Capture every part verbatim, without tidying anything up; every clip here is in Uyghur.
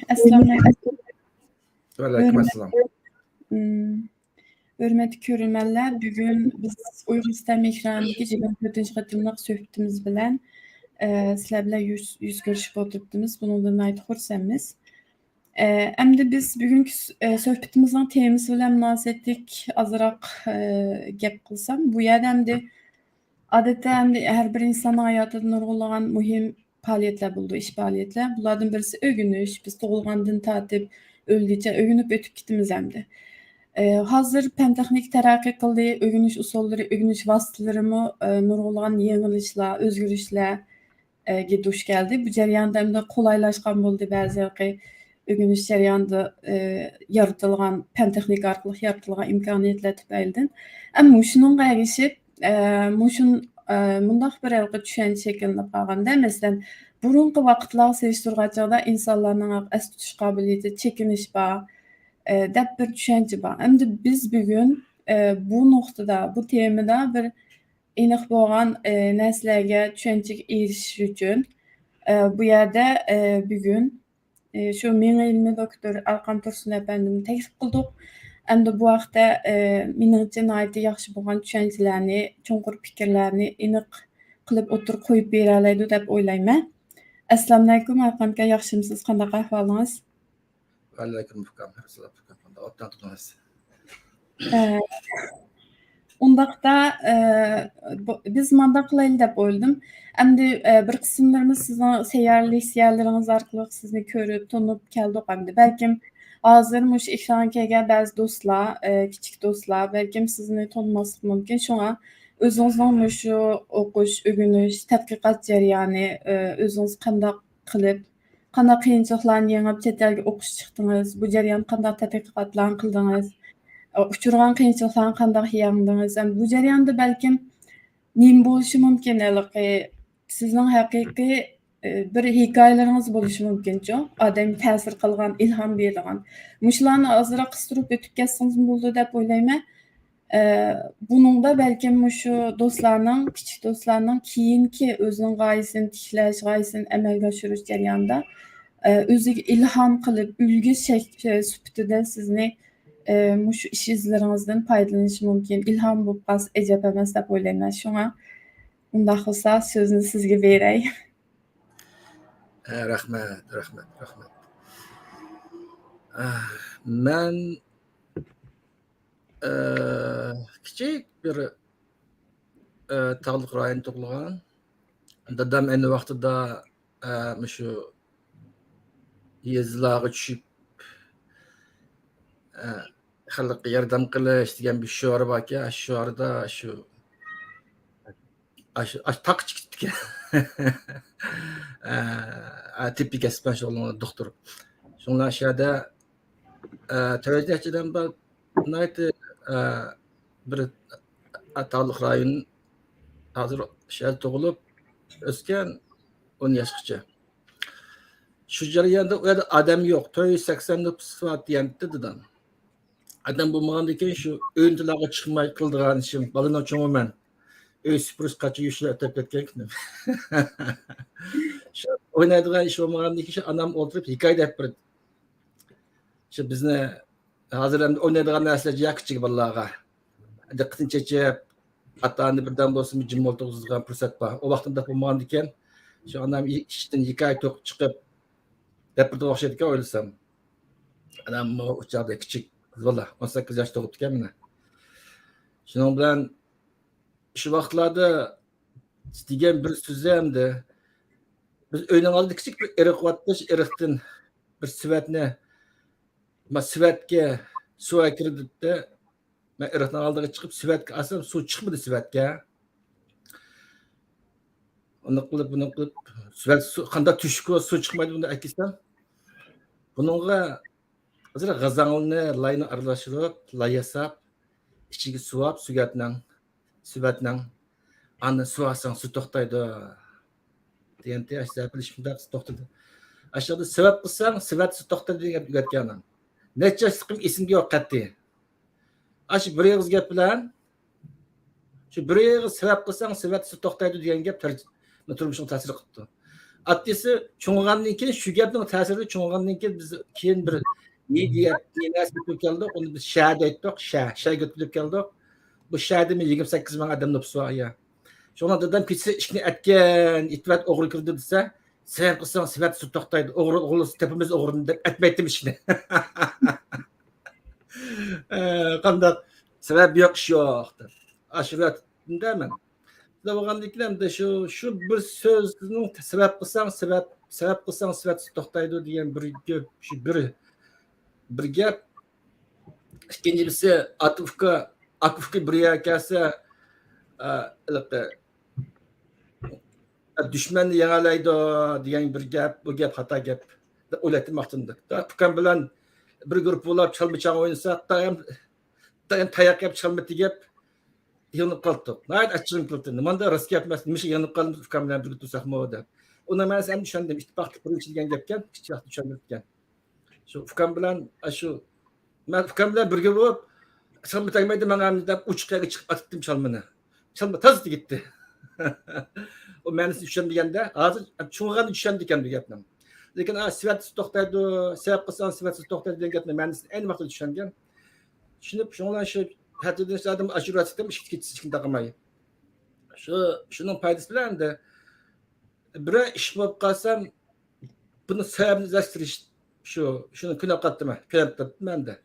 ئەسسالامۇئەلەيكۇم. ۋەئەلەيكۇم ئەسسالام. ھۆرمەتلىك كۆرۈرمەنلەر، بۈگۈن بىز ئۇيغۇرىستان ئېكرانىدىكى يىگىرمە تۆتىنچى قېتىملىق سۆھبىتىمىز بىلەن، ئە، سىلەر بىلەن يۈز، يۈز كۆرۈشۈپ ئولتۇرۇپتىمىز. بۇنىڭدىن ناھايىتى خۇرسەنمىز. ئە، ئەمدى بىز بۈگۈنكى س-، ئە، سۆھبىتىمىزنىڭ تېمىسى بىلەن مۇناسىۋەتلىك ئازراق، ئە، گەپ قىلسام، بۇ يەردە ئەمدى ئادەتتە ئەمدى ھەر بىر ئىنساننىڭ ھاياتىدا نۇرغۇنلىغان مۇھىم پائالىيەتلەر بولىدۇ، ئىش پائالىيەتلەر. بۇلاردىن بىرسى ئۆگىنىش، بىز تۇغۇلغاندىن تارتىپ ئۆلگۈچە ئۆگىنىپ ئۆتۈپ كېتىمىز ئەمدى. ئە، ھازىر پەن تېخنىكا تەرەققىي قىلدى، ئۆگىنىش ئۇسۇللىرى، ئۆگىنىش ۋاسىتىلىرىمۇ، ئە، نۇرغۇنلىغان يېڭىلىشلار، ئۆزگىرىشلەر، ئە، گە دۇچ كەلدى. بۇ جەرياندا ئەمدى قولايلاشقان بولدى بەزى ھېلىقى ئۆگىنىش جەريانىدا، ئە، يارىتىلغان، پەن تېخنىكا ئارقىلىق يارىتىلغان ئىمكانىيەتلەر تۈپەيلىدىن. ئەمما مۇشۇنىڭغا ئەگىشىپ، ئە، مۇشۇن-، ئە، مۇنداق بىر ھېلىقى چۈشەنچە شەكىللىنىپ قالغان-دە، مەسىلەن، بۇرۇنقى ۋاقىتلارغا سېلىشتۇرغان چاغدا ئىنسانلارنىڭ ئەس تۇتۇش قابىلىيىتى، چېكىنىش بار، ئە، دەپ بىر چۈشەنچە بار. ئەمدى بىز بۈگۈن، ئە، بۇ نۇقتىدا، بۇ تېمىدا بىر ئېنىق بولغان، ئى، نەرسىلەرگە چۈشەنچىگە ئېرىشىش ئۈچۈن، ئى، بۇ يەردە، ئى، بۈگۈن، ئى، شۇ مېڭە ئىلمى دوكتور ئەرقان تۇرسۇن ئەپەندىنى تەكلىپ قىلدۇق. ئەمدى بۇ ھەقتە، ئى، مېنىڭچە ناھايىتى ياخشى بولغان چۈشەنچىلەرنى، چوڭقۇر پىكىرلەرنى ئېنىق قىلىپ ئوتتۇرىغا قويۇپ بېرەلەيدۇ دەپ ئويلايمەن. ئەسسالامۇئەلەيكۇم، ئەرقان ئاكا، ياخشىمۇسىز؟ قانداق ئەھۋالىڭىز؟ ۋەئەلەيكۇم ئۇكام، ھەرسىلەپ ئۇكام، ئوبدان تۇردىڭىز. ئە، ئۇنداقتا، ئە، بۇ، بىز مانداق قىلايلى دەپ ئويلىدىم. ئەمدى، ئە، بىر قىسىملىرىمىز سىزنىڭ سەييارە لېكسىيەلىرىڭىز ئارقىلىق سىزنى كۆرۈپ، تونۇپ كەلدۇق ئەمدى. بەلكىم ھازىر مۇشۇ ئېكرانغا كەلگەن بەزى دوستلار، ئە، كىچىك دوستلار بەلكىم سىزنى تونۇماسلىقى مۇمكىن. شۇڭا ئۆزىڭىزنىڭ مۇشۇ ئوقۇش، ئۆگىنىش، تەتقىقات جەريانى، ئە، ئۆزىڭىز قانداق قىلىپ، قانداق قىيىنچىلىقلارنى يېڭىپ، چەت ئەلگە ئوقۇشقا چىقتىڭىز؟ بۇ جەرياندا قانداق تەتقىقاتلارنى قىلدىڭىز؟ ئۇچرىغان قىيىنچىلىقلارنى قانداق يەڭدىڭىز؟ ھەم بۇ جەرياندا بەلكىم نېمە بولۇشى مۇمكىن، ھېلىقى سىزنىڭ ھەقىقىي، ئى، بىر ھېكايىلىرىڭىز بولۇشى مۇمكىنچۇ؟ ئادەمگە تەسىر قىلغان، ئىلھام بېرىدىغان. مۇشۇلارنى ئازراق قىستۇرۇپ ئۆتۈپ كەتسىڭىزمۇ بولىدۇ دەپ ئويلايمەن. ئە، بۇنىڭدا بەلكىم مۇشۇ دوستلارنىڭ، كىچىك دوستلارنىڭ كېيىنكى ئۆزىنىڭ غايىسىنى تىكلەش، غايىسىنى ئەمەلگە ئاشۇرۇش جەريانىدا، ئە، ئۆزىگە ئىلھام قىلىپ، ئۈلگە شەك-، سۈپىتىدە سىزنى، ئە، مۇشۇ ئىش ئىزلىرىڭىزدىن پايدىلىنىشى مۇمكىن. ئىلھام بولۇپ قالسا ئەجەب ئەمەس دەپ ئويلايمەن. شۇڭا ئۇنداق بولسا سۆزنى سىزگە بېرەي. ئە، رەھمەت، رەھمەت، رەھمەت. ئە، مەن ئە، كىچىك بىر، ئە، تاغلىق رايوندا تۇغۇلغان. دادام ئەينى ۋاقتىدا، ئە، مۇشۇ يېزىلارغا چۈشۈپ، ئە، خەلققە ياردەم قىلىش دېگەن بىر شوئار باركەن، شوئاردا شۇ ئاشۇ، ئاشۇ تاغقا چىقىپتىكەن. ئە، ئە، تېببىي كەسىپ بىلەن شۇغۇللىنىدۇ، دوختۇر. شۇڭلار شۇ يەردە، ئە، تۆت ياشىدىن بار، ناھايىتى، ئە، بىر، ئە، تاغلىق رايون، ھازىر شۇ يەردە تۇغۇلۇپ ئۆسكەن، ئون ياشقىچە. شۇ جەرياندا ئۇ يەردە ئادەم يوق، تۆت يۈز سەكسەن نوپۇس بار دېگەنتى دادام. ئادەم بولمىغاندىن كېيىن شۇ ئۆيدىن تالاغا چىقماي قىلىدىغان ئىشىم، بالىنىڭ چوڭى مەن. ئۆي سۈپۈرۈش قاچا يۇيۇشلا ئۆتۈپ كەتكەن كۈنۈم. شۇ ئوينايدىغان ئىش بولمىغاندىن كېيىن شۇ ئانام ئولتۇرۇپ ھېكايە دەپ بېرىدۇ. شۇ بىزنى ھازىر ئەمدى ئوينايدىغان نەرسىلەر جىق كىچىك بالىلارغا. دىققىتىنى چېچىپ، ئاتا-ئانا بىردەم بولسىمۇ جىم ئولتۇرغۇزىدىغان پۇرسەت بار. ئۇ ۋاقتىدا بولمىغاندىكىن، شۇ ئانام ئىشتىن ھېكايە توقۇپ چىقىپ، دەپ بېرىدىغان ئوخشايدىكەن ئويلىسام. ئاناممۇ ئۇ چاغدا كىچىك قىز بالا، ئون سەككىز ياش تۇغۇپتىكەن مانا. شۇنىڭ بىلەن شۇ ۋاقىتلاردا دېگەن بىر سۆزى ئەمدى، بىز ئۆينىڭ ئالدىدا كىچىك بىر ئېرىق بارتتى، شۇ ئېرىقتىن بىر سېۋەتنى، ما سېۋەتكە سۇ ئەكىردى. مەن ئېرىقنىڭ ئالدىغا چىقىپ، سېۋەتكە ئالسام، سۇ چىقمىدى سېۋەتكە. ئۇنى قىلىپ، بۇنى قىلىپ، سېۋەت سۇ، قانداق تۆشۈك بولسا سۇ چىقمايدۇ، بۇنداق ئەكەلسەم. بۇنىڭغا ھازىر غازاڭلىنى، لاينى ئارىلاشتۇرۇپ، لاي ياساپ، ئىچىگە سۇۋاپ، سۈگەتنىڭ، سېۋەتنىڭ، ئاندىن سۇۋالساڭ سۇ توختايدۇ. دېگەنتى، ئاشۇ زەپىلىشىپ شۇنداق توختىدى. ئاشۇ يەردە سەۋەب قىلساڭ، سەۋەت توختايدۇ دېگەن گەپ ئۆگەتكەن ئانام. نەچچە ياشلىقىم ئېسىمدە يوق قەتئىي. ئاشۇ بىر ئېغىز گەپ بىلەن، شۇ بىر ئېغىز سەۋەب قىلساڭ، سەۋەت توختايدۇ دېگەن گەپ تەرج-، تۇرمۇشۇمغا تەسىر قىپتۇ. ئاددىيسى، چوڭىغاندىن كېيىن، شۇ گەپنىڭ تەسىرىدە چوڭىغاندىن كېيىن، بىز كېيىن بىر نى دېيەپ، نى نەرسە كۆتۈرۈپ كەلدۇق، ئۇنى بىز شە دەيتتۇق، شە، شەگە كۆتۈرۈپ كەلدۇق. بۇ شەدىمۇ يىگىرمە سەككىز مىڭ ئادەم نوپۇسى بار، يا. شۇڭا دادام كېچىسى ئىشىكنى ئەتكەن، ئېتىۋەت ئوغرى كىردى دېسە، سەۋەب قىلساڭ، سەۋەت توختايدۇ. ئوغرى، ئوغرى تېپىمىز ئوغرىنى دەپ ئەتمەيتتىم ئىشىكنى. ئە، قانداق؟ سەۋەب يوق، ئىش يوق دەپ. ئاشۇ ۋاقىتتا مەن. شۇنداق بولغاندىكىن ئەمدى شۇ، شۇ بىر سۆزنىڭ سەۋەب قىلساڭ، سەۋەب، سەۋەب قىلساڭ، سەۋەت توختايدۇ دېگەن بىر گەپ، شۇ بىر، بىر گەپ. ئىككىنچىسى، ئاكا ئۇكا، ئاكا ئۇكا بىر يەرگە كەلسە، ئە، ھېلىقى، دۈشمەننى يېڭەلەيدۇ دېگەن بىر گەپ، بۇ گەپ خاتا گەپ دەپ ئويلايتتىم ۋاقتىمدا. ئۇكام بىلەن بىر گۇرۇپپا بولۇپ چالما چاڭ ئوينىساق، دائىم، دائىم تاياق يەپ چالما تېگىپ يېڭىلىپ قالدۇق. ناھايىتى ئاچچىقىم كېلىپتۇ. نېمانداق راست گەپ ئەمەس، نېمىشقا يېڭىلىپ قالدىمىز ئۇكام بىلەن بىرگە تۇرساقمۇ دەپ. ئۇنىڭ مەنىسىنى ئەمدى چۈشەندىم. ئىتتىپاقلىق بىرىنچى دېگەن گەپكەن، كىچىك ۋاقىتتا چۈشەندۈرۈپتىكەن. شۇ ئۇكام بىلەن، ئاشۇ، مەن ئۇكام بىلەن بىرگە بولۇپ، چالما تەگمەيدۇ ماڭا دەپ ئوچۇق يەرگە چىقىپ ئاتتىم چالمىنى. چالما تازا تېگىتتى. ئۇ مەنىسىنى چۈشەنمىگەندە، ھازىر چوڭىغاندا چۈشەندىكەن بۇ گەپنى. لېكىن، ئا، سەۋەتسىز توختايدۇ، سەۋەب قىلساڭ سەۋەتسىز توختايدۇ دېگەن گەپنى مەنىسىنى ئەينى ۋاقتىدا چۈشەنگەن. چۈشىنىپ، شۇڭا شۇ ھەددىدىن ئادەم ئاشۇرۇۋەتتىم، ئىشىكتە كېچىسى ئىشىكنى تاقىماي. شۇ، شۇنىڭ پايدىسى بىلەن ئەمدى بىرەر ئىش بولۇپ قالسام، بۇنىڭ سەۋەبىنى ئىزدەش، شۇ، شۇنى كۈنەپ قاپتىمەن، كۈنەپ قاپتىمەن-دە.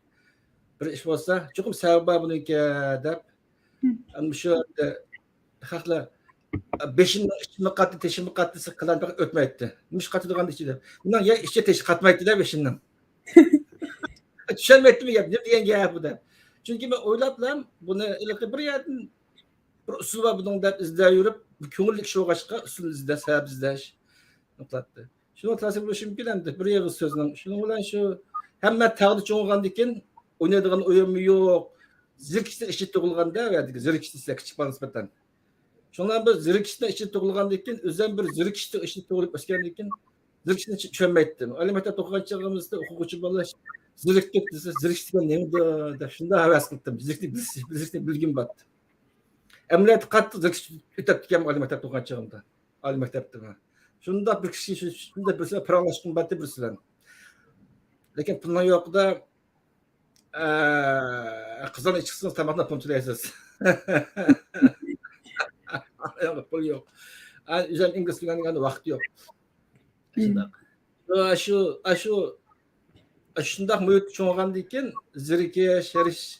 بىر ئىش بولسا، چوقۇم سەۋەبى بار بۇنىڭكى، دەپ. مم. ئەمدى شۇ يەردە خەقلەر، «بېشىمنىڭ ئىچىمۇ قاتتى، تېشىمۇ قاتتى» دېسە، قىلان پەقەت ئۆتمەيتتى. «نېمىش قاتىدىغان ئىچى؟» دەپ. «مېنىڭ يا ئىچى تېشى قاتمايتتى-دە بېشىمنىڭ.» چۈشەنمەيتتىم گەپ، نېمە دېگەن گەپ بۇ دەپ. چۈنكى مەن ئويلاپلا بۇنى ھېلىقى بىر يەردىن بىر ئۇسۇل بار بۇنىڭ دەپ ئىزدەپ يۈرۈپ، كۆڭۈللۈك ئىش بولغاچقا ئۇسۇل ئىزدەش، سەۋەب ئىزدەش قىلاتتى. شۇنىڭ تەسىرى بولۇشى مۇمكىن ئەمدى. بىر ئېغىز سۆزنىڭ. شۇنىڭ بىلەن شۇ ھەممە تاغدا چوڭىغاندىكىن ئوينايدىغان ئويۇنمۇ يوق. زېرىكىشنىڭ ئىچىدە تۇغۇلغاندا، ئۇ يەردىكى زېرىكىش دېسە كىچىك بالىغا نىسبەتەن. شۇڭا بىر زېرىكىشنىڭ ئىچىدە تۇغۇلغاندىكىن ئۆزۈم بىر زېرىكىشنىڭ ئىچىدە تۇغۇلۇپ ئۆسكەندىكىن زېرىكىشنى چۈشەنمەيتتىم. ئالىي مەكتەپتە ئوقۇغان چېغىمىزدا ئوقۇغۇچى بالىلار زېرىكتۇق دېسە، زېرىكىش دېگەن نېمىدۇ دەپ شۇنداق ھەۋەس قىلدىم. زېرىكتۇق، زېرىكتۇق بىلگۈم بارتتى. ئەمەلىيەتتە قاتتىق زېرىكىش ئۆتەپتىكەن ئالىي مەكتەپتە ئوقۇغان چېغىمدا. ئالىي مەكتەپتىمۇ. شۇنداق بىر كىشى، شۇ-، شۇنداق بىرسى بىلەن پاراڭلاشقۇم بارتتى بىرسى بىلەن. لېكىن پۇلنىڭ يوقىدا، ئە، قىزغىن ئىچكۈسىڭىز تاماقنى پۇل تۆلەيسىز. پۇل يوق. ئە، ئۆزۈم ئىنگلىز ئۆگەنگەن ۋاقىت يوق. شۇنداق. ئاشۇ، ئاشۇ، ئاشۇنداق مۇھىتتا چوڭىغاندىن كېيىن زېرىكىش، ھېرىش-،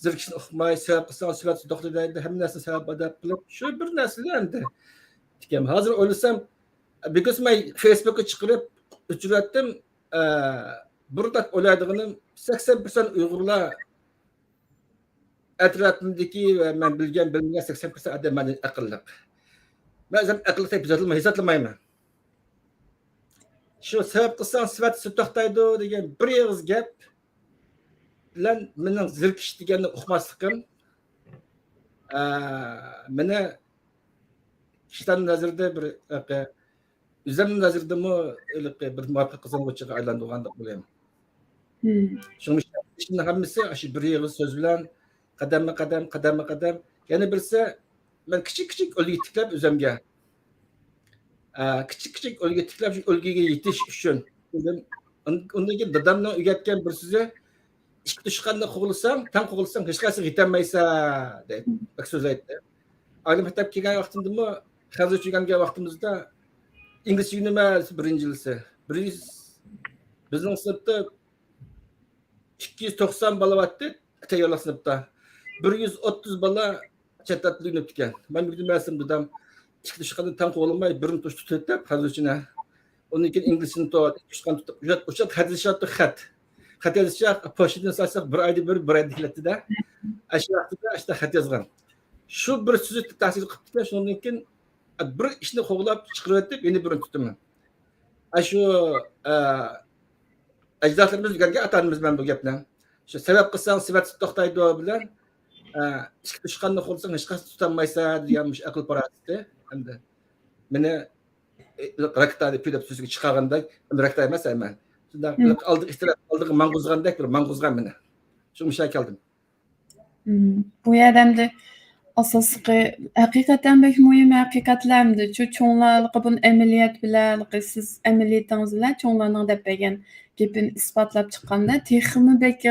زېرىكىشنى ئۇقماي، سەۋەب قىلساڭ سەۋەبسىز توختايدۇ، ھەممە نەرسىنى سەۋەب بار دەپ قىلىپ، شۇ بىر نەرسىلەر ئەمدى. ئىكەن. ھازىر ئويلىسام، بىكۆز مەن فېيسبۇكقا چىقىرىپ ئۆچۈرۈۋەتتىم، ئە، بۇرۇن ئويلايدىغىنىم، سەكسەن پىرسەنت ئۇيغۇرلار ئەتراپىمدىكى ۋە مەن بىلگەن، بىلمىگەن سەكسەن پىرسەنت ئادەم مەندىن ئەقىللىق. مەن ئۆزۈم ئەقىللىق دەپ ھېسابلىماي-، ھېسابلىمايمەن. شۇ سەۋەب قىلساڭ سەۋەبسىز توختايدۇ دېگەن بىر ئېغىز گەپ بىلەن مېنىڭ زېرىكىش دېگەننى ئۇقماسلىقىم، ئە، مېنى كىشىلەرنىڭ نەزىرىدە بىر، ئۆزۈمنىڭ نەزىرىدىمۇ ھېلىقى بىر مۇۋەپپەقىيەت قازانغۇچىغا ئايلاندۇرغاندەك بولىمەن. مم. شۇڭا ئىشلىرىمنىڭ ھەممىسى ئاشۇ بىر ئېغىز سۆز بىلەن، قەدەممۇ قەدەم، قەدەممۇ قەدەم. يەنە بىرسى، مەن كىچىك كىچىك ئۈلگە تىكلەپ ئۆزۈمگە، ئە، كىچىك كىچىك ئۈلگە تىكلەپ، شۇ ئۈلگىگە يېتىش ئۈچۈن. ئۇندىن، ئۇندىن كېيىن دادامنىڭ ئۆگەتكەن بىر سۆزى، «ئىككى توشقاننى قوغلىساڭ، تەڭ قوغلىساڭ، ھېچقايسىغا يېتەلمەيسەن» دەيدۇ. بەك سۆزلەيتتى. ئالىي مەكتەپكە كەلگەن ۋاقتىمدىمۇ، خەنزۇچە ئۆگەنگەن ۋاقتىمىزدا ئىنگلىزچە ئۆگىنىمىز بىرىنچى يىلىسى. بىر يۈز، بىزنىڭ سىنىپتا ئىككى يۈز توقسان بالا بارتتى، تەييارلىق سىنىپتا. بىر يۈز ئوتتۇز بالا چەت ئەلدە ئۆگىنىپتىكەن. مەن بۈگۈن مەسىلەن دادام ئىككى توشقاننى تەڭ قوغلىماي، بىرنى توش تۇتۇپ دەپ، خەنزۇچىنى. ئۇندىن كېيىن ئىنگلىزچىنى توغرا، توشقان تۇتۇپ، ئۇشات، ئۇشات خەت يېزىشاتتى، خەت. خەت يېزىشچە، پوچتىدىن سالساق، بىر ئايدا بىر، بىر ئايدا كېلەتتى-دە. ئاشۇ ۋاقتىدا ئاشۇنداق خەت يازغان. شۇ بىر سۆزى تەسىر قىپتىكەن، شۇنىڭدىن كېيىن بىر ئىشنى قوغلاپ چىقىرىۋېتىپ، يەنە بىرنى تۇتىمەن. ئاشۇ، ئە، ئەجدادلىرىمىز ئۆگەنگەن، ئاتا-ئانىمىز بىلەن بۇ گەپنى. شۇ سەۋەب قىلساڭ، سەۋەبسىز توختايدۇ بىلەن، ئە، ئىككى توشقاننى قوغلىساڭ، ھېچقايسىنى تۇتالمايسەن دېگەن مۇشۇ ئەقىل پاراسىتى. ئەمدى مېنى راكېتانى پۈۋلەپ سۈزۈككە چىقارغاندەك، راكېتا ئەمەس مەن. شۇنداق ئالدىغا ئىتتىرىپ، ئالدىغا ماڭغۇزغاندەك بىر ماڭغۇزغان مېنى. شۇ مۇشۇ كەلدىم. بۇ يەردە ئەمدى ئاساسلىقى ھەقىقەتەن بەك مۇھىم ھەقىقەتلەر ئەمدى. شۇ چوڭلار بۇنى ئەمەلىيەت بىلەن، سىز ئەمەلىيىتىڭىز بىلەن چوڭلارنىڭ دەپ بەرگەن گېپىنى ئىسپاتلاپ چىققاندا، تېخىمۇ بەك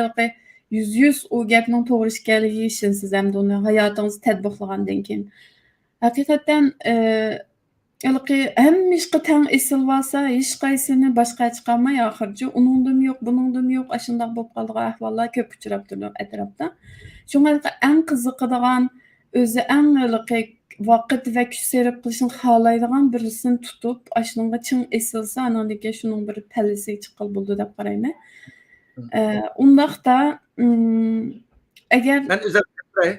يۈزدە يۈز ئۇ گەپنىڭ توغرا ئىكەنلىكىگە ئىشىنىسىز ئەمدى ئۇنى ھاياتىڭىزدا تەتبىقلىغاندىن كېيىن. ھەقىقەتەن، ئە، ھېلىقى ھەممە ئىشقا تەڭ ئېسىلىۋالسا، ھېچقايسىنى باشقا چىقارماي ئاخىرىچە ئۇنىڭدىمۇ يوق، بۇنىڭدىمۇ يوق، ئاشۇنداق بولۇپ قالىدىغان ئەھۋاللار كۆپ ئۇچراپ تۇرىدۇ ئەتراپتا. شۇڭا ھېلىقى ئەڭ قىزىقىدىغان، ئۆزى ئەڭ ھېلىقى ۋاقىت ۋە كۈچ سەرپ قىلىشنى خالايدىغان بىرسىنى تۇتۇپ، ئاشۇنىڭغا چىڭ ئېسىلسا، ئانىڭدىن كېيىن شۇنىڭ بىر پەللىسىگە چىققىلى بولىدۇ دەپ قارايمەن. ئە، ئۇنداقتا، ئەگەر مەن ئۆزۈم ئېيتاي.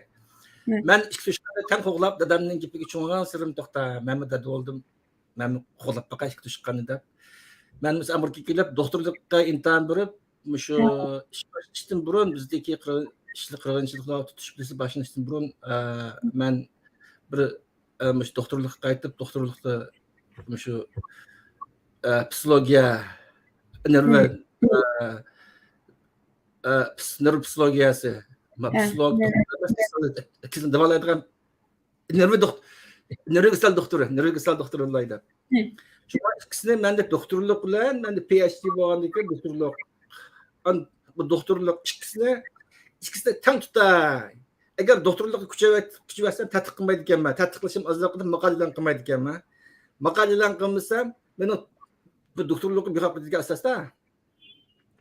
مەن ئىككى ئۈچ قېتىم تەڭ قوغلاپ، دادامنىڭ گېپىگە چوڭىغانسېرى توختا، مەنمۇ دادا بولدۇم. مەنمۇ قوغلاپ باقاي ئىككى ئۈچ قېتىم دەپ. مەن مىسال ئامېرىكىغا كېلىپ، دوختۇرلۇققا ئىمتىھان بېرىپ، مۇشۇ ئىش باشلىنىشتىن بۇرۇن، بىزدىكى قىرغىن-، ئىشلىق قىرغىنچىلىقلار تۇتۇش پىلىسى باشلىنىشتىن بۇرۇن، ئە، مەن بىر، ئە، مۇشۇ دوختۇرلۇققا قايتىپ، دوختۇرلۇقتا مۇشۇ، ئە، پسىخولوگىيە، نېرۋا، ئە، ئە، پس-، نېرۋا پسىخولوگىيەسى، ما-، پسىخولوگ، داۋالايدىغان نېرۋا دوخت-، نېرۋا كېسەل دوختۇرى، نېرۋا كېسەل دوختۇرى بولىدۇ. شۇڭا ئىككىسىنى مەندە دوختۇرلۇق بىلەن، مەندە پى ئەيچ دى بولغاندىن كېيىن دوختۇرلۇق. ئان-، بۇ دوختۇرلۇق ئىككىسىنى، ئىككىسىنى تەڭ تۇتاي. ئەگەر دوختۇرلۇققا كۈچەۋەت-، كۈچىۋەتسەم، تەتقىق قىلمايدىكەنمەن. تەتقىقلىشىم ئازراق قىلىپ، ماقالە ئېلان قىلمايدىكەنمەن. ماقالە ئېلان قىلمىسام، مېنىڭ بۇ دوختۇرلۇقۇم بىخەتەرلىككە ئاساستا.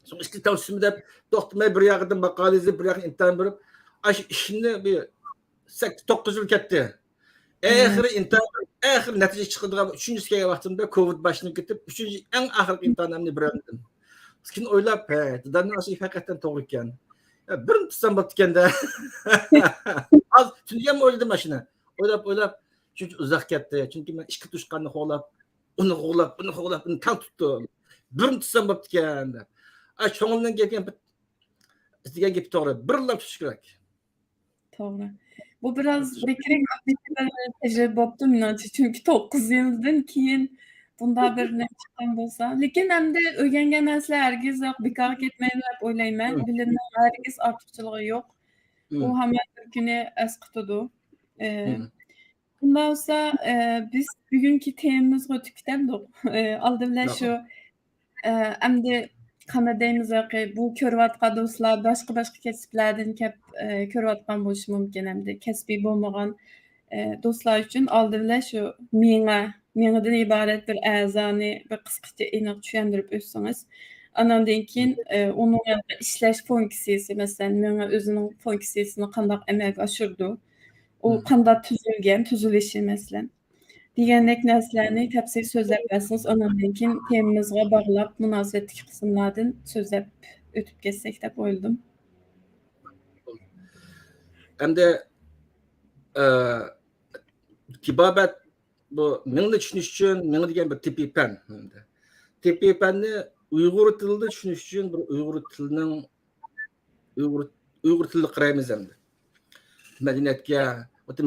شۇڭا ئىككى تەڭ تۇتسىمۇ دەپ توختىماي بىر ياقىدىن ماقالە يېزىپ، بىر ياقتىن ئىمتىھان بېرىپ، ئاشۇ ئىشنى بىر سەككىز، توققۇز يىل كەتتى. ئەخىرى ئىمتىھان، ئەخىرى نەتىجە چىقىدىغان ئۈچىنچىسى كەلگەن ۋاقتىمدا كوۋىد باشلىنىپ كېتىپ، ئۈچىنچى، ئەڭ ئاخىرقى ئىمتىھانىمنى بېرەلمىدىم. كېيىن ئويلاپ، ھە، دادامنىڭ ئاشۇ ھەقىقەتەن توغرا ئىكەن. يا، بىرنى تۇتسام بوپتىكەن-دە. ھازىر تۈنۈگۈن ئويلىدىم ئاشۇنى. ئويلاپ، ئويلاپ، شۇنچە ئۇزاق كەتتى. چۈنكى مەن ئىككى تۇغقاننى قوغلاپ، ئۇنى قوغلاپ، بۇنى قوغلاپ، بۇنى تەڭ تۇتتۇم. بىرنى تۇتسام بوپتىكەن، دەپ. ئا، چوڭلىرىنىڭ گېپى، دېگەن گېپى توغرا. بىرلا تۇتۇش كېرەك. توغرا. بۇ بىراز بەكرەك تەجرىبە بوپتۇ مېنىڭچە. چۈنكى توققۇز يىلدىن كېيىن بۇنداق بىر نەرسە چىققان بولسا. لېكىن ئەمدى ئۆگەنگەن نەرسىلەر ھەرگىز بىكارغا كەتمەيدۇ دەپ ئويلايمەن. بىلىمنىڭ ھەرگىز ئارتۇقچىلىقى يوق. ئۇ ھامان بىر كۈنى ئەسقىتىدۇ. ئە، بۇنداق بولسا، ئە، بىز بۈگۈنكى تېمىمىزغا ئۆتۈپ كېتەمدۇق. ئە، ئالدى بىلەن شۇ، ئە، ئەمدى قانداق دەيمىز، بۇ كۆرۈۋاتقان دوستلار باشقا-باشقا كەسىپلەردىن كەپ، ئە، كۆرۈۋاتقان بولۇشى مۇمكىن. ئەمدى كەسپىي بولمىغان، ئە، دوستلار ئۈچۈن ئالدى بىلەن شۇ مېڭە، مېڭىدىن ئىبارەت بىر ئەزانى بىر قىسقىچە ئېنىق چۈشەندۈرۈپ ئۆتسىڭىز. ئاناندىن كېيىن، ئە، ئۇنىڭ ئىشلەش فۇنكسىيىسى، مەسىلەن، مېڭە ئۆزىنىڭ فۇنكسىيىسىنى قانداق ئەمەلگە ئاشۇرىدۇ؟ ئۇ قانداق تۈزۈلگەن، تۈزۈلۈشى، مەسىلەن، دېگەندەك نەرسىلەرنى تەپسىلىي سۆزلەپ بەرسىڭىز، ئاناندىن كېيىن تېمىمىزغا باغلاپ مۇناسىۋەتلىك قىسىملاردىن سۆزلەپ ئۆتۈپ كەتسەك دەپ ئويلىدىم. ئەمدى، ئە، تېبابەت، بۇ مېڭىنى چۈشىنىش ئۈچۈن، مېڭە دېگەن بىر تېببىي پەن. تېببىي پەننى ئۇيغۇر تىلىدا چۈشىنىش ئۈچۈن بىر ئۇيغۇر تىلىنىڭ، ئۇيغۇر، ئۇيغۇر تىلىدا قارايمىز ئەمدى. مەدەنىيەتكە،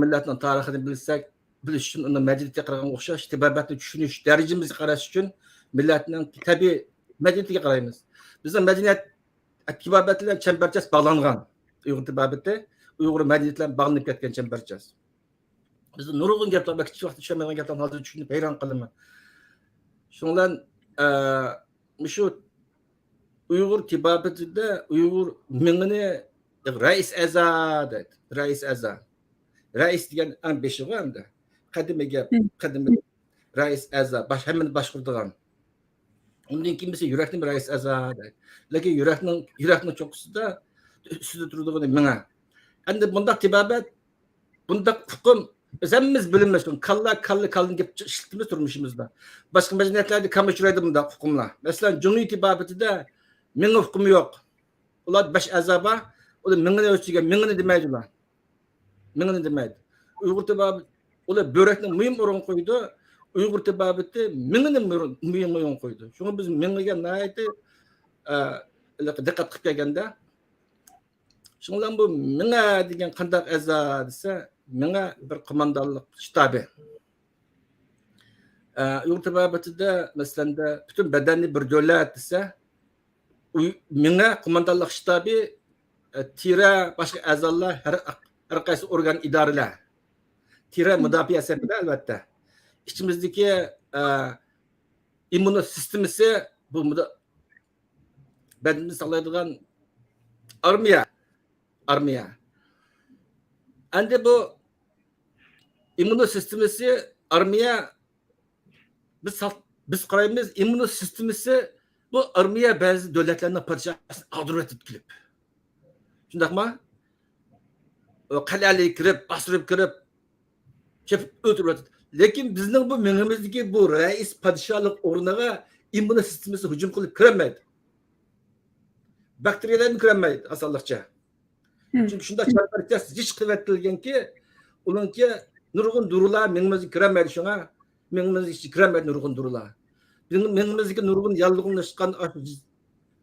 مىللەتنىڭ تارىخىنى بىلسەك، بىلىش ئۈچۈن ئۇنىڭ مەدەنىيىتىگە قارىغانغا ئوخشاش، تېبابەتنى چۈشىنىش دەرىجىمىزگە قاراش ئۈچۈن مىللەتنىڭ تەبىئىي مەدەنىيىتىگە قارايمىز. بىزنىڭ مەدەنىيەت، تېبابەت بىلەن چەمبەرچاس باغلانغان. ئۇيغۇر تېبابىتى ئۇيغۇر مەدەنىيىتى بىلەن باغلىنىپ كەتكەن چەمبەرچاس. بىزدە نۇرغۇن گەپلەر بار، كىچىك ۋاقىتتا چۈشەنمەيدىغان گەپلەرنى ھازىر چۈشىنىپ ھەيران قالىمەن. شۇنىڭ بىلەن، ئە، مۇشۇ ئۇيغۇر تېبابىتىدە ئۇيغۇر مېڭىنى رەئىس ئەزا دەيدۇ. رەئىس ئەزا. رەئىس دېگەن ئەڭ بېشىغۇ ئەمدى. قەدىمىي گەپ، قەدىمىي رەئىس ئەزا، باش-، ھەممىنى باشقۇرىدىغان. ئۇندىن كېيىن بولسا يۈرەكنى رەئىس ئەزا دەيدۇ. لېكىن يۈرەكنىڭ، يۈرەكنىڭ چوققىسىدا، ئۈستىدە تۇرىدىغىنى مېڭە. ئەمدى بۇنداق تېبابەت، بۇنداق ئۇقۇم، بىز ھەممىمىز بىلىمىز، كاللا، كاللا، كاللا دەپ ئىشلىتىمىز تۇرمۇشىمىزدا. باشقا مەدەنىيەتلەردە كەم ئۇچرايدۇ بۇنداق ئۇقۇملار. مەسىلەن، جۇڭيى تېبابىتىدە مېڭە ئۇقۇمى يوق. ئۇلاردا بەش ئەزا بار. ئۇلار مېڭىنى ئۆز ئىچىگە، مېڭىنى دېمەيدۇ ئۇلار. مېڭىنى دېمەيدۇ. ئۇيغۇر تېبابىتى، ئۇلار بۆرەكنى مۇھىم ئورۇنغا قويىدۇ. ئۇيغۇر تېبابىتى مېڭىنى مۇھىم، مۇھىم ئورۇنغا قويىدۇ. شۇڭا بىز مېڭىگە ناھايىتى، ئە، دىققەت قىلىپ كەلگەندە، شۇنىڭ بىلەن بۇ مېڭە دېگەن قانداق ئەزا دېسە، مېڭە بىر قوماندانلىق شتابى. ئۇيغۇر تېبابىتىدە، مەسىلەن، پۈتۈن بەدەننى بىر دۆلەت دېسە، مېڭە، قوماندانلىق شتابى، تېرە، باشقا ئەزالار، ھەر، ھەر قايسى ئورگان، ئىدارىلەر. تېرە مۇداپىئە سېپىدە، ئەلۋەتتە. ئىچىمىزدىكى ئىممۇن سىستېمىسى، بۇ مۇدا-، بەدىنىمىزنى ساقلايدىغان ئارمىيە. ئارمىيە. ئەندى بۇ ئىممۇن سىستېمىسى، ئارمىيە، بىز ساق-، بىز قارايمىز، ئىممۇن سىستېمىسى، بۇ ئارمىيە بەزى دۆلەتلەرنىڭ پادىشاھىنى ئاغدۇرۇۋېتىپ كېلىپ. شۇنداقمۇ؟ ئۇ قەلئەلەرگە كىرىپ، باستۇرۇپ كىرىپ، چېپىپ ئۆلتۈرۈۋېتىدۇ. لېكىن بىزنىڭ بۇ مېڭىمىزدىكى بۇ رەئىس پادىشاھلىق ئورنىغا ئىممۇن سىستېمىسى ھۇجۇم قىلىپ كىرەلمەيدۇ. باكتېرىيەلەرمۇ كىرەلمەيدۇ ئاسانلىقچە. چۈنكى شۇنداق چەمبەرچاس زىچ قىلىۋېتىلگەنكى، ئۇنىڭكى نۇرغۇن دورىلار مېڭىمىزگە كىرەلمەيدۇ شۇڭا. مېڭىمىزگە كىرەلمەيدۇ نۇرغۇن دورىلار. بىزنىڭ مېڭىمىزدىكى نۇرغۇن ياللۇغلىنىشقان،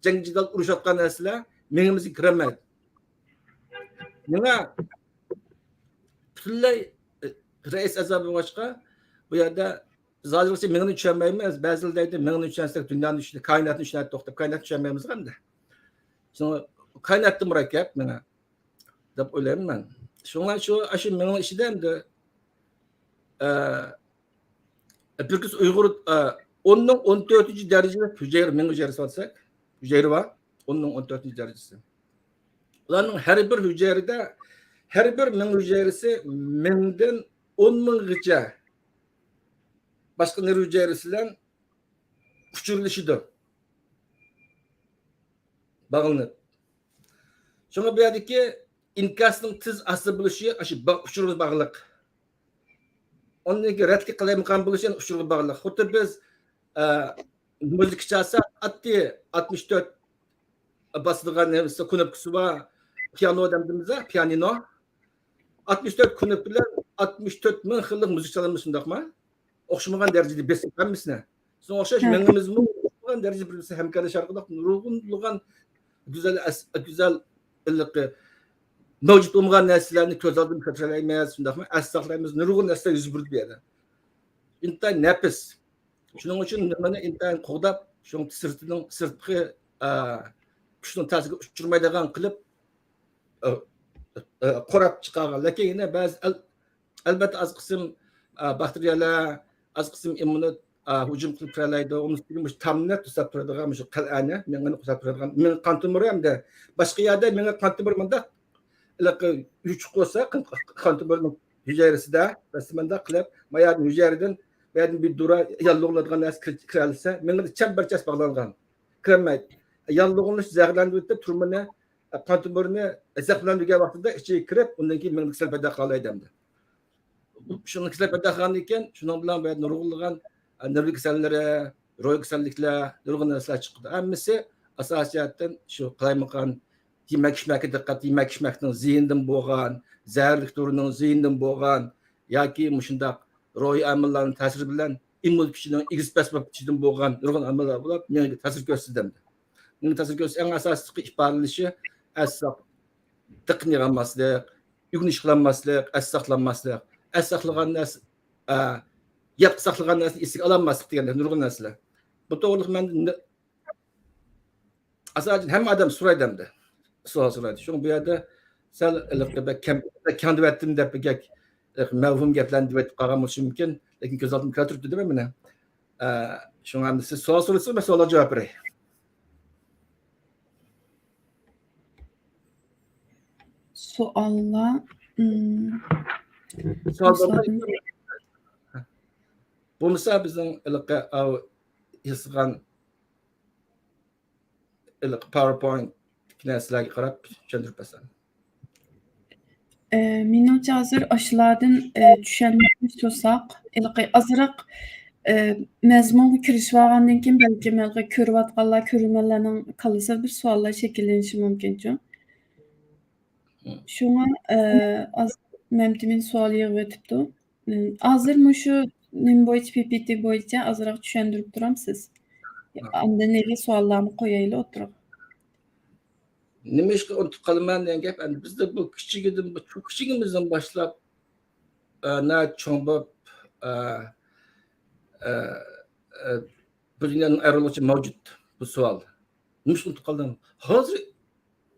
جەڭ جېدەل ئۇرۇشۇۋاتقان نەرسىلەر مېڭىمىزگە كىرەلمەيدۇ. مېڭە پۈتۈنلەي، ئە، رەئىس ئەزا بولغاچقا، بۇ يەردە بىز ھازىرغىچە مېڭىنى چۈشەنمەيمىز. بەزىلەر دەيدۇ، مېڭىنى چۈشەنسەك، دۇنيانى چۈشەنسەك، كائىناتنى چۈشەنەتتۇق دەپ، كائىناتنى چۈشەنمەيمىز ئەمدى. شۇڭا كائىناتتىن مۇرەككەپ مېڭە دەپ ئويلايمەن مەن. شۇڭا شۇ، ئاشۇ مېڭىنىڭ ئىچىدە ئەمدى، ئە، بىر قىسىم ئۇيغۇر، ئە، ئوننىڭ ئون تۆتىنچى دەرىجىلىك ھۈجەيرە، مېڭە ھۈجەيرىسى دېسەك، ھۈجەيرە بار. ئوننىڭ ئون تۆتىنچى دەرىجىسى. ئۇلارنىڭ ھەر بىر ھۈجەيرىدە، ھەر بىر مېڭە ھۈجەيرىسى مىڭدىن ئون مىڭغىچە باشقا نېرۋا ھۈجەيرىسى بىلەن ئۇچۇرلىشىدۇ، باغلىنىپ. شۇڭا بۇ يەردىكى ئىنكاسنىڭ تېز ئاستا بولۇشى ئاشۇ با-، ئۇچۇرغا باغلىق. ئۇنىڭ كېيىن رەتكە قالايمىقان بولۇشى يەنە ئۇچۇرغا باغلىق. خۇددى بىز، ئە، مۇزىكا چالساق، ئاددىي ئاتمىش تۆت باسىدىغان نېمىسى، كۇنۇپكىسى بار، پىيانو دەمدىمىز، پىيانىنو. ئاتمىش تۆت كۇنۇپكا بىلەن ئاتمىش تۆت مىڭ خىللىق مۇزىكا چالىمىز، شۇنداقمۇ؟ ئوخشىمىغان دەرىجىدە بېسىپ ھەممىسىنى. شۇنىڭغا ئوخشاش مېڭىمىزمۇ ئوخشىمىغان دەرىجىدە بىر-بىرسى ھەمكارلىشىش ئارقىلىق نۇرغۇنلىغان گۈزەل ئەس-، گۈزەل ھېلىقى مەۋجۇت بولمىغان نەرسىلەرنى كۆز ئالدىمىزغا كەلتۈرەلەيمىز، شۇنداقمۇ؟ ئەستە ساقلايمىز، نۇرغۇن نەرسىلەر يۈز بېرىدۇ بۇ يەردە. ئىنتايىن نەپىس. شۇنىڭ ئۈچۈن مېڭىنى ئىنتايىن قوغداپ، شۇنىڭ سىرتىنىڭ، سىرتقى، ئە، كۈچنىڭ تەسىرىگە ئۇچرىمايدىغان قىلىپ، ئە، ئە، قوراپ چىقارغان. لېكىن يەنە بەزى ئەل-، ئەلۋەتتە، ئاز قىسىم، ئە، باكتېرىيەلەر، ئاز قىسىم ئىممۇنىت، ئە، ھۇجۇم قىلىپ كىرەلەيدۇ. ئۇنىڭ ئۈستىگە مۇشۇ تامنى توساپ تۇرىدىغان، مۇشۇ قەلئەنى، مېڭىنى توساپ تۇرىدىغان، مېڭە قان تومۇرى ھەمدە باشقا يەردە مېڭە قان تومۇرى مۇنداق ھېلىقى يوچۇق بولسا، قان، قان تومۇرىنىڭ ھۈجەيرىسىدە، مەسىلەن، مۇنداق قىلىپ، ما يەردىن ھۈجەيرىدىن، بۇ يەردىن بىر دورا ياللۇغلىنىدىغان نەرسە كىر-، كىرەلىسە، مېڭىدە چەمبەرچاس باغلانغان. كىرەلمەيدۇ. ياللۇغلىنىش زەھەرلەندۈرۈپ تۈرمىنى، قان تومۇرىنى زەخىملەندۈرگەن ۋاقتىدا ئىچىگە كىرىپ، ئۇندىن كېيىن مېڭىدە كېسەل پەيدا قىلالايدۇ ئەمدى. شۇنىڭ كېسەل پەيدا قىلغاندىن كېيىن، شۇنىڭ بىلەن بۇ يەردە نۇرغۇنلىغان، ئە، نېرۋا كېسەللىرى، روھىي كېسەللىكلەر، نۇرغۇن نەرسىلەر چىقىدۇ. ھەممىسى ئاساسىي جەھەتتىن شۇ قالايمىقان يېمەك-ئىچمەككە دىققەت، يېمەك-ئىچمەكنىڭ زىيىنىدىن بولغان، زەھەرلىك دورىنىڭ زىيىنىدىن بولغان ياكى مۇشۇنداق روھىي ئامىللارنىڭ تەسىرى بىلەن ئىممۇن كۈچىنىڭ ئېگىز-پەس بولۇپ كېتىشىدىن بولغان نۇرغۇن ئامىللار بولۇپ، مېڭىگە تەسىر كۆرسىتىدۇ. مېڭىگە تەسىر كۆرسىتىش ئەڭ ئاساسلىقى ئىپادىلىشى، ئەستە دىققىتىنى يىغالماسلىق، ئۆگىنىش قىلالماسلىق، ئەستە ساقلانماسلىق، ئەستە ساقلىغان نەرسە، ئە، يادقا ساقلىغان نەرسىنى ئېسىگە ئالالماسلىق دېگەندەك نۇرغۇن نەرسىلەر. بۇ توغرىلىق مەن نە-، ئاساسەن ھەممە ئادەم سورايدۇ ئەمدى. سوئال سورايدۇ. شۇڭا بۇ يەردە سەل ھېلىقى بەك كەم، بەك كەڭ دەۋەتتىم دەپ بەك مەۋھۇم گەپلەرنى دەۋېتىپ قالغان بولۇشى مۇمكىن. لېكىن كۆز ئالدىمغا كەلتۈرۈپ دېدىم مانا. ئە، شۇڭا ئەمدى سىز سوئال سورىسىڭىز، مەن سوئالغا جاۋاب بېرەي. سوئاللار، ئىم، سوئال بولمىسا، بىزنىڭ ھېلىقى ئاۋۇ ياسىغان ھېلىقى پاۋېرپوينت نەرسىلەرگە قاراپ چۈشەندۈرۈپ بەرسەم. ئە، مېنىڭچە ھازىر ئاشۇلاردىن، ئە، چۈشەنمىگەن سورىساق، ھېلىقى ئازراق، ئە، مەزمۇنغا كىرىشىۋالغاندىن كېيىن، بەلكىم ھېلىقى كۆرۈۋاتقانلار، كۆرۈرمەنلەرنىڭ كاللىسىدا بىر سوئاللار شەكىللىنىشى مۇمكىنچۇ. شۇڭا، ئە، ئاز مەمتىمىن سوئال يىغىۋېتىپتۇ. ھازىر مۇشۇ نېمە بويىچە، پى پى تى بويىچە ئازراق چۈشەندۈرۈپ تۇرامسىز؟ ھە. ئاندىن ھېلى سوئاللارنى قويايلى ئوتتۇرىغا. نېمىشقا ئۇنتۇپ قالىمەن دېگەن گەپ، ئەمدى بىزدە بۇ كىچىكىدىن، بۇ كىچىكىمىزدىن باشلاپ، ئە، ناھايىتى چوڭ بولۇپ، ئە، ئە، ئە، بۇ دۇنيانىڭ ئەرۇلغۇچى مەۋجۇت. بۇ سوئال. نېمىشقا ئۇنتۇپ قالدىڭ؟ ھازىر،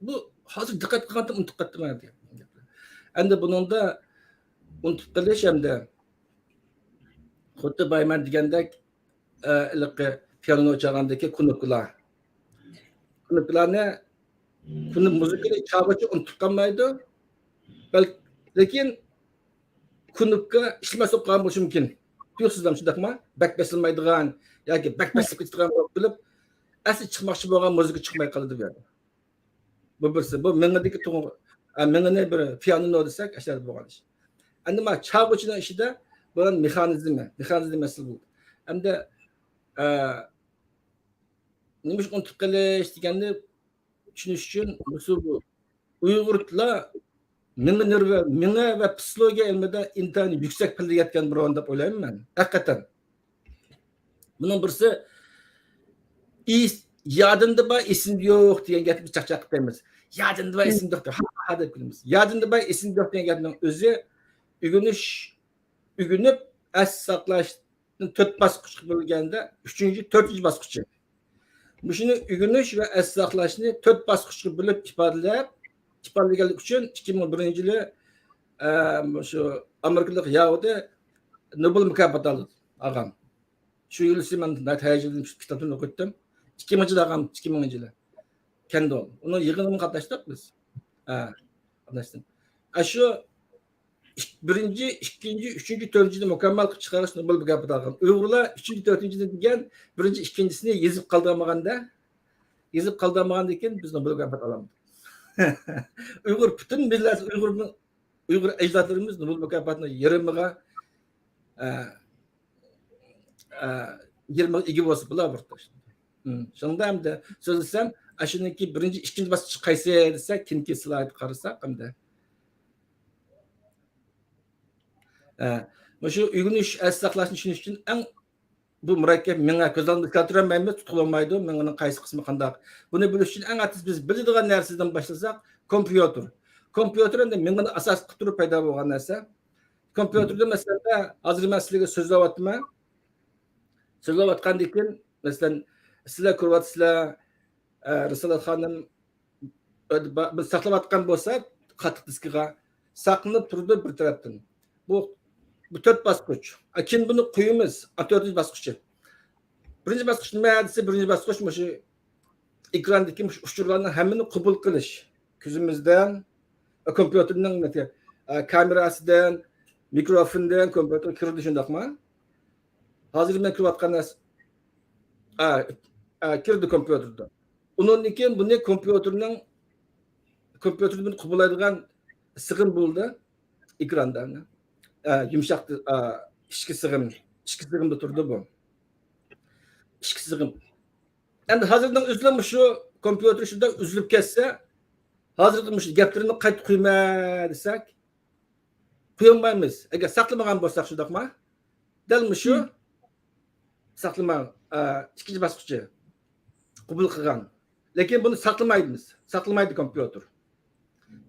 بۇ، ھازىر دىققەت قىلغانتىم، ئۇنتۇپ قاپتىمەن. ئەمدى بۇنىڭدا ئۇنتۇپ قېلىش ھەمدە خۇددى بايمەن دېگەندەك، ئە، ھېلىقى پىيانىنو چالغاندىكى كۇنۇپكىلار. كۇنۇپكىلارنى، كۇنۇپ مۇزىكىنى چالغۇچى ئۇنتۇپ قالمايدۇ. بەل-، لېكىن كۇنۇپكا ئىشلىمەس بولۇپ قالغان بولۇشى مۇمكىن. تۇيۇقسىزلا شۇنداقمۇ؟ بەك بېسىلمايدىغان ياكى بەك بېسىلىپ كېتىدىغان بولۇپ قېلىپ، ئەسلى چىقماقچى بولغان مۇزىكا چىقماي قالىدۇ بۇ يەردە. بۇ بىرسى. بۇ مېڭىدىكى تۇغ-، ئە، مېڭىنى بىر پىيانىنو دېسەك، ئەشۇ يەردە بولغان ئىش. ئەمدى مانا چالغۇچىنىڭ ئىشىدە بۇ مېخانىزمى، مېخانىزم مەسىلە بولدى. ئەمدى، ئە، نېمىشقا ئۇنتۇپ قېلىش دېگەننى چۈشىنىش ئۈچۈن، بۇ ئۇيغۇر تىلى مېڭە نېرۋا، مېڭە ۋە پسىخولوگىيە ئىلمىدا ئىنتايىن يۈكسەك پەللىگە يەتكەن بىر ئورۇن دەپ ئويلايمەن مەن، ھەقىقەتەن. بۇنىڭ بىرسى، ئېس-، يادىمدا بار، ئېسىمدە يوق دېگەن گەپنى چاقچاق قىلىپ، يادىمدا بار، ئېسىمدە يوق دەپ، ھا، ھا دەپ كۈلىمىز. يادىمدا بار، ئېسىمدە يوق دېگەن گەپنىڭ ئۆزى ئۆگىنىش، ئۆگىنىپ، ئەستە ساقلاشنى تۆت باسقۇچقا بۆلگەندە، ئۈچىنچى، تۆتىنچى باسقۇچى. مۇشۇنى ئۆگىنىش ۋە ئەستە ساقلاشنى تۆت باسقۇچقا بۆلۈپ ئىپادىلەپ، ئىپادىلىگەنلىكى ئۈچۈن ئىككى مىڭ بىرىنچى يىلى، ئە، مۇشۇ ئامېرىكىلىق ياھۇدى نوبېل مۇكاپاتى ئالدى، ئالغان. شۇ يىلىسى مەن ناھايىتى ھەياجانلىنىپ شۇ كىتابنى ئوقۇيتتۇم. ئىككى مىڭىنچى يىلى ئالغان، ئىككى مىڭىنچى يىلى. كەندول. ئۇنىڭ يىغىنىغا قاتناشتۇق بىز. ھە، قاتناشتىم. ئاشۇ ئىك-، بىرىنچى، ئىككىنچى، ئۈچىنچى، تۆتىنچىنى مۇكەممەل قىلىپ چىقارغاچ نوبېل مۇكاپاتى ئالغان. ئۇيغۇرلار ئۈچىنچى، تۆتىنچىدىن كېيىن بىرىنچى، ئىككىنچىسىنى يېزىپ قالدۇرمىغاندا، يېزىپ قالدۇرمىغاندىن كېيىن بىز نوبېل مۇكاپاتى ئالالمىدۇق. ئۇيغۇر، پۈتۈن مىللەت ئۇيغۇرنىڭ، ئۇيغۇر ئەجدادلىرىمىز نوبېل مۇكاپاتىنىڭ يېرىمىغا، ئە، ئە، يېرىمىغا ئىگە بولسا بولا بىر توش. ھىم، شۇنىڭدا ئەمدى سۆزلىسەم، ئاشۇنىڭكى بىرىنچى، ئىككىنچى باسقۇچى قايسى دېسە، كېيىنكى سلايدقا قارىساق ئەمدى. ئە، مۇشۇ ئۆگىنىش، ئەستە ساقلاشنى چۈشىنىش ئۈچۈن ئەڭ بۇ مۇرەككەپ مېڭە، كۆز ئالدىمىزدا كەلتۈرەلمەيمىز، تۇتقىلى بولمايدۇ، مېڭىنىڭ قايسى قىسمى قانداق. بۇنى بىلىش ئۈچۈن ئەڭ ئاساسىي بىز بىلىدىغان نەرسىدىن باشلىساق، كومپيۇتېر. كومپيۇتېر ئەمدى مېڭىنى ئاساس قىلىپ تۇرۇپ پەيدا بولغان نەرسە. كومپيۇتېردا مەسىلەن، ھازىر مەن سىلەرگە سۆزلەۋاتىمەن. سۆزلەۋاتقاندىن كېيىن، مەسىلەن، سىلەر كۆرۈۋاتىسىلەر، ئە، رىسالەت خانىم، بىز ساقلاۋاتقان بولسا، قاتتىق دىسكىغا ساقلىنىپ تۇرىدۇ بىر تەرەپتىن. بۇ، بۇ تۆت باسقۇچ. ئا، كېيىن بۇنى قويىمىز. ئا، تۆتىنچى باسقۇچى. بىرىنچى باسقۇچ نېمە دېسە، بىرىنچى باسقۇچ مۇشۇ ئېكراندىكى مۇشۇ ئۇچۇرلارنىڭ ھەممىنى قوبۇل قىلىش. كۆزىمىزدىن، ئا، كومپيۇتېرنىڭ، ئا، كامېراسىدىن، مىكروفوندىن كومپيۇتېرغا كىرىدۇ، شۇنداقمۇ؟ ھازىر مەن كىرىۋاتقان نەرسە، ئا، ئا، كىردى كومپيۇتېردا. ئۇنىڭدىن كېيىن بۇنى كومپيۇتېرنىڭ، كومپيۇتېر بۇنى قوبۇللايدىغان سىغىم بولدى ئېكراندا. ئا، يۇمشاق، ئا، ئىچكى سىغىم، ئىچكى سىغىمدا تۇرىدۇ بۇ. ئىچكى سىغىم. ئەمدى ھازىرنىڭ ئۆزىلا مۇشۇ كومپيۇتېر شۇنداق ئۈزۈلۈپ كەتسە، ھازىرقى مۇشۇ گەپلىرىمنى قايتا قويىمەن دېسەك، قويالمايمىز. ئەگەر ساقلىمىغان بولساق شۇنداقما؟ دەل مۇشۇ ساقلىما، ئە، ئىككىنچى باسقۇچى قوبۇل قىلغان. لېكىن بۇنى ساقلىمايمىز. ساقلىمايدۇ كومپيۇتېر.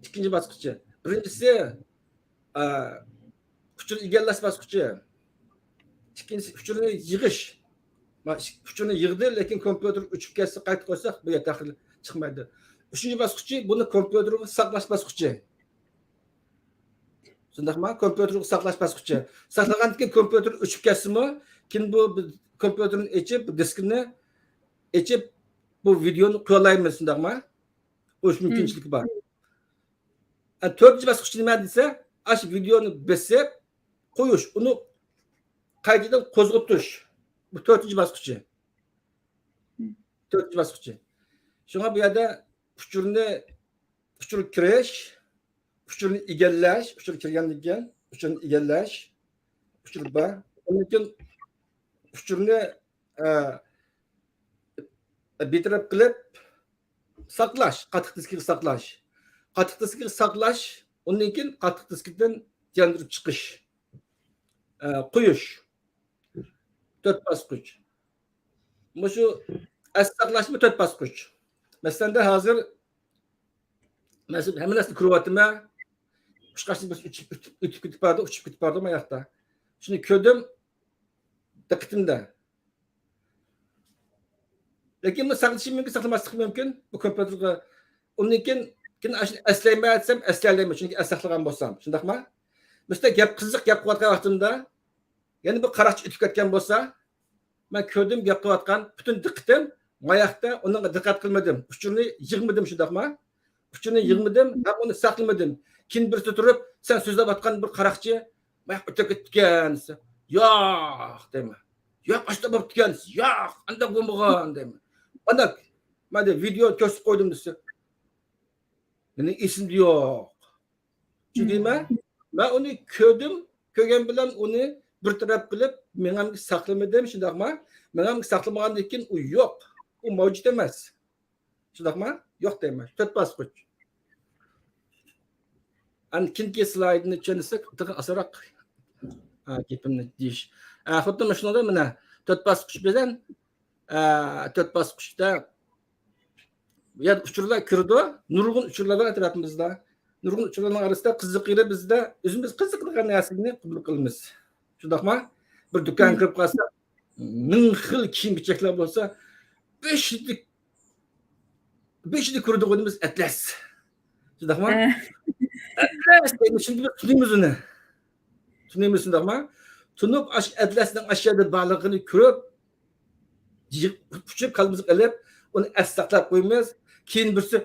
ئىككىنچى باسقۇچى. بىرىنچىسى، ئە، ئۇچۇر ئىگىلەش باسقۇچى. ئىككىنچىسى، ئۇچۇرنى يىغىش. ما-، ئۇچۇرنى يىغدى، لېكىن كومپيۇتېر ئۆچۈپ كەتسە، قايتا قويساق، بۇ يەر تەھرىر چىقمايدۇ. ئۈچىنچى باسقۇچى، بۇنى كومپيۇتېرغا ساقلاش باسقۇچى. شۇنداقمۇ؟ كومپيۇتېرغا ساقلاش باسقۇچى. ساقلىغاندىن كېيىن كومپيۇتېر ئۆچۈپ كەتسىمۇ، كېيىن بۇ بىز كومپيۇتېرنى ئېچىپ، بۇ دىسكىنى ئېچىپ، بۇ ۋىدېئونى قويالايمىز، شۇنداقمۇ؟ قويۇش مۇمكىنچىلىكى بار. ئە، تۆتىنچى باسقۇچ نېمە دېسە، ئاشۇ ۋىدېئونى بېسىپ قويۇش، ئۇنى قايتىدىن قوزغىتىش. بۇ تۆتىنچى باسقۇچى. تۆتىنچى باسقۇچى. شۇڭا بۇ يەردە ئۇچۇرنى، ئۇچۇر كىرىش، ئۇچۇرنى ئىگىلەش، ئۇچۇر كىرگەندىن كېيىن ئۇچۇرنى ئىگىلەش، ئۇچۇر بار. ئۇنىڭدىن كېيىن ئۇچۇرنى، ئە، بىتەرەپ قىلىپ ساقلاش، قاتتىق دىسكىغا ساقلاش. قاتتىق دىسكىغا ساقلاش، ئۇندىن كېيىن قاتتىق دىسكىدىن ياندۇرۇپ چىقىش. ئە، قويۇش. تۆت باسقۇچ. مۇشۇ ئەستە ساقلاشمۇ تۆت باسقۇچ. مەسىلەن، ھازىر، مەسىلەن، ھەممە نەرسىنى كۆرۈۋاتىمەن. قۇشقاچنى بىر ئۇچۇپ، ئۆتۈپ، ئۆتۈپ كېتىپ باردى، ئۇچۇپ كېتىپ باردى ماياقتا. شۇنى كۆردۈم. دىققىتىمدە. لېكىن بۇ ساقلىشىم مۇمكىن، ساقلىماسلىقى مۇمكىن. بۇ كومپيۇتېرغا ئۇندىن كېيىن، كېيىن ئاشۇنى ئەسلەيمەن دېسەم، ئەسلىيەلەيمەن، چۈنكى ئەس ساقلىغان بولسام. شۇنداقما؟ مۇشۇنداق گەپ، قىزىق گەپ قىلىۋاتقان ۋاقتىمدا يەنە بىر قاراقچى ئۆتۈپ كەتكەن بولسا، مەن كۆردۈم، گەپ قىلىۋاتقان پۈتۈن دىققىتىم ماياقتا، ئۇنىڭغا دىققەت قىلمىدىم. ئۇچۇرنى يىغمىدىم، شۇنداقما؟ ئۇچۇرنى يىغمىدىم ھەم ئۇنى ساقلىمىدىم. كېيىن بىرسى تۇرۇپ، سەن سۆزلەۋاتقان بىر قاراقچى ماياق ئۆتۈپ كەتكەن دېسە، ياق دەيمەن. ياق، ئاشۇنداق بوپتىكەن دېسە، ياق، ئانداق بولمىغان دەيمەن. ئانداق مەن دە ۋىدېو كۆرسىتىپ قويدۇم دېسە، مېنىڭ ئېسىمدە يوق. چۈنكى مەن، مەن ئۇنى كۆردۈم، كۆرگەن بىلەن ئۇنى بىر تەرەپ قىلىپ، مېڭەمگە ساقلىمىدىم، شۇنداقما؟ مېڭەمگە ساقلىمىغاندىن كېيىن ئۇ يوق. ئۇ مەۋجۇت ئەمەس. شۇنداقما؟ يوق دەيمەن. تۆت باسقۇچ. ئەنە كېيىنكى سلايدنى چۈشەنسەك، تېخى ئاسانراق، ئا، گېپىمنى دېيىش. ئا، خۇددى مۇشۇنىڭدەك مانا تۆت باسقۇچ بىلەن، ئا، تۆت باسقۇچتا يا ئۇچۇرلار كىرىدۇ، نۇرغۇن ئۇچۇرلار بار ئەتراپىمىزدا. نۇرغۇن ئۇچۇرلارنىڭ ئارىسىدا قىزىق يېرى بىزدە ئۆزىمىز قىزىقىدىغان نەرسىنى قوبۇل قىلىمىز. شۇنداقما؟ بىر دۇكانغا كىرىپ قالساق، مىڭ خىل كىيىم-كېچەكلەر بولسا، بېشىدا، بېشىدا كۆرىدىغىنىمىز ئەتلەس. شۇنداقما؟ ئەتلەس دەيمىز، چۈنكى بىز تونۇيمىز ئۇنى. تونۇيمىز، شۇنداقما؟ تونۇپ، ئاشۇ ئەتلەسنىڭ ئاشۇ يەردە بارلىقىنى كۆرۈپ، يىغ-، ئۇچۇپ كاللىمىزغا ئېلىپ، ئۇنى ئەستە ساقلاپ قويىمىز. كېيىن بىرسى،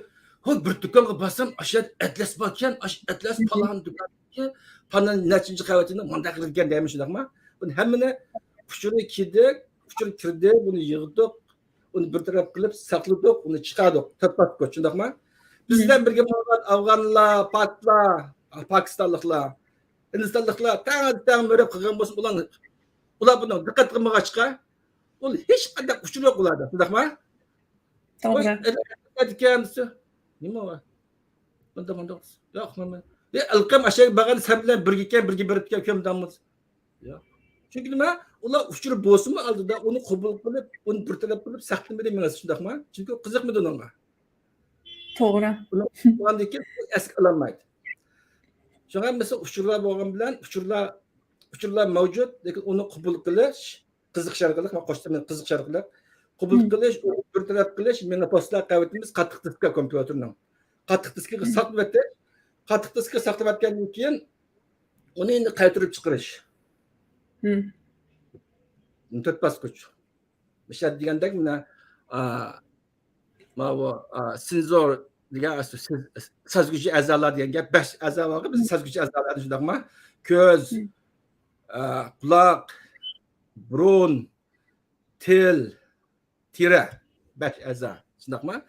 «ھو، بىر دۇكانغا بارسام، ئاشۇ يەردە ئەتلەس باركەن، ئاشۇ ئەتلەس پالان دۇكان.» پانا نەچچىنچى قەۋىتىنى مۇنداق قىلىدىكەن دەيمىز، شۇنداقما؟ بۇنى ھەممىنى ئۇچۇرى كىردى، ئۇچۇر كىردى، بۇنى يىغدۇق، ئۇنى بىر تەرەپ قىلىپ ساقلىدۇق، ئۇنى چىقاردۇق، تۆت پاسپورت، شۇنداقما؟ بىز بىلەن بىرگە بولغان ئافغانلار، پاكلار، پاكىستانلىقلار، ھىندىستانلىقلار تەڭ، تەڭ مۆرەپ قىلغان بولسا، ئۇلار، ئۇلار بۇنىڭ دىققەت قىلمىغاچقا، ئۇ ھېچقانداق ئۇچۇر يوق ئۇلاردا، شۇنداقما؟ توغرا. ئەتىكەن دېسە، نېمە بار؟ مۇنداق، مۇنداق. ياق، مانا. يا، ئەلقەم ئاشۇ يەرگە بارغان سەن بىلەن بىرگىكەن، بىرگە بېرىپتىكەن، كۆمداڭمىز. ياق. چۈنكى نېمە؟ ئۇلار ئۇچۇر بولسىمۇ ئالدىدا، ئۇنى قوبۇل قىلىپ، ئۇنى بىر تەرەپ قىلىپ ساقلىمىدى مېڭىسى، شۇنداقما؟ چۈنكى ئۇ قىزىقمىدى ئۇنىڭغا. توغرا. ئۇنى قىلغاندىن كېيىن ئۇ ئەسكە ئالالمايدۇ. شۇڭا مەسىلەن، ئۇچۇرلار بولغان بىلەن، ئۇچۇرلار، ئۇچۇرلار مەۋجۇت، لېكىن ئۇنى قوبۇل قىلىش، قىزىقىش ئارقىلىق، مەن قوشتۇم، قىزىقىش ئارقىلىق قوبۇل قىلىش، ئۇنى بىر تەرەپ قىلىش، مېڭە پوستلار قەۋىتىمىز قاتتىق دىسكا كومپيۇتېرنىڭ. قاتتىق دىسكىغا ساقلىۋەتتى. قاتتىق دىسكا ساقلىۋەتكەندىن كېيىن ئۇنى ئەمدى قايتۇرۇپ چىقىرىش. تۆت باسقۇچ. مىشەد دېگەندەك، مانا، ئا، ماۋۇ، ئا، سېنزور دېگەن، ئا، سېز-، سەزگۈچى ئەزالار دېگەن گەپ، بەش ئەزا بارغۇ، بىز سەزگۈچى ئەزالارنى شۇنداقما؟ كۆز، ئا، قۇلاق، بۇرۇن، تىل، تېرە، بەش ئەزا. شۇنداقما؟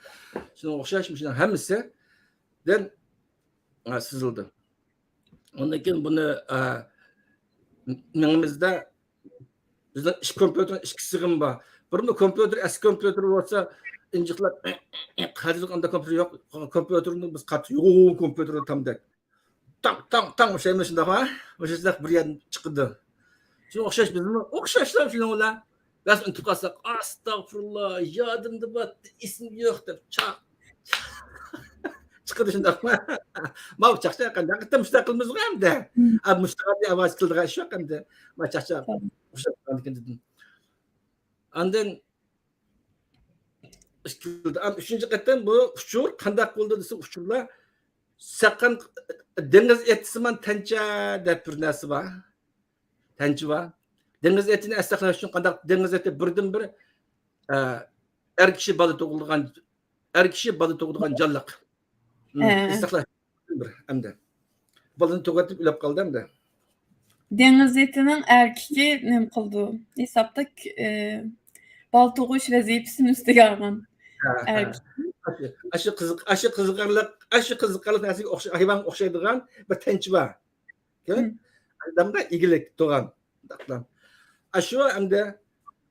شۇنىڭغا ئوخشاش مۇشۇنىڭ ھەممىسىدىن، ئا، سىزىلدى. ئۇندىن كېيىن بۇنى، ئا، مېڭىمىزدە بىزنىڭ ئىش كومپيۇتېرنىڭ ئىككى سىغىمى بار. بۇرۇندا كومپيۇتېر، ئەسكى كومپيۇتېر بولسا، ئىنجىقلاپ ھازىر ئانداق كومپيۇتېر يوق. كومپيۇتېرنى بىز قاتتىق يوغان كومپيۇتېردا تامدەك تاڭ، تاڭ، تاڭ ئوخشايمىز شۇنداق، ھە؟ مۇشۇنداق بىر يەردىن چىقىدۇ. شۇنىڭغا ئوخشاش بىزمۇ ئوخشاشلا شۇنىڭ بىلەن بەس ئۇنتۇپ قالساق، «ئاستاغفۇرۇللا، يادىمدا بار، ئېسىمدە يوق» دەپ چاق. چىقىدۇ شۇنداقمۇ؟ ماۋۇ چاقچاق قانداق قېتىم مۇشۇنداق قىلىمىزغۇ ئەمدى؟ ئا، مۇشۇنداق ئاۋاز كېلىدىغان ئىش يوق ئەمدى. ما چاقچاق. ئوخشاپ قالغاندىكىن دېدىم. ئاندىن ئىككىنچى، ئەم، ئۈچىنچى قېتىم بۇ ئۇچۇر قانداق بولدى دېسە، ئۇچۇرلار سەقەن دېڭىز ئېتىسىمان تەنچە دەپ بىر نەرسە بار. تەنچە بار. دېڭىز ئېتىنى ئەستە ساقلاش ئۈچۈن قانداق دېڭىز ئېتى بىردىنبىر، ئە، ئەر كىشى بالا تۇغۇلغان، ئەر كىشى بالا تۇغىدىغان جانلىق. ئەستە ساقلاش بىر ئەمدى. بالىنى تۇغۇۋېتىپ ئۆلۈپ قالدى ئەمدى. دېڭىز ئېتىنىڭ ئەركىكى نېمە قىلىدۇ؟ ھېسابتا، ئى، بالا تۇغۇش ۋەزىپىسىنى ئۈستىگە ئالغان. ھە، ھە. ئەركىكى. ئاشۇ، ئاشۇ قىزىق، ئاشۇ قىزىقارلىق، ئاشۇ قىزىقارلىق نەرسىگە ئوخشاش، ھايۋانغا ئوخشايدىغان بىر تەنچە بار. ئادەمدە ئىگىلىك، تۇغان. ئاشۇ ئەمدى،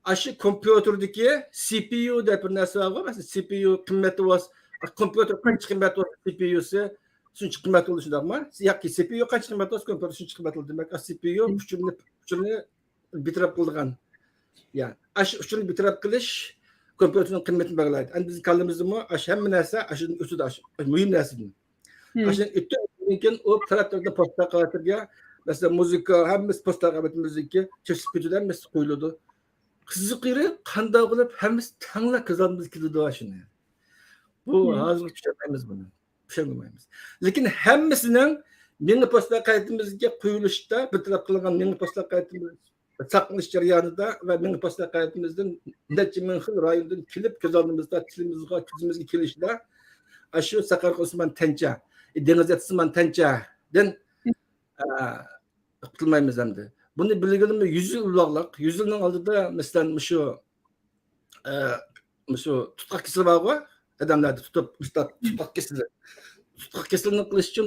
ئاشۇ كومپيۇتېردىكى سى پى يۇ دەپ بىر نەرسە بارغۇ، مەسىلەن، سى پى يۇ قىممىتى بولسا، كومپيۇتېر قانچە قىممەت بولسا، سى پى يۇسى شۇنچە قىممەت بولىدۇ، شۇنداقمۇ؟ ياكى سى پى يۇ قانچە قىممەت بولسا، كومپيۇتېر شۇنچە قىممەت بولىدۇ. دېمەك، سى پى يۇ ئۇچۇرنى، ئۇچۇرنى بىتەرەپ قىلىدىغان. يا، ئاشۇ ئۇچۇرنى بىتەرەپ قىلىش كومپيۇتېرنىڭ قىممىتىنى بەلگىلەيدۇ. ئەمدى بىزنىڭ كاللىمىزدىمۇ ئاشۇ ھەممە نەرسە ئاشۇدىن ئۆتىدۇ، ئاشۇ مۇھىم نەرسىدىن. ئاشۇدىن ئۆتتى، ئۇنىڭدىن كېيىن ئۇ تەرەپ تەرەپتە پوستا قەۋەتلىرىگە، مەسىلەن، مۇزىكا، ھەممىسى پوستا قەۋىتىمىزدىكى چۆچۈرە سۈپىتىدە ھەممىسى قويۇلىدۇ. قىزىق يېرى، قانداق قىلىپ ھەممىسى تەڭلا كۆز ئالدىمىزغا كېلىدۇ شۇنى. بۇ ھازىرغىچە چۈشەنمەيمىز بۇنى. چۈشەنمەيمىز. لېكىن ھەممىسىنىڭ مېڭە پوستاق قەنتىمىزگە قۇيۇلۇشتا، بىر تەرەپ قىلىنغان مېڭە پوستاق قەنتىمىز ساقلىنىش جەريانىدا ۋە مېڭە پوستاق قەنتىمىزدىن نەچچە مىڭ خىل رايوندىن كېلىپ كۆز ئالدىمىزدا تىلىمىزغا، كۆزىمىزگە كېلىشىدە، ئاشۇ ساقارقۇمسىمان تەنچە، دېڭىز ئېتىسىمان تەنچەدىن، ئە، قۇتۇلمايمىز ئەمدى. بۇنى بىلگىلىمۇ يۈز يىل ئۇزاقلىق، يۈز يىلنىڭ ئالدىدا، مەسىلەن، مۇشۇ، ئە، مۇشۇ تۇتقاق كېسىلى بارغۇ، ئادەملەردە تۇتۇپ، تۇتقاق كېسىلى. تۇتقاق كېسىلىنى قىلىش ئۈچۈن،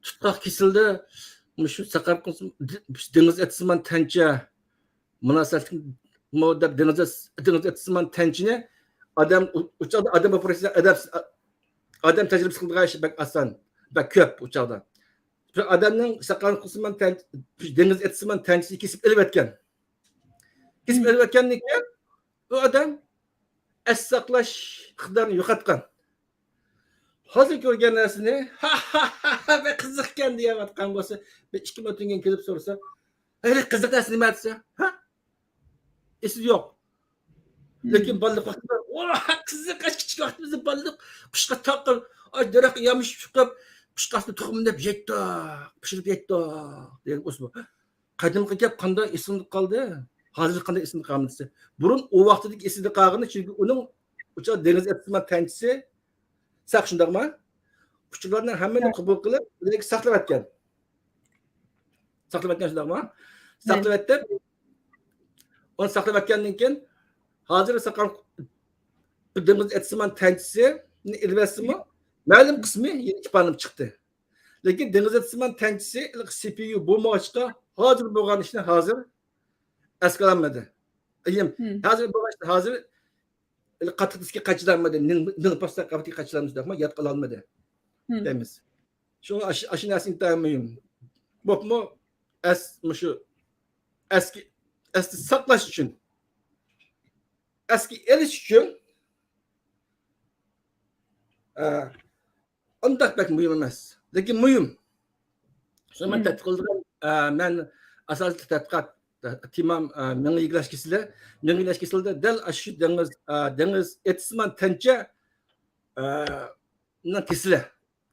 تۇتقاق كېسىلىدە مۇشۇ ساقارقۇمسىمان، دېڭىز ئېتىسىمان تەنچە مۇناسىۋەتلىكمۇ دەپ، دېڭىز ئېتىسىمان تەنچىنى ئادەم، ئۇ، ئۇ چاغدا ئادەم ئوپېراتسىيە، ئادەم، ئادەم تەجرىبىسى قىلىدىغان ئىش بەك ئاسان، بەك كۆپ ئۇ چاغدا. شۇ ئادەمنىڭ ساقارقۇمسىمان تەن-، دېڭىز ئېتىسىمان تەنچىسىنى كېسىپ ئېلىۋەتكەن. كېسىپ ئېلىۋەتكەندىن كېيىن، ئۇ ئادەم ئەس ساقلاش ئىقتىدارىنى يوقاتقان. ھازىر كۆرگەن نەرسىنى، ھا، ھا، ھا، ھا، بەك قىزىقكەن دېيەۋاتقان بولسا، بىر ئىككى مىنۇتتىن كېيىن كېلىپ سورىسا، ھەي، قىزىق نەرسە نېمە دېسە، ھە؟ ئېسىدە يوق. لېكىن بالىلىق ۋاقتىدا، ۋاھ، قىزىق، كىچىك ۋاقتىمىزدا بالىلىق، قۇشقا تاقىل، ئاي، دەرەخكە يامىشىپ چىقىپ، قۇشقاچنى تۇخۇمدەپ يەيتتۇق، پىشۇرۇپ يەيتتۇق دېگەن ئۇسۇل. قەدىمكى گەپ قانداق ئېسىڭدە قالدى؟ ھازىر قانداق ئېسىڭدە قالمىدى دېسە، بۇرۇن ئۇ ۋاقتىدىكى ئېسىدە قالغىنى، چۈنكى ئۇنىڭ ئۇ چاغ دېڭىز ئېتىسىمان تەنچىسى ساق، شۇنداقمۇ؟ ئۇچۇرلارنى ھەممىنى قوبۇل قىلىپ، لېكىن ساقلاۋەتكەن. ساقلاۋەتكەن، شۇنداقمۇ؟ ساقلاۋەتتى. ئۇنى ساقلاۋەتكەندىن كېيىن، ھازىر ساقال، بۇ دېڭىز ئېتىسىمان تەنچىسىنى ئېلىۋەتسىمۇ، مەلۇم قىسمى يەنە ئىپادىلىنىپ چىقتى. لېكىن دېڭىز ئېتىسىمان تەنچىسى سى پى يۇ بولمىغاچقا، ھازىر بولغان ئىشنى ھازىر ئەسكە ئالالمىدى. ئىيىم، ھازىر بولغان ئىشنى ھازىر قاتتىق دىسكا قاچىلالمىدى، مىڭ، مىڭ پاستا قاتتىق قاچىلالمىدى، ياد قىلالمىدى دەيمىز. شۇڭا ئاشۇ، ئاشۇ نەرسە ئىنتايىن مۇھىم. بولۇپمۇ ئەس-، مۇشۇ ئەسكى، ئەستە ساقلاش ئۈچۈن، ئەسكە ئېلىش ئۈچۈن، ئە، ئۇنداق بەك مۇھىم ئەمەس، لېكىن مۇھىم. شۇڭا مەن تەتقىق قىلىدىغان، ئە، مەن ئاساسلىق تەتقىقات تېمام، ئە، مېڭە ئىگىلەش كېسىلى. مېڭە ئىگىلەش كېسىلىدە دەل ئاشۇ دېڭىز، ئە، دېڭىز ئېتىسىمان تەنچە، ئە، نىڭ كېسىلى.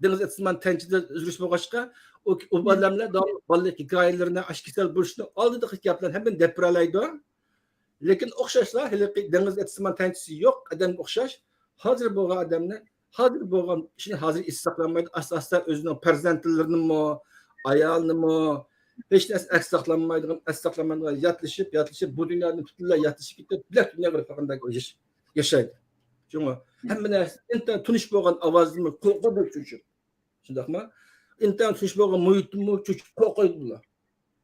دېڭىز ئېتىسىمان تەنچىدە ئۆزگىرىش بولغاچقا، ئۇ، ئۇ بالىلار داۋاملىق بالىلىق ھېكايىلىرىنى، ئاش كېسەل بولۇشنى ئالدىدىكى گەپلەرنى ھەممىنى دەپ بېرەلەيدۇ. لېكىن ئوخشاشلا ھېلىقى دېڭىز ئېتىسىمان تەنچىسى يوق ئادەمگە ئوخشاش، ھازىر بولغان ئادەمنى، ھازىر بولغان ئىشنى ھازىر ئېسى ساقلانمايدۇ. ئاستا-ئاستا ئۆزىنىڭ پەرزەنتلىرىنىمۇ، ئايالىنىمۇ، ھېچ نەرسە ئەس ساقلانمايدىغان، ئەس ساقلانمايدىغان، ياتلىشىپ، ياتلىشىپ، بۇ دۇنيادىن پۈتۈنلەي ياتلىشىپ كېتىپ، بىلەك دۇنياغا كىرىپ قالغاندەك ياش-، ياشايدۇ. شۇڭا ھەممە نەرسە ئىنتايىن تونۇش بولغان ئاۋازدىنمۇ قورقىدۇ چۆچۈپ. شۇنداقمۇ؟ ئىنتايىن تونۇش بولغان مۇھىتتىنمۇ چۆچۈپ قورقايدۇ بۇلار.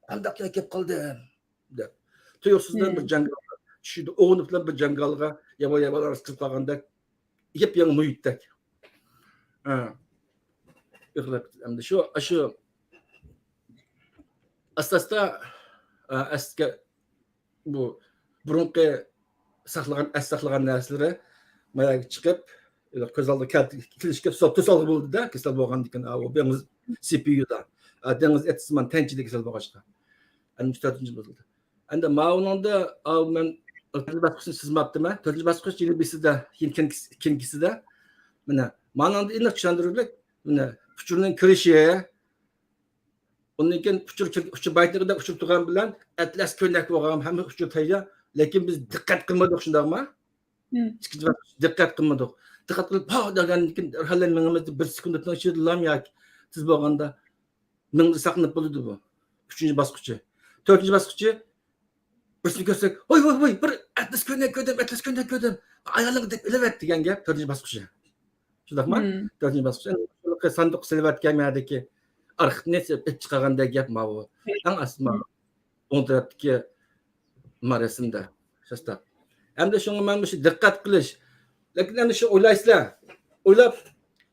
قانداق يەرگە كەپ قالدىم دەپ. تۇيۇقسىزدىن بىر جاڭگالغا چۈشىدۇ. ئوغۇنى بىلەن بىر جاڭگالغا ياۋا-ياۋا ئارىسىغا كىرىپ قالغاندەك، يېپيېڭى مۇھىتتەك. ھە. ئېغىرلاپ كېتىدۇ. ئەمدى شۇ، شۇ ئاستا-ئاستا، ئە، ئەسكە بۇ بۇرۇنقى ساقلىغان، ئەس ساقلىغان نەرسىلىرى ماياغا چىقىپ، كۆز ئالدىغا كەل-، كېلىشكە توسال-، توسالغۇ بولدى-دە، كېسەل بولغاندىكىن، ئا، ئۇ دېڭىز سى پى يۇدا، ئا، دېڭىز ئېتىسىمان تەنچىدە كېسەل بولغاچقا. ئەمدى تۆتىنچى بولدى. ئەمدى ماۋۇنىڭدا، ئا، مەن تۆتىنچى باسقۇچنى سىزماپتىمەن. تۆتىنچى باسقۇچ يەنە بىرسىدە، كېيىن-، كېيىنكىسىدە. مانا، مانىڭدا ئېنىق چۈشەندۈرۈلۈپ، مانا، ئۇچۇرنىڭ كىرىشى، ئۇندىن كېيىن ئۇچۇر، ئۇچۇر بايتنىقىدا ئۇچۇر تۇرغان بىلەن ئەتلەس كۆينەك بولغان ھەممە ئۇچۇر تەييار. لېكىن بىز دىققەت قىلمىدۇق، شۇنداقمۇ؟ ئىككىنچى باسقۇچ دىققەت قىلمىدۇق. دىققەت قىلىپ، ھا دېگەندىن كېيىن دەرھال مېڭىمىزدە بىر سېكۇنتنىڭ ئىچىدىلا ياكى تېز بولغاندا مېڭىمىزدە ساقلىنىپ بولىدۇ بۇ. ئۈچىنچى باسقۇچى. تۆتىنچى باسقۇچى، بىرسىنى كۆرسەك، ۋاي، ۋاي، ۋاي، بىر ئەتلەس كۆينەك كۆردۈم، ئەتلەس كۆينەك كۆردۈم. ئايالىڭغا دەپ ئېلىۋەت دېگەن گەپ تۆتىنچى باسقۇچى. شۇنداقمۇ؟ تۆتىنچى باسقۇچ. ساندۇققا سېلىۋەتكەن يەردىكى ئارخىپنى ئېلىپ چىقارغاندەك گەپ ماۋۇ. ئەڭ ئاستى ماۋۇ. ئوڭ تەرەپتىكى ما رەسىمدە. شۇنداق. ئەمدى شۇڭا مەن مۇشۇ دىققەت قىلىش. لېكىن ئەمدى شۇ ئويلايسىلەر. ئويلاپ،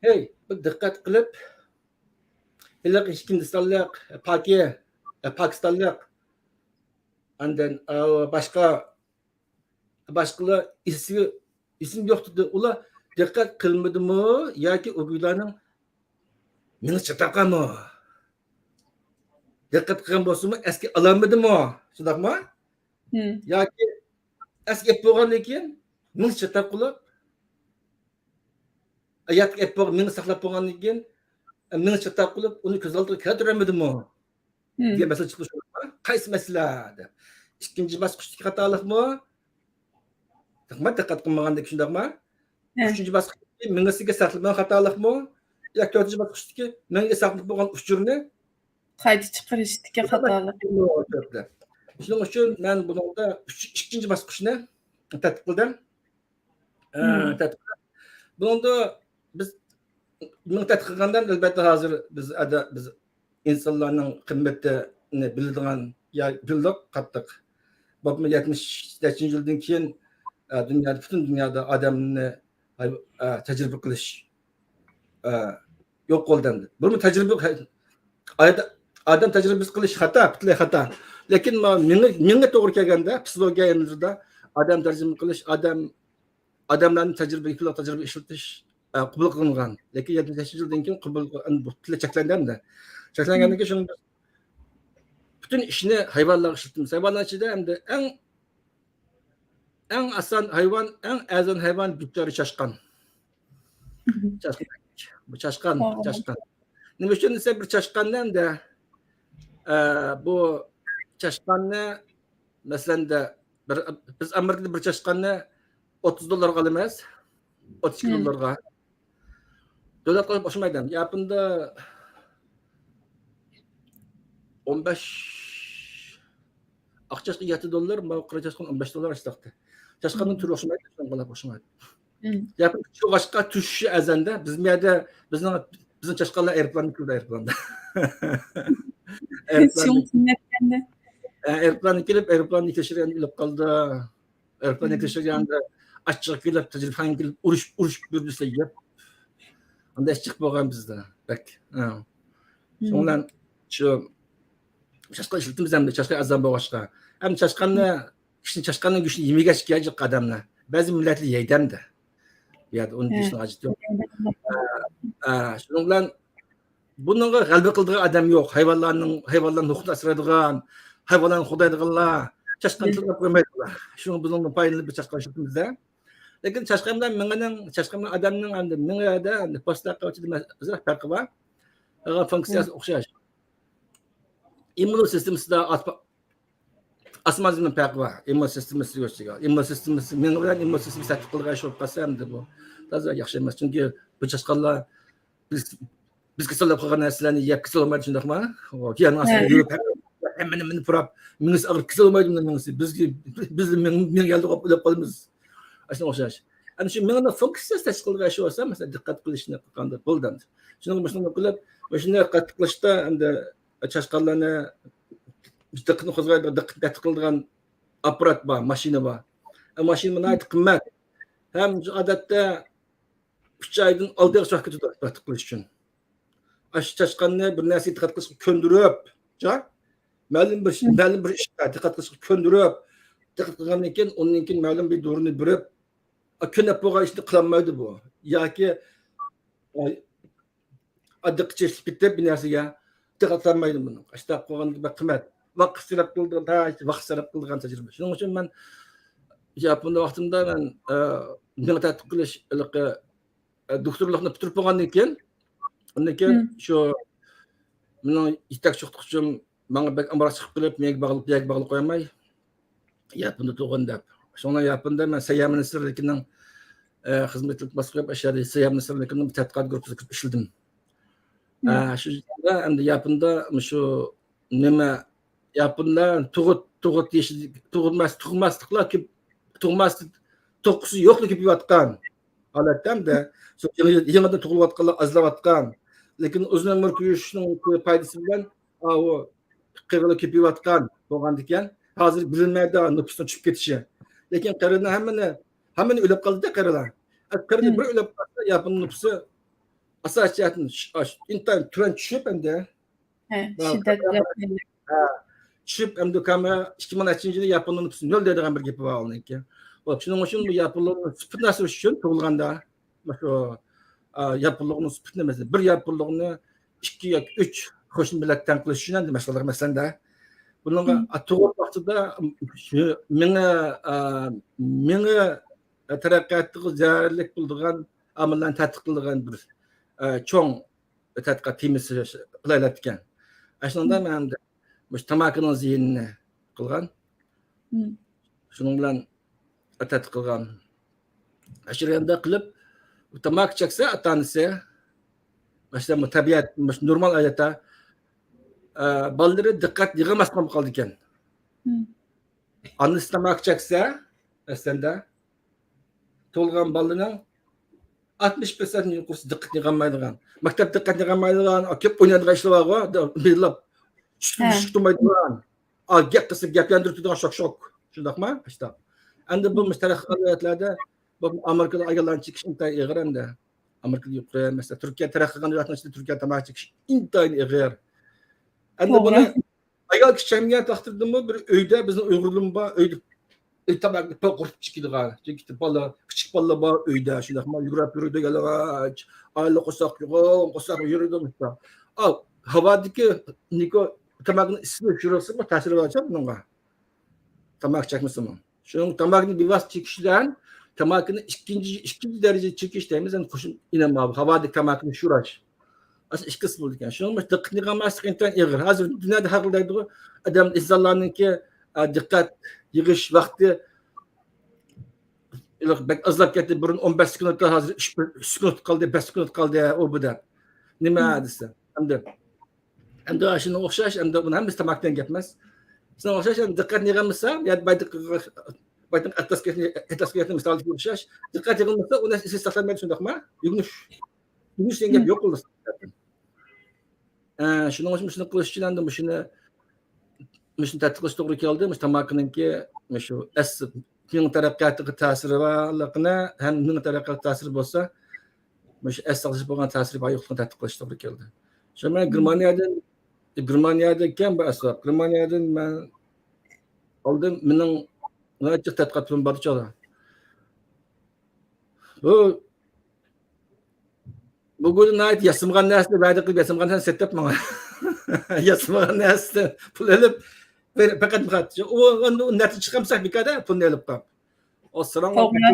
ھەي، بىر دىققەت قىلىپ، ھېلىقى ھىندىستانلىق پاكى، پاكىستانلىق، ئاندىن، ئا، باشقا باشقىلار ئېسىگە، ئېسىم يوق دېدى. ئۇلار دىققەت قىلمىدىمۇ ياكى ئۇ گۇيلارنىڭ مېڭىسى چاتاقمۇ؟ دىققەت قىلغان بولسىمۇ، ئەسكە ئالالمىدىمۇ؟ شۇنداقمۇ؟ ياكى ئەسكى ئېلىپ بولغاندىن كېيىن مېڭىسى چاتاق قىلىپ، ياتقا ئېلىپ بولغان، مېڭىسى ساقلاپ بولغاندىن كېيىن، مېڭىسى چاتاق قىلىپ، ئۇنى كۆز ئالدىغا كەلتۈرەلمىدىمۇ؟ دېگەن مەسىلە چىقىپ تۇرۇپتۇ. قايسى مەسىلە دەپ. ئىككىنچى باسقۇچتىكى خاتالىقمۇ؟ دىققەت، دىققەت قىلمىغاندەك، شۇنداقمۇ؟ ئۈچىنچى باسقۇچتىكى مېڭىسىگە ساقلىمىغان خاتالىقمۇ؟ ياكى تۆتىنچى باسقۇچتىكى مېڭىگە ساقلىنىپ بولغان ئۇچۇرنى قايتا چىقىرىشتىكى خاتالىق. شۇنىڭ ئۈچۈن مەن بۇنىڭدا ئۈچ، ئىككىنچى باسقۇچنى تەتقىق قىلدىم. ئە، تەتقىق. بۇنىڭدا بىز، بۇنى تەتقىق قىلغاندا، ئەلۋەتتە، ھازىر بىز ئەدە-، بىز ئىنسانلارنىڭ قىممىتىنى بىلىدىغان، يا بىلدۇق قاتتىق. بولۇپمۇ يەتمىش نەچچىنچى يىلدىن كېيىن، ئە، دۇنيادا، پۈتۈن دۇنيادا ئادەمنى، ئە، تەجرىبە قىلىش، ئە، يوق بولدى ئەمدى. بۇرۇنمۇ تەجرىبە، ئايدا-، ئادەم تەجرىبىسى قىلىش خاتا، پۈتۈنلەي خاتا. لېكىن ما-، مېڭە، مېڭە توغرا كەلگەندە، پسىخولوگىيە ئېلىمىدا ئادەم تەرجىمە قىلىش، ئادەم، ئادەملەرنى تەجرىبە، تەجرىبە ئىشلىتىش، ئە، قوبۇل قىلىنغان. لېكىن يەتمىش بەشىنچى يىلدىن كېيىن قوبۇل، ئەمدى بۇ پۈتۈنلەي چەكلەندى ئەمدى. چەكلەنگەندىن كېيىن شۇنىڭ پۈتۈن ئىشنى ھايۋانلارغا ئىشلىتىمىز. ھايۋانلار ئىچىدە ئەمدى ئەڭ ئەڭ ئاسان ھايۋان، ئەڭ ئەرزان ھايۋان بىچارە چاشقان. چاشقان. بۇ چاشقان، چاشقان. نېمە ئۈچۈن دېسە، بىر چاشقاننى ئەمدى، ئە، بۇ چاشقاننى، مەسىلەن، دە، بىر، بىز ئامېرىكىدا بىر چاشقاننى ئوتتۇز دوللارغا ئالىمىز. ئوتتۇز ئىككى دوللارغا. دۆلەت قىلىپ ئوخشىمايدۇ. ياپوندا ئون بەش، ئاق چاشقان يەتتە دوللار، ماۋۇ قارا چاشقان ئون بەش دوللار ئاشتاقتى. چاشقاننىڭ تۈرى ئوخشىمايدۇ، شۇنىڭغا ئوخشىمايدۇ. ياپون چوغاشقا چۈشۈشى ئەرزاندا، بىز مۇ يەردە، بىزنىڭ، بىزنىڭ چاشقانلار ئايروپىلاندا كېلىدۇ، ئايروپىلاندا. ئايروپىلاندا. ئە، ئايروپىلاندا كېلىپ، ئايروپىلاننى تەكشۈرگەندە ئۆلۈپ قالدى. ئايروپىلاننى تەكشۈرگەندە ئاچچىقى كېلىپ، تەجرىبىخانىگە كېلىپ، ئۇرۇش، ئۇرۇشۇپ يۈردى دېسە، يەپ. ئانداق ئىش چىقىپ بولغان بىزدە، بەك. ھە. شۇنىڭ بىلەن شۇ چاشقان ئىشلىتىمىز ئەمدى، چاشقان ئەرزان بولغاچقا. ئەمدى چاشقاننى، كىشىنى، چاشقاننىڭ گۆشىنى يېمىگەچكە ياجىق ئادەملەر. بەزى مىللەتلەر يەيدۇ ئەمدى. بۇ يەردە ئۇنى دېيىشنىڭ ھاجىتى يوق. ھە، ھە، شۇنىڭ بىلەن بۇنىڭغا غەلىبە قىلىدىغان ئادەم يوق. ھايۋانلارنىڭ، ھايۋانلارنى ھوقۇقىنى ئاسرايدىغان، ھايۋانلارنى قوغدايدىغانلار چاشقان تىللاپ قويمايدۇ. شۇنىڭ، بۇنىڭدىن پايدىلىنىپ بىر چاشقان ئىشلىتىمىز-دە. لېكىن چاشقان بىلەن مېڭىنىڭ، چاشقان بىلەن ئادەمنىڭ ئەمدى مېڭىدە، ئەمدى پروستاتا ئىچىدە ئازراق پەرقى بار. ئالغان فۇنكسىيەسى ئوخشاش. ئىممۇن سىستېمىسىدا ئاسما-، ئاسمان زېمىن پەرقى بار. ئىممۇن سىستېمىسى، ئىممۇن سىستېمىسى، مېڭە بىلەن ئىممۇن سىستېمىسى تەتقىق قىلغان ئىش بولۇپ قالسا، ئەمدى بۇ تازا ياخشى ئەمەس. چۈنكى بۇ چاشقانلار بىز، بىز كېسەللەپ قالغان نەرسىلەرنى يەپ كېسەللىمەيدۇ، شۇنداقمۇ؟ يەرنىڭ ئاستىدا يۈرۈپ، ھەممىنى، ھەممىنى پۇراپ، مېڭىسى ئاغرىپ كېسەللىمەيدۇ بۇنىڭ مېڭىسى. بىزگە، بىزدە مېڭە، مېڭە ياللۇغى ئۆلۈپ قالىمىز. ئاشۇنىڭغا ئوخشاش. ئەنە شۇ مېڭىنىڭ فۇنكسىيەسى تەشكىل قىلغان ئىش بولسا، مەسىلەن، دىققەت قىلىشنى قىلغاندا بولدى ئەمدى. شۇنىڭغا مۇشۇنداق قىلىپ، مۇشۇنى قاتتىق قىلىشتا ئەمدى چاشقانلارنى دىققىتىنى قوزغايدىغان، دىققەت، دىققەت قىلىدىغان ئاپپارات بار، ماشىنا بار. ئە، ماشىنا ناھايىتى قىممەت. ھەم ئادەتتە ئۈچ ئايدىن ئالتە ئايغىچە ۋاقىت كېتىدۇ تەتقىق قىلىش ئۈچۈن. ئاشۇ چاشقاننى بىر نەرسىگە دىققەت قىلىشقا كۆندۈرۈپ، جا-، مەلۇم بىر، مەلۇم بىر ئىشقا دىققەت قىلىشقا كۆندۈرۈپ، دىققەت قىلغاندىن كېيىن، ئۇنىڭدىن كېيىن مەلۇم بىر دورىنى بېرىپ، ئا، كۆنۈپ بولغان ئىشنى قىلالمايدۇ بۇ. ياكى، ئا، دىققىتى چېچىلىپ كېتىپ بىر نەرسىگە دىققەت قىلالمايدۇ بۇنىڭ. ئاشۇنداق قىلغان بەك قىممەت. ۋاقىت سەرپ قىلىدىغان، ۋاقىت سەرپ قىلىدىغان تەجرىبە. شۇنىڭ ئۈچۈن مەن ياپوندا ۋاقتىمدا مەن، ئە، مېڭە تەتقىق قىلىش ھېلىقى، ئە، دوكتورلۇقنى پۈتتۈرۈپ بولغاندىن كېيىن، ئۇندىن كېيىن شۇ مېنىڭ يېتەكچى ئوقۇتقۇچىم ماڭا بەك ئامراق چىقىپ قېلىپ، مېڭىگە باغلىپ، يەرگە باغلىپ قويالماي، ياپوندا تۇرغىن دەپ. شۇڭا ياپوندا مەن سەيياھ مىنىستىرلىكىنىڭ، ئە، خىزمەتلىك باسقۇچ، ئاشۇ يەردە سەيياھ مىنىستىرلىكىنىڭ بىر تەتقىقات گۇرۇپپىسىدا كىرىپ ئىشلىدىم. ئە، شۇ يەردە ئەمدى ياپوندا مۇشۇ نېمە، ياپوندا تۇغۇت، تۇغۇت يېشى، تۇغۇلماس، تۇغماسلىقلار كۆپ، تۇغماس، تۇغقۇسى يوقلار كۆپىيىۋاتقان ھالەتتە ئەمدى، شۇ يېڭى، يېڭىدىن تۇغۇلۇۋاتقانلار ئازلاۋاتقان. لېكىن ئۇزۇن ئۆمۈر كۆرۈشنىڭ پايدىسى بىلەن، ئاۋۇ قېرىلار كۆپىيىۋاتقان بولغاندىكەن، ھازىر بىلىنمەيدۇ نوپۇسنىڭ چۈشۈپ كېتىشى. لېكىن قېرىنىڭ ھەممىنى، ھەممىنى ئۆلۈپ قالدى-دە قېرىلار. قېرىنى بىر ئۆلۈپ قالسا، ياپون نوپۇسى ئاساسىي جەھەتتىن ئىنتايىن تۆۋەن چۈشۈپ ئەمدى، ھە، شىددەت بىلەن. ھە، چۈشۈپ ئەمدى كامېرا ئىككى مىڭ نەچچىنچى يىلى ياپونلارنىڭ نوپۇسى نۆل دەيدىغان بىر گېپى بار ئۇنىڭكى. بولۇپ، شۇنىڭ ئۈچۈن بۇ ياپونلارنىڭ سۈپىتىنى ئاسراش ئۈچۈن تۇغۇلغاندا، مۇشۇ، ئا، ياپونلۇقنىڭ سۈپىتىنى، مەسىلەن، بىر ياپونلۇقنى ئىككى ياكى ئۈچ قوشنا مىللەت تەڭ قىلىش ئۈچۈن ئەمدى مەسىلە، مەسىلەندە، بۇنىڭغا، مم. ئا، تۇغۇت ۋاقتىدا شۇ مېڭە، ئا، مېڭە تەرەققىياتىغا زەرەرلىك بولىدىغان ئامىللارنى تەتقىق قىلىدىغان بىر، ئا، چوڭ تەتقىقات تېمىسى قىلايلاتىكەن. ئاشۇنىڭدا مم. مەن ئەمدى مۇشۇ تاماكىنىڭ زىيىنىنى قىلغان. مم. شۇنىڭ بىلەن تەتقىق قىلغان. ئاشۇ يەردە قىلىپ، تاماكا چەكسە ئاتا-ئانىسى، مەسىلەن، بۇ تەبىئەت، مۇشۇ نورمال ھاياتتا، ئە، بالىلىرى دىققەت يىغالماس بولۇپ قالىدىكەن. مم. ئانىسى تاماكا چەكسە، ئەسلىدە، تۇغۇلغان بالىنىڭ ئاتمىش پىرسەنت يۇقىرىسى دىققەت يىغالمايدىغان. مەكتەپ دىققەت يىغالمايدىغان، كۆپ ئوينايدىغان ئىشلار بارغۇ، بىللاپ، چۈشكۈن ھە. چۈشكۈن تۇرمايدىغان. ئا، گەپ قىلسا گەپ ياندۇرۇپ تۇرىدىغان شوق-شوق. شۇنداقما؟ ئاشۇنداق. ئەمدى بۇ مم. مۇشۇ تەرەققىي قىلغان دۆلەتلەردە، بۇ ئامېرىكىدا ئاياللارنى چېكىش ئىنتايىن ئېغىر ئەمدى. ئامېرىكىدا يۇقىرى، مەسىلەن، تۈركىيە تەرەققىي قىلغان دۆلەتنىڭ ئىچىدە تۈركىيە تاماكا چېكىش ئىنتايىن ئېغىر. ئەمدى توغرا. بۇنى ئايال كىشى چەكمىگەن تەقدىردىمۇ بىر ئۆيدە بىزنىڭ ئۇيغۇرلىرىمۇ بار، ئۆيدە ئۆي تاماكىنى قۇرۇپ چېكىدىغان. چۈنكى بالا، كىچىك بالىلار بار ئۆيدە، شۇنداقما يۈگۈرۈپ يۈرىدۇ، يالىڭاچ. ئائىلە قۇرساق يوغان، قۇرساق يۈرىدۇ مۇشۇنداق. ئا، ھاۋادىكى نىكو تاماكىنى ئىسسىتىپ يۈرسىمۇ تەسىرى بارچە بۇنىڭغا. تاماكا چەكمىسىمۇ. شۇنىڭ تاماكىنى بىۋاسىتە چېكىش بىلەن تاماكىنى ئىككىنچى، ئىككىنچى دەرىجە چېكىش دەيمىز، يەنى قوشۇم ئىنەم ھاۋادىكى تاماكىنى شوراش. ئاساسەن ئىككىسى بولىدىكەن. شۇنىڭ بىلەن دىققەتنى يىغالماسلىق ئىنتايىن ئېغىر. ھازىر دۇنيادا ھەر خىل دەيدىغۇ، ئادەم ئىنسانلارنىڭكى، ئە، دىققەت يىغىش ۋاقتى بەك ئازلاپ كەتتى. بۇرۇن ئون بەش سېكۇنت، ھازىر ئۈچ، ئۈچ سېكۇنت قالدى، بەش سېكۇنت قالدى، ئۇ بۇ دەپ. نېمە مم. دېسە، ئەمدى، ئەمدى شۇنىڭغا ئوخشاش، ئەمدى بۇنى ھەممىسى تاماكا دېگەن گەپ ئەمەس. شۇنىڭغا ئوخشاش، ئەمدى دىققەتنى يىغالمىسا، يا بايتىق، بايتىق ئەتلەسكە، ئەتلەسكە مىسالىغا ئوخشاش، دىققەت يىغالمىسا، ئۇ نەرسە ئېسىدە ساقلانمايدۇ، شۇنداقما؟ يۈگۈنۈش، يۈگۈنۈش دېگەن گەپ مم. يوق بولىدۇ. ئە، شۇنىڭ ئۈچۈن شۇنى قىلىش ئۈچۈن ئەمدى مۇشۇنى، مۇشۇنى تەتقىق قىلىش توغرا كەلدى. مۇشۇ تاماكىنىڭكى مۇشۇ ئەس-، مېڭە تەرەققىياتىغا تەسىرى بارلىقىنى ھەم مېڭە تەرەققىياتىغا تەسىرى بولسا، مۇشۇ ئەس ساقلىشىپ بولغان تەسىرى بار يوقلۇقىنى تەتقىق قىلىش توغرا كەلدى. شۇ مەن مم. گېرمانىيەدىن، گېرمانىيەدىكەن بۇ ئەسۋاب. گېرمانىيەدىن مەن ئالدىن مېنىڭ ناھايىتى جىق تەتقىقات پۇلۇم بار چاغدا. بۇ، بۇ گۇلى ناھايىتى ياسىمىغان نەرسىنى ۋەدە قىلىپ ياسىمىغان نەرسىنى سېتىپ ماڭا. ياسىمىغان نەرسىدىن پۇل ئېلىپ، بىر، پەقەت، پەقەت، ئۇ، ئۇ، ئۇ نەتىجە چىقارمىساق بىكاردا پۇلنى ئېلىپ قاپ. ئۇ ساراڭ توغرا.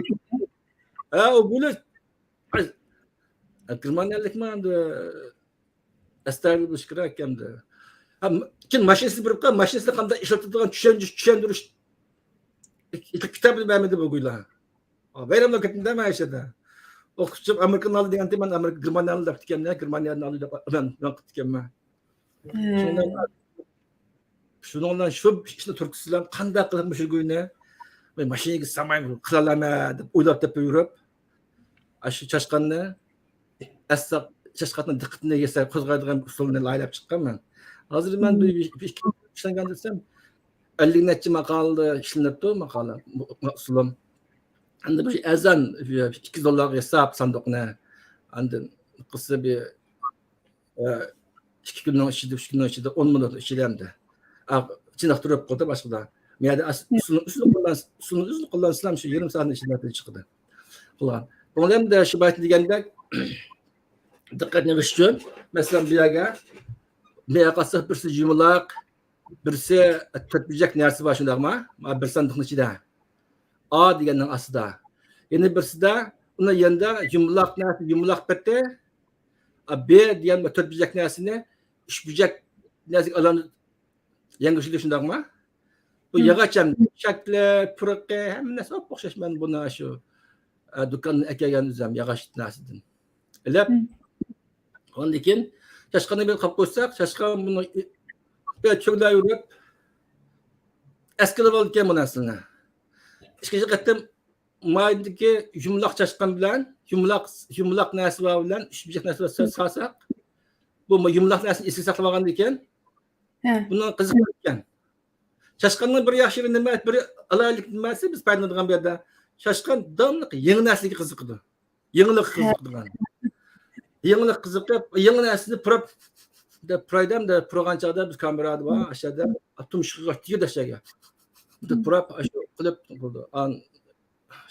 ھە، ئۇ گۇلى، ئاي، گېرمانىيەلىكمۇ ئەمدى ئەستايىدىل بولۇش كېرەك ئەمدى. ھە، كېيىن ماشىنىسىنى بېرىپ قويۇپ، ماشىنىسىنى قانداق ئىشلىتىدىغان چۈشەندۈرۈش، چۈشەندۈرۈش كىتابىنى بەرمىدى بۇ گۇيلا. ۋەيرانلىق كەتتىم دە مەن ئىشىدە. ئوقۇتقۇچىم ئامېرىكىنى ئالدى دېگەنتى، مەن ئامېرىكا، گېرمانىيەنى ئالدى دەپتىكەن، گېرمانىيەنى ئالدى دەپ مەن، مەن قىپتىكەنمەن. مم. شۇنىڭ، شۇنىڭ بىلەن شۇ ئىشنى تۈرتكىسى بىلەن قانداق قىلىپ مۇشۇ گۇينى مەن ماشىنىگە سالماي قىلالامەن دەپ ئويلاپ تېپىپ يۈرۈپ، ئاشۇ چاشقاننى، ئەسلا چاشقاننىڭ دىققىتىنى يەسە قوزغايدىغان ئۇسۇلنى لايىھەلەپ چىققان مەن. ھازىر مەن بىر، مم. بىر ئىككى يىل ئىشلەنگەن دېسەم، ئەللىك نەچچە ماقالىدە ئىشلىنىپتۇ، ماقالە، بۇ، بۇ ئۇسۇلۇم. ئەمدى بىر ئەزان، بىر ئىككى دوللارغا ياساپ ساندۇقنى. ئاندىن قىلسا بىر، ئە، ئىككى كۈننىڭ ئىچىدە، ئۈچ كۈننىڭ ئىچىدە، ئون مىنۇتنىڭ ئىچىدە ئەمدى. ئا، چېنىقتۇرۇپ قويدى باشقىدا. مەيەردە ئاس-، ئۇسۇلنى، ئۇسۇلنى قوللانس-، ئۇسۇلنى ئۆزىنى قوللانسىلام شۇ يېرىم سائەتنىڭ ئىچىدە نەتىجە چىقىدۇ. قىلغان. بۇنىڭدا ئەمدى شۇ بايىتى دېگەندەك، دىققەتنى يىغىش ئۈچۈن، مەسىلەن، بۇ يەرگە، بۇ يەرگە قارىساق، بىرسى يۇمىلاق، بىرسى تۆت بۇرجەك نەرسە بار، شۇنداقما؟ مانا بىر ساندۇقنىڭ ئىچىدە. ئا دېگەننىڭ ئاستىدا. يەنە بىرسىدە، ئۇنىڭ يېنىدا يۇمىلاق نەرسە، يۇمىلاق پېتى. ئا، بې دېگەن بىر تۆت بۇرجەك نەرسىنى ئۈچ بۇرجەك نەرسىگە ئايلاندۇرۇپ يەڭگۈشلۈك، شۇنداقما؟ بۇ مم. ياغاچ ھەم شەكلى، پۇرىقى، ھەممە نەرسە ئوخشاش. مەن بۇنى شۇ، ئە، دۇكاندىن ئەكەلگەن ئۆزۈم ياغاچ نەرسىدىن ئېلىپ، مم. ئاندىن كېيىن چاشقاننى بىر قاپ قويساق، چاشقان بۇنى ئى-، بىر چۆگىلەپ يۈرۈپ، ئەسكىلىۋالىدىكەن بۇ نەرسىنى. ئىككىنچى قېتىم مايدىكى يۇمىلاق چاشقان بىلەن، يۇمىلاق، يۇمىلاق نەرسە بار بىلەن، ئۈچ بۇرجەك نەرسە بار سالساق، بۇ يۇمىلاق نەرسىنى ئېسىگە ساقلىۋالغاندىن كېيىن، ھە. بۇنىڭ قىزىقى ئىكەن. چاشقاننىڭ بىر ياخشى نېمە، بىر ئالاھىدىلىك نېمىسى، بىز پايدىلىنىدىغان بۇ يەردە. چاشقان داۋاملىق يېڭى نەرسىگە قىزىقىدۇ. يېڭىلىققا ھە. قىزىقىدىغان. يېڭىلىق قىزىقىپ، يېڭى نەرسىنى پۇراپ، دەپ پۇرايدۇ، دەپ پۇرىغان چاغدا بىز كامېرا بار، ئاشۇ يەردە تۇمشۇقىغا تېگىدۇ ئاشۇ يەرگە. دەپ پۇراپ، ئاشۇ قىلىپ بولىدۇ. ئان-،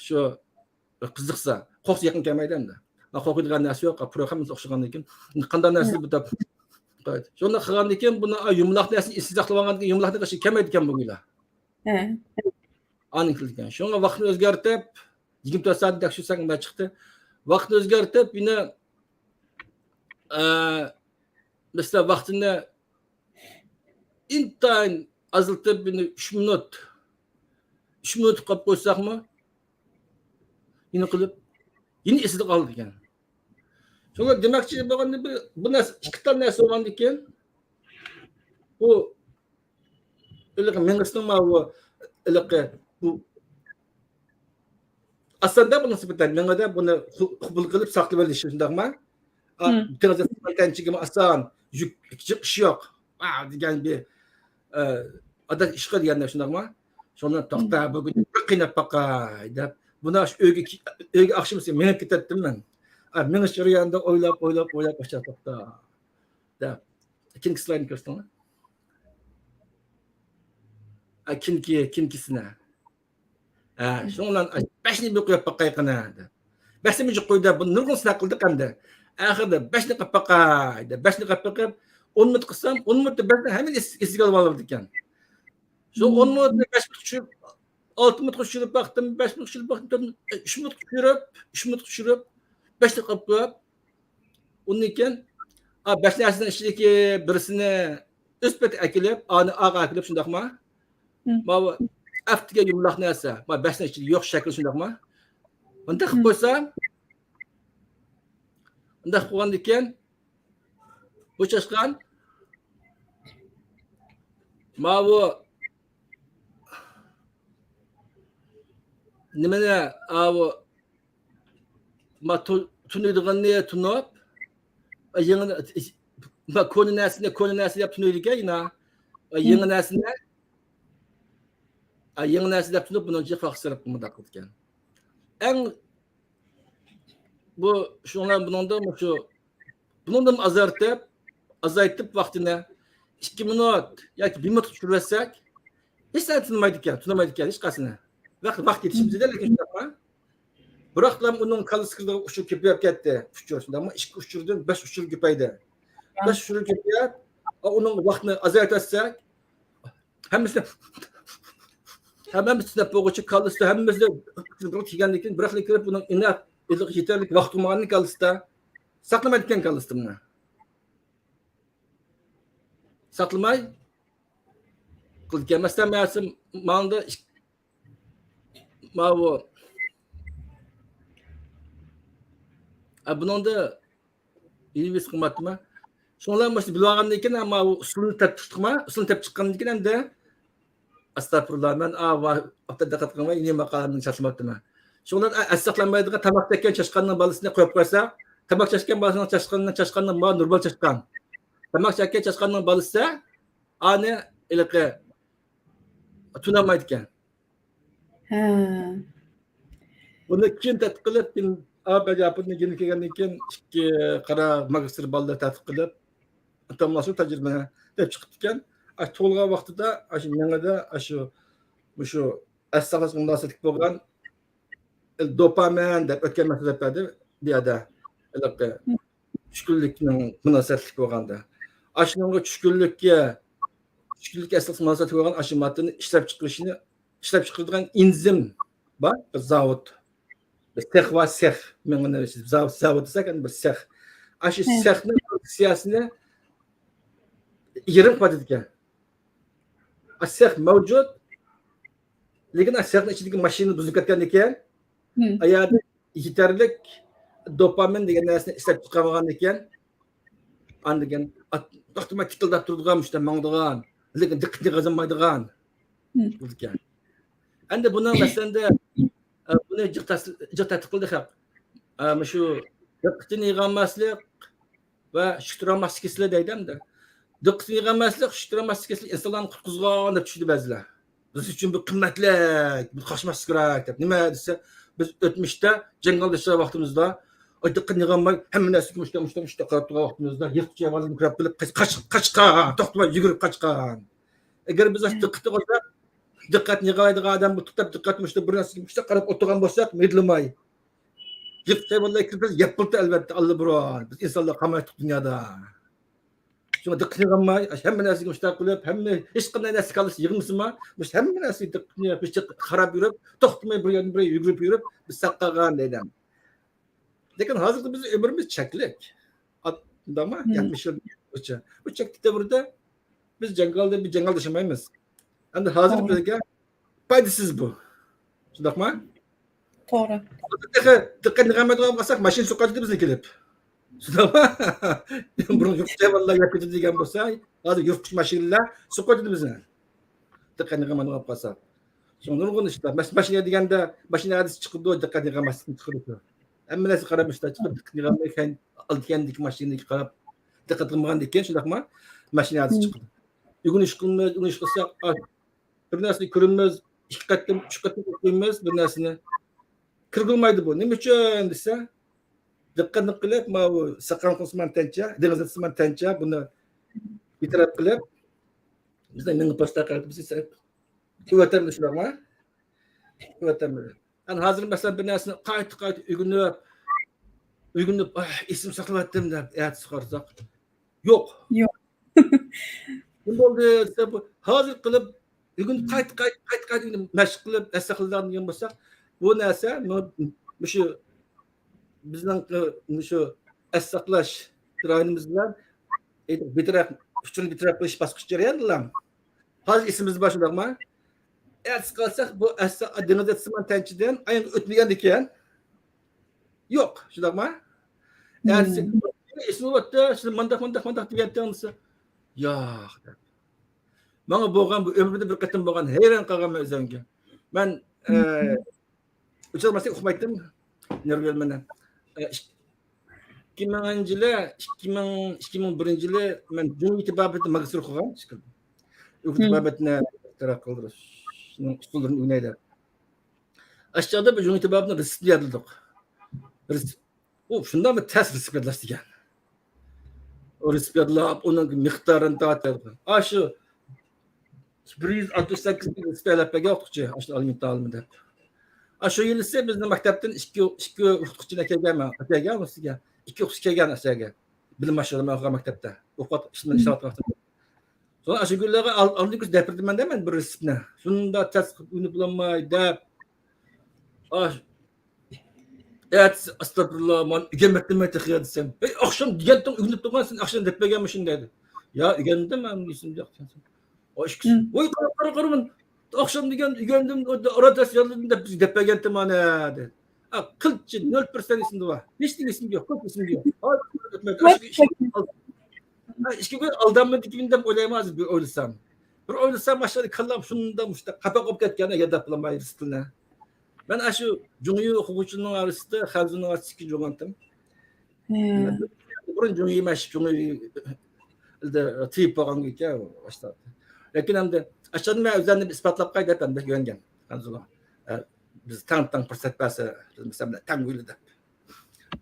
شۇ قىزىقسا، قورقسا يېقىن كەلمەيدۇ ئەمدى. قورقىدىغان نەرسە يوق، پۇراپ ھەممىسى ئوخشىغاندىن كېيىن. قانداق نەرسە بۇ دەپ شۇنداق قىلغاندىن كېيىن بۇنى، ئا، يۇمىلاق نەرسىنى ئېسىدە ساقلىۋالغاندىن كېيىن يۇمىلاق نەرسە كەلمەيدىكەن بۇ گۈلە. ھە. ئاندىن كېلىدىكەن. شۇڭا ۋاقىتنى ئۆزگەرتىپ، يىگىرمە تۆت سائەتنى تەكشۈرسەك مۇنداق چىقتى. ۋاقىتنى ئۆزگەرتىپ، يەنە، ئە، مەسىلەن، ۋاقتىنى ئىنتايىن ئازلىتىپ، يەنە ئۈچ مىنۇت، ئۈچ مىنۇت قىلىپ قويساقمۇ، يەنە قىلىپ، يەنە ئېسىدە قالىدىكەن. شۇڭا دېمەكچى بولغىنىم بىر، بۇ نەرسە، ئىككى تال نەرسە بولغاندىن كېيىن، بۇ ھېلىقى مېڭىسىنىڭ ماۋۇ، ھېلىقى بۇ ئاساندا بۇ نىسبەتەن مېڭىدە بۇنى قو-، قوبۇل قىلىپ ساقلىۋېلىشى شۇنداقمۇ؟ ئا، مم. تېڭىزلەن تەنچىگىمۇ ئاسان، يۈك، جىق ئىش يوق. ئا، دېگەن بىر، ئە، ئادەت ئىش قىلغاندا شۇنداقمۇ؟ شۇنى مم. توختا، بۈگۈن بىر قىيناپ باقاي دەپ، بۇنى شۇ ئۆيگە، ئۆيگە ئاخشىمىسى مېڭىپ كېتەتتىم مەن. ئا، مېڭىش جەريانىدا ئويلاپ، ئويلاپ، ئويلاپ، ئاشۇ توختا دەپ. كېيىنكى سلايدنى كۆرسىتىڭلار. ئا، كېيىنكى، كېيىنكىسىنى. ھە، شۇنىڭ بىلەن بەشنى بىر قويۇپ باقاي قېنى، دەپ. بەشنى مۇشۇ قويدى، بۇنى نۇرغۇن سىناق قىلدۇق ئەمدى. ئاخىرىدا بەشنى قىلىپ باقاي، دەپ، بەشنى قىلىپ بېقىپ، ئون مىنۇت قىلسام، ئون مىنۇتتا بەشنى ھەممىنى ئېس-، ئېسىگە ئالىۋالىدىكەن. شۇ ئون مىنۇتنى بەش مىنۇتقا چۈشۈرۈپ، ئالتە مىنۇتقا چۈشۈرۈپ باقتىم، بەش مىنۇتقا چۈشۈرۈپ باقتىم، تۆت مىنۇت، ئۈچ مىنۇتقا چۈشۈرۈپ، ئۈچ مىنۇتقا چۈشۈرۈپ، بەشنى قىلىپ قويۇپ، ئۇندىن كېيىن، ئا، بەش نەرسىنىڭ ئىچىدىكى بىرسىنى ئۆز پېتى ئەكېلىپ، ئانى ئاغا ئەكېلىپ، شۇنداقما؟ مم. ماۋۇ ئەفتىگە يۇمىلاق نەرسە، ما بەشنىڭ ئىچىدە يوق شەكىل، شۇنداقما؟ بۇنداق قىلىپ مم. قويسا، بۇنداق قىلغاندىن كېيىن، بۇ چاشقان ماۋۇ نېمىنى، ئاۋۇ، ما، تۇ-، تونۇيدىغىنىنى تونۇپ، يېڭى، ما، كونا نەرسىنى كونا نەرسە دەپ تونۇيدىكەن، يەنە، يېڭى مم. نەرسىنى، يېڭى نەرسە دەپ تونۇپ، بۇنىڭ ئۈچۈن ۋاقىت سەرپ قىلمىداق قىلىدىكەن. ئەڭ بۇ، شۇڭا بۇنىڭدا مۇشۇ، بۇنىڭدىن ئازارتىپ، ئازايتىپ ۋاقتىنى ئىككى مىنۇت ياكى بىر مىنۇتقا چۈشۈرۈۋەتسەك، ھېچ نەرسە تونۇمايدىكەن، تونۇمايدىكەن ھېچقايسىنى. ۋاقىت، ۋاقىت يېتىشمىدى، لېكىن شۇنداقمۇ؟ بىراقلا ئۇنىڭ كاللىسىغا كىرىدىغان ئۇچۇر كۆپىيىپ كەتتى. ئۇچۇر، شۇنداقمۇ؟ ئىككى ئۇچۇردىن بەش ئۇچۇرغا كۆپەيدى. بەش ئۇچۇرغا كۆپىيىپ، ئۇنىڭ ۋاقتىنى ئازايتىۋەتسەك، ھەممىسىنى، ھەممىسى سىناپ بولغۇچە كاللىسى ھەممىسى كىرگەندىن كېيىن، بىراقلا كىرىپ ئۇنىڭ ئىناق، يېتەرلىك ۋاقىت بولمىغاندىن كاللىسىدا ساقلىمايدىكەن كاللىسىدا بۇنى. ساقلىماي قىلىدىكەن. مەسىلەن، مەسىلەن، ماڭدا ئىك-، ماۋۇ، ئە، بۇنىڭدا ئىنۋېست قىلماپتىمەن. شۇڭلار مۇشۇ بىلىۋالغاندىن كېيىن، ئەمما ئۇ ئۇسۇلنى تېپىپ چىقتىما، ئۇسۇلنى تېپىپ چىققاندىن كېيىن ئەمدى، ئەستەغپۇرۇللا، مەن، ئا، ۋا-، ئاپتا دىققەت قىلماي، يېڭى ماقالەمنى چاچلىماپتىمەن. شۇڭلار، ئە، ئەستەغپۇرۇللا، مەن دېگەن تاماق چەككەن چاشقاننىڭ بالىسىنى قويۇپ قويسا، تاماق چەككەن بالىسىنىڭ چاشقاننىڭ، چاشقاننىڭ، ما، نۇربال چاشقان. تاماق چەككەن چاشقاننىڭ بالىسى ئانى ھېلىقى تونۇمايدىكەن. ھە. بۇنى كېيىن تەتقىق قىلىپ، كېيىن ئا، بەجاپۇرنى يېنىپ كەلگەندىن كېيىن ئىككى قارا ماگىستىر بالىلار تەتقىق قىلىپ، تاماملاشتۇرۇپ تەجرىبىنى دەپ چىقىپتىكەن. ئاشۇ تۇغۇلغان ۋاقتىدا، ئاشۇ مېڭىدە، ئاشۇ، مۇشۇ ئەستەغپۇرۇللا مۇناسىۋەتلىك بولغان دوپامىن دەپ ئۆتكەن مەسىلە دەپ بەردى بۇ يەردە. ھېلىقى چۈشكۈنلۈكنىڭ مۇناسىۋەتلىك بولغاندا. ئاشۇنىڭغا چۈشكۈنلۈككە، چۈشكۈنلۈككە ئەستەغپۇرۇللا مۇناسىۋەتلىك بولغان ئاشۇ ماددىنى ئىشلەپ چىقىرىشنى، ئىشلەپ چىقىرىدىغان ئېنزىم بار، بىر زاۋۇت. بىر سېخ بار، سېخ. مېڭىنى زاۋۇت، زاۋۇت دېسەك، ئەمدى بىر سېخ. ئاشۇ ھە. سېخنىڭ پۇنكسىيەسىنى يېرىم قىلىۋېتىدىكەن. ئاشۇ سېخ مەۋجۇت، لېكىن ئاشۇ سېخنىڭ ئىچىدىكى ماشىنا بۇزۇلۇپ كەتكەندىن كېيىن، ھە. ئايەردە يېتەرلىك دوپامىن دېگەن نەرسىنى ئىشلەپ چىقارمىغاندىن كېيىن، ئاندىن كېيىن ئات-، توختىماي تىتىلداپ تۇرىدىغان، مۇشۇنداق ماڭىدىغان، لېكىن دىققىتىنى قازانمايدىغان مم. بولىدىكەن. ئەمدى بۇنىڭ مەسىلەندە، ئە، بۇنى جىق تەس-، جىق تەتقىق قىلدى خەق. ئە، مۇشۇ دىققىتىنى يىغالماسلىق ۋە شۈكتۇرالماسلىق كېسىلى دەيدۇ ئەمدى. دىققىتىنى يىغالماسلىق، شۈكتۇرالماسلىق كېسىلى ئىنسانلارنى قۇتقۇزغان دەپ چۈشىنىدۇ بەزىلەر. بىز ئۈچۈن بۇ قىممەتلىك، بۇ قاچماسلىق كېرەك دەپ. نېمە دېسە، بىز ئۆتمۈشتە جاڭگال دەشلەر ۋاقتىمىزدا، ئاي، دىققەتنى يىغالماي، ھەممە نەرسىگە مۇشتاق، مۇشتاق، مۇشتاق قاراپ تۇرغان ۋاقتىمىزدا، يىرتقۇچ ھايۋانلار كىرىپ كېلىپ، قاچ-، قاچ-، قاچقان، توختىماي يۈگۈرۈپ قاچقان. ئەگەر بىز دىققەتنى قىلساق، دىققەتنى يىغالايدىغان ئادەم بۇ توختاپ دىققەت مۇشتاق بىر نەرسىگە مۇشتاق قاراپ ئولتۇرغان بولساق، مىدىرلىماي. يىرتقۇچ ھايۋانلار كىرىپ كېلىپ يەپ بولدى ئەلۋەتتە، ئاللىبۇرۇن. بىز ئىنسانلار قالمايتتۇق دۇنيادا. شۇڭا دىققىتىنى ئالماي، ھەممە نەرسىگە مۇشۇنداق قىلىپ، ھەممە ھېچقانداق نەرسە كاللىسى يىغمىسىمۇ، مۇشۇ ھەممە نەرسىگە دىققىتىنى قاراپ يۈرۈپ، توختىماي بىر يەردىن بىر يەرگە يۈگۈرۈپ يۈرۈپ، بىز ساقالغان دەيدۇ. لېكىن ھازىرقى بىزنىڭ ئۆمرىمىز چەكلىك. ئات-، شۇنداقمۇ؟ يەتمىش يىل بۇ چەكلىك دەۋردە بىز جاڭگالدا بىر جاڭگالدىشىمايمىز. ئەمدى ھازىر بىزگە پايدىسىز بۇ. شۇنداقمۇ؟ توغرا. تېخى دىققەتنى قىلمايدىغان بولساق، ماشىنا سوقۇۋېتىدۇ بىزنى كېلىپ. شۇنداقمۇ؟ بۇرۇن يوق جايۋاللار يەپ كېتىدۇ دېگەن بولسا، ھازىر يۇرتقۇچى ماشىنىلار سوقۇۋېتىدۇ بىزنى. دىققەتنى قىلمايدىغان بولساق. شۇڭا نۇرغۇن ئىشلار. مەس-، ماشىنا دېگەندە، ماشىنا ھادىسە چىقىدۇ، دىققەتنى قىلماسلىقتىن چىقىدۇ. ھەممە نەرسە قاراپ مۇشۇنداق چىقىپ، دىققەتنى قىلماي، كەينىدىكى ماشىنىغا قاراپ، دىققەت قىلمىغاندىن كېيىن شۇنداقمۇ؟ ماشىنا ھادىسە چىقىدۇ. ئۆگىنىش قىلىمىز، ئۆگىنىش قىلساق، بىر نەرسىنى كۆرىمىز، ئىككى قېتىم، ئۈچ قېتىم ئوقۇيمىز بىر نەرسىنى. كىرگۈلمەيدۇ بۇ. نېمە ئۈچۈن دېسە، دىققەتنى قىلىپ، ماۋۇ ساقال قۇرۇسىمان تەنچە، دېڭىز ئېتىسىمان تەنچە بۇنى بىتەرەپ قىلىپ، بىزنىڭ مېڭە پوستاق قىلىۋاتامدۇ شۇنداقمۇ؟ قىلىۋاتامدۇ. ئەنە ھازىر مەسىلەن بىر نەرسىنى قايتا، قايتا ئۆگىنىپ، ئۆگىنىپ، ئاھ، ئېسىمدە ساقلىۋەتتىم دەپ ئەتىسى قارىساق، يوق. يوق. نېمە بولدى دېسە، بۇ ھازىر قىلىپ، بۈگۈن قايتا، قايتا، قايتا، قايتا ئۆگىنىپ، مەشىق قىلىپ، ئەس ساقلىدىغان دېگەن بولساق، بۇ نەرسە مۇ-، مۇشۇ بىزنىڭ، ئى، مۇشۇ ئەس ساقلاش جەريانىمىز بىلەن بىتەرەپ، ئۇچۇرنى بىتەرەپ قىلىش باسقۇچ جەريانىدىلا. ھازىر ئېسىمىزدە بار شۇنداقمۇ؟ ئەتىسى قالساق، بۇ ئەس-، دېڭىز ئېتىسىمان تەنچىدىن ئاياغ ئۆتمىگەن ئىكەن. يوق، شۇنداقمۇ؟ ئەتىسى ئېسىمدە بولۇپتۇ، سىلەر مانداق، مانداق، مانداق دېگەنتىڭ دېسە، ياق دەپ. ماڭا بولغان، بۇ ئۆمرۈمدە بىر قېتىم بولغان، ھەيران قالغانمەن ئۆزۈمگە. مەن، ئە، ئۇچرىماسلىق ئۇقمايتتىم نېرۋىلىرىمنى. ئە، ئىك-، ئىككى مىڭىنچى يىلى، ئىككى مىڭ، ئىككى مىڭ بىرىنچى يىلى مەن جۇڭيى تېبابىتى ماگىستىر قىلغان. جۇڭيى تېبابىتىنى تەرەققىي قىلدۇرۇشنىڭ ئۇسۇللىرىنى ئۆگىنەي دەپ. ئاشۇ چاغدا بىر جۇڭيى تېبابىتىنىڭ رېتسېپىنى يادلىدۇق. رېتسېپ-، ئۇ شۇنداق بىر تەس رېتسېپ يادلاش دېگەن. ئۇ رېتسېپ يادلاپ، ئۇنىڭ مىقدارىنى تارتىپ، ئاشۇ بىر يۈز ئاتمىش سەككىز رېتسېپ يادلاپ بەرگەن ئوقۇتقۇچى، ئاشۇ ئالىمى تالىمى دەپ. ئاشۇ يىلىسى بىزنىڭ مەكتەپتىن ئىككى، ئىككى ئوقۇتقۇچىنى ئەكەلگەن، ئەكەلگەن ئۇنىڭ ئۈستىگە. ئىككى ئوقۇتقۇچى كەلگەن ئەسەرگە. بىلىم ئاشۇرۇلمايۋاتقان مەكتەپتە. ئوقۇپ، ئىشلەۋاتقان ۋاقتىدا. سوڭا ئاشۇ كۈنلەرگە ئال-، ئالدىنقى كۈنى دەپ بېرىمەن دەيمەن بىر رېتسېپنى. شۇنداق تەس قىلىپ ئۆگىنىپ بولالماي دەپ. ئاش-، ئەتىسى، ئەستەغپۇرۇللا، مانا ئۆگەنمەپتىمەن تېخى دېسەم، ھەي، ئاخشام دېگەنتىڭ ئۆگىنىپ تۇرغان، سەن ئاخشام دەپ بەرگەنمىشىن دەيدۇ. يا، ئۆگەندىم مەن، ئېسىمدە يوق. ئىككىسى، ۋاي، قارا، قارا، قارا، مەن ئاخشام دېگەن ئۆگەندىم، ئارا دەرس يادلىدىم دەپ بىزگە دەپ بەرگەنتى مانا دېدى. ئا، قىلچە، نۆل پىرسەنت ئېسىمدە بار. ھېچنېمە ئېسىمدە يوق، قىلچە ئېسىمدە يوق. ھازىر ئۆتمەيدۇ. ئاشۇ ئىككى كۈن ئالدىن، ھە، ئىككى كۈن ئالدانمىدىكىن دەپ ئويلايمەن ھازىر بىر ئويلىسام. بىر ئويلىسام، ماشائاللا، كاللام شۇنداق مۇشۇنداق قاپاق بولۇپ كەتكەن، يادلاپ بولالماي رېتسېپنى. مەن ئاشۇ جۇڭيى ئوقۇغۇچىنىڭ ئارىسىدا، خەنزۇنىڭ ئارىسىدا ئىككى جۇڭ ئاتتىم. بۇرۇن جۇڭيى مەشىق، جۇڭيى تېۋىپ بولغان ئىكەن، باشلاپ. لېكىن ئەمدى ئاشۇنى مەن ئۆزۈمنى ئىسپاتلاپ قاي دەپ ئەمدى يۆنگەن. خەنزۇلار، ئە، بىز تەڭ، تەڭ پۇرسەت بەرسە، بىز مەسىلەن بىلەن تەڭ ئۆگىنىلى دەپ.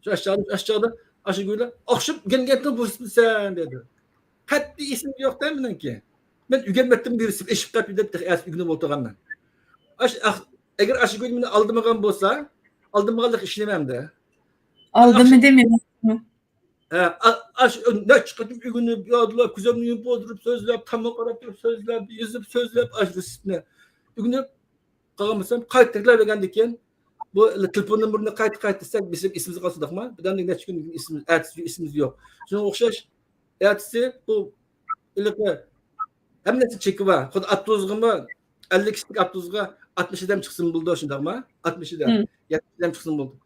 شۇ ئاشۇ چاغدا، ئاشۇ چاغدا ئاشۇ گۈلە ئاخشام ئۆگەنگەنتىڭ بۇ سەن دېدى. قەتئىي ئېسىمدە يوق دە مېنىڭكى. مەن ئۆگەنمەپتىم بىرسى ئېشىپ قاپتۇ دەپ تېخى ئەس ئۆگىنىپ ئولتۇرغانمەن. ئاش-، ئاخ-، ئەگەر ئاشۇ گۈل مېنى ئالدىمىغان بولسا، ئالدىمىغانلىقىغا ئىشىنىمەن دە. ئالدىمىدى مېنى. ھە، ئا-، ئاشۇ نەچچە قېتىم ئۆگىنىپ، يادلاپ، كۆزۈمنى يۇمۇپ ئولتۇرۇپ سۆزلەپ، تامغا قاراپ تۇرۇپ سۆزلەپ، يېزىپ سۆزلەپ، ئاشۇ رېتسېپنى ئۆگىنىپ قالغان بولسام، قايتا تەكرارلىغاندىن كېيىن، بۇ تېلېفون نومۇرىنى قايتا، قايتا دېسەك، بىزنىڭ ئېسىمىزگە قالسا شۇنداقمۇ؟ بىردەمدىن نەچچە كۈن ئېسىمىز، ئەتىسى ئېسىمىزدە يوق. شۇنىڭغا ئوخشاش، ئەتىسى بۇ ھېلىقى ھەممە نەرسە چېكى بار. خۇددى ئاپتوبۇسقىمۇ، ئەللىك كىشىلىك ئاپتوبۇسقا ئاتمىش ئادەم چىقسىمۇ بولىدۇ، شۇنداقمۇ؟ ئاتمىش ئادەم. يەتمىش ئادەم چىقسىمۇ بولىدۇ.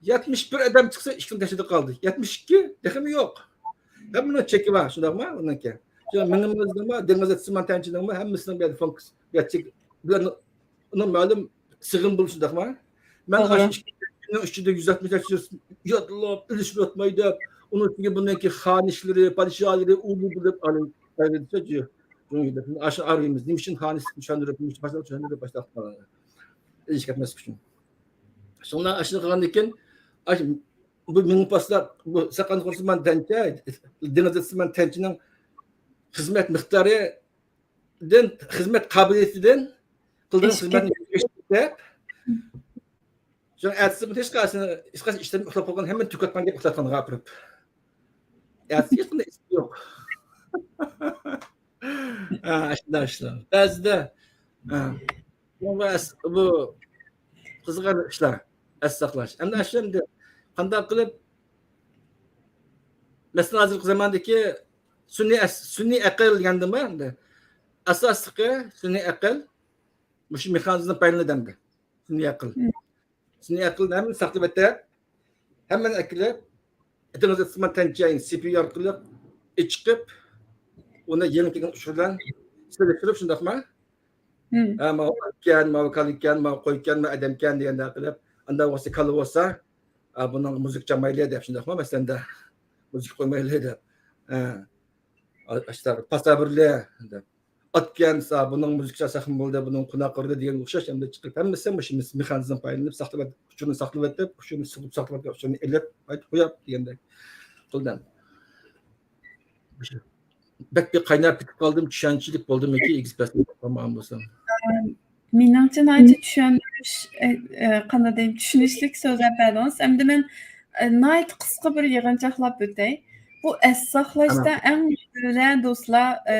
يەتمىش بىر ئادەم چىقسا، ئىككىنى تەشۋىقات قالدى. يەتمىش ئىككى تېخىمۇ يوق. ھەممىنىڭ چېكى بار، شۇنداقمۇ؟ ئۇنىڭكى. شۇ مېڭىمىزنىڭمۇ، دېڭىز ئېتىسىمان تەنچىنىڭمۇ ھەممىسىنىڭ بۇ يەردە فۇنكس-، بۇ يەردە چېك-، بۇلار ئۇنىڭ مەلۇم سىغىم بولۇشى شۇنداقمۇ؟ مەن ئاشۇ ئىككى كۈننىڭ ئىچىدە يۈز ئاتمىش يادلاپ، ئېلىشىپ ياتماي دەپ، ئۇنىڭ ئۈستىگە بۇنىڭكى خانىشلىرى، پادىشاھلىرى، ئۇ بۇ بۇ دەپ، ئاشۇ ئارىمىز نېمە ئۈچۈن خانىش چۈشەندۈرۈپ، نېمە ئۈچۈن پادىشاھ چۈشەندۈرۈپ باشلاپ قالغان. ئېلىشىپ كەتمەسلىك ئۈچۈن. شۇڭا ئاشۇنى قىلغاندىن كېيىن، ئاش-، بۇ مېڭە پوستاق، بۇ ساقال قۇرۇسىمان تەنچە، دېڭىز ئېتىسىمان تەنچىنىڭ خىزمەت مىقدارىدىن، خىزمەت قابىلىيىتىدىن قىلدىغان خىزمەتنى يۈرۈشتۈرۈپ، شۇڭا ئەتىسى بۇ ھېچقايسىنى، ھېچقايسى ئىشتىن ئۇخلاپ قالغان، ھەممىنى تۈگەتكەن گەپ ئۇخلاتقانغا ئاپىرىپ. ئەتىسى ھېچقانداق ئىش يوق. ھە، ئاشۇنداق ئىشلار. بەزىدە، ھە، بۇ، بۇ قىزىقارلىق ئىشلار، ئەس ساقلاش. ئەمدى ئاشۇ ئەمدى قانداق قىلىپ، مەسىلەن، ھازىرقى زاماندىكى سۈنئىي ئەس-، سۈنئىي ئەقىل دېگەندىمۇ ئەمدى ئاساسلىقى سۈنئىي ئەقىل، مۇشۇ مېخانىزمدىن پايدىلىنىدۇ ئەمدى. سۈنئىي ئەقىل. سۈنئىي ئەقىلنى ھەممىنى ساقلاپ ئەتە، ھەممىنى ئەكېلىپ، ئېتىڭىز ئېتىسىمان تەنچەينى سى پى يۇ ئارقىلىق ئېچىقىپ، ئۇنى يېڭى كەلگەن ئۇچۇر بىلەن سېلىشتۇرۇپ، شۇنداقمۇ؟ ھە، ماۋۇ ئىت ئىكەن، ماۋۇ كالا ئىكەن، ماۋۇ قوي ئىكەن، ماۋۇ ئادەم ئىكەن دېگەندەك قىلىپ، ئانداق بولسا كالا بولسا، ئا، بۇنىڭ مۇزىكا چالمايلى دەپ، شۇنداقمۇ؟ مەسىلەن، مۇزىكا قويمايلى دەپ. ھە. ئا-، ئاشۇنداق پاسابىرلى دەپ. ئات ئىكەن، سا، بۇنىڭ مۇزىكا چالساقمۇ بولدى، بۇنىڭ قوناق قىلدى دېگەنگە ئوخشاش، ئەمدى چىقىپ ھەممىسى مۇشۇ مېخانىزم پايدىلىنىپ ساقلاپ، ئۇچۇرنى ساقلاپ ئېتىپ، ئۇچۇرنى سىقىپ ساقلاپ، ئۇچۇرنى ئېلىپ، قايتىپ قويۇپ دېگەندەك قىلدى. بەك بىر قايناپ كېتىپ قالدىم، چۈشەنچىلىك بولدىمىكى، ئېگىز پەس قالمىغان بولسام. مېنىڭچە ناھايىتى چۈشەندۈرۈش، ئە، ئە، قانداق دەيمەن، چۈشىنىشلىك سۆزلەپ بەردىڭىز. ئەمدى مەن، ئە، ناھايىتى قىسقا بىر يىغىنچاقلاپ ئۆتەي. بۇ ئەس ساقلاشتا ئەڭ بىلە دوستلار، ئە،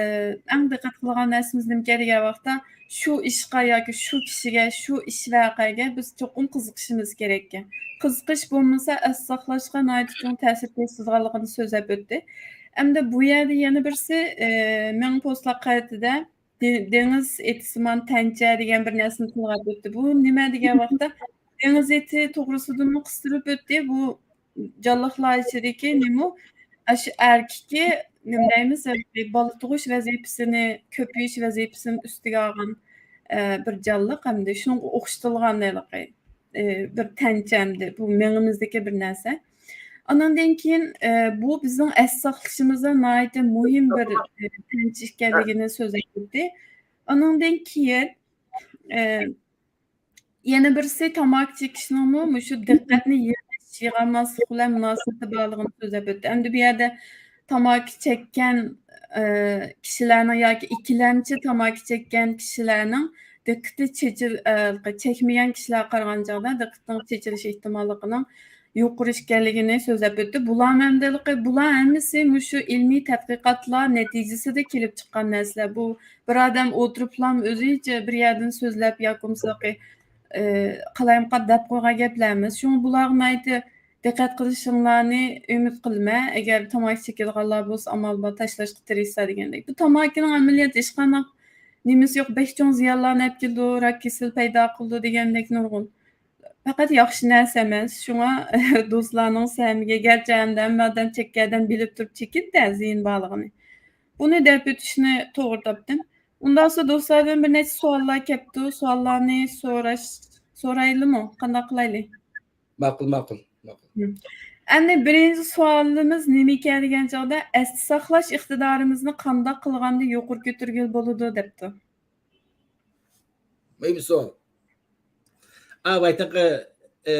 ئەڭ دىققەت قىلغان نەرسىمىز نېمىكەن دېگەن ۋاقىتتا، شۇ ئىشقا ياكى شۇ كىشىگە، شۇ ئىش ۋەقەگە بىز چوقۇم قىزىقىشىمىز كېرەككەن. قىزىقىش بولمىسا، ئەس ساقلاشقا ناھايىتى چوڭ تەسىر كۆرسىتىدىغانلىقىنى سۆزلەپ ئۆتتى. ئەمدى بۇ يەردە يەنە بىرسى، ئى، مىڭ پوستلۇق خەرىتىدە دې-، دېڭىز ئېتىسىمان تەنچە دېگەن بىر نەرسىنى تىلغا ئەپ ئۆتتى. بۇ نېمە دېگەن ۋاقىتتا، دېڭىز ئېتى توغرىسىدىمۇ قىستۇرۇپ ئۆتتى. بۇ جانلىقلار ئىچىدىكى نېمە؟ ئاشۇ ئەركىكى، نېمە دەيمىز، بالا تۇغۇش ۋەزىپىسىنى، كۆپىيىش ۋەزىپىسىنى ئۈستىگە ئالغان، ئە، بىر جانلىق ئەمدى. شۇنىڭغا ئوخشىتىلغان ھېلىقى، ئە، بىر تەنچە ئەمدى. بۇ مېڭىمىزدىكى بىر نەرسە. ئانىڭدىن كېيىن، ئە، بۇ بىزنىڭ ئەس ساقلىشىمىزدا ناھايىتى مۇھىم بىر، ئە، تەنچە ئىكەنلىكىنى سۆزلەپ ئۆتتى. ئانىڭدىن كېيىن، ئە، يەنە بىرسى تاماكا چېكىشنىڭمۇ مۇشۇ دىققەتنى يىغىش، يىغالماسلىق بىلەن مۇناسىۋىتى بارلىقىنى سۆزلەپ ئۆتتى. ئەمدى بۇ يەردە تاماكا چەككەن، ئى، كىشىلەرنىڭ ياكى ئىككىلەمچى تاماكا چەككەن كىشىلەرنىڭ دىققىتى چېچىل-، ئى، چەكمىگەن كىشىلەرگە قارىغان چاغدا دىققىتىنىڭ چېچىلىش ئېھتىماللىقىنىڭ يۇقىرى ئىكەنلىكىنى سۆزلەپ ئۆتتى. بۇلار مەمدىلىقى، بۇلار ھەممىسى مۇشۇ ئىلمىي تەتقىقاتلار نەتىجىسىدە كېلىپ چىققان نەرسىلەر. بۇ بىر ئادەم ئولتۇرۇپلا ئۆزىچە بىر يەردىن سۆزلەپ ياكى بولمىسا، ئى، قالايمىقان دەپ قويغان گەپلەر ئەمەس. شۇڭا بۇلارغا ناھايىتى دىققەت قىلىشىڭلارنى ئۈمىد قىلىمەن. ئەگەر تاماكا چېكىدىغانلار بولسا، ئامال بار تاشلاشقا تىرىشسا دېگەندەك. بۇ تاماكىنىڭ ئەمەلىيەتتە ھېچقانداق نېمىسى يوق، بەك چوڭ زىيانلارنى ئەپ كېلىدۇ، راك كېسىلى پەيدا قىلىدۇ دېگەندەك نۇرغۇن. پەقەت ياخشى نەرسە ئەمەس. شۇڭا دوستلارنىڭ سەمىگە، گەرچە ئەمدى ھەممە ئادەم چەككەن ئادەم بىلىپ تۇرۇپ چېكىدىدە زىيىنى بارلىقىنى. بۇنى دەپ ئۆتۈشنى توغرا تاپتىم. ئۇنداقسا دوستلاردىن بىر نەچچە سوئاللار كەپتۇ. سوئاللارنى سوراش، سورايلىمۇ؟ قانداق قىلايلى؟ ماقۇل، ماقۇل، ماقۇل. ھىم. ئەمدى بىرىنچى سوئالىمىز نېمىكەن دېگەن چاغدا، ئەستە ساقلاش ئىقتىدارىمىزنى قانداق قىلغاندا يۇقىرى كۆتۈرگىلى بولىدۇ دەپتۇ. مۇھىم سوئال. ئا، ۋايتىڭقى، ئە،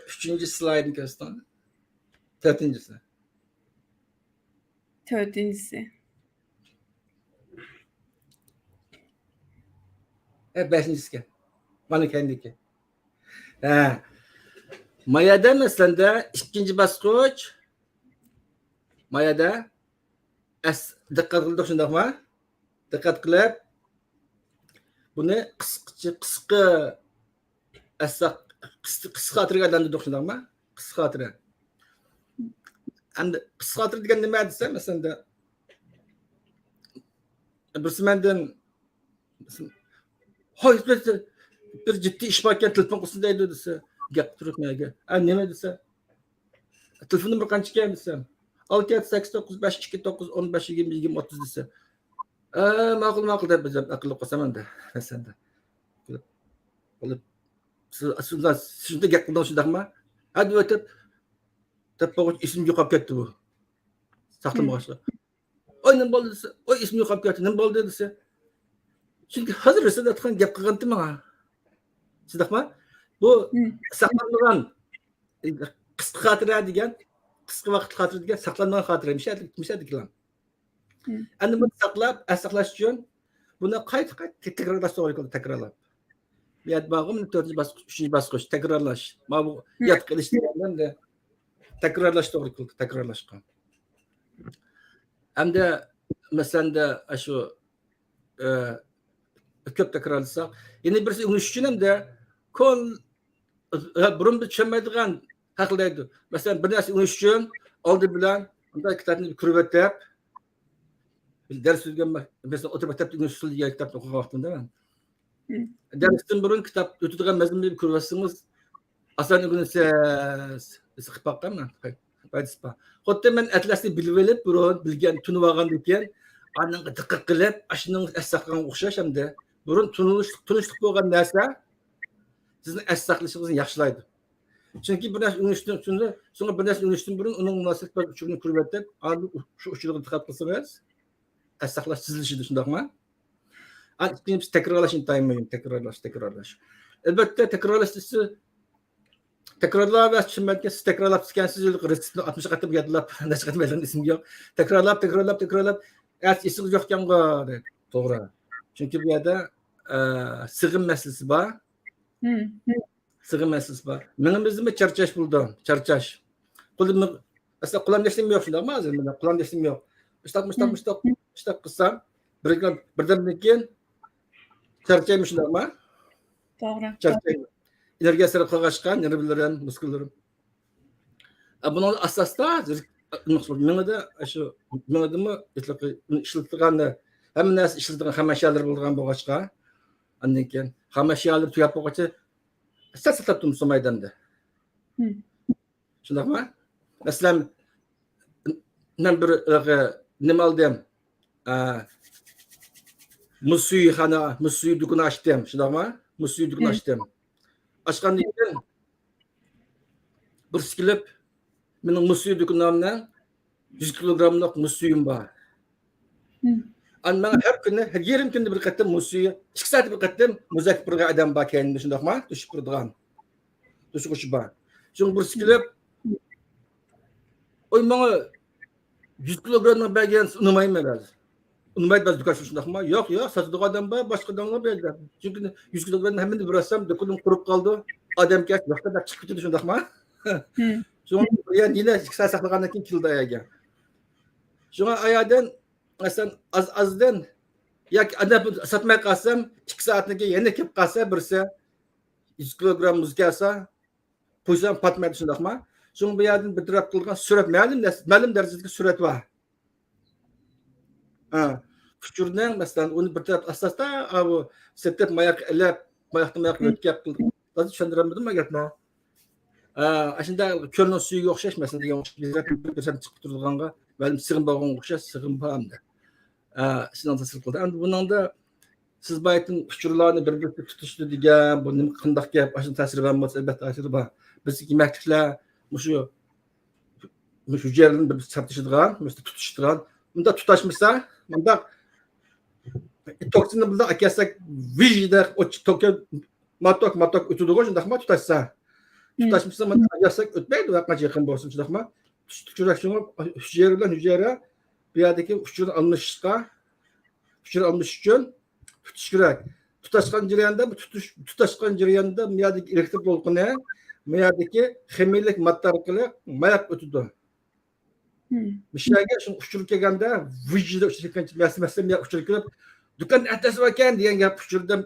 ئۈچىنچى سلايدنى كۆرسىتىڭ. تۆتىنچىسى. تۆتىنچىسى. ئە، بەشىنچىسىكەن. مانا كەينىدىكى. ھە. مايادا مەسىلەندە ئىككىنچى باسقۇچ. مايادا ئەس-، دىققەت قىلدۇق، شۇنداقمۇ؟ دىققەت قىلىپ، بۇنى قىسقىچە، قىسقا ئەسساق، قىس-، قىسقا خاتىرىگە ئايلاندۇردۇق، شۇنداقمۇ؟ قىسقا خاتىرە. ئەمدى قىسقا خاتىرە دېگەن نېمە دېسە، مەسىلەن، بىرسى مەندىن، ھاي، بىر، بىر جىددىي ئىش باركەن، تېلېفون قىلسۇن دەيدۇ دېسە، گەپ تۇرۇپ مەگە. ئە، نېمە دېسە، تېلېفون نومۇرى قانچىكەن دېسەم، ئالتە يەتتە سەككىز توققۇز بەش ئىككى توققۇز ئون بەش يىگىرمە يىگىرمە ئوتتۇز دېسە، ئە، ماقۇل، ماقۇل دەپ بىز ئەقىللىق قىلسام ئەمدى، مەسىلەن، بولۇپ، بولۇپ، سىز، سىز، سىز شۇنداق گەپ قىلدىڭىز شۇنداقمۇ؟ ھە دېۋېتىپ، دەپ بولغۇچ ئېسىمدىن يوقاپ كەتتى بۇ. ساقلىمىغاچقا. ھىم. ئاي، نېمە بولدى دېسە، ئاي، ئېسىمدىن يوقاپ كەتتى، نېمە بولدى دېسە. چۈنكى ھازىر رىسالەتخان گەپ قىلغانتى ماڭا. شۇنداقمۇ؟ بۇ ھىم. ساقلانمىغان، قىسقا خاتىرە دېگەن، قىسقا ۋاقىت خاتىرە دېگەن ساقلانمىغان خاتىرە. مۇشۇ يەردىكى، مۇشۇ يەردىكى. ھىم. ئەمدى بۇنى ساقلاپ، ئەس ساقلاش ئۈچۈن بۇنى قايتا، قايتا تەكرارلاش توغرا كېلىدۇ، تەكرارلاپ. بۇ يەردە بارغۇ، مانا تۆتىنچى باسقۇچ، ئۈچىنچى باسقۇچ، تەكرارلاش. مانا بۇ ھىم. يادقا ئېلىش دېگەندە تەكرارلاش توغرا كېلىدۇ، تەكرارلاشقا. ئەمدى مەسىلەندە، ئاشۇ، ئە، كۆپ تەكرارلىساق، يەنە بىرسى ئۆگىنىش ئۈچۈن ھەمدە كون-، ئە، بۇرۇن بىز چۈشەنمەيدىغان ھەقلەيدۇ. مەسىلەن، بىر نەرسە ئۆگىنىش ئۈچۈن ئالدى بىلەن مۇنداق كىتابنى كۆرۈۋېتىپ، بىز دەرس ئۆتكەن، مەسىلەن، ئوتتۇرا مەكتەپتە ئۆگىنىش ئۇسۇلى دېگەن كىتابنى ئوقۇغان ۋاقتىمدا مەن. دەرستىن بۇرۇن كىتاب ئۆتىدىغان مەزمۇننى كۆرۈۋەتسىڭىز، ئاسان ئۆگىنىسىز. ئېسىقىپ باققان مەن. پايدىسى بار. خۇددى مەن ئەتلەسنى بىلىۋېلىپ، بۇرۇن بىلگەن، تونۇۋالغاندىن كېيىن، ئاندىن دىققەت قىلىپ، ئاشۇنىڭ ئەس ساقلىغانغا ئوخشاش ئەمدى. بۇرۇن تونۇشلۇق، تونۇشلۇق بولغان نەرسە سىزنىڭ ئەس ساقلىشىڭىزنى ياخشىلايدۇ. چۈنكى بىر نەرسە ئۆگىنىشتىن، شۇڭا بىر نەرسە ئۆگىنىشتىن بۇرۇن ئۇنىڭ مۇناسىۋەت بار ئۇچۇرىنى كۆرۈۋېتىپ، ئاندىن شۇ ئۇچۇرغا دىققەت قىلسىڭىز، ئەس ساقلاش تېزلىشىدۇ، شۇنداقمۇ؟ ئا، ئىككىنچىسى تەكرارلاش ئىنتايىن مۇھىم، تەكرارلاش، تەكرارلاش. ئەلۋەتتە، تەكرارلاش دېسە، تەكرارلاۋەرسە چۈشەنمەيدىكەن، سىز تەكرارلاپ كەتكەنسىز، رېتسېپنى ئاتمىش قېتىم يادلاپ، نەچچە قېتىم يادلىغان ئېسىمگە يوق. تەكرارلاپ، تەكرارلاپ، تەكرارلاپ، ئەتىسى ئېسىڭىز يوقكەنغۇ، دەيدۇ. توغرا. چۈنكى بۇ يەردە، ئە، سىغىم مەسىلىسى بار. سىغىم مەسىلىسى بار. مېڭىمىزدىمۇ چارچاش بولىدۇ، چارچاش. قولۇم، مەسىلەن، قولام دەشتىم يوق، شۇنداقمۇ ھازىر؟ مەن قولام دەشتىم يوق. مۇشتاق، مۇشتاق، مۇشتاق، مۇشتاق قىلسام، بىر، بىردەمدىن كېيىن چارچايمەن، شۇنداقمۇ؟ توغرا. چارچايمەن. ئېنېرگىيە سەرپ قىلغاچقا، نېرۋىلىرىم، مۇسكۇللىرىم. ئە، بۇنىڭدا ئاستا-ئاستا مېڭىدە، شۇ مېڭىدىمۇ ئىشلىتىدىغان، ھەممە نەرسە ئىشلىتىدىغان خام ئەشيالىرى بولىدىغان بولغاچقا، ئاندىن كېيىن خام ئەشيالىرى تۈگەپ بولغاچقا، سەت سەتلەپ تۇرمىسا مەيداندا. شۇنداقمۇ؟ مەسىلەن، مەن بىر، ئە، نېمە ئالدىم؟ ئە، مۇز سۈيى خانا، مۇز سۈيى دۇكىنى ئاچتىم. شۇنداقمۇ؟ مۇز سۈيى دۇكىنى ئاچتىم. ئاچقاندىن كېيىن بىرسى كېلىپ، مېنىڭ مۇز سۈيى دۇكىنىمنىڭ يۈز كىلوگراملىق مۇز سۈيۈم بار. ئەمما ماڭا ھەر كۈنى، ھەر يېرىم كۈندە بىر قېتىم مۇز سۈيى، ئىككى سائەتتە بىر قېتىم مۇز ئەكىپ بېرىدىغان ئادەم بار كەينىمدە، شۇنداقمۇ؟ توشۇپ بېرىدىغان. توشۇغۇچى بار. شۇڭا بىرسى كېلىپ، ئوي، ماڭا يۈز كىلوگرامنى بەرگەن، ئۇنىمايمەن ھازىر. ئۇنىمايدۇ بەزى دۇكانچىلار، شۇنداقمۇ؟ ياق، ياق، ساتىدىغان ئادەم بار، باشقا ئادەملەر بەردى. چۈنكى يۈز كىلوگرامنى ھەممىنى بېرىۋەتسەم، دۇكىنىم قۇرۇپ قالىدۇ. ئادەم كەچ ۋاقتىدا چىقىپ كېتىدۇ، شۇنداقمۇ؟ شۇڭا يەنە ئىككى سائەت ساقلىغاندىن كېيىن كېلىدۇ ئاياغا. شۇڭا ئاياغدىن، مەسىلەن، ئاز-ئازدىن ياكى ئانداق ساتماي قالسام، ئىككى سائەتتىن كېيىن يەنە كېلىپ قالسا بىرسى، يۈز كىلوگرام مۇز كەلسە، قويسام پاتمايدۇ، شۇنداقمۇ؟ شۇڭا بۇ يەردىن بىر تەرەپ قىلغان سۈرەت، مەلۇم نەرسە، مەلۇم دەرىجىدىكى سۈرەت بار. ھە. ئۇچۇرنىڭ، مەسىلەن، ئۇنى بىر تەرەپ ئاساستا، ئا، بۇ سېتىپ، ماياق ئېلىپ، ماياقتىن ماياققا ئۆتكەپ قىلغان. ھازىر چۈشەندۈرەلمىدىممۇ گەپنى؟ ئا، ئاشۇنداق كۆلنىڭ سۈيىگە ئوخشاش مەسىلە دېگەن ئوخشاش، بىر تەرەپ چىقىپ تۇرىدىغانغا، مەلۇم سىغىم بولغانغا ئوخشاش، سىغىم بار ئەمدى. ئا، سىزنىڭ تەسىر قىلدى. ئەمدى بۇنىڭدا سىز بايىتىن ئۇچۇرلارنى بىر-بىرسى تۇتۇشتى دېگەن، بۇ نېمە، قانداق گەپ؟ ئاشۇ تەسىرى بارمۇ؟ ئەلۋەتتە، تەسىرى بار. بىز يېمەكلىكلەر مۇشۇ، مۇشۇ ھۈجەيرىلەرنى بىر تارتىشىدىغان، مۇشۇ تۇتۇشىدىغان. مۇنداق تۇتاشمىسا، مۇنداق توكسىننى مۇنداق ئەكەلسەك، ۋىژدە، توكى ماتوك، ماتوك ئۆتىدىغۇ، شۇنداقمۇ؟ تۇتاشسا. تۇتاشمىسا، مۇنداق ئەكەلسەك ئۆتمەيدۇ، ھەر قانچە يېقىن بولسۇن، شۇنداقمۇ؟ تۇتۇش كېرەك، شۇڭا ھۈجەيرە بىلەن ھۈجەيرە بۇ يەردىكى ئۇچۇرنى ئالمىشىشقا، ئۇچۇر ئالمىشىش ئۈچۈن تۇتۇش كېرەك. تۇتاشقان جەرياندا، بۇ تۇتۇش، تۇتاشقان جەرياندا بۇ يەردىكى ئېلېكتر دولقۇنى بۇ يەردىكى خىمىيىلىك ماددا ئارقىلىق ماياق ئۆتىدۇ. مۇشۇ يەرگە شۇ ئۇچۇر كەلگەندە، ۋىجدا ئۇچۇر كەلگەن، مەسىلەن، مەسىلەن، بۇ يەرگە ئۇچۇر كېلىپ، دۇكان ئەتلەس باركەن دېگەن گەپ ئۇچۇردا،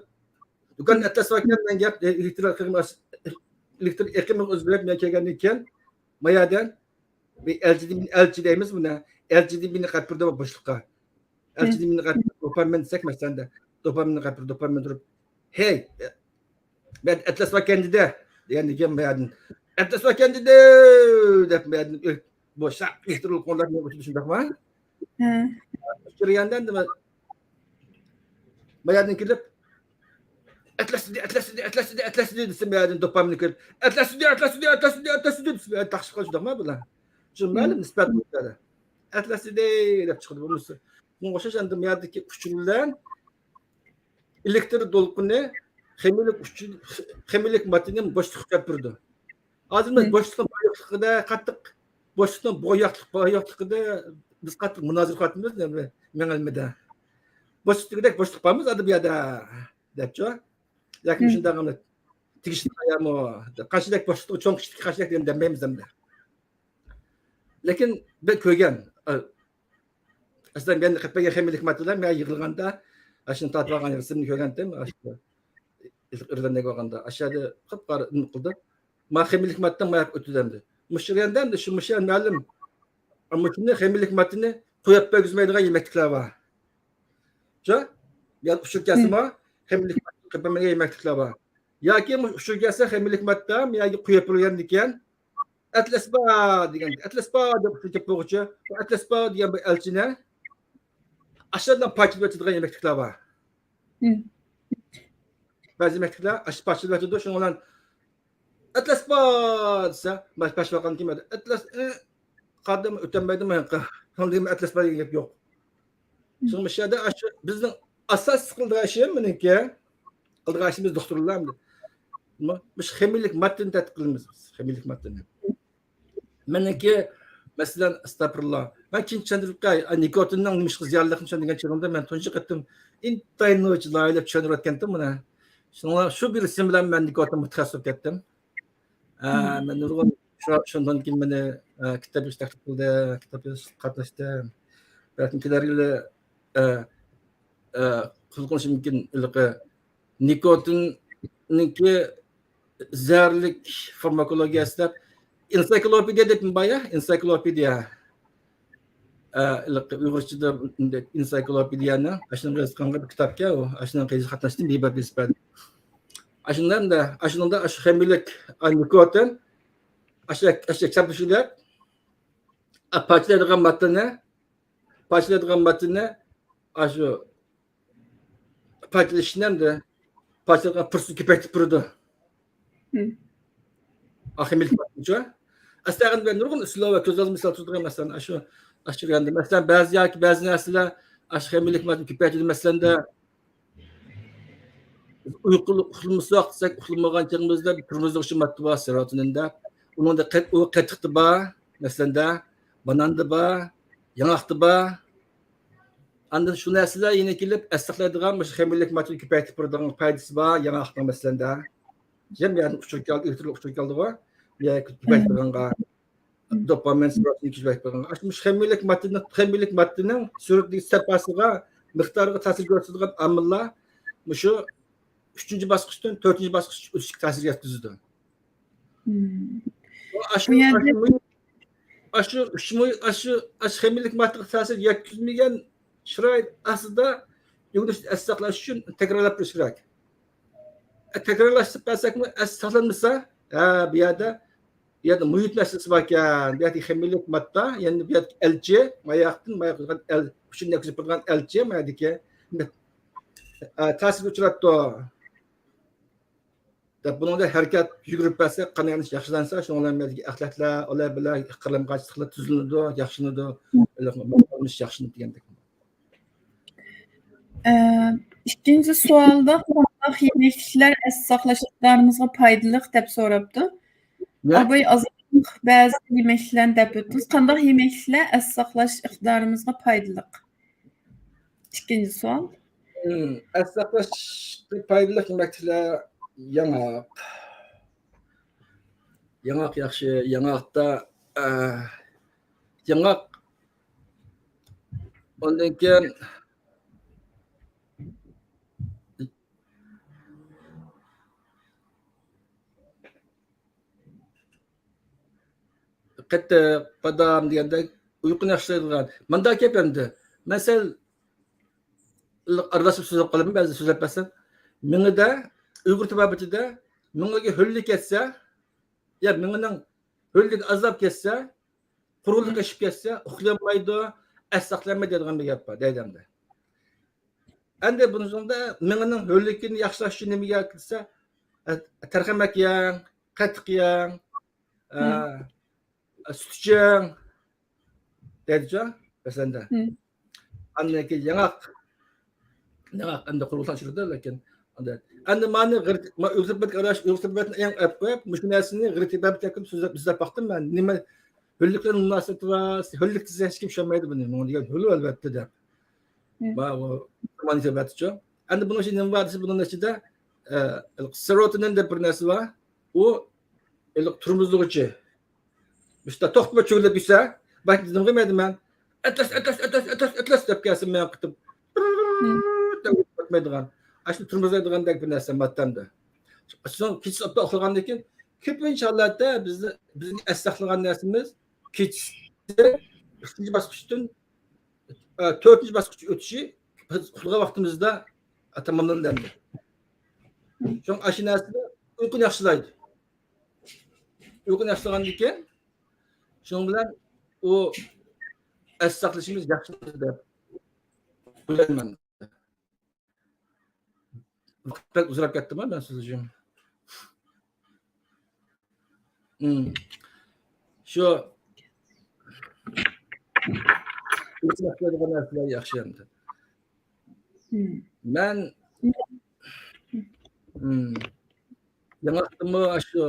دۇكان ئەتلەس باركەن دېگەن گەپ، ئېلېكتر ئېقىمى، ئېلېكتر ئېقىمى ئۆزگىرىپ، مەن كەلگەندىن كېيىن، ما يەردىن بىر ئەلچى، ئەلچى دەيمىز بۇنى. ئەلچى بىنى قايتۇردى بوشلۇققا. ئەلچى بىنى قايتۇردى، دوپامىن دېسەك، مەسىلەن، دوپامىننى قايتۇردى، دوپامىن تۇرۇپ، ھەي، مەن ئەتلەس باركەن دېدى، دېگەندىن كېيىن، ما يەردىن، ئەتلەس باركەن دېدى، دەپ، ما يەردىن بوشاق ئېلېكتر دولقۇنلار مېنى ئۆتىدۇ، شۇنداقمۇ؟ جەرياندا ئەمدى ما يەردىن كېلىپ، ئەتلەس دېدى، ئەتلەس دېدى، ئەتلەس دېدى، ئەتلەس دېدى دېسە، ما يەردىن دوپامىن كېلىپ، ئەتلەس دېدى، ئەتلەس دېدى، ئەتلەس دېدى، ئەتلەس دېدى دېسە، ما يەردىن تاقىشىپ قالىدۇ، شۇنداقمۇ بۇلار؟ شۇ مەلۇم نىسبەت بولىدۇ. ئەتلەس دېدى دەپ چىقىدۇ، بولمىسا بۇنىڭغا ئوخشاش ئەمدى ما يەردىكى ئۇچۇر بىلەن ئېلېكتر دولقۇنى خىمىيىلىك ئۇچۇر، خىمىيىلىك ماددىنى بوشلۇققا كەلتۈرىدۇ. ھازىر مەن بوشلۇقنىڭ بويۇقلۇقىدا قاتتىق، بوشلۇقنىڭ بويۇقلۇق-، بويۇقلۇقىدا بىز قاتتىق مۇنازىرە قىلىۋاتىمىز، مېڭە ئىلمىدا. بوشلۇق دېگۈدەك بوشلۇق بارمۇ زادى بۇ يەردە؟ دەپچۇ؟ ياكى مۇشۇنداق تېگىشلىك يامۇ؟ قانچىلىك بوشلۇق، چوڭ كىچىك قانچىلىك دېگەن دەمەيمىز ئەمدى. لېكىن بىر كۆرگەن، ئە، ئەسلى مەن قىلىپ بەرگەن خىمىيىلىك ماددىلار مەن يىغىلغاندا، ئاشۇنى تارتىپ ئالغان رەسىمنى كۆرگەنتىم. ئاشۇ ئىرلاندىيەگە بارغاندا، ئاشۇ يەردە قاپقارا نېمە قىلدى. ما خىمىيىلىك ماددا ما يەرگە ئۆتىدۇ ئەمدى. مۇشۇ يەردە ئەمدى شۇ، مۇشۇ يەر مەلۇم. مۇشۇنى خىمىيىلىك ماددىنى قويۇپ بەرگۈزمەيدىغان يېمەكلىكلەر بار. شۇ؟ يا ئۇچۇر كەلسىمۇ، خىمىيىلىك ماددا قويۇپ بەرمەيدىغان يېمەكلىكلەر بار. ياكى مۇشۇ ئۇچۇر كەلسە، خىمىيىلىك ماددا يەرگە قويۇپ بېرىلگەندىكىن، ئەتلەس بار دېگەن، ئەتلەس بار دەپ ئۇچۇر كەپ بولغۇچە، بۇ ئەتلەس بار دېگەن بىر ئەلچىنى ئاشۇ يەردىن پارچىلاپ ئۆتىدىغان يېمەكلىكلەر بار. بەزى يېمەكلىكلەر ئاشۇ پارچىلاپ ئۆتىدۇ، شۇنىڭ بىلەن ئەتلەس بار دېسە، مانا پەش ۋاقىتتىن كېيىن ئەتلەس، ئى، قادىم ئۆتەلمەيدىمۇ؟ شۇنىڭدىن كېيىن ئەتلەس بار دېگەن گەپ يوق. شۇڭا مۇشۇ يەردە ئاشۇ بىزنىڭ ئاساس قىلىدىغان ئىشى مېنىڭكى، قىلىدىغان ئىشىمىز دوختۇرلار ئەمدى. مۇ-، مۇشۇ خىمىيىلىك ماددىنى تەتقىق قىلىمىز بىز، خىمىيىلىك ماددىنى. مېنىڭكى، مەسىلەن، ئەستەغپۇرۇللا. مەن كېيىن چۈشەندۈرۈپ بېرەي، ئا، نىكوتىننىڭ نېمىشقا زىيانلىقىنى چۈشەندۈرگەن چېغىمدا مەن تۇنجى قېتىم ئىنتايىن نالايىق چۈشەندۈرۈۋەتكەنتىم بۇنى. شۇڭا شۇ بىر رەسىم بىلەن مەن نىكوتىن مۇتەخەسسىس بولۇپ كەتتىم. ئە، مەن نۇرغۇن شۇ، شۇندىن كېيىن مېنى، ئە، كىتاب يېزىش تەكلىپ قىلدى، كىتاب يېزىشقا قاتناشتىم. بەلكىم كېلەر يىلى، ئە، ئە، قوبۇل قىلىنىشى مۇمكىن ھېلىقى نىكوتىننىڭكى زەھەرلىك فارماكولوگىيەسى دەپ ئېنسىكلوپېدىيە دەپ بار يا، ئېنسىكلوپېدىيە. ئە، ھېلىقى ئۇيغۇرچىدا ئېنسىكلوپېدىيەنى، ئاشۇنىڭغا يېزىلغان بىر كىتابكەن ئۇ. ئاشۇنىڭغا يېزىپ قاتناشتىم، بىر بەت يېزىپ بەردىم. ئاشۇندىن، ئاشۇنىڭدا ئاشۇ خىمىيىلىك، ئا، نىكوتىن، ئاشۇ، ئاشۇ چاپلىشىلىپ، ئا، پارچىلايدىغان ماددىنى، پارچىلايدىغان ماددىنى، ئاشۇ پارچىلىشىشنى ھەمدە پارچىلىغان پۇرسىتى كۆپەيتىپ بېرىدۇ. ئاخىمىلىك بولۇنچە. ئەسلىدە نۇرغۇن ئۇسۇل ۋە كۆز ئالدىمىزدا تۇرىدىغان مەسىلەن، ئاشۇ، ئاشۇ يەردە مەسىلەن، بەزى ياكى بەزى نەرسىلەر ئاشۇ خىمىيىلىك ماددىنى كۆپەيتىدۇ. مەسىلەندە، ئۇيقۇ، ئۇخلىمىساق دېسەك، ئۇخلىمىغان چېغىمىزدا بىر تۇرمۇزلۇق شۇ ماددا بار، سېروتونىن دەپ. ئۇنىڭدا قەت-، ئۇ قېتىقتا بار، مەسىلەندە، باناندا بار، ياڭاقتا بار. ئاندىن شۇ نەرسىلەر يەنە كېلىپ ئەستەقلايدىغان، مۇشۇ خىمىيىلىك ماددىنى كۆپەيتىپ بېرىدىغان پايدىسى بار ياڭاقنىڭ، مەسىلەندە. يەنە بۇ يەردىن ئۇچۇر كەلدى، ئېلېكترون ئۇچۇر كەلدىغۇ. بۇ يەرگە كۆپەيتىپ بېرىدىغانغا، دوپامىن سېروتونىن كۆپەيتىپ بېرىدىغانغا. ئاشۇ مۇشۇ خىمىيىلىك ماددىنىڭ، خىمىيىلىك ماددىنىڭ سۈرئىتىدىكى سەپاسىغا، مىقدارىغا تەسىر كۆرسىتىدىغان ئامىللار مۇشۇ ئۈچىنچى باسقۇچتىن تۆتىنچى باسقۇچ ئۆسۈشكە تەسىر يەتكۈزىدۇ. ئاشۇ، بۇ يەردە ئاشۇ مۇھىت، ئاشۇ ئۈچ مۇھىت، ئاشۇ، ئاشۇ خىمىيىلىك ماددىغا تەسىر يەتكۈزمىگەن شارائىت ئاستىدا ئۆگىنىشنى ئەستە ساقلاش ئۈچۈن تەكرارلاپ تۇرۇش كېرەك. ئە، تەكرارلاشتۇرۇپ بەرسەكمۇ ئەستە ساقلانمىسا، ھە، بۇ يەردە، بۇ يەردە مۇھىت مەسىلىسى باركەن، بۇ يەردە خىمىيىلىك ماددا، يەنى بۇ يەردىكى ئەلچى، ماياقتىن، ماياق قىلغان ئەل، ئۈچۈن يەتكۈزۈپ تۇرغان ئەلچى، ما يەردىكى، ئە، تەسىرگە ئۇچراپتۇ. دەپ بۇنىڭدا ھەرىكەت يۈگۈرۈپ بەرسە، قان ئايلىنىش ياخشىلانسا، شۇنىڭ بىلەن بىللە ئەخلەتلەر، ئۇلار بىلەن قارام-قارشىلىقلار تۈزۈلىدۇ، ياخشىلىنىدۇ، تۇرمۇش ياخشىلىنىدۇ دېگەندەك. ئە، ئىككىنچى سوئالدا قانداق يېمەكلىكلەر ئەستە ساقلاش ئىقتىدارىمىزغا پايدىلىق دەپ سوراپتۇ. ئاباي ئازراق بەزى يېمەكلىكلەرنى دەپ ئۆتتىڭىز. قانداق يېمەكلىكلەر ئەستە ساقلاش ئىقتىدارىمىزغا پايدىلىق؟ ئىككىنچى سوئال. ئەستە ساقلاشقا پايدىلىق يېمەكلىكلەر ياڭاق. ياڭاق ياخشى، ياڭاقتا، ئە، ياڭاق. ئاندىن كېيىن قېتىق، بادام دېگەندەك ئۇيقۇنى ياخشىلايدىغان. مانداق گەپ ئەمدى. مەن سەل ئارىلاشتۇرۇپ سۆزلەپ قالىمەن، بەزىدە سۆزلەپ بەرسەم. مېڭىدە، ئۇيغۇر تېبابىتىدە مېڭىگە ھۆللە كەتسە، يا مېڭىنىڭ ھۆللىكى ئازلاپ كەتسە، قۇرۇقلۇق ئېشىپ كەتسە، ئۇخلىيالمايدۇ، ئەستە ساقلىيالمايدۇ دەيدىغان بىر گەپ بار، دەيدۇ ئەمدى. ئەمدى بۇنىڭدا مېڭىنىڭ ھۆللىكىنى ياخشىلاش ئۈچۈن نېمە يەڭ دېسە، ئە، تەرخەمەك يەڭ، قېتىق يەڭ، ئە، سۈت ئىچىڭ دەيدىچۇ، مەسىلەندە. ئاندىن كېيىن ياڭاق. ياڭاق ئەمدى قۇرۇقلۇقتىن چىقىدۇ، لېكىن ئەمدى مانا غەربىي، ما ئۆگزە بەت ئاراش، ئۆگزە بەتنى ئەڭ ئەپ قويۇپ، مۇشۇ نەرسىنى غەربىي تېبابەت ھەققىدە سۆزلەپ، سۆزلەپ باقتىم مەن. نېمە ھۆللۈك بىلەن مۇناسىۋىتى بار؟ ھۆللۈك دېسە ھېچكىم چۈشەنمەيدۇ بۇنى. مۇنىڭ دېگەن ھۆل ئەلۋەتتە دەپ. ما ئۇ زامان تېبابەتچۇ. ئەمدى بۇنىڭ ئىچىدە نېمە بار دېسە، بۇنىڭ ئىچىدە، ئە، سېروتونىن دەپ بىر نەرسە بار. ئۇ ھېلىقى تۇرمۇزلىغۇچى. مۇشۇنداق توختىماي چۆگىلەپ يۈرسە، باش نېمە قىلمايدۇ مەن؟ ئەتلەس، ئەتلەس، ئەتلەس، ئەتلەس، ئەتلەس دەپ كەلسە، مەن قېتىپ، دەپ ئۆتمەيدىغان. ئاشۇ تۈرمىزلەيدىغاندەك بىر نەرسە ماددەمدە. شۇڭا كېچىسى ئوبدان ئۇخلىغاندىن كېيىن، كۆپىنچە ھالەتتە بىزنى، بىزنى ئەس ساقلىغان نەرسىمىز كېچىسى ئىككىنچى باسقۇچتىن، ئە، تۆتىنچى باسقۇچ ئۆتۈشى، بىز ئۇخلىغان ۋاقتىمىزدا تاماملىنىدۇ. شۇڭا ئاشۇ نەرسە ئۇيقۇنى ياخشىلايدۇ. ئۇيقۇنى ياخشىلىغاندىن كېيىن، شۇنىڭ بىلەن ئۇ ئەس ساقلىشىمىز ياخشىلىنىدۇ دەپ ئويلايمەن. ۋاقىت بەك ئۇزىراپ كەتتىما مەن سۆزلىشىم؟ شۇ ياخشى ئەمدى. مەن ياڭاقتىمۇ شۇ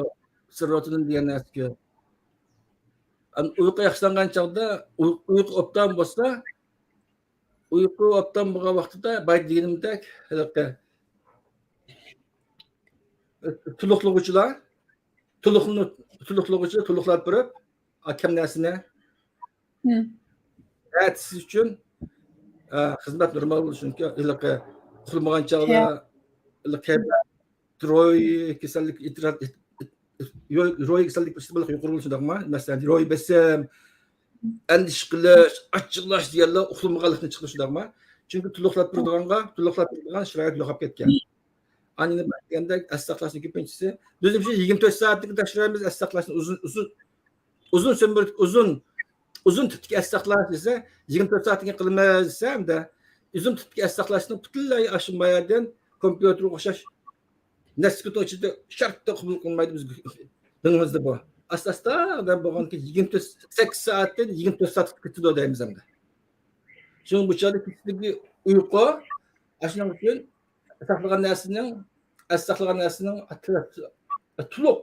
سېروتونىن دېگەن نەرسىگە، ئۇيقۇ ياخشىلانغان چاغدا، ئۇي-، ئۇيقۇ ئوبدان بولسا، ئۇيقۇ ئوبدان بولغان ۋاقتىدا بايا دېگىنىمدەك، ھېلىقى تولۇقلىغۇچىلار، تولۇقلىنىپ، تولۇقلىغۇچىلار تولۇقلاپ بېرىپ، ئا، كەم نەرسىنى ئەتىسى ئۈچۈن، ئا، خىزمەت نورمال بولۇشى مۇمكىن. ھېلىقى ئۇخلىمىغان چاغدا، ھېلىقى روھىي كېسەللىك، روھىي كېسەللىك بىر يۇقىرى بولۇشى شۇنداقمۇ؟ مەسىلەن، روھىي بېسىم، ئەندىشە قىلىش، ئاچچىقلاش دېگەنلەر ئۇخلىمىغانلىقتىن چىقىدۇ شۇنداقمۇ؟ چۈنكى تولۇقلاپ تۇرىدىغانغا، تولۇقلاپ تۇرىدىغان شارائىت يوقاپ كەتكەن. ئاندىن دېگەندەك ئەس ساقلاشنىڭ كۆپىنچىسى، بىز شۇ يىگىرمە تۆت سائەتلىك تەكشۈرىمىز ئەس ساقلاشنى ئۇزۇن، ئۇزۇن، ئۇزۇن سۈمۈر-، ئۇزۇن، ئۇزۇن تىپتىكى ئەس ساقلاش دېسە، يىگىرمە تۆت سائەتتىن كېيىن قىلىمىز دېسە، ھەمدە ئۇزۇن تىپتىكى ئەس ساقلاشنىڭ پۈتۈنلەي ئاشۇ بايادىن كومپيۇتېرغا ئوخشاش نەچچە سېكۇنتنىڭ ئىچىدە شارتتا قوبۇل قىلمايدۇ بىز مېڭىمىزدە بۇ. ئاستا-ئاستا ئادەم بولغاندىكىن يىگىرمە تۆت، سەككىز سائەتتىن يىگىرمە تۆت سائەتكە كېتىدۇ دەيمىز ئەمدى. شۇڭا بۇ چاغدا كېچىدىكى ئۇيقۇ، ئاشۇنىڭ ئۈچۈن ساقلىغان نەرسىنىڭ، ئەس ساقلىغان نەرسىنىڭ تولۇق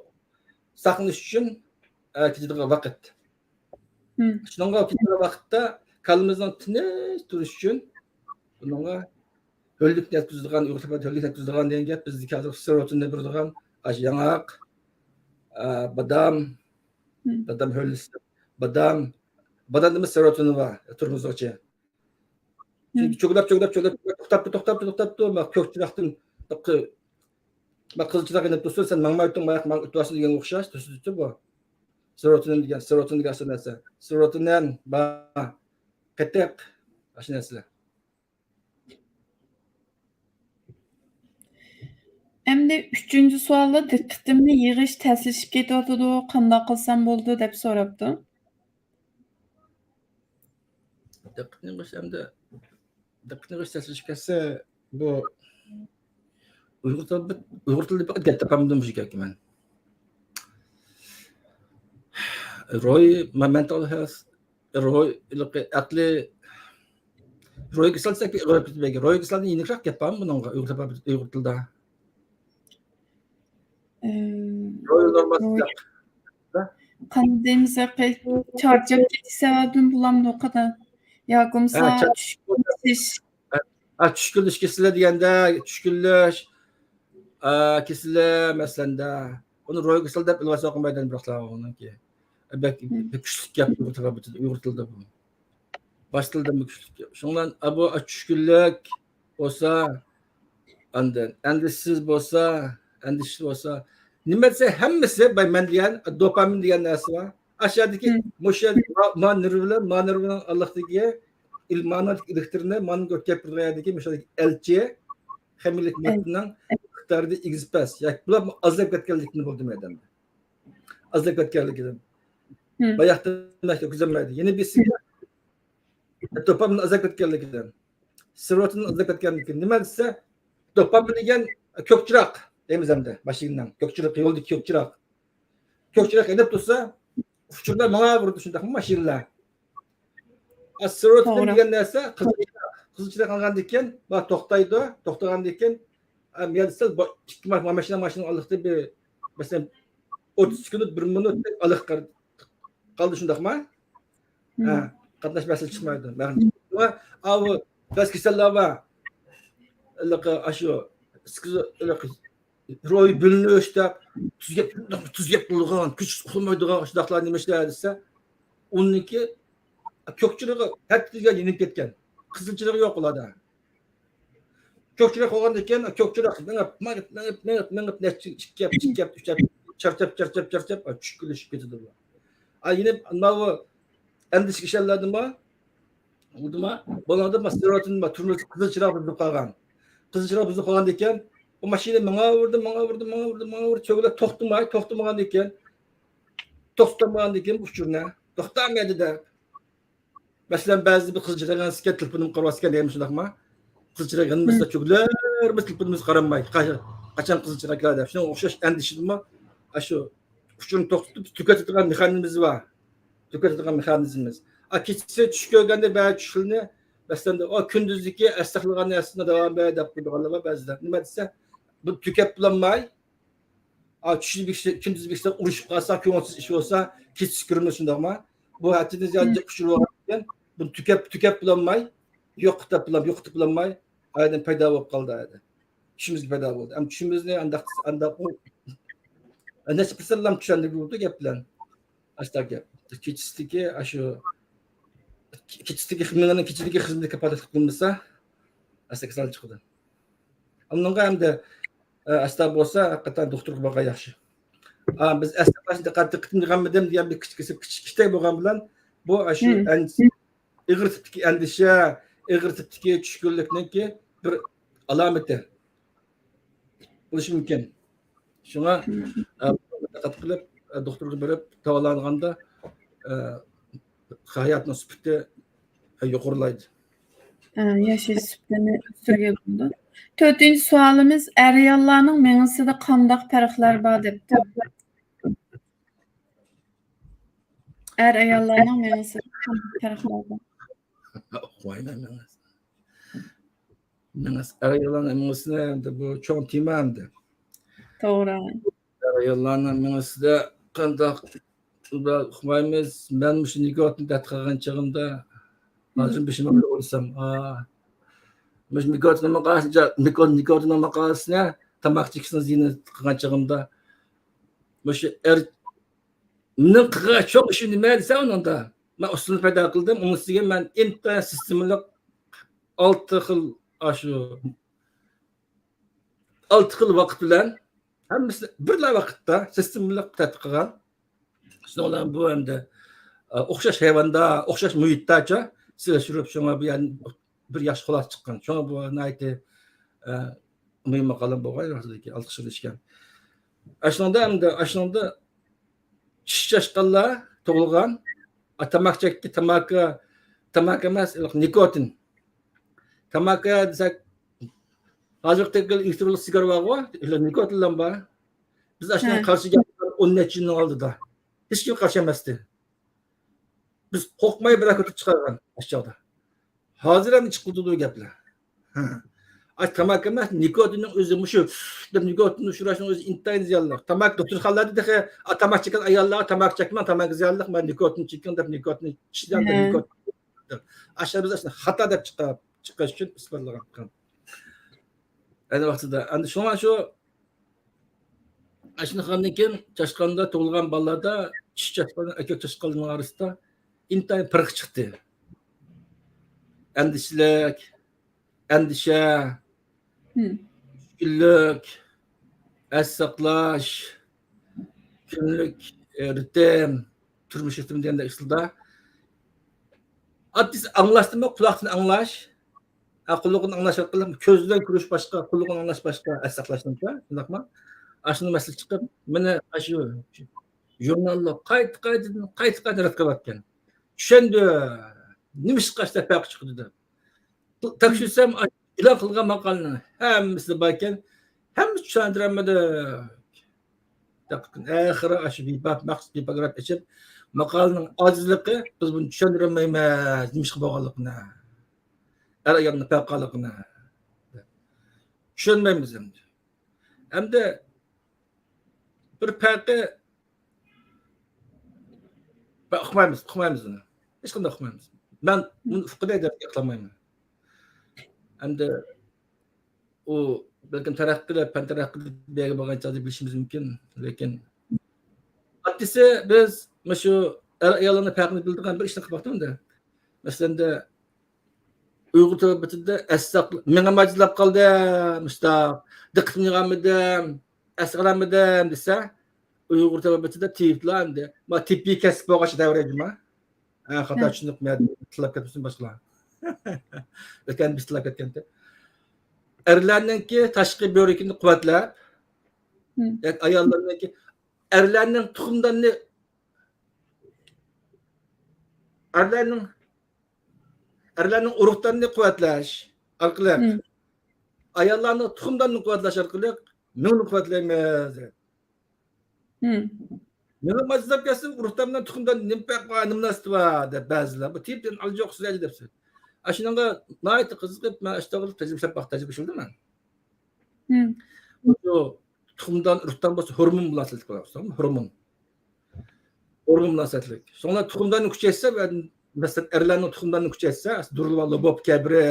ساقلىنىش ئۈچۈن، ئە، كېتىدىغان ۋاقىت. شۇنىڭغا كېتىدىغان ۋاقىتتا كاللىمىزنىڭ تىنچ تۇرۇشى ئۈچۈن بۇنىڭغا ھۆللۈكنى يەتكۈزىدىغان، ئۇيقۇ تەپەتى ھۆللۈكنى يەتكۈزىدىغان دېگەن گەپ بىزدىكى ھازىر سېروتونىن بېرىدىغان ئاشۇ ياڭاق، ئە، بادام، بادام ھۆللىسى، بادام، بادامدىمۇ سېروتونىن بار، تۇرمىزغىچە. چۈنكى چوكىداپ، چوكىداپ، چوكىداپ، توختاپتۇ، توختاپتۇ، توختاپتۇ. مانا كۆك چىراغدىن، مانا قىزىل چىراغ يېنىپ تۇرسۇن، سەن ماڭماي تۇر، ماياق ماڭ ئۆتۈۋالسۇن دېگەنگە ئوخشاش، تۈسىدىچۇ بۇ. سېروتونىن دېگەن، سېروتونىن دېگەن ئاشۇ نەرسە. سېروتونىن بار، قېتىق، ئاشۇ نەرسىلەر. ئەمدى ئۈچىنچى سوئالدا، دىققىتىمنى يىغىش تەسلىشىپ كېتىۋاتىدۇ، قانداق قىلسام بولىدۇ، دەپ سوراپتۇ. دىققىتنى يىغىش ئەمدى، دىققىتنى يىغىش تەسلىشىپ كەتسە، بۇ ئۇيغۇر تىلى، ئۇيغۇر تىلىدا بىر گەپ تاپالمىدىم مۇشۇ گەپكە مەن. روھىي، مېنتال ھېلت، روھىي، ئەقلىي، روھىي كېسەل دېسەك، روھىي كېسەلدىن يېنىكراق گەپ بارمۇ بۇنىڭغا ئۇيغۇر تىلىدا؟ ئىم، روھىي نورمالسىزلىق. قانداق دەيمىز، چارچاپ كېتىش سەۋەبىدىن بولامدۇ قانداق؟ ياكى بولمىسا چۈشكۈنلىشىش. ئا، چۈشكۈنلىشىش كېسىلى دېگەندە، چۈشكۈنلىشىش، ئا، كېسىلى مەسىلەندە، ئۇنى روھىي كېسەل دەپ ئېلىۋالساق بولمايدۇ، بىراقلا ئۇنىڭكى. بەك، بەك كۈچلۈك گەپ ئۇيغۇر تىلىدا بۇ. ئۇيغۇر تىلىدا بۇ. باشقا تىلدىن بۇ كۈچلۈك گەپ. شۇڭلار، ئا، بۇ، ئا، چۈشكۈنلۈك بولسا، ئاندىن ئەندىشىسىز بولسا، ئەندىشىسىز بولسا، نېمە دېسە ھەممىسى، باي، مەن دېگەن، دوپامىن دېگەن نەرسە بار. ئاشۇ يەردىكى، مۇشۇ يەردىكى ما، ما نېرۋىلار، ما نېرۋىنىڭ ئالدىدىكى ئىل-، مانىڭ ئېلېكتىرنى، مانىڭ ئۆتكەپ تۇرىدىغان يەردىكى مۇشۇ ئەلچى، خىمىيىلىك ماددىنىڭ مىقدارىدا ئىگىسى پەس. ياكى بۇلار ئازلاپ كەتكەنلىكىنى بولدى مەيداندا. ئازلاپ كەتكەنلىكىدىن. باياقتىن كۆرگۈزەلمەيدۇ. يەنە بىرسىگە دوپامىن ئازلاپ كەتكەنلىكىدىن. سېروتونىن ئازلاپ كەتكەنلىكى. نېمە دېسە، دوپامىن دېگەن كۆك چىراغ دەيمىز ئەمدى. ماشىنىنىڭ كۆك چىرىقى، يولدىكى كۆك چىراغ. كۆك چىراغ يېنىپ تۇرسا، ئۇچۇرلار ماڭا ئۇرىدۇ شۇنداقمۇ ماشىنىلار؟ ئا، سېروتونىن دېگەن نەرسە قىزىل چىراغ. قىزىل چىراغ يانغاندىن كېيىن، بار توختايدۇ. توختىغاندىن كېيىن، ئا، يەنە سەل بو-، ئىككى ما-، ماشىنا، ماشىنا ئالدىدا بىر، مەسىلەن، ئوتتۇز سېكۇنت، بىر مىنۇت ئالىققا قالدى شۇنداقما؟ ھە، قاتناش مەسىلە چىقمايدۇ. شۇڭا ئاۋۇ بەزى كېسەللەر بار. ھېلىقى ئاشۇ سكىزو-، ھېلىقى روھىي بۆلۈنۈش دەپ، تۈز گەپ، تۈز گەپ بولىدىغان، كۈچ ئۇقمايدىغان شۇنداقلار نېمە ئىشلار دېسە، ئۇنىڭكى كۆك چىرىغى ھەتتىگە يېنىپ كەتكەن. قىزىل چىرىغى يوق ئۇلاردا. كۆك چىراغ قويغاندىن كېيىن، كۆك چىراغ مېڭىپ، مېڭىپ، مېڭىپ، مېڭىپ، مېڭىپ، نەچچە، ئىككى ھەپتە، ئىككى ھەپتە، ئۈچ ھەپتە، چارچاپ، چارچاپ، چارچاپ، چۈشكۈنلىشىپ كېتىدۇ بۇ. ئا، يەنە ماۋۇ ئەندىشە كېسەللەردىمۇ، بۇلاردا سېروتونىن بار، تۈرمىسى قىزىل چىراغ بۇزۇلۇپ قالغان. قىزىل چىراغ بۇزۇلۇپ قالغاندىن كېيىن، بۇ ماشىنا ماڭاۋېرىدۇ، ماڭاۋېرىدۇ، ماڭاۋېرىدۇ، ماڭاۋېرىدۇ، تۆگىلەر توختىماي، توختىمىغاندىن كېيىن، توختىمىغاندىن كېيىن بۇ ئۇچۇرنى، توختامىدى دەپ. مەسىلەن، بەزىدە بىر قىزىل چىراغ يانسىكەن، تېلېفونۇمغا قارىۋاتىسىكەن دەيمىز، شۇنداقمۇ؟ قىزىل چىراغ يانمىسا، تۈگىلەرمىز تېلېفونىمىزغا قارىماي، قا-، قاچان قىزىل چىراغ كېلەر دەپ. شۇنىڭغا ئوخشاش ئەندىشىدىمۇ، ئاشۇ ئۇچۇرنى توختىتىپ، تۈگەتىدىغان مېخانىزمىمىز بار. تۈگەتىدىغان مېخانىزمىمىز. ئا، كېچىسى چۈش كۆرگەندە بەزى چۈشلىرىنى، مەسىلەن، ئا، كۈندۈزدىكى ئەستەغپۇرۇللا نەرسىنى داۋام بەر دەپ قويىدىغانلار بار بەزىدە. نېمە دېسە، بۇ تۈگەپ بولالماي، ئا، چۈشىدە بىر كىشى، كۈندۈز بىر كىشى ئۇرۇشۇپ قالسا، كۆڭۈلسىز ئىش بولسا، كېچىسى كۆرمىسە، شۇنداقما؟ بۇ ھەتتىدىن زىيادە ئۇچۇر بولغان ئىكەن، بۇنى تۈگەپ، تۈگەپ بولالماي، يوقىتىپ بولام-، يوقىتىپ بولالماي، ئايدىن پەيدا بولۇپ قالدى ئەدە. چۈشىمىزگە پەيدا بولدى. ئەمما چۈشىمىزنى ئانداق، ئانداق ئۇ، نەچچە پىرسەنتلام چۈشەندۈرگىلى بولىدۇ گەپ بىلەن. ئاشتا گەپ. كېچىسىدىكى، ئاشۇ، كېچىسىدىكى، مېڭىنىڭ كېچىدىكى خىزمىتى كاپالەتلىك قىلمىسا، ئاستا كېسەل چىقىدۇ. ئۇنىڭغا ئەمدى، ئە، ئەستا بولسا، ھەقىقەتەن دوختۇرغا بارغان ياخشى. ئا، بىز ئەستا دىققەت، دىققىتىمنى يىغالمىدىم دېگەن بىر كىچىك، كىچىك، كىچىك بولغان بىلەن، بۇ ئاشۇ مم. ئەن-، ئېغىر تىپتىكى ئەندىشە، ئېغىر تىپتىكى چۈشكۈنلۈكنىڭكى بىر ئالامىتى بولۇشى مۇمكىن. شۇڭا، مم. ئە، دىققەت قىلىپ، ئە، دوختۇرغا بېرىپ داۋالانغاندا، ئە، ھاياتنىڭ سۈپىتى يۇقىرىلايدۇ. ئە، ياشاش سۈپىتىنى ئۆستۈرگىلى بولىدۇ. تۆتىنچى سوئالىمىز، ئەر-ئاياللارنىڭ مېڭىسىدە قانداق پەرقلەر بار دەپتۇ. ئەر-ئاياللارنىڭ مېڭىسىدە قانداق پەرقلەر بار؟ ئۇقمايمەن مېڭىسى. مېڭىسى، ئەر-ئاياللارنىڭ مېڭىسىنى ئەمدى بۇ چوڭ تېما ئەمدى. توغرا. ئەر-ئاياللارنىڭ مېڭىسىدە قانداق ئۇقمايمىز. مەن مۇشۇ نىكوتىن تەتقىق قىلغان چېغىمدا، ھازىر بېشىمغا بىر ئۇرسام، ئا، مۇشۇ نىكوتىننىڭ ماقالىسىنى، نىكوتىن، نىكوتىننىڭ ماقالىسىنى، تاماكا چېكىشنىڭ زىيىنى قىلغان چېغىمدا، مۇشۇ ئەر، مېنىڭ قىلغان چوڭ ئىشىم نېمە دېسە، ئۇنىڭدا مەن ئۇسۇلنى پەيدا قىلدىم. ئۇنىڭ ئۈستىگە مەن ئىنتايىن سىستېمىلىق ئالتە خىل، ئاشۇ ئالتە خىل ۋاقىت بىلەن ھەممىسى بىرلا ۋاقىتتا سىستېمىلىق تەتقىق قىلغان. شۇنىڭ بىلەن بۇ ئەمدى، ئە، ئوخشاش ھايۋاندا، ئوخشاش مۇھىتتاچە سېلىشتۇرۇپ، شۇڭا بۇ يەنى بىر ياخشى خۇلاسە چىققان. شۇڭا بۇ ناھايىتى، ئە، مۇھىم ماقالەم بولغان ۋاقتىدىكى ئالقىشلىنىشكەن. ئاشۇنىڭدا ئەمدى، ئاشۇنىڭدا چىش چاشقانلار تۇغۇلغان، ئا، تاماكا چەككە، تاماكا، تاماكا ئەمەس، نىكوتىن. تاماكا دېسەك، ھازىرقى تەكلىپ ئېلېكترونلۇق سىگار بارغۇ، نىكوتىنلام بار. بىز ئاشۇنىڭ ھە. قارشى گەپ ئون نەچچە يىلنىڭ ئالدىدا. ھېچكىم قارشى ئەمەستى. بىز قورقماي بىر كۆتۈرۈپ چىقارغان ئاشۇ چاغدا. ھازىر ئەمدى چىقىۋاتىدۇ گەپلەر. ھە. ئاش تاماكا ئەمەس، نىكوتىننىڭ ئۆزى مۇشۇ دەپ نىكوتىن ئۇشۇراشنىڭ ئۆزى ئىنتايىن زىيانلىق. تاماكا دوختۇرخانىلاردا تېخى، ئا، تاماكا چەككەن ئاياللارغا تاماكا چەكمەڭ، تاماكا زىيانلىق، مانا نىكوتىن چېكىڭ دەپ نىكوتىن ئىچىدە ھە. نىكوتىن. ئاشۇ بىز ئاشۇنى خاتا دەپ چىقار-، چىقىرىش ئۈچۈن ئىسپاتلىغان. ئەينى ۋاقتىدا. ئەمدى شۇڭا شۇ ئاشۇنداق قىلغاندىن كېيىن چاشقاندا تۇغۇلغان بالىلاردا چىش چاشقان، ئەركەك چاشقانلارنىڭ ئارىسىدا ئىنتايىن پەرق چىقتى. ئەندىشىلىك، ئەندىشە، مم. چۈشكۈنلۈك، ئەس ساقلاش، كۈنلۈك، ئە، رىتىم، تۇرمۇش رىتىمى دېگەندەك ئۇسۇلدا. ئاددىيسى ئاڭلاشتىنمۇ قۇلاقتىن ئاڭلاش، ھە، قۇلىقىدىن ئاڭلاش ئارقىلىق كۆز بىلەن كۆرۈش باشقا، قۇلىقىدىن ئاڭلاش باشقا، ئەس ساقلاشنىڭكى، شۇنداقمۇ؟ ئاشۇنىڭ مەسىلىسى چىقىپ، مېنى ئاشۇ ژۇرناللار قايتا-قايتىدىن، قايتا-قايتا رەت قىلىۋاتقان. چۈشەندى، نېمىشقا ئاشۇنداق پەرق چىقىدۇ دەپ. تەكشۈرسەم، ئېلان قىلغان ماقالىنىڭ ھەممىسىدە باركەن، ھەممىسى چۈشەندۈرەلمىدى. دىققەت قىلىڭ، ئاخىرى ئاشۇ بىپاك، مەخسۇس بىپاك رەت ئېچىپ، ماقالىنىڭ ئاجىزلىقى، بىز بۇنى چۈشەندۈرەلمەيمىز، نېمىشقا بولغانلىقىنى، ئەر-ئايالنىڭ پەرقى قالغانلىقىنى چۈشەنمەيمىز ئەمدى. ئەمدى بىر پەرقى، ئۇقمايمىز، ئۇقمايمىز بۇنى. ھېچقانداق ئۇقمايمىز. مەن بۇنى ئۇققۇدەك دەپ گەپ قىلالمايمەن. ئەمدى ئۇ بەلكىم تەرەققىي قىلىپ، پەن تەرەققىي قىلىپ بىر يەرگە بارغان چاغدا بىلىشىمىز مۇمكىن. لېكىن ئاددىيسى بىز مۇشۇ ئەر-ئاياللارنىڭ پەرقىنى بىلىدىغان بىر ئىشنى قىلىپ باقتىم ئەمدى. مەسىلەن، ئۇيغۇر تەبىئىتىدە ئەسساق، مېڭەم ئاجىزلاپ قالدى، مۇشتاق، دىققىتىمنى يىغالمىدىم، ئەسلىيەلمىدىم دېسە، ئۇيغۇر تەبىئىتىدە تېۋىپلا ئەمدى. ما تېببىي كەسىپ بولغاچ دەۋرەيدىما؟ ھە، خاتا چۈشىنىپ، تىللاپ كەتمىسۇن باشقىلار. ئۆتكەن بىز تىللاپ كەتكەنتى. ئەرلەرنىڭكى تاشقى بۆرىكىنى قۇۋۋەتلەپ، ياكى ئاياللارنىڭكى، ئەرلەرنىڭ تۇخۇمداننى، ئەرلەرنىڭ، ئەرلەرنىڭ ئۇرۇقداننى قۇۋۋەتلەش ئارقىلىق، ئاياللارنىڭ تۇخۇمداننى قۇۋۋەتلەش ئارقىلىق مېڭىنى قۇۋۋەتلەيمىز. مېڭە ماجىزلاپ كەتسە، ئۇرۇقدان بىلەن تۇخۇمدان نېمە پەرق بار، نېمە مۇناسىۋىتى بار دەپ بەزىلەر، بۇ تېۋىپ ئالجا يوق سۆزلەر دەپسىز. ئاشۇنىڭغا ناھايىتى قىزىقىپ، مەن ئاشۇ توغرىلىق تەجرىبە سەپ ۋاقىت تەجرىبە ئىشلىدىم مەن. شۇ تۇخۇمدان، ئۇرۇقدان بولسا ھورمون مۇناسىۋەتلىك بولىدۇ، ھورمون. ھورمون مۇناسىۋەتلىك. شۇڭلار تۇخۇمداننى كۈچەيتسە، مەسىلەن، ئەرلەرنىڭ تۇخۇمداننى كۈچەيتسە، دۇرۇلار لوبوب كەبرى،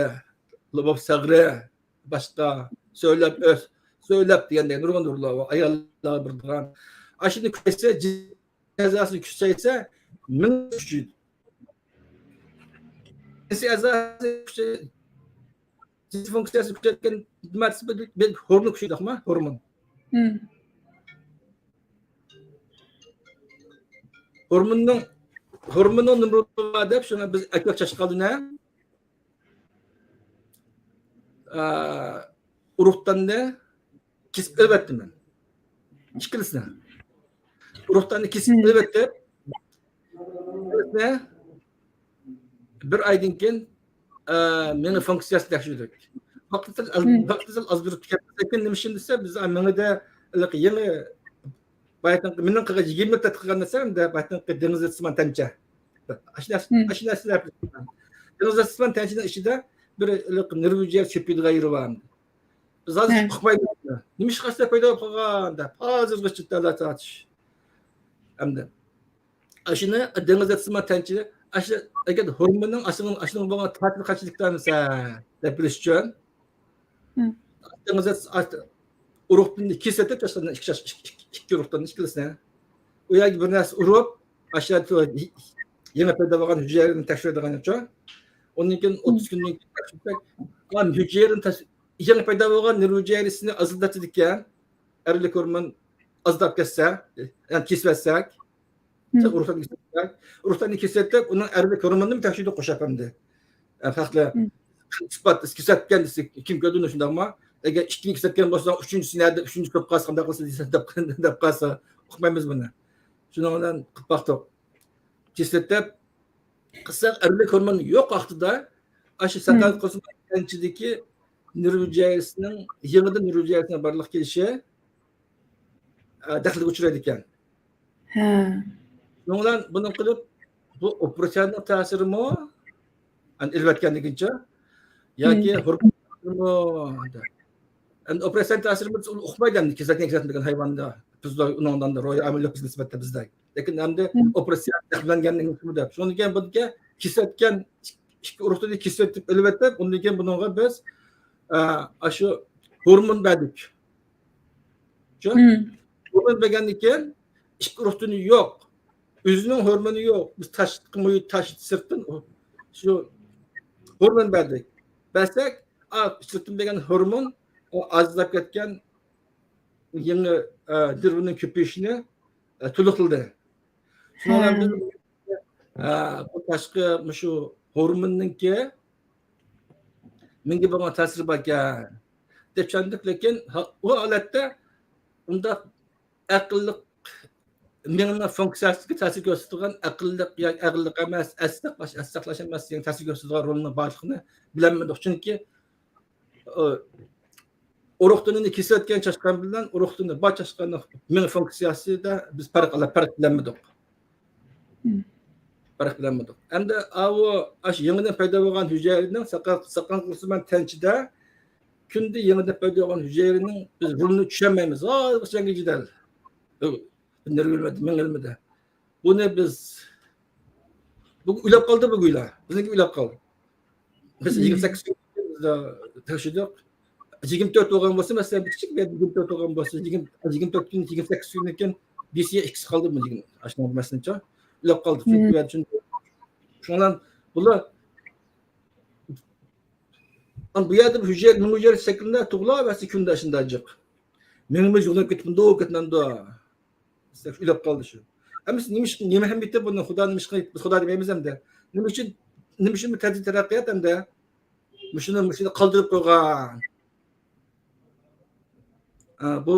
لوبوب سەغرى، باشقا، سۆلەپ ئۆس، سۆلەپ دېگەندەك نۇرغۇن دۇرۇلار بار، ئاياللارغا بېرىدىغان. ئاشۇنى كۈچەيتسە، جىنسىي ئەزاسىنى كۈچەيتسە، مېڭە كۈچىيىدۇ. جىنسىي ئەزاسى كۈچەي-، جىنسىي فۇنكسىيەسىنى كۈچەيتكەن نېمە دېسە، بىر، بىر ھورمون كۈچىيىدۇ، ھورمون. ھورموننىڭ، ھورموننىڭ نېمە رولى بار دەپ، شۇنى بىز ئەركەك چاشقاندا، ئە، ئۇرۇقداننى كېسىپ ئېلىۋەتتىم مەن. ئىككىلىسىنى. ئۇرۇقداننى كېسىپ ئېلىۋەتتىم. ئىككىلىسىنى بىر ئايدىن كېيىن، ئە، مېڭە فۇنكسىيەسى تەكشۈردۇق. ۋاقتى سەل ئاز، ۋاقتى سەل ئاز بېرىپ كەتتى. لېكىن نېمە ئۈچۈن دېسە، بىز مېڭىدە ھېلىقى يېڭى بايىتىنقى، مېنىڭ قىلغان يىگىرمە يىل تەتقىق قىلغان نەرسەم، بىز بايىتىنقى دېڭىز يىلتىزىمان تەنچە. ئاشۇ نەرسە، ئاشۇ نەرسىلەر. دېڭىز يىلتىزىمان تەنچىنىڭ ئىچىدە بىر ھېلىقى نېرۋا ھۈجەيرە چۆپىدىغان يېرى بار. بىز ھازىر ئۇقمايمىز. نېمە ئىش قىلسا پەيدا بولۇپ قالغان دەپ، ھازىرغىچە تەلاتارتىش. ئەمدى ئاشۇنى دېڭىز يىلتىزىمان تەنچە، ئاشۇ ئەگەر ھورموننىڭ ئاشۇنىڭ، ئاشۇنىڭ بولغان تەسىرى قانچىلىك دېسە دەپ بىلىش ئۈچۈن، دېڭىز يىلتىزى ئۇرۇقدىننى كېسىۋېتىپ، تاشلاندىن ئىككى، ئىككى، ئىككى ئۇرۇقدىننى ئىككىلىسىنى. ئۇ يەرگە بىر نەرسە ئۇرۇپ، ئاشۇ يەنە پەيدا بولغان ھۈجەيرىنى تەكشۈرىدىغان ئۇچۇر. ئۇندىن كېيىن ئوتتۇز كۈندىن كېيىن تەكشۈرسەك، ھۈجەيرىنى تەس-، يېڭى پەيدا بولغان نېرۋا ھۈجەيرىسىنى ئازلىتىدىكەن، ئەرلىك ھورمون ئازلاپ كەتسە، يەنى كېسىۋەتسەك، ئۇرۇقداننى كېسىۋەتسەك، ئۇرۇقداننى كېسىۋېتىپ، ئۇنىڭ ئەرلىك ھورمونىنى تەكشۈردۇق قوشۇپ ئەمدى. ئە، خەقلەر ئىسپات، كېسىۋەتكەن دېسە، كىم كۆردى شۇنداقمۇ؟ ئەگەر ئىككىنى كېسىۋەتكەن بولسا، ئۈچىنچىسى نەدە، ئۈچىنچىسى كۆپ قالسا، قانداق قىلسا دېسە، دەپ، دەپ قالسا، ئۇقمايمىز بۇنى. شۇنىڭ بىلەن قىلىپ باقتۇق. كېسىۋېتىپ، قىلساق ئەرلىك ھورمون يوق ۋاقتىدا، ئاشۇ ساكارات قىلسىمۇ ئىچىدىكى نېرۋا ھۈجەيرىسىنىڭ، يېڭىدىن نېرۋا ھۈجەيرىسىنىڭ بارلىققا كېلىشى، ئە، دەخلىگە ئۇچرايدىكەن. شۇنىڭ بىلەن بۇنى قىلىپ، بۇ ئوپېراتسىيەنىڭ تەسىرىمۇ، ئەنە ئېلىۋەتكەندىكىنچە، ياكى ھورمون تەسىرىمۇ دەپ. ئەمدى ئوپېراتسىيە تەسىرى بىز ئۇنى ئۇقمايدۇ، ئەمدى كېسەتكەن، كېسەتمىگەن ھايۋاندا. بىزدە ئۇنىڭدا روھىي ئامىللىق بىز نىسبەتتە بىزدە. لېكىن ئەمدى ئوپېراتسىيە زەخىملەنگەنلىكىنى ئۇقىدۇ. شۇنىڭدىن كېيىن بۇنىڭكى كېسەتكەن ئىككى ئۇرۇقنى كېسىۋېتىپ، ئېلىۋېتىپ، ئۇندىن كېيىن بۇنىڭغا بىز، ئە، ئاشۇ ھورمون بەردۇق. شۇ؟ ھورمون بەرگەندىن كېيىن ئىككى ئۇرۇقدىنى يوق. ئۆزىنىڭ ھورمونى يوق. بىز تاشقى مۇھىت، تاش، سىرتتىن شۇ ھورمون بەردۇق. بەرسەك، ئا، سىرتتىن بەرگەن ھورمون، ئۇ ئازلاپ كەتكەن يېڭى، ئە، نېرۋىنىڭ كۆپىيىشىنى، ئە، تولۇقلىدى. شۇنىڭ بىلەن بىز، ئە، بۇ تاشقى مۇشۇ ھورموننىڭكى مېڭىگە بولغان تەسىرى باركەن دەپ چۈشەندۇق. لېكىن ھا-، ئۇ ھالەتتە ئۇنداق ئەقىللىق مېڭىنىڭ فۇنكسىيەسىگە تەسىر كۆرسىتىدىغان ئەقىللىق ياكى ئەقىللىق ئەمەس، ئەستەقلاش، ئەستەقلاش ئەمەس دېگەن تەسىر كۆرسىتىدىغان رولنىڭ بارلىقىنى بىلەلمىدۇق. چۈنكى، ئۇ، ئۇرۇقدىنىنى كېسىۋەتكەن چاشقان بىلەن ئۇرۇقدىنى بار چاشقاننىڭ مېڭە فۇنكسىيەسىدە بىز پەرق، پەرق بىلەلمىدۇق. پەرق بىلەلمىدۇق. ئەمدى ئاۋۇ ئاشۇ يېڭىدىن پەيدا بولغان ھۈجەيرىنىڭ ساقا-، ساقالغا قىلسىمان تەنچىدە كۈندە يېڭىدىن پەيدا بولغان ھۈجەيرىنىڭ بىز رولىنى چۈشەنمەيمىز. ھازىرغىچە جېدەل. نېرۋا ئىلمىدە، مېڭە ئىلمىدە. بۇنى بىز، بۇ ئۆلۈپ قالدى، بۇ گويلا. بىزنىڭكى ئۆلۈپ قالدى. بىز يىگىرمە سەككىز كۈن بىز تەكشۈردۇق. يىگىرمە تۆت بولغان بولسا، مەسىلەن، بىر كىچىك بىر يىگىرمە تۆت بولغان بولسا، يىگىرمە، يىگىرمە تۆت كۈن، يىگىرمە سەككىز كۈندىن كېيىن بىسى ئىككىسى قالدى بۇ يىگىرمە، ئاشۇنىڭ مەسىلىنچە ئۆلۈپ قالدى. شۇنىڭ بىلەن بۇلار ئانا بۇ يەردە بىر ھۈجەيرە، مىڭ ھۈجەيرە شەكلىندە تۇغۇلۇۋەرسە كۈندە شۇنداق جىق. مېڭىمىز يوقىلاپ كېتىپتۇ، كېتىمدۇ. ئۆلۈپ قالدى شۇ. ئەمىسە نېمە ئىش، نېمە ئەھمىيىتى بۇنىڭ؟ خۇدا نېمە ئىش قىلىپ، بىز خۇدا دېمەيمىز ئەمدى. نېمە ئۈچۈن، نېمە ئۈچۈن بۇ تەدرىجىي تەرەققىيات ئەمدى؟ مۇشۇنى، مۇشۇنى قالدۇرۇپ قويغان. ئا، بۇ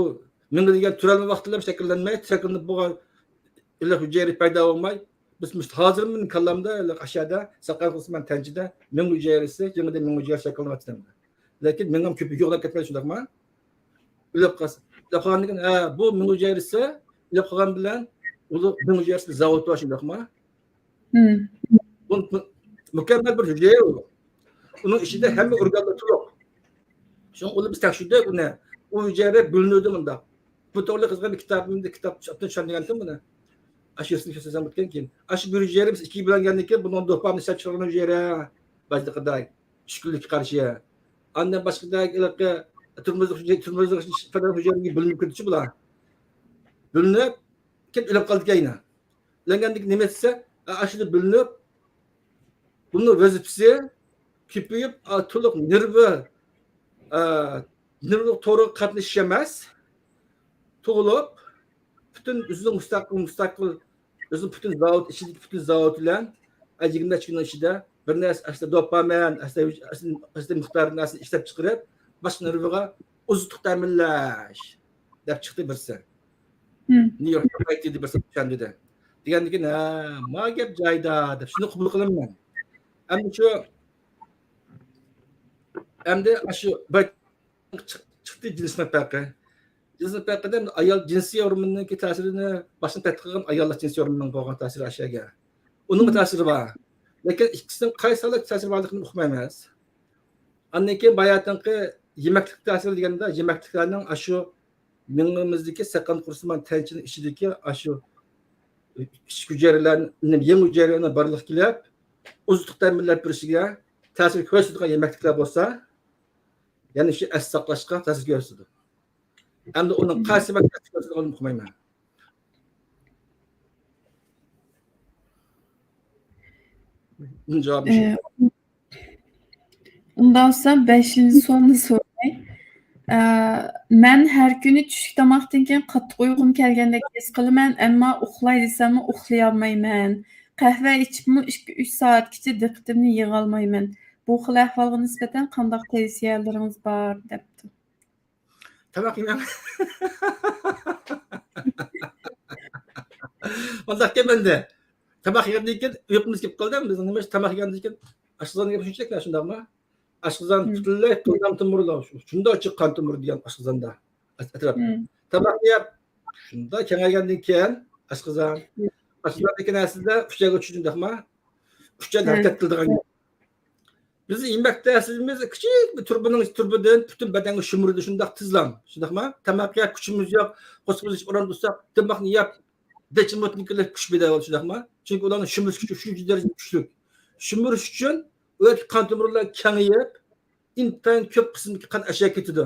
مېڭە دېگەن تۈرەلمە ۋاقتىدا شەكىللەنمەي، شەكىللىنىپ بولغان ھۈجەيرە پەيدا بولماي، بىز مۇشۇ ھازىرمۇ كاللامدا ئاشۇ يەردە ساقال قىسمەن تەنچىدە مىڭ ھۈجەيرىسى، يېڭىدىن مىڭ ھۈجەيرە شەكىللىنىۋاتىدۇ. لېكىن مېڭىم كۆپىيىپ يوقىلاپ كەتمەيدۇ، شۇنداقمۇ؟ ئۆلۈپ قالسا، ئۆلۈپ قالغاندىن كېيىن، ھە، بۇ مىڭ ھۈجەيرىسى ئۆلۈپ قالغان بىلەن ئۇلۇغ مىڭ ھۈجەيرىسى زاۋۇتى بار، شۇنداقمۇ؟ بۇ، بۇ مۇكەممەل بىر ھۈجەيرە ئۇ. ئۇنىڭ ئىچىدە ھەممە ئورگانلار تولۇق. شۇڭا ئۇنى بىز تەكشۈردۇق ئۇنى. ئۇ ھۈجەيرە بۆلۈنىدۇ مۇنداق. بۇ توغرىلىق يازغان بىر كىتابىمدا، كىتاب چۈشەندۈرگەنتىم بۇنى. ئاشۇ يەرسىنى كۆرسەتسەم بولىدىكەنكىن. ئاشۇ بىر ھۈجەيرە بىز ئىككىگە بۆلۈنگەندىن كېيىن، بۇنىڭ دوپامىن ئىشلەپ چىقارغان ھۈجەيرە، بايىقىدەك چۈشكۈنلۈككە قارشى. ئاندىن باشقىدەك ھېلىقى تۇرمۇزلۇق ھۈجەيرە، تۇرمۇزلۇق ھۈجەيرىگە بۆلۈنۈپ كېتىشى بۇلار. بۆلۈنۈپ، كېيىن ئۆلۈپ قالىدىكەن يەنە. ئۆلگەندىن كېيىن نېمە ئېيتسا، ئاشۇنداق بۆلۈنۈپ، بۇنىڭ ۋەزىپىسى كۆپىيىپ، ئا، تولۇق نېرۋا، ئا، نېرۋا تورىغا قاتنىشىش ئەمەس، تۇغۇلۇپ، پۈتۈن ئۆزىنىڭ مۇستەقىل، مۇستەقىل، ئۆزىنىڭ پۈتۈن زاۋۇت، ئىچىدىكى پۈتۈن زاۋۇت بىلەن، ئا، يىگىرمە نەچچە كۈننىڭ ئىچىدە بىر نەرسە ئەسلى دوپامىن، ئەسلى، ئەسلى، ئەسلى مىقدارىدا نەرسىنى ئىشلەپ چىقىرىپ، باشقا نېرۋىغا ئوزۇقلۇق تەمىنلەش دەپ چىقتى بىرسى. نيۇ يوركتا قايتىدى بىرسى چۈشەندى. دېگەندىن كېيىن، ھە، ما گەپ جايىدا دەپ شۇنى قوبۇل قىلىمەن. ئەمدى شۇ، ئەمدى شۇ بىر چىق-، چىقتى جىنسنىڭ پەرقى. جىنسنىڭ پەرقىدە ئايال جىنسىي ھورموننىڭكى تەسىرىنى باشتىن تەتقىق قىلغان ئاياللار جىنسىي ھورموننىڭ بولغان تەسىرى ئاشۇ يەرگە. ئۇنىڭمۇ تەسىرى بار. لېكىن ئىككىسىنىڭ قايسى ھالەتتە تەسىرى بارلىقىنى ئۇقمايمىز. ئاندىن كېيىن باياتىنقى يېمەكلىك تەسىرى دېگەندە، يېمەكلىكلەرنىڭ ئاشۇ مېڭىمىزدىكى ساقان قۇرسىمان تەنچىنىڭ ئىچىدىكى ئاشۇ ئىچكى ھۈجەيرىلەرنى، يېڭى ھۈجەيرىلەرنى بارلىققا كېلىپ، ئوزۇقلۇق تەمىنلەپ بېرىشىگە تەسىر كۆرسىتىدىغان يېمەكلىكلەر بولسا، يەنە شۇ ئەستە ساقلاشقا تەسىر كۆرسىتىدۇ. ئەمدى ئۇنىڭ قايسى بەك تەسىر كۆرسىتىدىغانلىقىنى ئۇقمايمەن. بۇنىڭ جاۋابى شۇ. ئە، ئۇنداق بولسا بەشىنچى سوئالنى سوراي. ئە، مەن ھەر كۈنى چۈشلۈك تاماقتىن كېيىن قاتتىق ئۇيقۇم كەلگەندەك ھېس قىلىمەن، ئەمما ئۇخلاي دېسەممۇ ئۇخلىيالمايمەن. قەھۋە ئىچىپمۇ ئىككى، ئۈچ سائەتكىچە دىققىتىمنى يىغالمايمەن. بۇ خىل ئەھۋالغا نىسبەتەن قانداق تەۋسىيەلىرىڭىز بار؟ دەپتۇ. تاماق يېمەڭ. ئۇنداق گەپ ئەمدى. تاماق يېگەندىن كېيىن ئۇيقۇمىز كېلىپ قالدى. بىزنىڭ نېمە تاماق يېگەندىن كېيىن ئاشقازان گەپ شۇنچىلىك، شۇنداقمۇ؟ ئاشقازان پۈتۈنلەي قان تومۇرلار، شۇنداق جىق قان تومۇر دېگەن ئاشقازاندا ئەتراپ. تاماقنى يەپ شۇنداق كېڭەيگەندىن كېيىن ئاشقازان، ئاشقازاندىكى نەرسىلەر ئۈچ يەرگە چۈشىدۇ، شۇنداقمۇ؟ ئۈچ يەردە ھەرىكەت قىلىدىغان گەپ. بىزنىڭ يېمەك تەسىرىمىز كىچىك بىر تۇرۇبىنىڭ، تۇرۇبىدىن پۈتۈن بەدەنگە شۈمۈرىدۇ، شۇنداق تېزلا. شۇنداقمۇ؟ تاماق يەپ كۈچىمىز يوق، قورسىقىمىز ئېچىپ ئوران تۇتساق، تاماقنى يەپ، دېچىمۇتنىڭكىلىرى كۈچ بېدەل، شۇنداقمۇ؟ چۈنكى ئۇلارنىڭ شۈمۈرۈش كۈچى ئۈچىنچى دەرىجىدە كۈچلۈك. شۈمۈرۈش ئۈچۈن ئۇ يەردىكى قان تومۇرلار كېڭىيىپ، ئىنتايىن كۆپ قىسىمدىكى قان ئاشۇ يەرگە كېتىدۇ.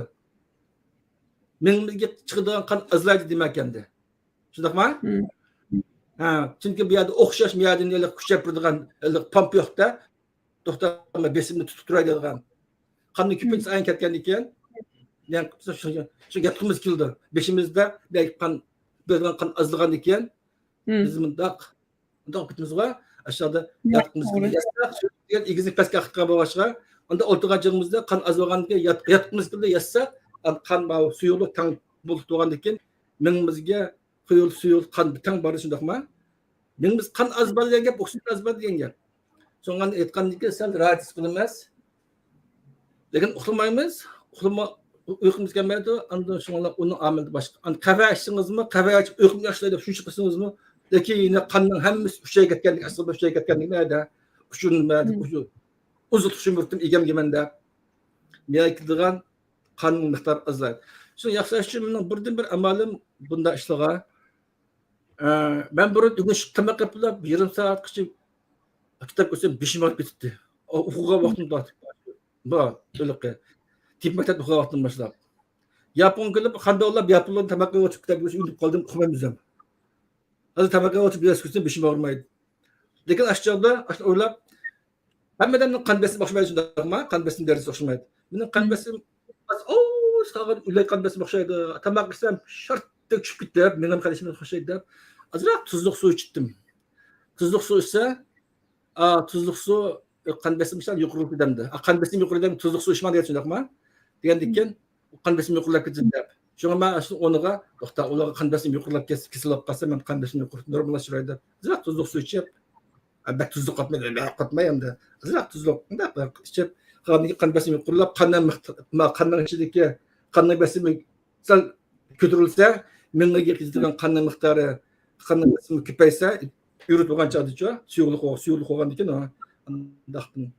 مېڭىمىزگە چىقىدىغان قان ئازلايدۇ دېمەك ئەمدى. شۇنداقمۇ؟ ھە، چۈنكى بۇ يەردە ئوخشاش مىيادىن ھېلىقى كۈچەپ بېرىدىغان ھېلىقى پومپا يوق-دە، توختىماي بېسىمنى تۇتۇپ تۇراي دەيدىغان. قاننىڭ كۆپىنچىسى ئايان كەتكەندىن كېيىن، يەنە شۇ، شۇ، شۇ ياتقۇمىز كېلىدۇ. بېشىمىزدا قان بېرىدىغان قان ئازلىغاندىن كېيىن، بىز مۇنداق، مۇنداق كېتىمىزغۇ، ئاشۇ ياتقۇمىز كېلىدۇ. ياتساق، شۇ دېگەن ئېگىزلىك پەسكە ئاقىدىغان بولغاچقا، ئاندا ئولتۇرغان چېغىمىزدا قان ئاز بولغاندىن كېيىن يات-، ياتقۇمىز كېلىدۇ، ياتساق، قان، ماۋۇ سۇيۇقلۇق تەڭ بولۇپ تۇرغاندىن كېيىن، مېڭىمىزگە خۇيۇل، سۇيۇل، قان تەڭ بارىدۇ، شۇنداقمۇ؟ مېڭىمىز قان ئاز بار دېگەن گەپ، ئوكسىگېن ئاز بار دېگەن گەپ. شۇڭا ئېيتقاندىن كېيىن سەل راھەت ھېس قىلىمىز. لېكىن ئۇخلىمايمىز. ئۇخلىما-، ئۇيقۇمىز كەلمەيدۇ. ئاندىن شۇڭا ئۇنىڭ ئامىلى باشقا. ئاندىن قەھۋە ئىچسىڭىزمۇ، قەھۋە ئىچىپ ئۇيقۇم ياخشىلايدۇ دەپ شۇنچە قىلسىڭىزمۇ، لېكىن يەنە قاننىڭ ھەممىسى ئۈچ يەرگە كەتكەندىكىن، ئاشقازان ئۈچ يەرگە كەتكەندىكىن، نەدە؟ ئۇشۇ نېمە، ئۇشۇ ئوزۇقلۇق شۈمۈرتۈم ئىگەمگە مەندە. مېڭىگە كېلىدىغان قاننىڭ مىقدارى ئازلايدۇ. شۇ ياخشىلاش ئۈچۈن مېنىڭ بىردىنبىر ئامالىم بۇنداق ئىشلارغا. ئە، مەن بۇرۇن ئۆگىنىش تاماق يەپ بولۇپ، يېرىم سائەتكىچە كىتاب ئۆتسەم بېشىم ئاغرىپ كېتەتتى. ئۇ-، ئۇخلىغان ۋاقتىم بار. بار، ھېلىقى. تېببىي مەكتەپتە ئۇخلىغان ۋاقتىم باشلاپ. ياپونغا كېلىپ، خاندا ئوللاپ، ياپونلارنىڭ تاماق يەپ ئولتۇرۇپ كىتاب ئۆگىنىپ قالدىم، ئۇخلىمايمەن ئۆزۈم. ھازىر تاماق يەپ ئولتۇرۇپ بىر نەرسە كۆرسەم بېشىم ئاغرىمايدۇ. لېكىن ئاشۇ چاغدا، ئاشۇ ئويلاپ، ھەممە ئادەمنىڭ قان بېسىمى ئوخشىمايدۇ، شۇنداقمۇ؟ قان بېسىم دەرىجىسى ئوخشىمايدۇ. مېنىڭ قان بېسىم، ئوو، ساغىن ئۆلەي قان بېسىم ئوخشايدۇ. تاماق يېسەم، شارتتەك چۈشۈپ كېتىپ، مېڭەم قېلىشىمغا ئوخشايدۇ دەپ، ئازراق تۇزلۇق سۇ ئىچتىم. تۇزلۇق سۇ ئىچسە، ئا، تۇزلۇق سۇ، قان بېسىم يۇقىرى دەمدى. ئا، قان بېسىم يۇقىرى دەم، تۇزلۇق سۇ ئىچمەڭ دېگەن شۇنداقمۇ؟ دېگەندىن كېيىن، قان بېسىم يۇقىرىلاپ كېتىدۇ دەپ. شۇڭا مەن ئاشۇ ئورنىغا، توختا، ئۇلارغا قان بېسىم يۇقىرىلاپ كەتسە، كېسەل بولۇپ قالسا، مەن قان بېسىم يۇقىرى، نورماللاشتۇراي دەپ، ئازراق تۇزلۇق سۇ ئىچىپ، ئا، بەك تۇزلۇق قاتماي، بەك قاتماي ئەمدى. ئازراق تۇزلۇق، مۇنداق بىر ئىچىپ، قان بېسىم يۇقىرىلاپ، قاننىڭ مىقدا-، ما-، قاننىڭ ئىچىدىكى، قاننىڭ بېسىمى سەل كۆتۈرۈلسە، مېڭىگە كېتىدىغان قاننىڭ مىقدارى، قاننىڭ بېسىمى كۆپەيسە، يۇرۇپ بولغان چاغدىچۇ، سۇيۇقلۇق، سۇيۇقلۇق بولغاندىكىن، ئانداقتىن،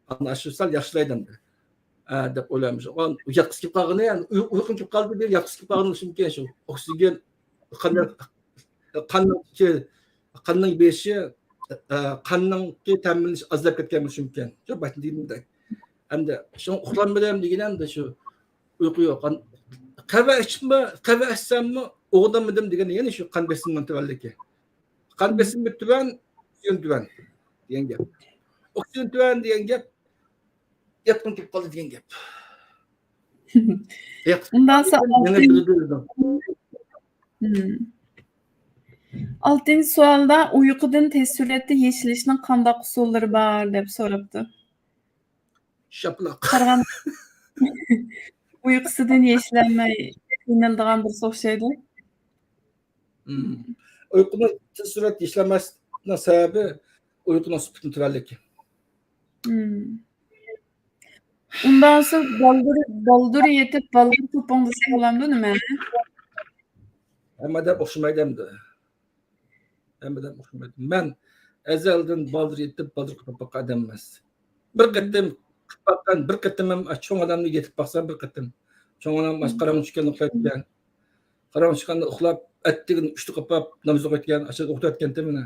ئانا شۇ سەل ياخشىلايدۇ ئەمدى. ئە، دەپ ئويلايمىز. ياتقۇسى كېلىپ قالغىنى، يەنى ئۇي-، ئۇيقۇم كېلىپ قالدى، بىر ياتقۇسى كېلىپ قالغىنى شۇمكەن شۇ. ئوكسىگېن، قاننىڭ، قاننىڭكى، قاننىڭ بېسىشى، ئە، قاننىڭكى تەمىنلىنىشى ئازلاپ كەتكەن بولۇشى مۇمكىن. شۇ باشتا دېگىنىمدەك. ئەمدى شۇڭا ئۇخلانمىدىم دېگىنى ئەمدى شۇ ئۇيقۇ يوق. قەھۋە ئىچىپمۇ، قەھۋە ئىچسەممۇ ئويغىنالمىدىم دېگەن يەنە شۇ قان بېسىمنىڭ تۆۋەنلىكى. قان بېسىمى تۆۋەن، ئوكسىگېن تۆۋەن دېگەن گەپ. ئوكسىگېن تۆۋەن دېگەن گەپ، ياتقۇم كېلىپ قالدى دېگەن گەپ. ياتقۇم ئۇنداق بولسا يەنە ئالتىنچى، بىر، بىر، بىر. مم. ئالتىنچى سوئالدا ئۇيقۇدىن تېز سۈرئەتتە يېشىلىشنىڭ قانداق ئۇسۇللىرى بار دەپ سوراپتۇ. شاپىلاق. قارىغان ئۇيقۇسىدىن يېشىلەلمەي قىينىلىدىغان بىرسى ئوخشايدۇ. مم. ئۇيقۇنىڭ تېز سۈرئەتتە يېشىلەلمەسلىكىنىڭ سەۋەبى ئۇيقۇنىڭ سۈپىتىنىڭ تۆۋەنلىكى. مم. ئۇنداق بولسا بالدۇر، بالدۇر يېتىپ، بالدۇر تۇرۇڭ دېسەم بولامدۇ نېمە؟ ھەممە ئادەم ئوخشىمايدۇ ئەمدى. ھەممە ئادەم ئوخشىمايدۇ. مەن ئەزەلدىن بالدۇر يېتىپ، بالدۇر تۇرۇپ باققان ئادەم ئەمەس. بىر قېتىم قىلىپ باققان، بىر قېتىم ھەم چوڭ ئادەمنى يېتىپ باقسام بىر قېتىم. چوڭ ئادەم ئاشۇ قاراڭغۇ چۈشكەندە ئۇخلايدىكەن. قاراڭغۇ چۈشكەندە ئۇخلاپ، ئەتىگىنى ئۈچتە قوپاپ، ناماز ئوقۇيدىكەن، ئاشۇ ئوقۇتۇۋەتكەنتى مېنى.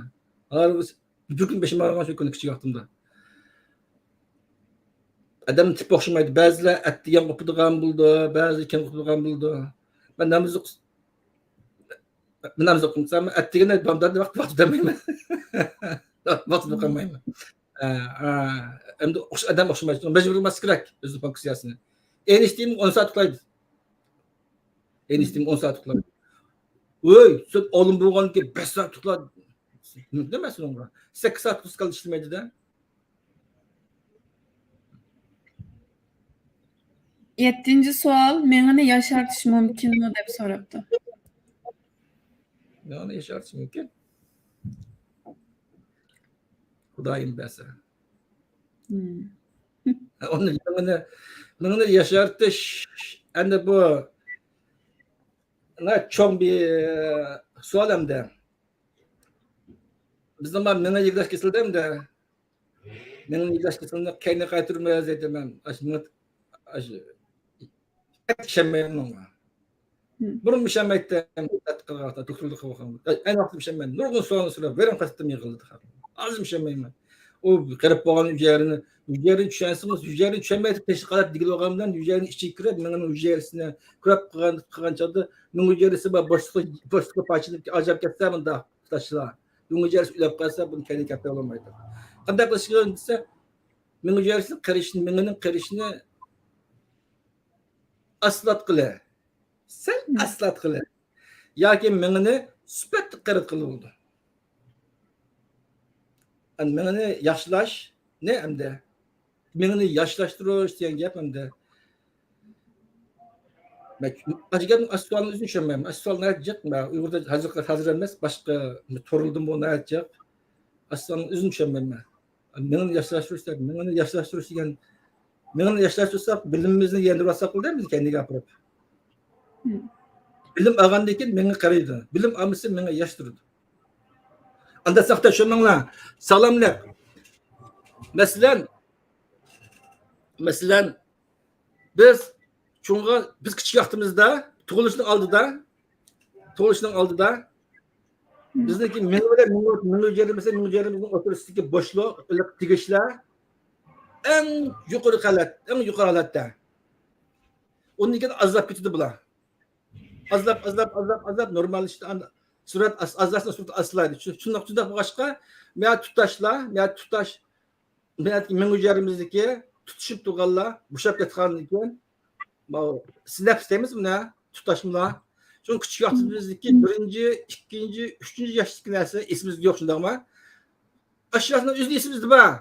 ھازىر بىر كۈن بېشىم ئاغرىغان شۇ كۈنى كىچىك ۋاقتىمدا. ئادەم تىپى ئوخشىمايدۇ. بەزىلەر ئەتىگەن قوپىدىغان بولىدۇ، بەزىلەر كەچ قوپىدىغان بولىدۇ. مەن ناماز ئوقۇس-، مەن ناماز ئوقۇسام، ئەتىگەن بامدات ۋاقىت، ۋاقىت بەرمەيمەن. ۋاقىت بەرمەيمەن. ئە، ئە، ئەمدى ئوخش-، ئادەم ئوخشىمايدۇ. مەجبۇر بولماسلىق كېرەك ئۆزىنىڭ فۇنكسىيەسىنى. ئېينىشتىيىن ئون سائەت ئۇخلايدۇ. ئېينىشتىيىن ئون سائەت ئۇخلايدۇ. ۋوي، سەن ئالىم بولغاندىكىن بەش سائەت ئۇخلا. نېمە سەن ئۇنىڭغا؟ سەككىز سائەت ئۇخلىسا كاللا ئىشلىمەيدۇ-دە. يەتتىنچى سوئال، مېڭىنى ياشارتىش مۇمكىنمۇ دەپ سوراپتۇ. مېڭىنى ياشارتىش مۇمكىن. خۇدايىم بەرسە. مم. ئۇنى مېڭىنى، مېڭىنى ياشارتىش، ئەمدى بۇ ناھايىتى چوڭ بىر سوئال ئەمدى. بىزنىڭ مانا مېڭە يىگلەش كېسىلى ئەمدى. مېڭە يىگلەش كېسىلىنى كەينىگە قايتۇرىمىز دەيمەن. ئاشۇ مېڭە، ئاشۇ، ئىشەنمەيمەن ئۇنىڭغا. مم. بۇرۇن ئىشەنمەيتتىم، دوكتورلۇق قىلغان. ئەينى ۋاقىتتا ئىشەنمەيمەن. نۇرغۇن سوئالنى سوراپ، ۋەيران قىلىپ يىغلىدى خەق. ھازىر ئىشەنمەيمەن. ئۇ غېرىب بولغان ھۈجەيرىنى، ھۈجەيرىنى چۈشەنسىڭىز، ھۈجەيرىنى چۈشەنمەيدۇ، تېشى قاراپ دېگىلى بولغان بىلەن ھۈجەيرىنىڭ ئىچىگە كىرىپ، مېڭىنىڭ ھۈجەيرىسىنى كۆرۈپ قىلغان، قىلغان چاغدا مېڭە ھۈجەيرىسى بار بوشلۇققا، بوشلۇققا پارچىلىنىپ ئاجرىلىپ كەتسە، مۇنداق تاشلا. مېڭە ھۈجەيرىسى ئۆلۈپ قالسا، بۇنى كەينىگە كەلتۈرۈپ بولمايدۇ. قانداق قىلىش كېرەك دېسە، مېڭە ھۈجەيرىسىنىڭ قېرىشىنى، مېڭىنىڭ قېرىشىنى ئاستىلاتقىلى. سەل ئاستىلاتقىلى. ياكى مېڭىنى سۈپەتلىك قېرىتقىلى بولىدۇ. ئەمدى مېڭىنى ياخشىلاشنى ئەمدى، مېڭىنى ياخشىلاشتۇرۇش دېگەن گەپ ئەمدى. مەن ئاشۇ گەپنىڭ ئاشۇ سوئالنى ئۆزۈم چۈشەنمەيمەن. ئاشۇ سوئال ناھايىتى جىق. مەن ئۇيغۇردا ھازىر، ھازىر ئەمەس، باشقا تورلىرىمۇ ناھايىتى جىق. ئاشۇ سوئالنى ئۆزۈم چۈشەنمەيمەن. مېڭىنى ياخشىلاشتۇرۇش دەپ، مېڭىنى ياخشىلاشتۇرۇش دېگەن، مېڭىنى ياخشىلاشتۇرساق، بىلىمىمىزنى ياندۇرۇۋالساق بولدى، بىز كەينىگە ئاپىرىپ. مم. بىلىم ئالغاندىن كېيىن مېڭە قېرىيدۇ. بىلىم ئالمىسا، مېڭە ياش تۇرىدۇ. ئاندا ساختا چۈشىنىڭلار. سالاملىق. مەسىلەن، مەسىلەن، بىز چوڭغا، بىز كىچىك ۋاقتىمىزدا، تۇغۇلۇشنىڭ ئالدىدا، تۇغۇلۇشنىڭ ئالدىدا بىزنىڭكى مېڭە بىلەن مېڭە، مېڭە ھۈجەيرىمىز، مېڭە ھۈجەيرىمىزنىڭ ئوتتۇرىسىدىكى بوشلۇق، ئىللىق تېگىشلەر ئەڭ يۇقىرى ھالەت، ئەڭ يۇقىرى ھالەتتە. ئۇندىن كېيىن ئازلاپ كېتىدۇ بۇلار. ئازلاپ، ئازلاپ، ئازلاپ، ئازلاپ نورماللىشىدۇ. ئان-، سۈرئەت ئاز-، ئازلاشسا سۈرئەت ئاستىلايدۇ. شۇ-، شۇنداق، شۇنداق بولغاچقا، مەن تۇتاشلا، مەن تۇتاش، مەن مېڭە ھۈجەيرىمىزدىكى تۇتۇشۇپ تۇرغانلار بوشاپ كەتكەندىن كېيىن، ماۋۇ سىنەپس دەيمىز مۇنى، تۇتاشمىلار. شۇ كىچىك ۋاقتىمىزدىكى بىرىنچى، ئىككىنچى، ئۈچىنچى ياشتىكى نەرسە ئېسىمىزدە يوق، شۇنداقمۇ؟ ئاشۇ ياشنىڭ ئۆزى ئېسىمىزدە بار.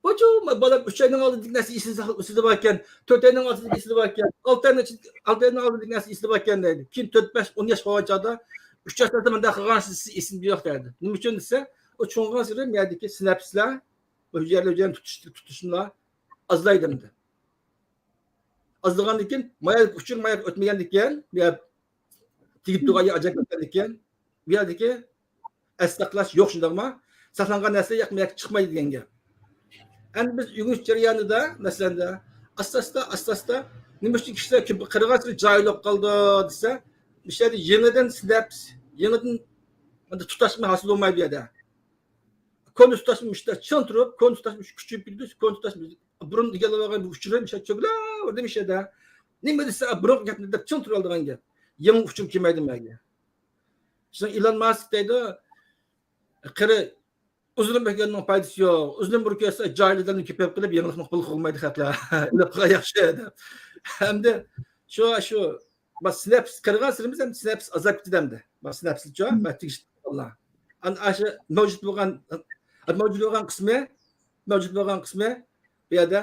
بۇچۇ بالام ئۈچ ئاينىڭ ئالدىدىكى نەرسە ئېسىدە، ئېسىدە باركەن، تۆت ئاينىڭ ئالدىدىكى ئېسىدە باركەن، ئالتە ئاينىڭ ئىچىدىكى، ئالتە ئاينىڭ ئالدىدىكى نەرسە ئېسىدە باركەن دەيدۇ. كېيىن تۆت، بەش، ئون ياش بولغان چاغدا، ئۈچ ياشلاردا مانداق قىلغان سىز ئېسىمدە يوق دەيدۇ. نېمە ئۈچۈن دېسە، ئۇ چوڭغانسېرى مەدىكى سىنەپسلەر، بۇ ھۈجەيرىلەر ھۈجەيرىنى تۇتۇش، تۇتۇشۇملار ئازلايدۇ ئەمدى. ئازلىغاندىن كېيىن، مايا ئۇچۇر مايا ئۆتمىگەندىن كېيىن، بۇ يەر تېگىپ تۇرغان يەر ئاجرىلىپ كەتكەندىن كېيىن، بۇ يەردىكى ئەستە ساقلاش يوق، شۇنداقمۇ؟ ساقلانغان نەرسە ياقمۇ ياق چىقمايدۇ دېگەن گەپ. ئەمدى بىز ئۆگىنىش جەريانىدا، مەسىلەن، ئاستا-ئاستا، ئاستا-ئاستا، نېمە ئۈچۈن كىشىلەر كۆپ قېرىغانسېرى جاھىل بولۇپ قالىدۇ دېسە، مۇشۇ يەردە يېڭىدىن سىنەپس، يېڭىدىن تۇتاشما ھاسىل بولمايدۇ بۇ يەردە. كونا تۇتاشما مۇشۇنداق چىڭ تۇرۇپ، كونا تۇتاشما كۈچىيىپ كېتىدۇ، كونا تۇتاشما بۇرۇن ئىگىلەپ ئالغان بۇ ئۇچۇرى مۇشۇ چۆگىلەۋەردى مۇشۇ يەردە. نېمە دېسە، بۇرۇنقى گەپنى دەپ چىڭ تۇرالىدىغان گەپ. يېڭى ئۇچۇر كەلمەيدۇ مەگە. شۇڭا ئىلون ماسك دەيدۇ، قېرى ئۇزۇن بەرگەننىڭ پايدىسى يوق. ئۇزۇن بىر كۆرسە، جاھىل ئادەمنى كۆپەيتىپ قېلىپ، يېڭىلىقنى قوبۇل قىلمايدۇ خەقلەر. ئېلىپ قىلغان ياخشى دەپ. ئەمدى شۇ، شۇ، بۇ سىنەپس قىرغانسېرى ھەم سىنەپس ئازايىپ كېتىدۇ ئەمدى. بۇ سىنەپسلىچۇ، مم. مەن تېگىشلىك بالىلار. ئەنە ئاشۇ مەۋجۇت بولغان، مەۋجۇت بولغان قىسمى، مەۋجۇت بولغان قىسمى بۇ يەردە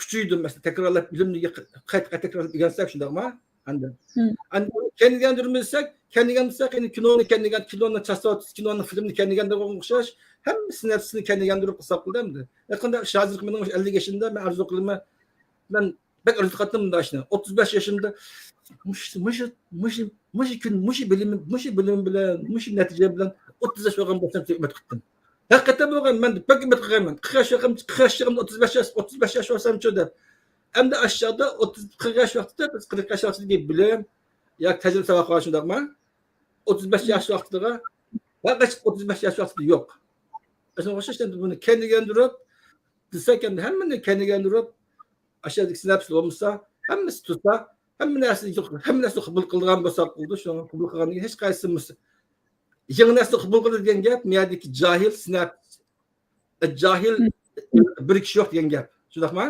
كۈچىيىدۇ. مەسىلەن، تەكرارلاپ بىلىمنى قايتا، قايتا تەكرارلاپ ئۆگەنسەك شۇنداقمۇ؟ ئەمدى. مم. ئەمدى كەينىگە دۈرمىسەك، كەينىگە دېسەك، ئەمدى كىنونى كەينىگە، كىنونى چاسا، كىنونى، فىلىمنى كەينىگە دېگەنگە ئوخشاش، ھەممىسى نەپسىنى كەينىگە دۈرۈپ قىلساق بولىدۇ ئەمدى. يېقىندا شۇ ھازىرقى مېنىڭ ئەللىك يېشىمدا مەن ئارزۇ قىلىمەن، مەن بەك ئارزۇ قىلاتتىم مۇنداق ئىشنى. ئوتتۇز بەش يېشىمدا مۇشۇ، مۇشۇ، مۇشۇ، مۇشۇ كۈن، مۇشۇ بىلىم، مۇشۇ بىلىم بىلەن، مۇشۇ نەتىجە بىلەن ئوتتۇز ياش بولغان بولسام دەپ ئۈمىد قىلدىم. ھەقىقەتەن بولغان، مەن بەك ئۈمىد قىلغانمەن. قىرىق ياش يېقىم-، قىرىق ياش يېقىمدا ئوتتۇز بەش ياش، ئوتتۇز بەش ياش بولسامچۇ دەپ. ئەمدى ئاشۇ چاغدا ئوتتۇز، قىرىق ياش ۋاقتىدا بىز قىرىق ياش ۋاقتىدىكى بىلىم ياكى تەجرىبە ساۋاق بار شۇنداقمۇ؟ ئوتتۇز بەش ياش ۋاقتىغا، ھەر قايسى ئوتتۇز بەش ياش ۋاقتىدا يوق. شۇنىڭغا ئوخشاش ئەمدى بۇنى كەينىگە دۈرۈپ، دېسەك ئەمدى ھەممىنى كەينىگە دۈرۈپ، ئاشۇ يەردىكى نەپسى بولمىسا، ھەممىسى تۇرسا، ھەممە نەرسىنى، ھەممە نەرسىنى قوبۇل قىلىدىغان بولساق بولىدۇ. شۇڭا قوبۇل قىلغاندىن كېيىن ھېچقايسىمىز يېڭى نەرسىنى قوبۇل قىلىدۇ دېگەن گەپ، بۇ يەردىكى جاھىل سىنەپ، جاھىل مم. بىر كىشى يوق دېگەن گەپ. شۇنداقمۇ؟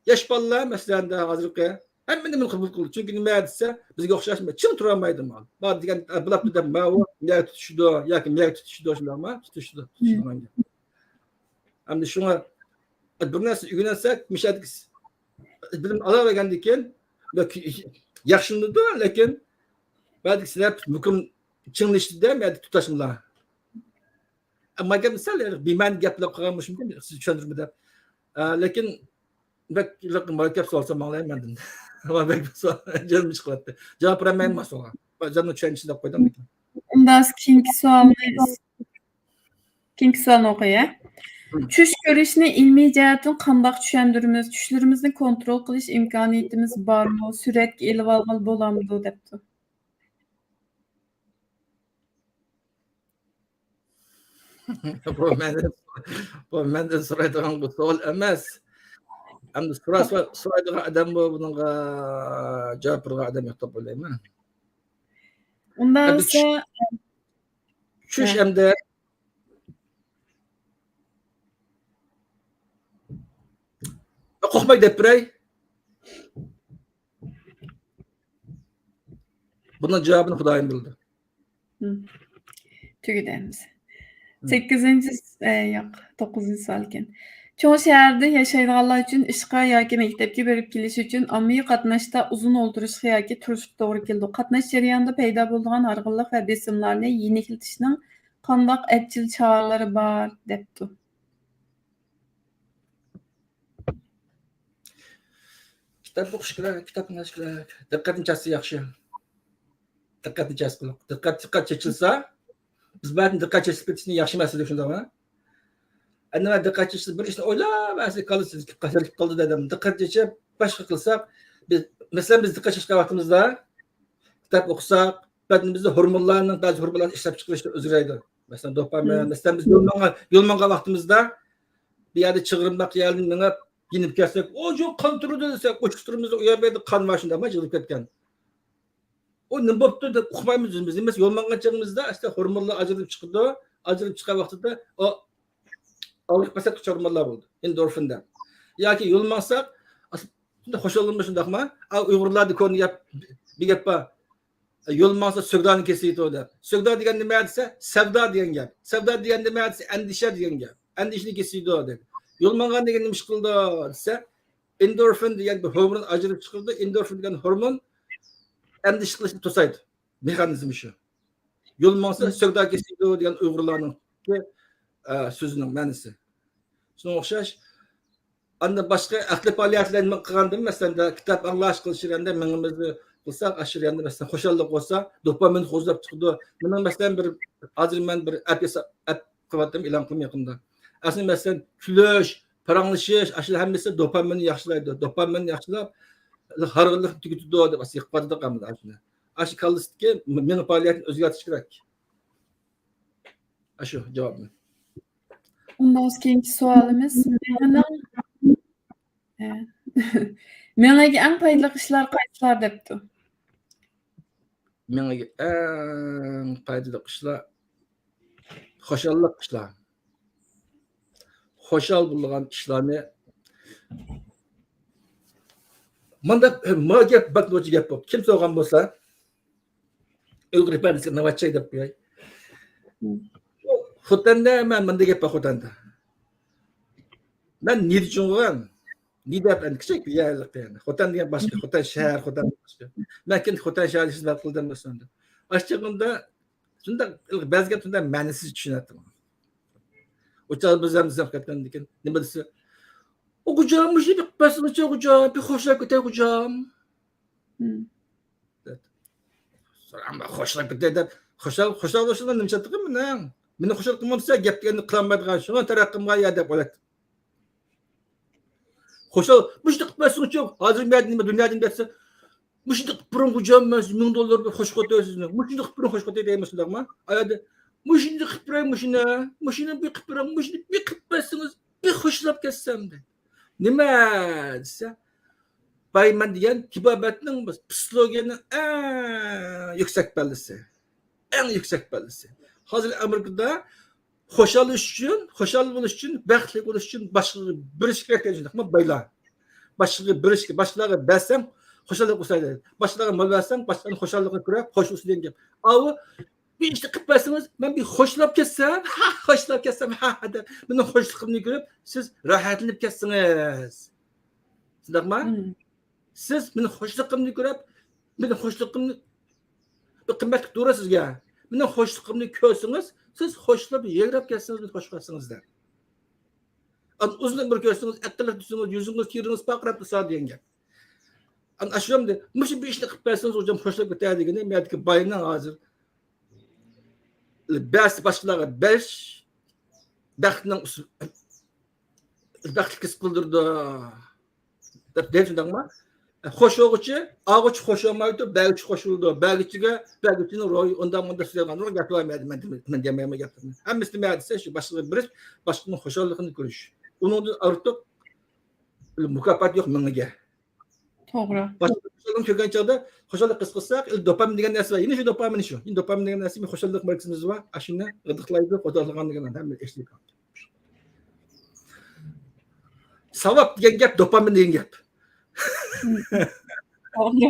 ياش بالىلار، مەسىلەن، ھازىرقى ھەممە نېمىنى قوبۇل قىلىدۇ. چۈنكى نېمە دېسە، بىزگە ئوخشاش چىڭ تۇرالمايدۇ. بار دېگەن، بۇلاپتۇ دەپ، ماۋۇ مەگە تۇتۇشىدۇ ياكى مەگە تۇتۇشىدۇ، شۇنداقمۇ؟ تۇتۇشىدۇ، تۇتۇشىدىغان گەپ. ئەمدى شۇڭا بىر نەرسە ئۆگىنەلسەك، مۇشۇ يەردىكى بىلىم ئالاۋەرگەندىن كېيىن ياخشىلىنىدۇ، لېكىن بەزى كىشىلەر مۇقىم چىڭلىشىدۇ، بەزى تۇتاشمىلار. ئەمما گەپ سەل بىمەنە گەپلەپ قالغان بولۇشى مۇمكىن، سىز چۈشەندۈرمە دەپ. ئە، لېكىن بەك مۇرەككەپ سوئال سورىماڭلار مەندىن. بەك سوئال، جېنىم چىقىۋەتتى. جاۋاب بېرەلمەيمەن سوئالغا. جاننى چۈشەنچىسىدە قويدۇم لېكىن. ئۇنداق كېيىنكى سوئالنى، كېيىنكى سوئالنى ئوقۇي، ھە؟ مم. چۈش كۆرۈشنى ئىلمىي جەھەتتىن قانداق چۈشەندۈرىمىز؟ چۈشلىرىمىزنى كونترول قىلىش ئىمكانىيىتىمىز بارمۇ؟ سۈرەتكە ئېلىۋالغىلى بولامدۇ؟ دەپتۇ. بۇ مەندىن، بۇ مەندىن سورايدىغان بۇ سوئال ئەمەس. ئەمدى سورا-، سورايدىغان ئادەم بۇ، بۇنىڭغا جاۋاب بېرىدىغان ئادەم يوق دەپ ئويلايمەن. ئۇنداق ئەمدى چۈش-، بولسا، چۈش ھە. ئەمدى قورقماي دەپ بېرەي. بۇنىڭ جاۋابىنى خۇدايىم بىلىدۇ. مم. تۈگىدى ئەمىسە. مم. سەككىزىنچى س-، ئە، ياق، توققۇزىنچى سوئال ئىكەن. چوڭ شەھەردە ياشايدىغانلار ئۈچۈن ئىشقا ياكى مەكتەپكە بېرىپ كېلىش ئۈچۈن ئاممىۋى قاتناشتا ئۇزۇن ئولتۇرۇشقا ياكى تۇرۇشقا توغرا كېلىدۇ. قاتناش جەريانىدا پەيدا بولىدىغان ھارغىنلىق ۋە بېسىملارنى يېنىكلىتىشنىڭ قانداق ئەپچىل چارىلىرى بار؟ دەپتۇ. كىتاب ئوقۇش كېرەك، كىتاب ئوقۇش كېرەك. دىققەتنى چەچسە ياخشى. دىققەتنى چەچسە، دىققەت، دىققەت چېچىلسا، بىز بەزىدە دىققەت چېچىلىپ كېتىشنى ياخشى ئەمەس دېدۇق، شۇنداقمۇ؟ ئەنە دىققەت چېچىلسە، بىر ئىشنى ئويلاپ، ئەسلى كاللىسى قېلىپ قالدى دەيدۇ. دىققەت چېچىپ، باشقا قىلساق، بىز، مەسىلەن، بىز دىققەت چېچىشقان ۋاقتىمىزدا، كىتاب ئوقۇساق، بەدىنىمىزدە ھورمونلارنىڭ، بەزى ھورمونلارنىڭ ئىشلەپچىقىرىشى ئۆزگىرەيدۇ. مەسىلەن، دوپامىن، مم. مەسىلەن، بىز يول ماڭغان، يول ماڭغان ۋاقتىمىزدا بىر يەردە چىغرىمداق يەردىن مېڭىپ، يېنىپ كەلسەك، ئۇ يوق، قان تۇرىدۇ دېسەك، ئۇ چىقتۇرىمىزدا ئۇ يەر بۇ يەردە قان بار، شۇنداقمۇ، يىغىلىپ كەتكەن. ئۇ نېمە بوپتۇ دەپ ئۇقمايمىز ئۆزىمىز. نېمىسى، يول ماڭغان چېغىمىزدا ئەسلى ھورمونلار ئاجرىلىپ چىقىدۇ. ئاجرىلىپ چىققان ۋاقتىدا ئۇ ئاغرىق پەسەتكۈچى ھورمونلار بولىدۇ، ئېندورفىن دەپ. ياكى يول ماڭساق، شۇنداق خۇشاللىنىمىز شۇنداقما؟ ئا، ئۇيغۇرلاردا كونا گەپ، بىر گەپ بار. يول ماڭسا سۆگدانى كېسىدۇ دەپ. سۆگدا دېگەن نېمە دېسە، سەۋدا دېگەن گەپ. سەۋدا دېگەن نېمە دېسە، ئەندىشە دېگەن گەپ. ئەندىشىنى كېسىدۇ دەپ. يول ماڭغان دېگەن نېمە ئىش قىلىدۇ دېسە، ئېندورفىن دېگەن بىر ھورمون ئاجرىلىپ چىقىرىدۇ. ئېندورفىن دېگەن ھورمون ئەندىشە قىلىشنى توسايدۇ. مېخانىزمى شۇ. يول ماڭسا سۆگدا كېسىدۇ دېگەن ئۇيغۇرلارنىڭ، ئە، سۆزىنىڭ مەنىسى. شۇنىڭغا ئوخشاش، ئاندىن باشقا ئەقلىي پائالىيەتلەرنى قىلغاندىن، مەسىلەن، كىتاب ئاڭلاش قىلىش جەريانىدا مېڭىمىزنى قىلساق، ئاشۇ جەرياندا، مەسىلەن، خۇشاللىق بولسا، دوپامىن قوزغاپ چىقىدۇ. مېنىڭ، مەسىلەن، بىر، ھازىر مەن بىر ئەپ ياسا-، ئەپ قىلىۋاتىمەن، ئېلان قىلىمەن يېقىندا. ئەسلى، مەسىلەن، كۈلۈش، پاراڭلىشىش، ئاشۇلار ھەممىسى دوپامىننى ياخشىلايدۇ. دوپامىننى ياخشىلاپ، ھارغىنلىقنى تۈگىتىدۇ دەپ ئەسلى قىلىۋاتىدۇ ئەمدى ئاشۇنى. ئاشۇ كاللىسىدىكى مېڭە پائالىيەتنى ئۆزگەرتىش كېرەك. ئاشۇ جاۋابنى. ئۇنداق بولسا كېيىنكى سوئالىمىز، مېڭىنىڭ، ئە، مېڭىگە ئەڭ پايدىلىق ئىشلار قايسىلار دەپتۇ. مېڭىگە ئەڭ پايدىلىق ئىشلار، خۇشاللىق ئىشلار. خۇشال بولىدىغان ئىشلارنى، مانداق، ما گەپ، بەك نوچى گەپ بولۇپ، كىم سورىغان بولسا، ئۇيغۇر ئىپادىسىگە ناۋاتچاي دەپ قوياي. خوتەندە مەن مۇنداق گەپ بار خوتەندە. مەن نىدە چوڭىغان، نىدە ئەمدى كىچىك بىر يەرلىك يەنى. خوتەن دېگەن باشقا، خوتەن شەھەر، خوتەن باشقا. مەن كېيىن خوتەن شەھەر دېسە بەك قىلدىم ئەسلىدە. ئاشۇ چېغىمدا شۇنداق، بەزى گەپ شۇنداق مەنىسىز چۈشىنەتتىم. ئۇ چاغدا بىز ھەم زەپ كەتكەندىن كېيىن نېمە دېسە، ئوغۇجام، مۇشۇنى بېقىپ بەرسىڭىزچە ئوغۇجام، بىر خوشلاپ كېتەي ئوغۇجام. ئەمما خوشلاپ كېتەي دەپ، خۇشال، خۇشال بولۇشنىڭ نېمە چاتىقى مېنىڭ؟ مېنى خۇشال قىلمامسىز، گەپ دېگەننى قىلالمايدىغان، شۇڭا تەرەققىي قىلمىغان يا دەپ ئويلاپ. خۇشال، مۇشۇنداق قىلىپ بەرسىڭىزچۇ، ھازىر مەن نېمە دۇنيادىن دەتسە، مۇشۇنداق قىلىپ بېرىڭ خوجام، مەن سىزگە مىڭ دوللار بېرىپ خوش قىلىۋېتەي سىزنى. مۇشۇنداق قىلىپ بېرىڭ خوش قىلىۋېتەي دەيمەن شۇنداقما؟ ئايالدا، مۇشۇنداق قىلىپ بېرەي مۇشۇنى، مۇشۇنى بىر قىلىپ بېرىڭ، مۇشۇنى بىر قىلىپ بەرسىڭىز، بىر خوشلاپ كەتسەم دەيدۇ. نېمە دېسە، بايمەن دېگەن تېبابەتنىڭ، پسىخولوگىيەنىڭ ئەڭ يۈكسەك پەللىسى. ئەڭ يۈكسەك پەللىسى. ھازىر ئامېرىكىدا خۇشال ئۈچۈن، خۇشال بولۇش ئۈچۈن، بەختلىك بولۇش ئۈچۈن باشقىغا بېرىش كېرەك دەيدۇ شۇنداقمۇ بايلار. باشقىغا بېرىش، باشقىلارغا بەرسەڭ خۇشاللىق بولسا دەيدۇ. باشقىلارغا مال بەرسەڭ باشقىلارنىڭ خۇشاللىقىنى كۆرۈپ خوش بولسۇن دېگەن گەپ. ئاۋۇ بىر ئىشنى قىلىپ بەرسىڭىز، مەن بىر خوشلاپ كەتسەم، ھا، خوشلاپ كەتسەم، ھا، ھا دەپ، مېنىڭ خوشلۇقۇمنى كۆرۈپ، سىز راھەتلىنىپ كەتسىڭىز. شۇنداقما؟ مم. سىز مېنىڭ خوشلۇقۇمنى كۆرۈپ، مېنىڭ خوشلۇقۇمنى، بىر قىممەتلىك دورا سىزگە. مېنىڭ خوشلۇقۇمنى كۆرسىڭىز، سىز خوشلاپ يىغلاپ كەتسىڭىز، مېنى خوش قىلسىڭىز دەپ. ئۇزۇن ئۆمۈر كۆرسىڭىز، ئەقىللىق تۇرسىڭىز، يۈزىڭىز، تېرىڭىز پارقىراپ تۇرسا دېگەن گەپ. ئانا ئاشۇ يەردە مۇشۇ بىر ئىشنى قىلىپ بەرسىڭىز، خوجام خوشلاپ كېتەر دېگىنى، مەدىكى باينىڭ ھازىر بەرسە باشقىلارغا بەرىش بەختنىڭ ئۇسۇلى، بەختلىك ھېس قىلدۇرىدۇ دەپ دەيدۇ شۇنداقما؟ خوش بولغۇچى، ئالغۇچى خوش بولمايدۇ، بەرگۈچى خوش بولىدۇ. بەرگۈچىگە، بەرگۈچىنىڭ روھى ئۇنداق مۇنداق سۆزلەيدىغان گەپ بار، مەن، مەن، مەن دېمەيمەن گەپنى. ھەممىسىنى مەن دېسە شۇ باشقىلارغا بېرىش، باشقىنىڭ خۇشاللىقىنى كۆرۈش. ئۇنىڭدىن ئارتۇق مۇكاپات يوق مېڭىگە. توغرا. باشقا خۇشاللىقنى كۆرگەن چاغدا خۇشاللىق ھېس قىلساق، ئەمدى دوپامىن دېگەن نەرسە بار. يەنە شۇ دوپامىن شۇ. يەنە دوپامىن دېگەن نەرسە، بىر خۇشاللىق مەركىزىمىز بار. ئاشۇنى غىدىقلايدۇ، غىدىقلىغان دېگەن ھەممە ئىشلىك. ساۋاب دېگەن گەپ، دوپامىن دېگەن گەپ. توغرا.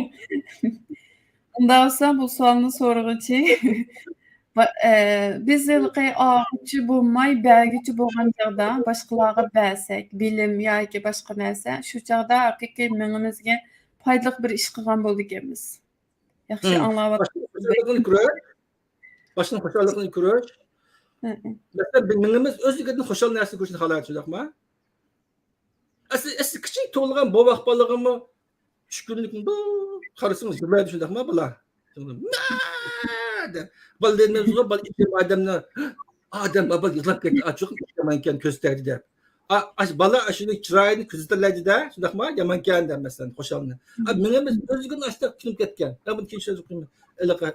ئۇنداق بولسا، بۇ سوئالنى سورىغۇچى، با-، ئە، بىز ھېلىقى ئالغۇچى بولماي، بەرگۈچى بولغان چاغدا، باشقىلارغا بەرسەك، بىلىم ياكى باشقا نەرسە، شۇ چاغدا ھەقىقىي مېڭىمىزگە پايدىلىق بىر ئىش قىلغان بولىدىكەنمىز. ياخشى مم. ئاڭلاۋاتىمىز. باشقىنىڭ خۇشاللىقىنى كۆرۈش، باشقىنىڭ خۇشاللىقىنى كۆرۈش. مم. مەسىلەن، بىر مېڭىمىز ئۆزلۈكىدىن خۇشال نەرسىنى كۆرۈشنى خالايدۇ، شۇنداقمۇ؟ ئەسلى، ئەسلى كىچىك تۇغۇلغان بوۋاق بالىغىمۇ ئۈچ كۈنلۈكمۇ قارىسىڭىز يىغلايدۇ شۇنداقما بالا؟ «مە!» دەپ. بالا دەيمىزغۇ، بالا ئىچىم ئادەمنى، ئادەم، بالا يىغلاپ كەتتى، ئاچچىقىم يامانكەن، كۆز تەگدى دەپ. ئا-، ئاش-، بالا ئاشۇنى چىرايىنى كۆزىتەلەيدۇ-دە، شۇنداقما؟ يامانكەن دەپ، مەسىلەن، خۇشالنى. ئا، مېڭىمىز ئۆزىگىنى ئاشۇنداق كۈلۈپ كەتكەن. يا بۇنى كېيىن سۆزلەپ قويىمەن. ھېلىقى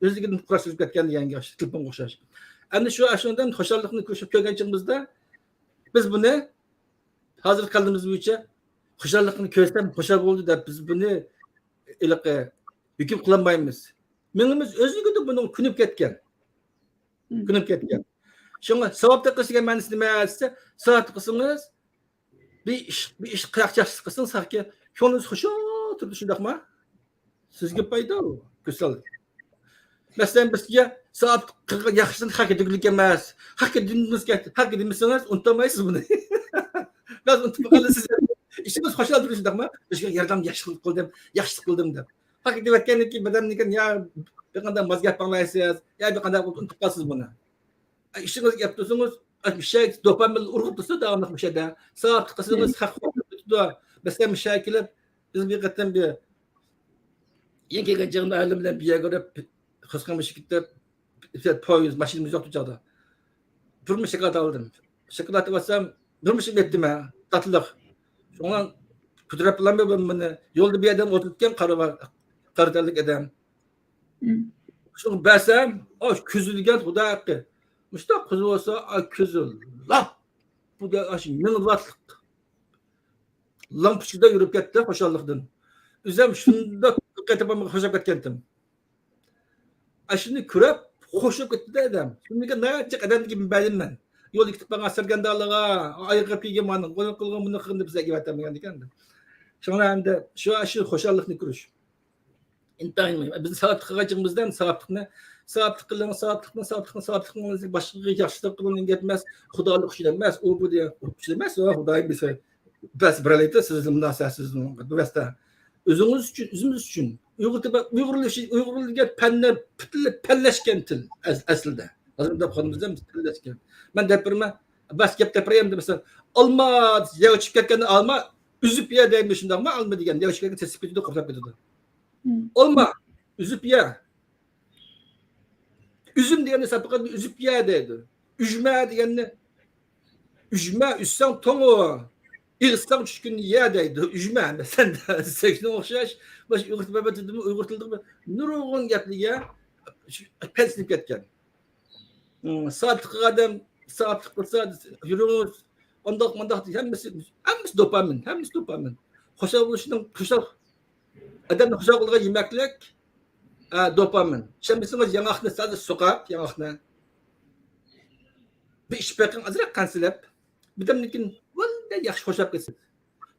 ئۆزلۈكىدىن قۇراشلىشىپ كەتكەن دېگەن گەپ، تېلېفونغا ئوخشاش. ئەمدى شۇ ئاشۇندىن خۇشاللىقنى كۆرۈشۈپ كۆرگەن چېغىمىزدا، بىز بۇنى ھازىر كاللىمىز بويىچە خۇشاللىقنى كۆرسەم خۇشال بولدى دەپ، بىز بۇنى ھېلىقى ھۆكۈم قىلالمايمىز. مېڭىمىز ئۆزلۈكىدىن بۇنىڭغا كۆنۈپ كەتكەن. مم. كۆنۈپ كەتكەن. شۇڭا ساۋاب تاپقىسى دېگەن مەنىسى نېمە دېسە، ساۋاب تاپقىسىڭىز، بىر ئىش، بىر ئىش قىلسىڭىز، كۆڭلىڭىز خۇشال تۇرىدۇ، شۇنداقمۇ؟ سىزگە پايدا ئۇ، گۈزەل. مەسىلەن، بىزگە ساۋابلىق قىلغان ياخشىسىنى خەققە دېگۈلۈك ئەمەس. خەققە دېمىسىڭىز، خەققە دېمىسىڭىز، ئۇنتۇمايسىز بۇنى. بىراز ئۇنتۇپ قالىسىز. ئىچىڭىز خۇشال تۇرۇشى شۇنداقمۇ؟ مۇشۇ ياردەم، ياخشىلىق قىلدىم، ياخشىلىق قىلدىم دەپ. خەققە دېۋەتكەندىن كېيىن بىردەمدىن كېيىن يا بىر قانداق ماز گەپ ئاڭلايسىز، يا بىر قانداق ئۇنتۇپ قالىسىز بۇنى. ئىشىڭىزگە كەپ تۇرسىڭىز، مۇشۇ دوپامىن ئۇرغۇپ تۇرسا داۋاملىق مۇشۇ يەردە. ساۋابلىق قىلسىڭىز، خەق خۇشال تۇتىدۇ. مەسىلەن، مۇشۇ يەرگە كېلىپ، بىز بىر قېتىم بىر يېڭى كەلگەن جىغىن ئائىلەم بىلەن بىر يەرگە بېرىپ، خۇسقان مۇشۇ كېتىپ، پويىز، ماشىنىمىز يوق ئۇ چاغدا. بىر مۇشۇ شاكىلات ئالدىم. شاكىلات ئالسام، بىر مۇشۇ يەتتىم ھە، تاتلىق. شۇڭا قۇدرەت بىلەن بىر مېنى يولدا بىر ئادەم ئولتۇرۇپتىكەن، قارا، قارا تەنلىك ئادەم. شۇنى بەرسەم، ئاش كۆزى دېگەن خۇدا ھەققى. مۇشۇنداق قىز بولسا، ئاي كۆزى لاپ. بۇ گەپ ئاشۇ مېڭىۋاتلىق. لامپۇچكىدا يۈرۈپ كەتتى خۇشاللىقتىن. ئۆزۈم شۇنداق قېتىپ خۇشال كەتكەنتىم. ئاشۇنى كۆرۈپ خۇشال كەتتى ئادەم. شۇندىكى نەچچە ئادەمگە بەردىم مەن. يولدا كېتىپ بارغان سەرگەردانلارغا، ئايىغىغا كىيگەن مانا، بۇنى قىلغىن، بۇنى قىلغىن دەپ سىلەرگە ئەۋەتەلمىگەن ئىكەن. شۇڭا ئەمدى شۇ، شۇ خۇشاللىقنى كۆرۈش. ئىنتايىن مۇھىم. بىز ساۋابلىق قىلغان چېغىمىزدا ساۋابلىقنى، ساۋابلىق قىلىڭ، ساۋابلىقنى، ساۋابلىقنى، ساۋابلىق قىلىڭ، باشقىغا ياخشىلىق قىلىڭ دېگەن گەپ ئەمەس. خۇدالىق ئۈچۈن ئەمەس، ئۇ بۇ دېگەن ئۈچۈن ئەمەس. ئۇ خۇدايىم بىزگە بەس بېرەلەيدۇ، سىز مۇناسىۋەتسىز بىۋاسىتە. ئۆزىڭىز ئۈچۈن، ئۆزىمىز ئۈچۈن. ئۇيغۇر تىلى، ئۇيغۇرلىشى، ئۇيغۇر دېگەن پەننى پۈتۈنلەي پەنلەشكەن تىل ئەس-، ئەسلىدە. ھازىر دەپ قالدىم، پەنلەشكەن. مەن دەپ بېرىمەن، بەس گەپ دەپ بېرەي ئەمدى، مەسىلەن، ئالما يەرگە چۈشۈپ كەتكەندە ئالما ئۈزۈپ يە دەيمىز شۇنداقمۇ؟ ئالما دېگەن يەرگە چۈشۈپ كەتكەندە تېسىپ كېتىدۇ، قۇرساپ كېتىدۇ. ئالما ئۈزۈپ يە. ئۈزۈم دېگەننى ساپىقىدىن ئۈزۈپ يە دەيدۇ. ئۈجمە دېگەننى، ئۈجمە ئۈزسەڭ توڭۇ، ئېغىتساڭ چۈشكۈننى يە دەيدۇ. ئۈجمە، مەسىلەن، شۇنىڭغا ئوخشاش، مۇشۇ ئۇيغۇر تىلىدا، ئۇيغۇر تىلىدا نۇرغۇن گەپلەرگە پەن سېلىپ كەتكەن. ساۋابلىق قىلغان ئادەم ساۋابلىق قىلسا، يۈرۈڭىز، ئانداق مانداق دېگەن ھەممىسى، ھەممىسى دوپامىن، ھەممىسى دوپامىن. خۇشال بولۇشنىڭ، خۇشال، ئادەمنى خۇشال قىلىدىغان يېمەكلىك، ئە، دوپامىن. ئىشەنمىسىڭىز، ياڭاقنى سەل سوقۇپ، ياڭاقنى بىر ئىچىپ بېقىڭ، ئازراق قان سېلىپ، بىردەمدىن كېيىن ۋاللا ياخشى خۇشال بولىسىز.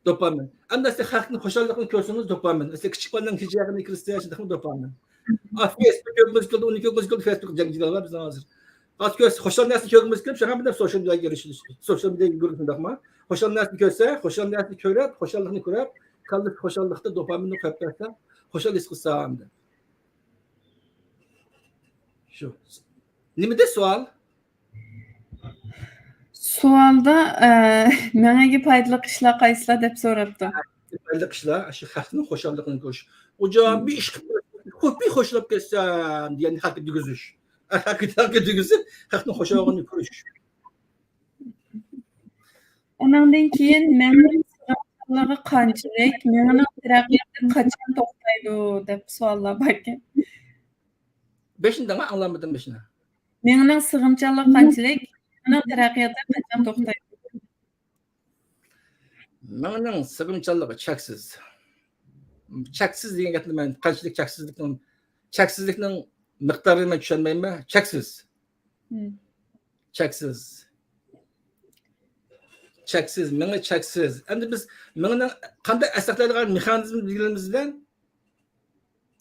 دوپامىن. ئەمدى سىز خەقنىڭ خۇشاللىقىنى كۆرسىڭىز، دوپامىن. سىز كىچىك بالىنىڭ كىچىك ياغىنى كۆرسىڭىز، شۇنداقمۇ دوپامىن. ئا، فېيسبۇك كۆرگۈمىز كېلىدۇ، ئۇنى كۆرگۈمىز كېلىدۇ، فېيسبۇك جەڭگىلەر بار بىزنىڭ ھازىر. ھازىر كۆرسە، خۇشال نەرسىنى كۆرگۈمىز كېلىپ، شۇڭا بىلەن سوشيال مېدىياغا ئېرىشىش، سوشيال مېدىياغا يۈگۈرۈش شۇنداقمۇ؟ خۇشال نەرسىنى كۆرسە، خۇشال نەرسىنى كۆرۈپ، خۇشاللىقنى كۆرۈپ، كاللىسى خۇشاللىقتا دوپامىننى قويۇپ بەرسە، خۇشال ھېس قىلسام دەپ. شۇ. نېمىدە سوئال؟ سوئالدا، ئە، مېڭىگە پايدىلىق ئىشلار قايسىلار دەپ سوراپتۇ. پايدىلىق ئىشلار، شۇ خەقنىڭ خۇشاللىقىنى كۆرۈش. ئۇ جايغا بىر ئىش قىلىپ، بىر خوش بولۇپ كەتسەم دېگەننى خەققە دېگۈزۈش. خەققە، خەققە دېگۈزۈپ، خەقنىڭ خۇشاللىقىنى كۆرۈش. ئۇنىڭدىن كېيىن مېڭىنىڭ سىغىمچانلىقى قانچىلىك، مېڭىنىڭ تەرەققىياتى قاچان توختايدۇ دەپ سوئاللار باركەن. بېشىنى دەڭە، ئاڭلانمىدىم بېشىنى. مېڭىنىڭ سىغىمچانلىقى قانچىلىك، مېڭىنىڭ تەرەققىياتى قاچان توختايدۇ؟ مېڭىنىڭ سىغىمچانلىقى چەكسىز. چەكسىز دېگەن گەپنى مەن قانچىلىك چەكسىزلىكنىڭ، چەكسىزلىكنىڭ مىقدارىنى مەن چۈشەنمەيمەن. چەكسىز. مم. چەكسىز. چەكسىز، مېڭە چەكسىز. ئەمدى بىز مېڭىنىڭ قانداق ئەسلىگەن مېخانىزمىنى بىلگىنىمىز بىلەن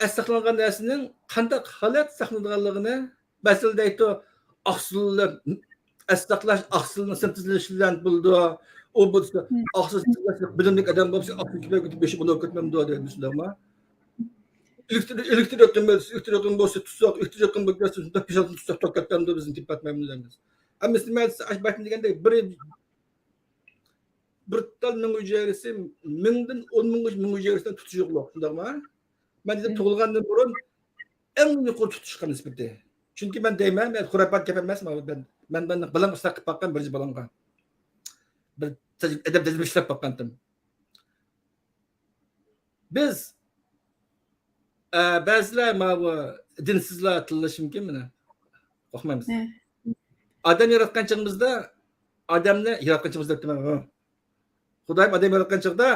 ئەسلىگەن نەرسىنىڭ قانداق ھالەت ساقلىنىدىغانلىقىنى، مەسىلەن، دەيدۇ، ئاقسىللىق، ئەسلىگەن ئاقسىلنىڭ سىنتېزلىنىشى بىلەن بولىدۇ. ئۇ بولسا، مم. ئاقسىل سىنتېزلەشلىك بىلىملىك ئادەم بولسا، ئاقسىل كۆپەيگۈدەك بېشى بولۇپ كەتمەمدۇ دەيدۇ، شۇنداقمۇ؟ ئېلېكتر، ئېلېكتر ئېقىمى، ئېلېكتر ئېقىمى بولسا تۇتساق، ئېلېكتر ئېقىمى بولۇپ كەتسە، شۇنداق پېشانتىنى تۇتساق توك كەتمەمدۇ، بىزنى تېپىۋەتمەيمىز دەيمىز. ئەمما نېمە دېسە، ئاشۇ بەتتە دېگەندەك، بىر، بىر تال مېڭە ھۈجەيرىسى مىڭدىن ئون مىڭ مېڭە ھۈجەيرىسىدىن تۇتۇشلۇق، شۇنداقمۇ؟ مەن دېدىم، مم. تۇغۇلغاندىن بۇرۇن ئەڭ يۇقىرى تۇتۇشقا نىسبىتى. چۈنكى مەن دەيمەن، مەن خۇراپات گەپ ئەمەس، مەن، مەن، مەن بالامغا ئىسلاھ قىلىپ باققان، بىرىنچى بالامغا. بىر تەج-، ئەدەپ تەجرىبە ئىشلەپ باققانتىم. بىز، ئە، بەزىلەر ماۋۇ دىنسىزلار تىللىشى مۇمكىن مانا. قورقمايمىز. ھە. ئادەم ياراتقان چېغىمىزدا، ئادەمنى ياراتقان چېغىمىزدا دەپتىمەن. خۇدايىم ئادەم ياراتقان چېغىدا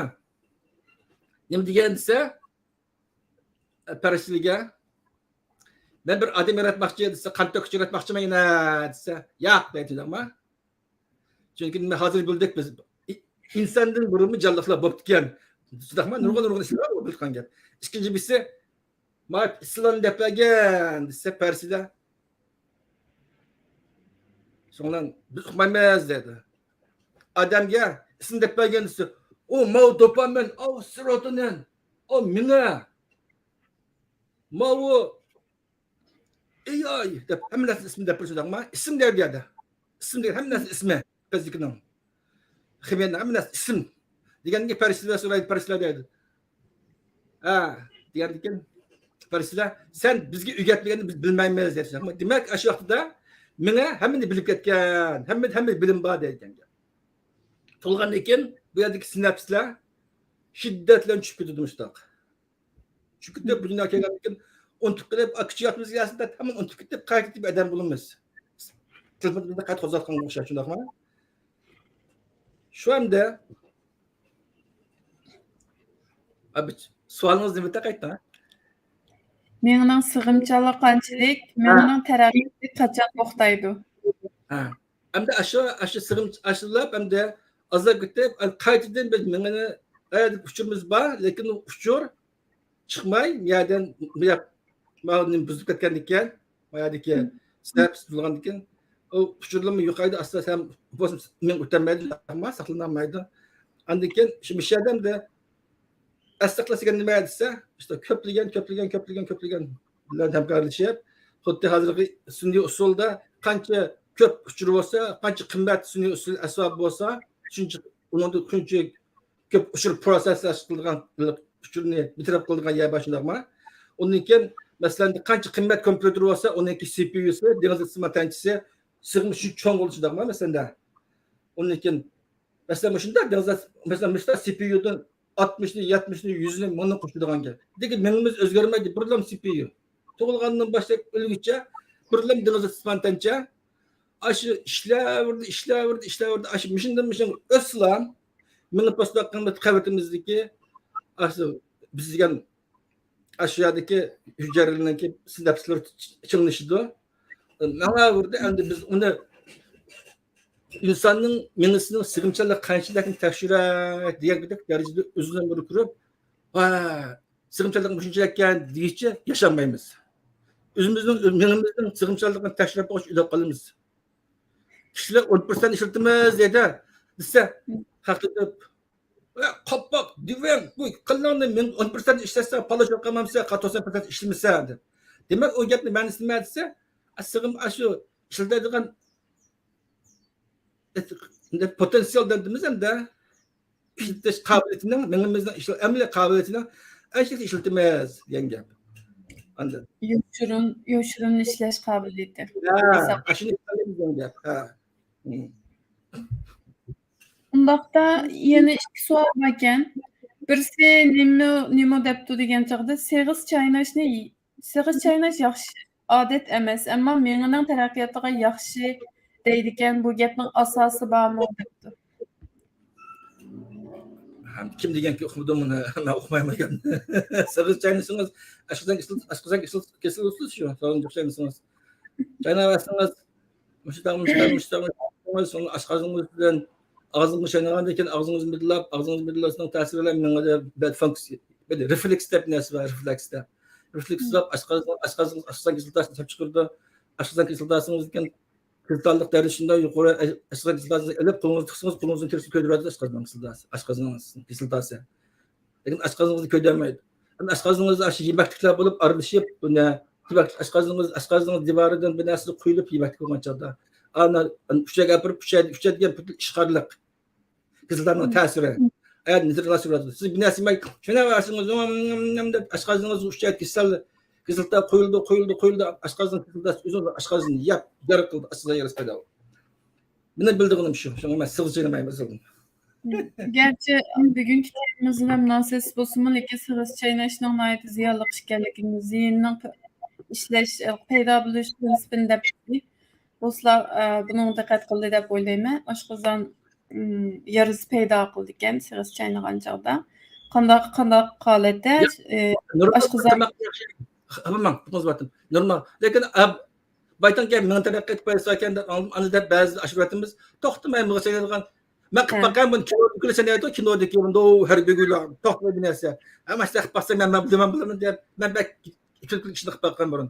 نېمە دېگەن دېسە، پەرىشتىلەرگە، مەن بىر ئادەم ياراتماقچى دېسە، قان تۆككۈچى ياراتماقچىمەن يەنە دېسە، ياق دەيدۇ، شۇنداقمۇ؟ چۈنكى نېمە، ھازىر بىلدۇق بىز. ئى-، ئىنساندىن بۇرۇنمۇ جانلىقلار بوپتىكەن. شۇنداقمۇ؟ نۇرغۇن، نۇرغۇن ئىشلار بولۇپ قالغان گەپ. ئىككىنچى بىرسى، «ماڭا ئىسلام دەپ بەرگىن» دېسە، پەرىسىلەر، شۇڭلار «بىز ئۇقمايمىز» دەيدۇ. ئادەمگە ئىسىم دەپ بەرگىن دېسە، «ئۇ ماۋۇ دوپامىن، ئاۋۇ سېروتونىن، ئۇ مېڭە، ماۋۇ ئېي ئاي» دەپ ھەممە نەرسىنى ئىسمى دەپ بېرىش شۇنداقمۇ؟ ئىسىم دەيدۇ يەردە. ئىسىم دېگەن ھەممە نەرسە ئىسمى. فىزىكىنىڭ، خىمىيەنىڭ ھەممە نەرسە ئىسىم. دېگەندىن كېيىن پەرىشتىلەر سورايدۇ، پەرىشتىلەر دەيدۇ. ھە، دېگەندىن كېيىن پەرىشتىلەر، «سەن بىزگە ئۆگەتمىگەننى بىز بىلمەيمىز» دەيدۇ. دېمەك، ئاشۇ ۋاقتىدا مېڭە ھەممىنى بىلىپ كەتكەن، ھەممە، ھەممە بىلىم بار دەيدىكەن. تولغاندىن كېيىن بۇ يەردىكى سىناپسلار شىددەت بىلەن چۈشۈپ كېتىدۇ مۇشۇنداق. چۈشۈپ كېتىپ، بۇ دۇنياغا كەلگەندىن كېيىن ئۇنتۇپ قېلىپ، ئا، كىچىك ۋاقتىمىزغا كەلسە، تامام ئۇنتۇپ كېتىپ، قايتا كېتىپ ئادەم بولىمىز. تېلېفوندا قايتا قوزغاتقانغا ئوخشاش، شۇنداقمۇ؟ شۇ ئەمدى، ئا، بىر سوئالىڭىز نېمە ئىدى قايتا؟ مېڭىنىڭ سىغىمچانلىقى قانچىلىك، ھە. مېڭىنىڭ تەرەققىياتى قاچان توختايدۇ؟ ھە. ئەمدى ئاشۇ، ئاشۇ سىغىم، ئاشۇلاپ ئەمدى ئازلاپ كېتىپ، قايتىدىن بىز مېڭىنى، ئۇچۇرىمىز بار، لېكىن ئۇ ئۇچۇر چىقماي، يەردىن، ماۋۇ نېمە بۇزۇلۇپ كەتكەندىكىن، ما يەردىكى سىناپس بۇزۇلغاندىكىن، ئۇ ئۇچۇرلىرىمۇ يوقايدۇ، ئاستا سەن بولسا مېڭە ئۆتەلمەيدۇ، ساقلىنالمايدۇ. ئاندىن كېيىن شۇ مىشەدە ئەمدى ئەستە قىلىش دېگەن نېمە دېسە، ئىشتە كۆپلىگەن، كۆپلىگەن، كۆپلىگەن، كۆپلىگەن بىلەن ھەمكارلىشىپ، خۇددى ھازىرقى سۈنئىي ئۇسۇلدا قانچە كۆپ ئۇچۇر بولسا، قانچە قىممەت سۈنئىي ئۇسۇل ئەسۋاب بولسا، شۇنچە، ئۇنىڭدا شۇنچە كۆپ ئۇچۇر پروسېسسلاش قىلىدىغان، ئۇچۇرنى بىر تەرەپ قىلىدىغان يەر بار، شۇنداقمۇ؟ ئۇندىن كېيىن، مەسىلەن، قانچە قىممەت كومپيۇتېر بولسا، ئۇنىڭكى سى پى يۇسى، دېڭىز ئىسسىتما تانچىسى، سىغىمى شۇنچە چوڭ بولىدۇ، شۇنداقمۇ؟ مەسىلەن، ئۇندىن كېيىن، مەسىلەن، مۇشۇنداق دېڭىز، مەسىلەن، مۇشۇنداق سى پى يۇدىن ئاتمىشنى، يەتمىشنى، يۈزنى، مىڭنى قوشىدىغان گەپ. لېكىن مېڭىمىز ئۆزگەرمەيدۇ، بىرلا سى پى يۇ. تۇغۇلغاندىن باشلاپ ئۆلگۈچە بىرلا دېڭىز ئىسسىتما تانچە. ئاشۇ ئىشلەۋەردى، ئىشلەۋەردى، ئىشلەۋەردى. ئاشۇ مىشىندىن مىشىنغا ئۆتسىلا، مېڭە پوستاق قىممىتى قەۋىتىمىزدىكى، ئاشۇ بىز دېگەن، ئاشۇ يەردىكى ھۈجەيرىلەرنىڭكى سىناپسلىرى چىڭلىشىدۇ. ماڭاۋەردى، ئەمدى بىز ئۇنى ئىنساننىڭ مېڭىسىنىڭ سىغىمچانلىقى قانچىلىكىنى تەكشۈرەي دېگەندەك دەرىجىدە ئۆزىنى بىر كۆرۈپ، ۋا، سىغىمچانلىقى مۇشۇنچىلىككەن دېگۈچە ياشالمايمىز. ئۆزىمىزنىڭ، مېڭىمىزنىڭ سىغىمچانلىقىنى تەكشۈرۈپ بولغاچ ئۆلۈپ قالىمىز. كىشىلەر ئون پىرسەنت ئىشلىتىمىز دەيدۇ، دېسە، ھەقىقەت، «ئە، قاپاق، دىۋەڭ، بۇ قىلىڭنى مىڭ، ئون پىرسەنت ئىشلەتسە، پالوش بولۇپ قالمامسەن، توقسان پىرسەنت ئىشلىمىسەن» دەپ. دېمەك، ئۇ گەپنى مەنىسى نېمە دېسە، ئە، سىغىم ئاشۇ ئىشلىتىدىغان پوتېنسىيال دەيمىز ئەمدى. ئىشلىتىش قابىلىيىتىنىڭ، مېڭىمىزنىڭ ئىشلە-، ئەمەلىي قابىلىيىتىنىڭ ئەشلىك ئىشلىتىمىز دېگەن گەپ. ئاندىن يوشۇرۇن، يوشۇرۇن ئىشلەش قابىلىيىتى. ھە، ھېساب. ئاشۇنى ئىپادىلەيمىز دېگەن گەپ. ھە. مم. ئۇنداقتا يەنە ئىككى سوئال باركەن. بىرسى نېمە، نېمە دەپتۇ دېگەن چاغدا سېغىز چايناشنى، سېغىز چايناش ياخشى ئادەت ئەمەس، ئەمما مېڭىنىڭ تەرەققىياتىغا ياخشى دەيدىكەن، بۇ گەپنىڭ ئاساسى بارمۇ دەپتۇ. ھەم كىم دېگەنكى ئۇقمىدىم بۇنى، مەن ئۇقمايمەن گەپنى. سېغىز چاينىسىڭىز، ئاشقازان كېسىل-، ئاشقازان كېسىل-، كېسىلى ئۇسۇل شۇ، سالونجۇق چاينىسىڭىز. چايناۋەرسىڭىز، مۇشۇنداق، مۇشۇنداق، مۇشۇنداق، مۇشۇنداق، سوڭ ئاشقازىنىڭىز بىلەن ئاغزىڭىز چاينىغاندىن كېيىن ئاغزىڭىز مىدىرلاپ، ئاغزىڭىز مىدىرلاشنىڭ تەسىرى بىلەن مېڭىدە بەد فۇنكسىيە، بىر رېفلېكس دەپ نەرسە بار، رېفلېكس دەپ. رېفلېكس دەپ ئاشقازان، ئاشقازان، ئاشقازان كېسىلى تاشنى سەپ چىقىرىدۇ. ئاشقازان كېسىلى تاشىڭىز كېيىن كېسىلتالىق دەرىجىسى شۇنداق يۇقىرى، ئاشقازان كېسىلتاسىنى ئېلىپ، قولىڭىزنى تىقسىڭىز، قولىڭىزنىڭ تېرىسىنى كۆيدۈرۈۋېتىدۇ ئاشقازان كېسىلتاسى، ئاشقازان كېسىلتاسى. لېكىن ئاشقازىنىڭىزنى كۆيدۈرمەيدۇ. ئاشقازىنىڭىزدا ئاشۇ يېمەكلىكلەر بولۇپ ئارىلىشىپ، بۇ نە، يېمەك، ئاشقازىنىڭىز، ئاشقازىنىڭىز دىۋارىدىن بىر نەرسە قۇيۇلۇپ يېمەكلىك بولغان چاغدا، ئانا، ئۈچەيگە ئەپىرىپ، ئۈچەي، ئۈچەي دېگەن پۈتۈن ئىشقارلىق. كېسەللەرنىڭ تەسىرى. ئايال نېرۋىلار سۈرۈۋاتىدۇ. سىز بىر نەرسە يېمەي، شۇنى ئاشىڭىز، دەپ ئاشقازىنىڭىز ئۈچەي كېسەل، كېسەلتە قويۇلدى، قويۇلدى، قويۇلدى، ئاشقازىن كېسەلتە ئۆزىنىڭ ئاشقازىنىنى يەپ، يارا قىلدى، ئاشقازان يارىسى پەيدا بولدى. مېنىڭ بىلىدىغىنىم شۇ. شۇڭا مەن سىغىز چاينىمايمەن ئەسلىدىن. گەرچە بۈگۈنكى تېمىمىز بىلەن مۇناسىۋەتسىز بولسىمۇ، لېكىن سىغىز چايناشنىڭ ناھايىتى زىيانلىق ئىكەنلىكىنى، زىيىنىنىڭ پ-، ئىشلەش، پەيدا بولۇش پىرىنسىپىنى دەپ بولسىلا، ئە، بۇنىڭغا دىققەت قىلدى دەپ ئويلايمەن. ئاشقازان، ئىم، يارىسى پەيدا قىلىدىكەن سېغىز چاينىغان چاغدا. قانداق، قانداق ھالەتتە، ياق، ئە، نورمال ئاشقازان تاماق ياخشى. ئاپىماڭ، توختىتىۋەتتىم. نورمال. لېكىن، ئە، بايتىڭ گەپ مېڭە تەرەققىي ئېتىپ بارساكەن دەپ، ئاڭ-، ئانا دەپ بەزىدە ئاشۇرۇۋەتىمىز. توختىماي مېڭە چاينايدىغان مەن قىلىپ باققان بۇنى، كىنودىكى سەن ئەيتىۋ، كىنودىكى بۇنداق ھەربىي گۇيلار توختىماي بىر نەرسە. ئەمما سەن قىلىپ باقساڭ، مەن، مەن بىلىمەن، بىلىمەن دەپ، مەن بەك ئىككىلىك ئىشنى قىلىپ باققان بۇرۇن.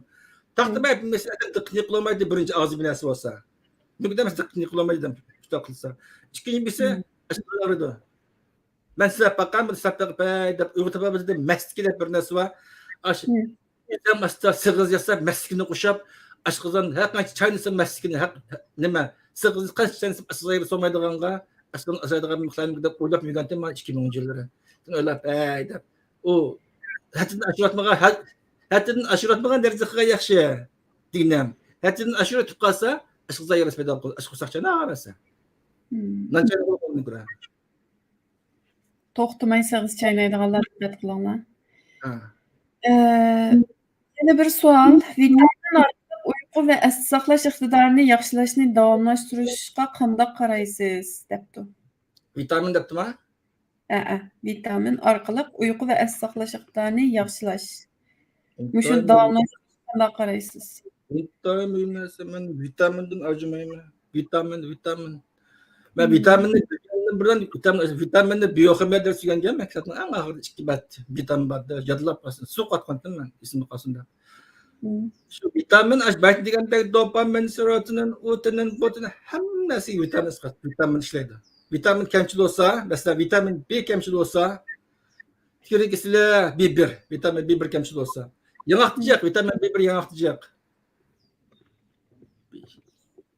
تاختىماي مەسىلەن دىققىتىنى قىلالمايدۇ، بىرىنچى ئاغزى بىر نەرسە بولسا. نېمە دەپ دىققىتىنى قىلالمايدۇ، شۇنداق قىلسا. ئىككىنچى بىرسى، ئاشۇنداق ئاغرىيدۇ. مەن سىلەپ باققان، بىر سەپتە پەي دەپ ئۇيغۇر تاپا بىزدە مەستىكى دەپ بىر نەرسە بار. ئاشۇ ئۆزۈم ئاستا سېغىز ياساپ، مەستىكىنى قوشاپ، ئاشقازان ھەر قانچە چاينىسا مەستىكىنى، ھەق، نېمە، سېغىز قانچە چاينىسا ئاشقازان سالمايدىغانغا، ئاشقازان ئازايدىغان مىقدارنى دەپ ئويلاپ يۈرگەنتىم مانا ئىككى مىڭىنچى يىللىرى. ئويلاپ، ھەي دەپ. ئۇ ھەددىدىن ئاشۇرۇۋاتمىغان، ھە-، ھەددىدىن ئاشۇرۇۋاتمىغان دەرىجىدە قىلغان ياخشى دېگىنىم. ھەددىدىن ئاشۇرۇپ قالسا، ئاشقازان يارىسى پەيدا بولىدۇ، ئاشقورساق چايناغان نەرسە. نان چاينىغان نېمە كۆرە. توختىماي سېغىز چاينايدىغانلار دىققەت قىلىڭلار. ئە، يەنە بىر سوئال. ۋىتامىن ئارقىلىق ئۇيقۇ ۋە ئەستە ساقلاش ئىقتىدارىنى ياخشىلاشنى داۋاملاشتۇرۇشقا قانداق قارايسىز؟ دەپتۇ. ۋىتامىن دەپتىما؟ ئەئە، ۋىتامىن ئارقىلىق ئۇيقۇ ۋە ئەستە ساقلاش ئىقتىدارىنى ياخشىلاش. مۇشۇنى داۋاملاشتۇرۇشقا قانداق قارايسىز؟ ئىنتايىن مۇھىم نەرسە. مەن ۋىتامىندىن ئاجىمايمەن. ۋىتامىن، ۋىتامىن. مەن ۋىتامىننى بىلگەندىن بۇرۇن ۋىتامىن، ۋىتامىننى بىيوخىمىيە دەرسى ئۆگەنگەن. مەكتەپنىڭ ئەڭ ئاخىرىدا ئىككى بەت ۋىتامىن بار دەپ يادلاپ قالسۇن. سۇ قاتقانتىم مەن، ئېسىمدە قالسۇن دەپ. شۇ ۋىتامىن، ئاش بەت دېگەندەك دوپامىن، سېروتونىن، ئۇ تېنىن، بۇ تېنىن، ھەممە نەرسىگە ۋىتامىن، ۋىتامىن ئىشلەيدۇ. ۋىتامىن كەمچىل بولسا، مەسىلەن، ۋىتامىن بى كەمچىل بولسا، كېرەك ئىسلى بى بىر، ۋىتامىن بى بىر كەمچىل بولسا. ياڭاق تېجەق، ۋىتامىن بى بىر ياڭاق تېجەق.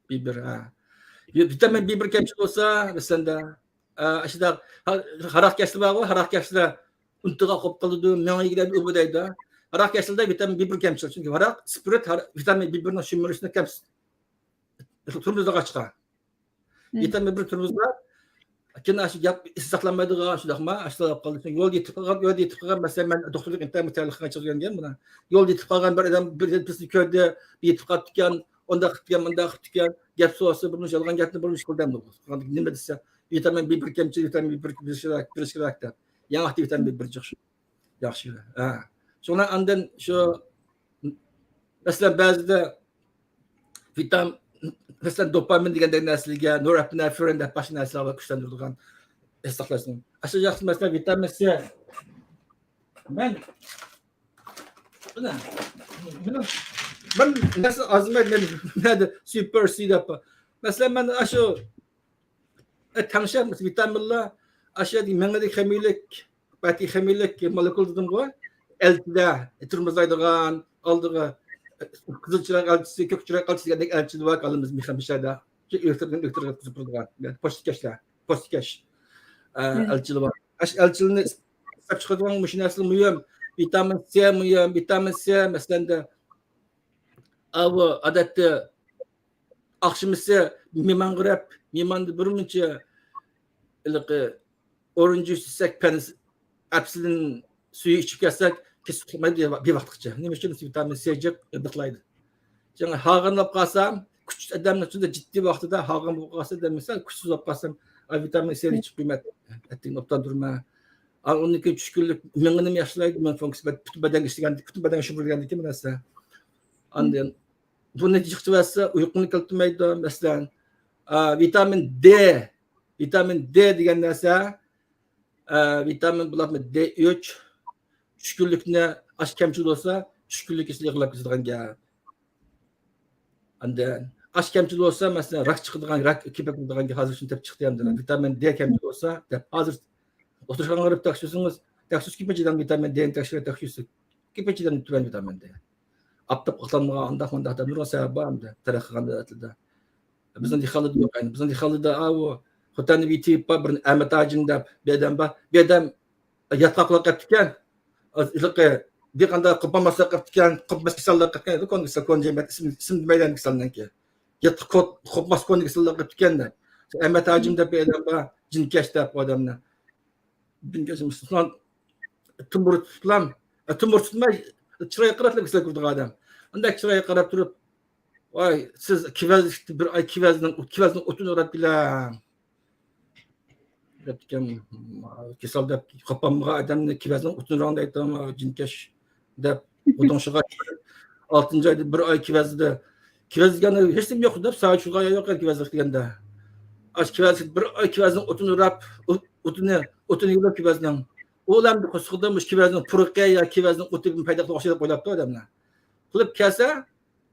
بى بىر، ھە. ۋىتامىن بى بىر كەمچىل بولسا، مەسىلەن، ئە، ئاشۇنداق، ھاراق كەسلى بارغۇ، ھاراق كەسلى ئۇنتۇغا قوپ قالىدۇ، مېڭە يېگىلەيدۇ، ئۇ بۇ دەيدۇ. ھاراق كەسلىدە ۋىتامىن بى بىر كەمچىل. چۈنكى ھاراق، سپىرت، ھار-، ۋىتامىن بى بىرنىڭ شۈمۈرۈشىنى كەم، تۇرمۇزىغا چىقار. ۋىتامىن بىر تۇرمۇزدا، كېيىن ئاشۇ گەپ ئېسى ساقلانمايدىغان، شۇنداقما، ئاشۇنداق بولۇپ قالدى. يولدا يېتىپ قالغان، يولدا يېتىپ قالغان، مەسىلەن، مەن دوختۇرلۇق ئىمتىھان مۇتەئەللىقىغا چىقىپ يۈرگەن بۇنى. يولدا يېتىپ قالغان بىر ئادەم بىر بىزنى كۆردى، يېتىپ قاپتىكەن، ئۇنداق قىپتىكەن، مۇنداق قىپتىكەن، گەپ سورىسا، بۇرمۇش يالغان گەپنى بۇرمۇش قىلدى ئەمدى. نېمە دېسە، ۋىتامىن بى بىر كەمچىل، ۋىتامىن بى بىر بېرىش كېرەك، بېرىش كېرەك دەپ. ياڭاقتا ۋىتامىن بى بىر جىق شۇ. ياخشى. ھە. شۇڭا ئاندىن شۇ، مەسىلەن، بەزىدە ۋىتام-، مەسىلەن، دوپامىن دېگەندەك نەرسىلەرگە، نورئېپنېفرىن دەپ باشقا نەرسىلەر بار، كۈچلەندۈرىدىغان ھېس ساقلاشنىڭ. ئاشۇ ياخشى مەسىلەن، ۋىتامىن سى. مەن، مەن، مەن نەرسە ئازمايدۇ، مەن نەدە سۇپېر سى دەپ. مەسىلەن، مەن ئاشۇ، ئە، تەڭشەپ، ۋىتامىنلار، ئاشۇ مېڭىدىكى خىمىيىلىك، بەتى خىمىيىلىك مولېكۇل دېدىمغۇ، ئەلچىدە تۇرمۇزلايدىغان، ئالدىغا قىزىل چىراغ ئەلچىسى، كۆك چىراغ ئەلچىسى دېگەندەك ئەلچىلەر بار، ئالىمىز مېخانىكلاردا. شۇ ئېلېكتىر، ئېلېكتىر قىزىپ تۇرىدىغان، پوستىكەشلەر، پوستىكەش، ئە، ئەلچىلەر بار. ئاشۇ ئەلچىلەرنى ئىسلەپ چىقىدىغان مۇشۇ نەرسىلەر مۇھىم. ۋىتامىن سى مۇھىم، ۋىتامىن سى، مەسىلەن، ئاۋۇ ئادەتتە ئاخشىمىسى مېھمانغا رەپ، مېھماندا بىر مۇنچە ھېلىقى ئورۇنچ جۇس ئىچسەك، پەن-، ئەپسىلىن سۈيى ئىچىپ كەتسەك، كېسىپ قالمايدۇ بىۋاقىتقىچە. نېمە ئۈچۈن؟ ۋىتامىن سى جىق غىدىقلايدۇ. شۇڭا ھاغىن بولۇپ قالسام، كۈچسىز ئادەمنىڭ ئىچىدە جىددىي ۋاقتىدا ھاغىن بولۇپ قالسا دېمىسە، كۈچسىز بولۇپ قالسام، ئا، ۋىتامىن سىنى ئىچىپ قويماي، ئەتىگىنى ئوبدان تۇرما. ئا، ئۇندىن كېيىن چۈشكۈنلۈك مېڭىنىمۇ ياخشىلايدۇ، مېڭە فۇنكسىيەسى پۈتۈن بەدەنگە ئىشلىگەندىكىن، پۈتۈن بەدەنگە شۇغۇللىنىدىكىن بۇ نەرسە. ئاندىن بۇنى جىق ئىچىۋەتسە ئۇيقۇنى كەلتۈرمەيدۇ. مەسىلەن، ئا، ۋىتامىن دې، ۋىتامىن دې دېگەن نەرسە، ئە، ۋىتامىن بولۇپمۇ دې ئۈچ، چۈشكۈنلۈكنى ئاش كەمچىل بولسا، چۈشكۈنلۈك كېسىلى ئېغىرلاپ كېتىدىغان گەپ. ئاندىن ئاش كەمچىل بولسا، مەسىلەن، راك چىقىدىغان، راك كۆپەيىپ كېتىدىغان گەپ، ھازىر شۇنى تېپىپ چىقتى ئەمدى. ۋىتامىن دې كەمچىل بولسا دەپ، ھازىر دوختۇرخانىغا بېرىپ تەكشۈرسىڭىز، تەكشۈرسە كۆپىنچە ئادەم ۋىتامىن دېنى تەكشۈرۈپ تەكشۈرسە، كۆپىنچە ئادەم تۆۋەن ۋىتامىن دې. ئاپتاپقا ئاتلانمىغان، ئانداق مۇنداق دەپ نۇرغۇن سەۋەب بار ئەمدى تەرەققىي قىلغان دۆلەتلەردە. بىزنىڭ دېھقانلاردا يوق ئەمدى. بىزنىڭ دېھقانلاردا، ئاۋۇ خوتەننىڭ بىر تېۋىپ بار، بىر ئەمەت ھاجىم دەپ بىر ئادەم بار. بىر ئادەم ياتاقلىق قېپتىكەن. ھېلىقى دېھقاندا قوپالماسلىق قېپتىكەن، قوپماس كېسەللىك قېپتىكەن، كون كېسەل، كون جەمەت ئىسىم، ئىسىم دېمەيلى كېسەلنىڭكى. ياتاق قوپماس كون كېسەللىك قېپتىكەن دەپ. ئەمەت ھاجىم دەپ بىر ئادەم بار، جىنكەش دەپ ئۇ ئادەمنى. بىلگەنسىز، تۇمۇر تۇتۇپلا، تۇمۇر تۇتماي، چىرايغا قاراپلا كېسەل كۆرىدىغان ئادەم. ئانداق چىرايغا قاراپ تۇرۇپ، ۋاي، سىز كېۋەز، بىر ئاي كېۋەزنىڭ، كېۋەزنىڭ ئوتىنى ئۇراپ بېرەم دەپتىكەن. كېسەل دەپ، قاپالمىغان ئادەمنى كېۋەزنىڭ ئوتىنى ئۇرۇڭ دەيدۇ، جىنكەش دەپ، غۇدۇڭشىغا چۈشۈرۈپ، ئالتىنچى ئايدا بىر ئاي كېۋەزدە، كېۋەز دېگەن ھېچنېمە يوق دەپ، سايە چۈشۈرگەن يوق كېۋەز دېگەندە. ئاشۇ كېۋەز، بىر ئاي كېۋەزنىڭ ئوتىنى ئۇراپ، ئوتىنى، ئوتىنى يۇلۇپ كېۋەزنىڭ. ئۇ ئەمدى قورسىقىدا مۇشۇ كېۋەزنىڭ پۇرىقى يا كېۋەزنىڭ ئوتى پەيدا قىلىدىغان ئوخشايدۇ دەپ ئويلاپتۇ ئادەملەر. قىلىپ كەلسە،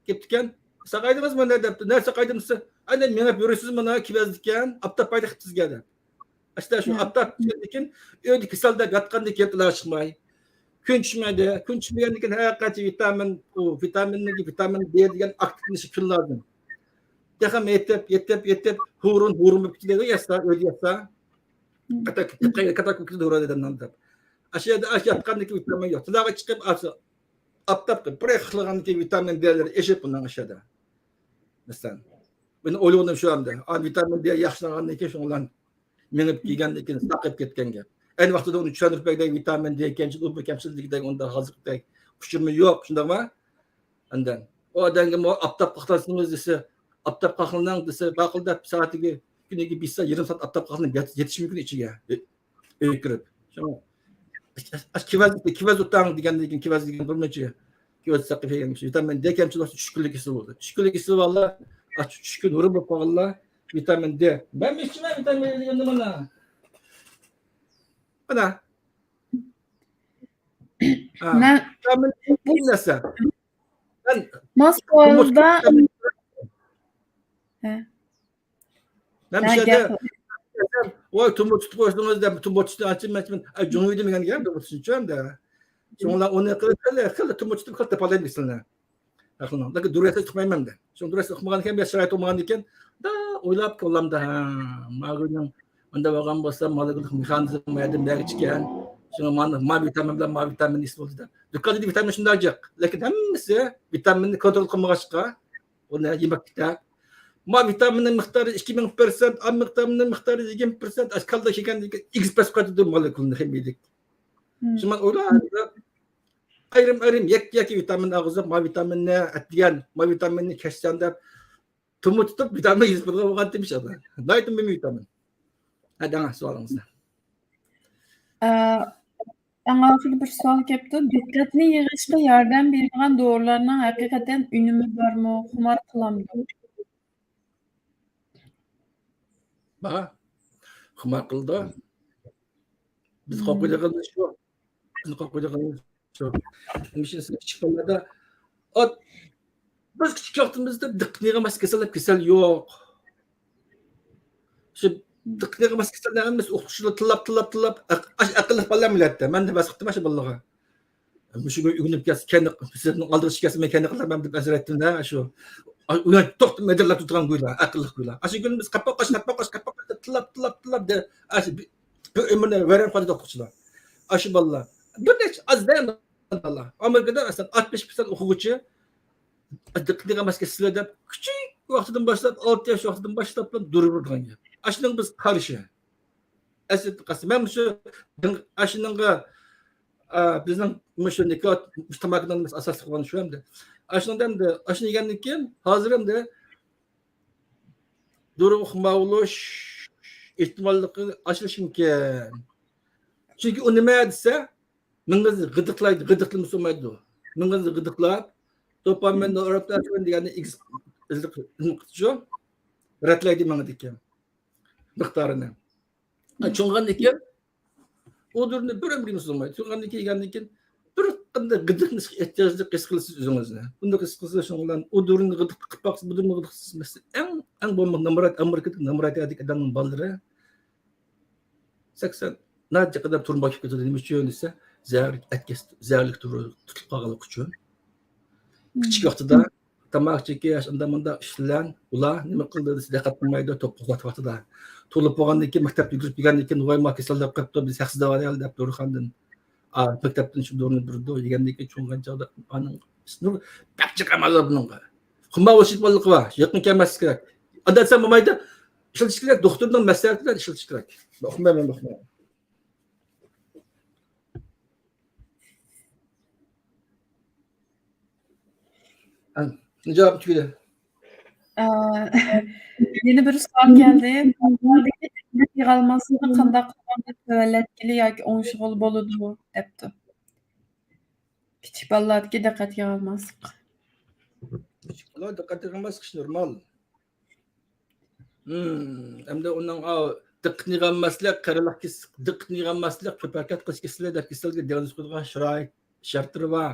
كېپتىكەن. ساقايدىڭىزمۇ نە دەپتۇ. نە ساقايدىم دېسە، ئەنە مېڭىپ يۈرىسىزمۇ مانا كېۋەزدىكەن، ئاپتاپ پايدا قىپتۇ سىزگە دەپ. ئاشتا شۇ ئاپتاپ چىققاندىن كېيىن ئۆيدە كېسەل دەپ ياتقاندىن كېيىن تىلغا چىقماي. كۈن چۈشمەيدۇ. كۈن چۈشمىگەندىن كېيىن ھەر قانچە ۋىتامىن، ئۇ ۋىتامىننىڭكى ۋىتامىن دې دېگەن ئاكتىپلىنىشى كۈن لازىم. تېخىمۇ يېتىپ، يېتىپ، يېتىپ، ھۇرۇن، ھۇرۇن بولۇپ كېتىدۇ ياتسا، ئۆيدە ياتسا. كاتاك، كاتاك، كاتاك بولۇپ كېتىدۇ ھۇرۇن ئادەمنىڭ دەپ. ئاشۇ يەردە ئاش ياتقاندىن كېيىن ۋىتامىن يوق. تىلغا چىقىپ، ئاپتاپقا بىر ئېقىلغاندىن كېيىن ۋىتامىن دېلىرى ئېشىپ بۇنىڭ ئىچىدە. مەسىلەن، مېنىڭ ئويلىغىنىم شۇ ئەمدى. ئا، ۋىتامىن دې ياخشىلانغاندىن كېيىن شۇنىڭ بىلەن مېڭىپ كېلگەندىن كېيىن ساقىيىپ كەتكەن گەپ. ئەينى ۋاقتىدا ئۇنى چۈشەندۈرۈپ بەرگۈدەك ۋىتامىن دې كەمچىل، ئۇ بۇ كەمچىل دېگۈدەك ئۇنداق ھازىرقىدەك ئۇچۇرمۇ يوق، شۇنداقمۇ؟ ئاندىن ئۇ ئادەمگە مۇ-، ئاپتاپقا قاقلانسىڭىز دېسە، ئاپتاپقا قاقلىنىڭ دېسە، ماقۇل دەپ سائىتىگە، كۈنىگە بىر سائەت، يېرىم سائەت ئاپتاپقا قاقلىنىپ يېتىش مۇمكىن ئىچىگە. ئۆيگە كىرىپ. شۇڭا، ئاش، ئاش، كېۋەز، كېۋەز ئوتاڭ دېگەندىن كېيىن، كېۋەز دېگەن بىر نەچچە كېۋەز ساقىپ يېگەن ۋىتامىن دې كەمچىل بولسا، چۈشكۈنلۈك كېسىلى بولىدۇ. چۈشكۈنلۈك كېسىلى بارلار، ئاش، چۈشكۈن ھۇرۇن بولۇپ قالغانلار، ۋىتامىن دې. مەن ئىچىمەن ۋىتامىن دې دېگەندە مانا. مانا. ھا، مەن ۋىتامىن دې بۇ نەرسە. مەن ماس ھالدا، ھە. مەن ھە، مۇشۇ يەردە، گەپ. ۋاي، تۇمۇر تۇتۇپ قويسىڭىز دەپ، تۇمۇر تۇتۇشنى ئاچىمەن، ئاچىمەن. ئە، جۇڭيۇ دېمىگەن گەپ، تۇمۇر تۇتۇشنى چۈشەندى. شۇڭلار ئۇنى قىلىپ، خېلى، خېلى تۇمۇر تۇتۇپ، خېلى تاپالايمىز سىلىنى. لېكىن دۇرۇس ئوقۇمايمەن دە. شۇڭا دۇرۇس ئوقۇمىغان ئىكەن، بىر شارائىت بولمىغان ئىكەن، دا ئويلاپ كاللامدا، ھە، ماگۇنىڭ مۇنداق بولغان بولسا، مالېكۇللۇق مېخانىزم مۇ يەردە مەگىچ ئىكەن. شۇڭا ما، ما ۋىتامىن بىلەن ما ۋىتامىن نېسى بولدى دەپ. دۇكاندا ۋىتامىن شۇنداق جىق. لېكىن ھەممىسى ۋىتامىننى كونترول قىلمىغاچقا، ئۇنى يېمەكلىكتە. ما ۋىتامىننىڭ مىقدارى ئىككى مىڭ پىرسەنت، ئا ۋىتامىننىڭ مىقدارى يىگىرمە پىرسەنت، ئاشۇ كالدا كەلگەندىن كېيىن ئېگىز پەس قىلىۋاتىدۇ مولېكۇلنى خىمىيىلىك. مم. شۇ مەن ئويلاپ، ئايرىم-ئايرىم، يەككە-يەككە ۋىتامىن ئالغۇزۇپ، ما ۋىتامىننى ئەتىگەن، ما ۋىتامىننى كەچتەن دەپ، تۇمۇر تۇتۇپ، ۋىتامىن يېزىپ بولغان بولغانتىم ئىش ئادا. ناھايىتى مۇھىم ۋىتامىن. ھە، دەڭ سوئالىڭىزنى. ئە، ئەڭ ئاخىرىدا بىر سوئال كەپتۇ. دىققەتنى يىغىشقا ياردەم بېرىدىغان دورىلارنىڭ ھەقىقەتەن ئۈنۈمى بارمۇ؟ خۇمار قىلامدۇ؟ بار. خۇمار قىلىدۇ. بىز قورقىدىغىنىمىز شۇ. بىز قورقىدىغىنىمىز شۇ. مۇشۇ كىچىك بالىلاردا، ئات، بىز كىچىك ۋاقتىمىزدا دىققىتىنى يىغماس كېسەل دەپ كېسەل يوق. شۇ دىققىتىنى يىغماس كېسەلنى ھەممىسى ئوقۇتقۇچىلار تىللاپ، تىللاپ، تىللاپ، ئەق-، ئاش-، ئەقىللىق بالىلار مىللەتتە. مەن دەپ ۋەس قىپتىم ئاشۇ بالىلارغا. مۇشۇ كۈن ئۆگىنىپ كەلسە، كەينى، سىلەرنىڭ ئالدىغا چىقىپ كەلسە، مەن كەينىگە قالارمەن دەپ ئەزرەتتىم-دە، شۇ. ئۇلار توختىماي دىرلاپ تۇرىدىغان گۇيلار، ئەقىللىق گۇيلار. ئاشۇ كۈنى بىز قاپاق ئاش، قاپاق ئاش، قاپاق ئاش دەپ تىللاپ، تىللاپ، تىللاپ دە، ئاشۇ بىر، بىر ئۆمۈرنى ۋەيران قىلىۋاتىدۇ ئوقۇتقۇچىلار. ئاشۇ بالىلار. بىر نەچچە ئاز دە، ئامېرىكىدا مەسىلەن ئاتمىش پىرسەنت ئوقۇغۇچى دىققىتىنى ئالماس كېسەل دەپ، كىچىك ۋاقتىدىن باشلاپ، ئالتە ياش ۋاقتىدىن باشلاپلا دورا بېرىدىغان گەپ. ئاشۇنىڭغا بىز قارشى. ئەسلىدىن قارىسا، مەن مۇشۇ دىن-، ئاشۇنىڭغا، ئا، بىزنىڭ مۇشۇ نىكوت، مۇشۇ تاماكىنىڭ ئاساسلىق بولغان شۇ ئەمدى. ئاشۇنىڭدا ئەمدى، ئاشۇنى يېگەندىن كېيىن، ھازىر ئەمدى دورىغا خۇمار بولۇش ئېھتىماللىقى ئاشۇرۇشى مۇمكىن. چۈنكى ئۇ نېمە دېسە، مېڭىڭىزنى غىدىقلايدۇ، غىدىقلىمىسا بولمايدۇ. مېڭىڭىزنى غىدىقلاپ، دوپامىن، نورابتالمىن دېگەننى ئېگىز-، ئېزىق-، نېمە قىلىدۇ؟ رەتلەيدۇ مېڭىدىكى مىقدارىنى. ئا، چوڭىغاندىن كېيىن ئۇ دورىنى بىر ئۆمۈر يېمىسىڭىز بولمايدۇ. چوڭىغاندىن كېيىن، يېگەندىن كېيىن بىر قانداق غىدىقلىنىشقا ئېھتىياجلىق ھېس قىلىسىز ئۆزىڭىزنى. بۇنداق ھېس قىلسىڭىز، شۇنىڭ بىلەن ئۇ دورىنى غىدىق قىلىپ باقسىز، بۇ دورىنى غىدىق قىلسىز، ئەڭ، ئەڭ بولمىغاندا نامرات، ئامېرىكىدىكى نامرات يەردىكى ئادەمنىڭ بالىلىرى سەكسەن نەچچە قەدەم تۇرما كېلىپ كېتىدۇ. نېمە ئۈچۈن دېسە، زەھەرلىك ئەتكەس-، زەھەرلىك تۇرۇپ تۇتۇلۇپ قالغانلىقى ئۈچۈن. كىچىك ۋاقتىدا تاماكا چېكىش، ئانداق مۇنداق ئىش بىلەن ئۇلار نېمە قىلدى دېسە، دىققەت قىلمايدۇ، توپقا ئۇخلاپ ۋاقتىدا. تولۇپ بولغاندىن كېيىن، مەكتەپتە يۈگۈرۈپ كەلگەندىن كېيىن، ۋاي، ما كېسەللىك قىپتۇ، بىز ھەقسىز داۋالايلى دەپ دورىخانىدىن، ئا، مەكتەپتىن شۇ دورىنى بېرىدۇ، يېگەندىن كېيىن چوڭىيغان چاغدا ئانىڭ بەك جىق ئەمەللەر بۇنىڭغا. خۇمار بولۇش ئېھتىماللىقى بار، يېقىن كەلمەسلىك كېرەك. ئانداق دېسەم بولمايدۇ، ئىشلىتىش كېرەك، دوختۇرنىڭ مەسلىھەتى بىلەن ئىشلىتىش كېرەك. ئۇقمايمەن، ئۇقمايمەن. جاۋاب تۈگىدى. ئە، يەنە بىر سوئال كەلدى. بالىلاردىكى دىققەت يىغالماسلىقنى قانداق قىلغاندا تۆۋەنلەتكىلى ياكى ئوڭشىغىلى بولىدۇ دەپتۇ. كىچىك بالىلاردىكى دىققەت يىغالماسلىق. كىچىك بالىلار دىققەت يىغالماسلىق ئىش نورمال. ھىم، ئەمدى ئۇنىڭ، ئاۋۇ، دىققىتىنى يىغالماسلىق، قېرىلىق كېس-، دىققىتىنى يىغالماسلىق، كۆپ ھەرىكەت قىلىش كېسىلى دەپ كېسەلگە دىئاگنوز قويىدىغان شارائىت، شەرتلىرى بار.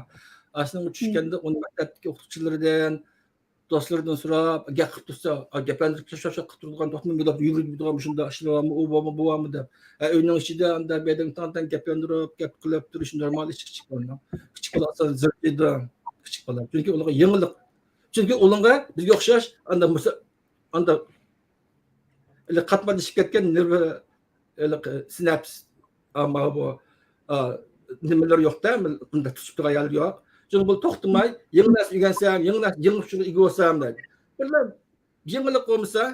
ئاشۇنىڭغا چۈشكەندە ئۇنى مەكتەپتىكى ئوقۇتقۇچىلىرىدىن، دوستلىرىدىن سوراپ، گەپ قىلىپ تۇرسا، ئا، گەپلەندۈرۈپ شاپ-شاپ قىلىپ تۇرىدىغان، توختىماي مىدىرلاپ يۈگۈرۈپ يۈرىدىغان مۇشۇنداق ئىشلار بارمۇ، ئۇ بارمۇ، بۇ بارمۇ دەپ. ئە، ئۆينىڭ ئىچىدە ئاندا بەدەن تاڭ-تاڭ گەپلەندۈرۈپ، گەپ قىلىپ تۇرۇش نورمال ئىش كىچىك بالىنىڭ. كىچىك بالا ئاساسەن زىركىيدۇ. كىچىك بالا. چۈنكى ئۇلارغا يېڭىلىق. چۈنكى ئۇلارغا بىزگە ئوخشاش ئاندا مۇسا-، ئاندا ئىلى قاتماقلىشىپ كەتكەن نېرۋا، ئىلى سىناپس، ئا، مانا بۇ، ئا، نېمىلىرى يوق-دە، بۇنداق تۇتۇپ تۇرغان يەرلىرى يوق. شۇڭا بۇ توختىماي، يېڭى نەرسە ئۆگەنسەم، يېڭى نەرسە، يېڭى ئۇچۇرغا ئىگە بولسام دەيدۇ. بىرلا يېڭىلىق بولمىسا،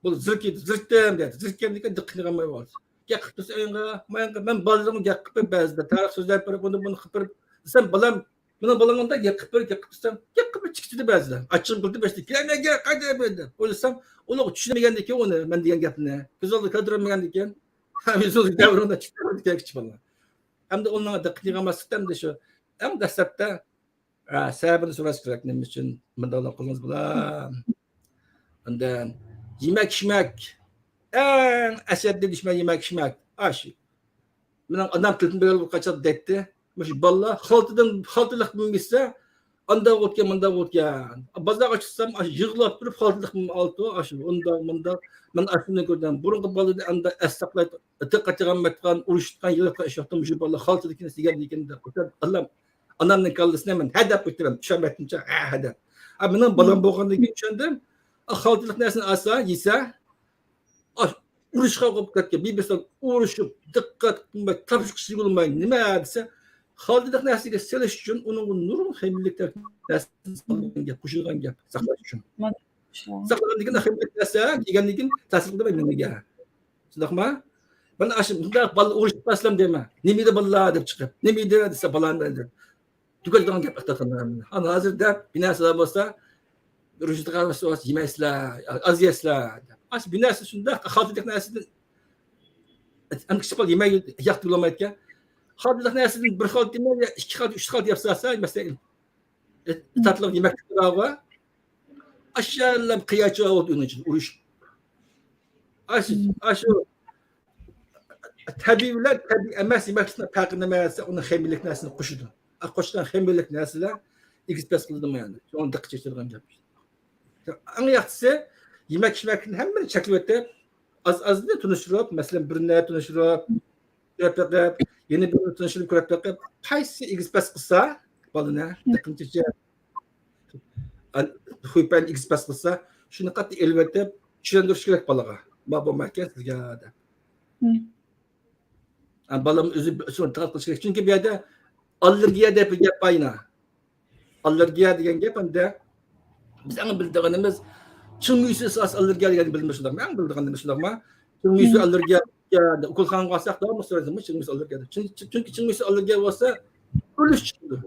بۇ زىركىيدۇ، زىرىتتىم دەيدۇ. زىرىتكەندىن كېيىن دىققىتىنى قىلماي بولىدۇ. گەپ قىلىپ تۇرسا، ئۆيۈڭگە، ماياڭغا، مەن بالىلىرىمغا گەپ قىلىپ بېرىپ، بەزىدە تارىخ سۆزلەپ بېرىپ، ئۇنى بۇنى قىلىپ بېرىپ دېسەم، بالام، مېنىڭ بالام ئۇنداق گەپ قىلىپ بېرىپ، گەپ قىلىپ تۇرسام، گەپ قىلىپ بېرىپ چىقىپ كېتىدۇ بەزىدە. ئاچچىقىم كېلىدۇ بەزىدە، كېلەمەيگە قايتا بېرىدۇ دەپ ئويلىسام، ئۇلارغا چۈشىنەلمىگەندىكىن ئۇنى، مەن دېگەن گەپنى كۆز ئالدىغا كەلتۈرەلمىگەندىكىن، ئۆزىڭىز دەۋرىڭدە چىقىپ كېتىدۇ كىچىك بالىلار. ئەمدى ئۇنىڭ دىققىتىنى يىغالماسلىقتا ئەمدى شۇ ئەڭ دەسلەپتە ھە، سەۋەبىنى سوراش كېرەك، نېمە ئۈچۈن مۇنداقلار قىلدىڭىز بالام؟ ئاندىن يېمەك-ئىچمەك. ئەڭ ئەشەددىي دۈشمەن يېمەك-ئىچمەك. ئاش. مېنىڭ ئانام تېلېفون بىلەن بىر قاچان دەيتتى. مۇشۇ بالىلار خالتىدىن، خالتىلىق بىلمىسە، ئانداق بولىدىكەن، مۇنداق بولىدىكەن. بازارغا چىقسام، ئاشۇ يىغلاپ تۇرۇپ خالتىلىق ئالىدۇ. ئاشۇ ئۇنداق، مۇنداق. مەن ئاشۇنى كۆردۈم. بۇرۇنقى بالىدا ئەمدى ئەس ساقلايدۇ. دىققەت قىلغان، ئۇرۇشۇۋاتقان، يىغلاۋاتقان ئىش يوقتۇ. مۇشۇ بالىلار خالتىدىكىن دېگەن، دېگەن دەپ. ئاللام ئانامنىڭ كاللىسىنى مەن ھە دەپ ئۆتتۈرەم، چۈشەنمەيتتىمچە، ھە، ھە دەپ. ئا، مېنىڭ بالام بولغاندىن كېيىن چۈشەندىم. ئا، خالتىلىق نەرسىنى ئالسا، يېسە، ئا، ئۇرۇشقا قوپۇپ كەتكەن. بىر-بىرسىدىن ئۇرۇشۇپ، دىققەت قىلماي، تاپشۇرۇق يۈگۈرمەي، نېمە دېسە، خالتىلىق نەرسىگە سېلىش ئۈچۈن ئۇنىڭغا نۇرغۇن خەيرلىك نەرسىنى سالغان گەپ، قوشۇلغان گەپ، ساقلاش ئۈچۈن. ساقلىغاندىن كېيىن خەيرلىك نەرسە كىيگەندىن كېيىن تەسىر قىلدى مېڭىگە. شۇنداقمۇ؟ مانا ئاشۇ مۇنداق بالىلار ئۇرۇشۇپ قالسىلام دەيمەن. نېمە ئىدى بالىلار دەپ چىقىپ. نېمە ئىدى دېسە بالىلار دەيدۇ. تۈگەيدىغان گەپ ئەخلەتلەرنى. ئانا ھازىر دەپ بىر نەرسىلەر بولسا، رۇژىتىغا يېمەيسىلەر، ئاز يەيسىلەر. ئاشۇ بىر نەرسە شۇنداق خالتىدەك نەرسىدىن ئەم كىچىك بالا يېمەي ياق بولمايدىكەن. خالتىدەك نەرسىدىن بىر خالتا يېمەي، ئىككى خالتا، ئۈچ خالتا يەپ سالسا، مەسىلەن، تاتلىق يېمەكلىك بارغۇ. ئاشۇ يەرلەر قىياچ ئولتۇرۇپ ئۇنىڭ ئىچىدە ئۇرۇشۇپ. ئاشۇ، ئاشۇ تەبىئىي بىلەن تەبىئىي ئەمەس يېمەكلىكنىڭ پەرقى نېمە دېسە، ئۇنىڭ خىمىيەلىك نەرسىنى قوشىدۇ. ئا، قوشقان خىمىيەلىك نەرسىلەر ئېگىز پەس قىلىدۇ يەنى. شۇڭا دىققەت چېچىدىغان گەپ. ئەڭ ياخشىسى يېمەك ئىچمەكنى ھەممىنى چەكلىۋېتىپ، ئاز ئازنى تونۇشتۇرۇپ، مەسىلەن، بىرنى تونۇشتۇرۇپ، كۆرۈپ بېقىپ، يەنە بىرنى تونۇشتۇرۇپ كۆرۈپ بېقىپ، قايسى ئېگىز پەس قىلسا بالىنى دىققىتىنى چېچىپ، خۇيپەن ئېگىز پەس قىلسا، شۇنى قاتتىق ئېلىۋېتىپ، چۈشەندۈرۈش كېرەك بالىغا. ما بولمايدىكەن سىزگە دەپ. ھە، بالام ئۆزى شۇنى دىققەت قىلىش كېرەك. چۈنكى بۇ يەردە ئاللېرگىيە دەپ بىر گەپ بار يەنە. ئاللېرگىيە دېگەن گەپ ئەمدى بىز ئەڭ بىلىدىغىنىمىز چىڭ مۈيسۈ ئاساسىي ئاللېرگىيە دېگەننى بىلىمىز، شۇنداقمۇ؟ ئەڭ بىلىدىغىنىمىز شۇنداقمۇ؟ چىڭ مۈيسۈ ئاللېرگىيە، ئۇكولخانىغا بارساق داۋاملىق سورايدۇ، چىڭ مۈيسۈ ئاللېرگىيە دەپ. چۈنكى، چۈنكى چىڭ مۈيسۈ ئاللېرگىيە بولسا ئۆلۈش چىقىدۇ.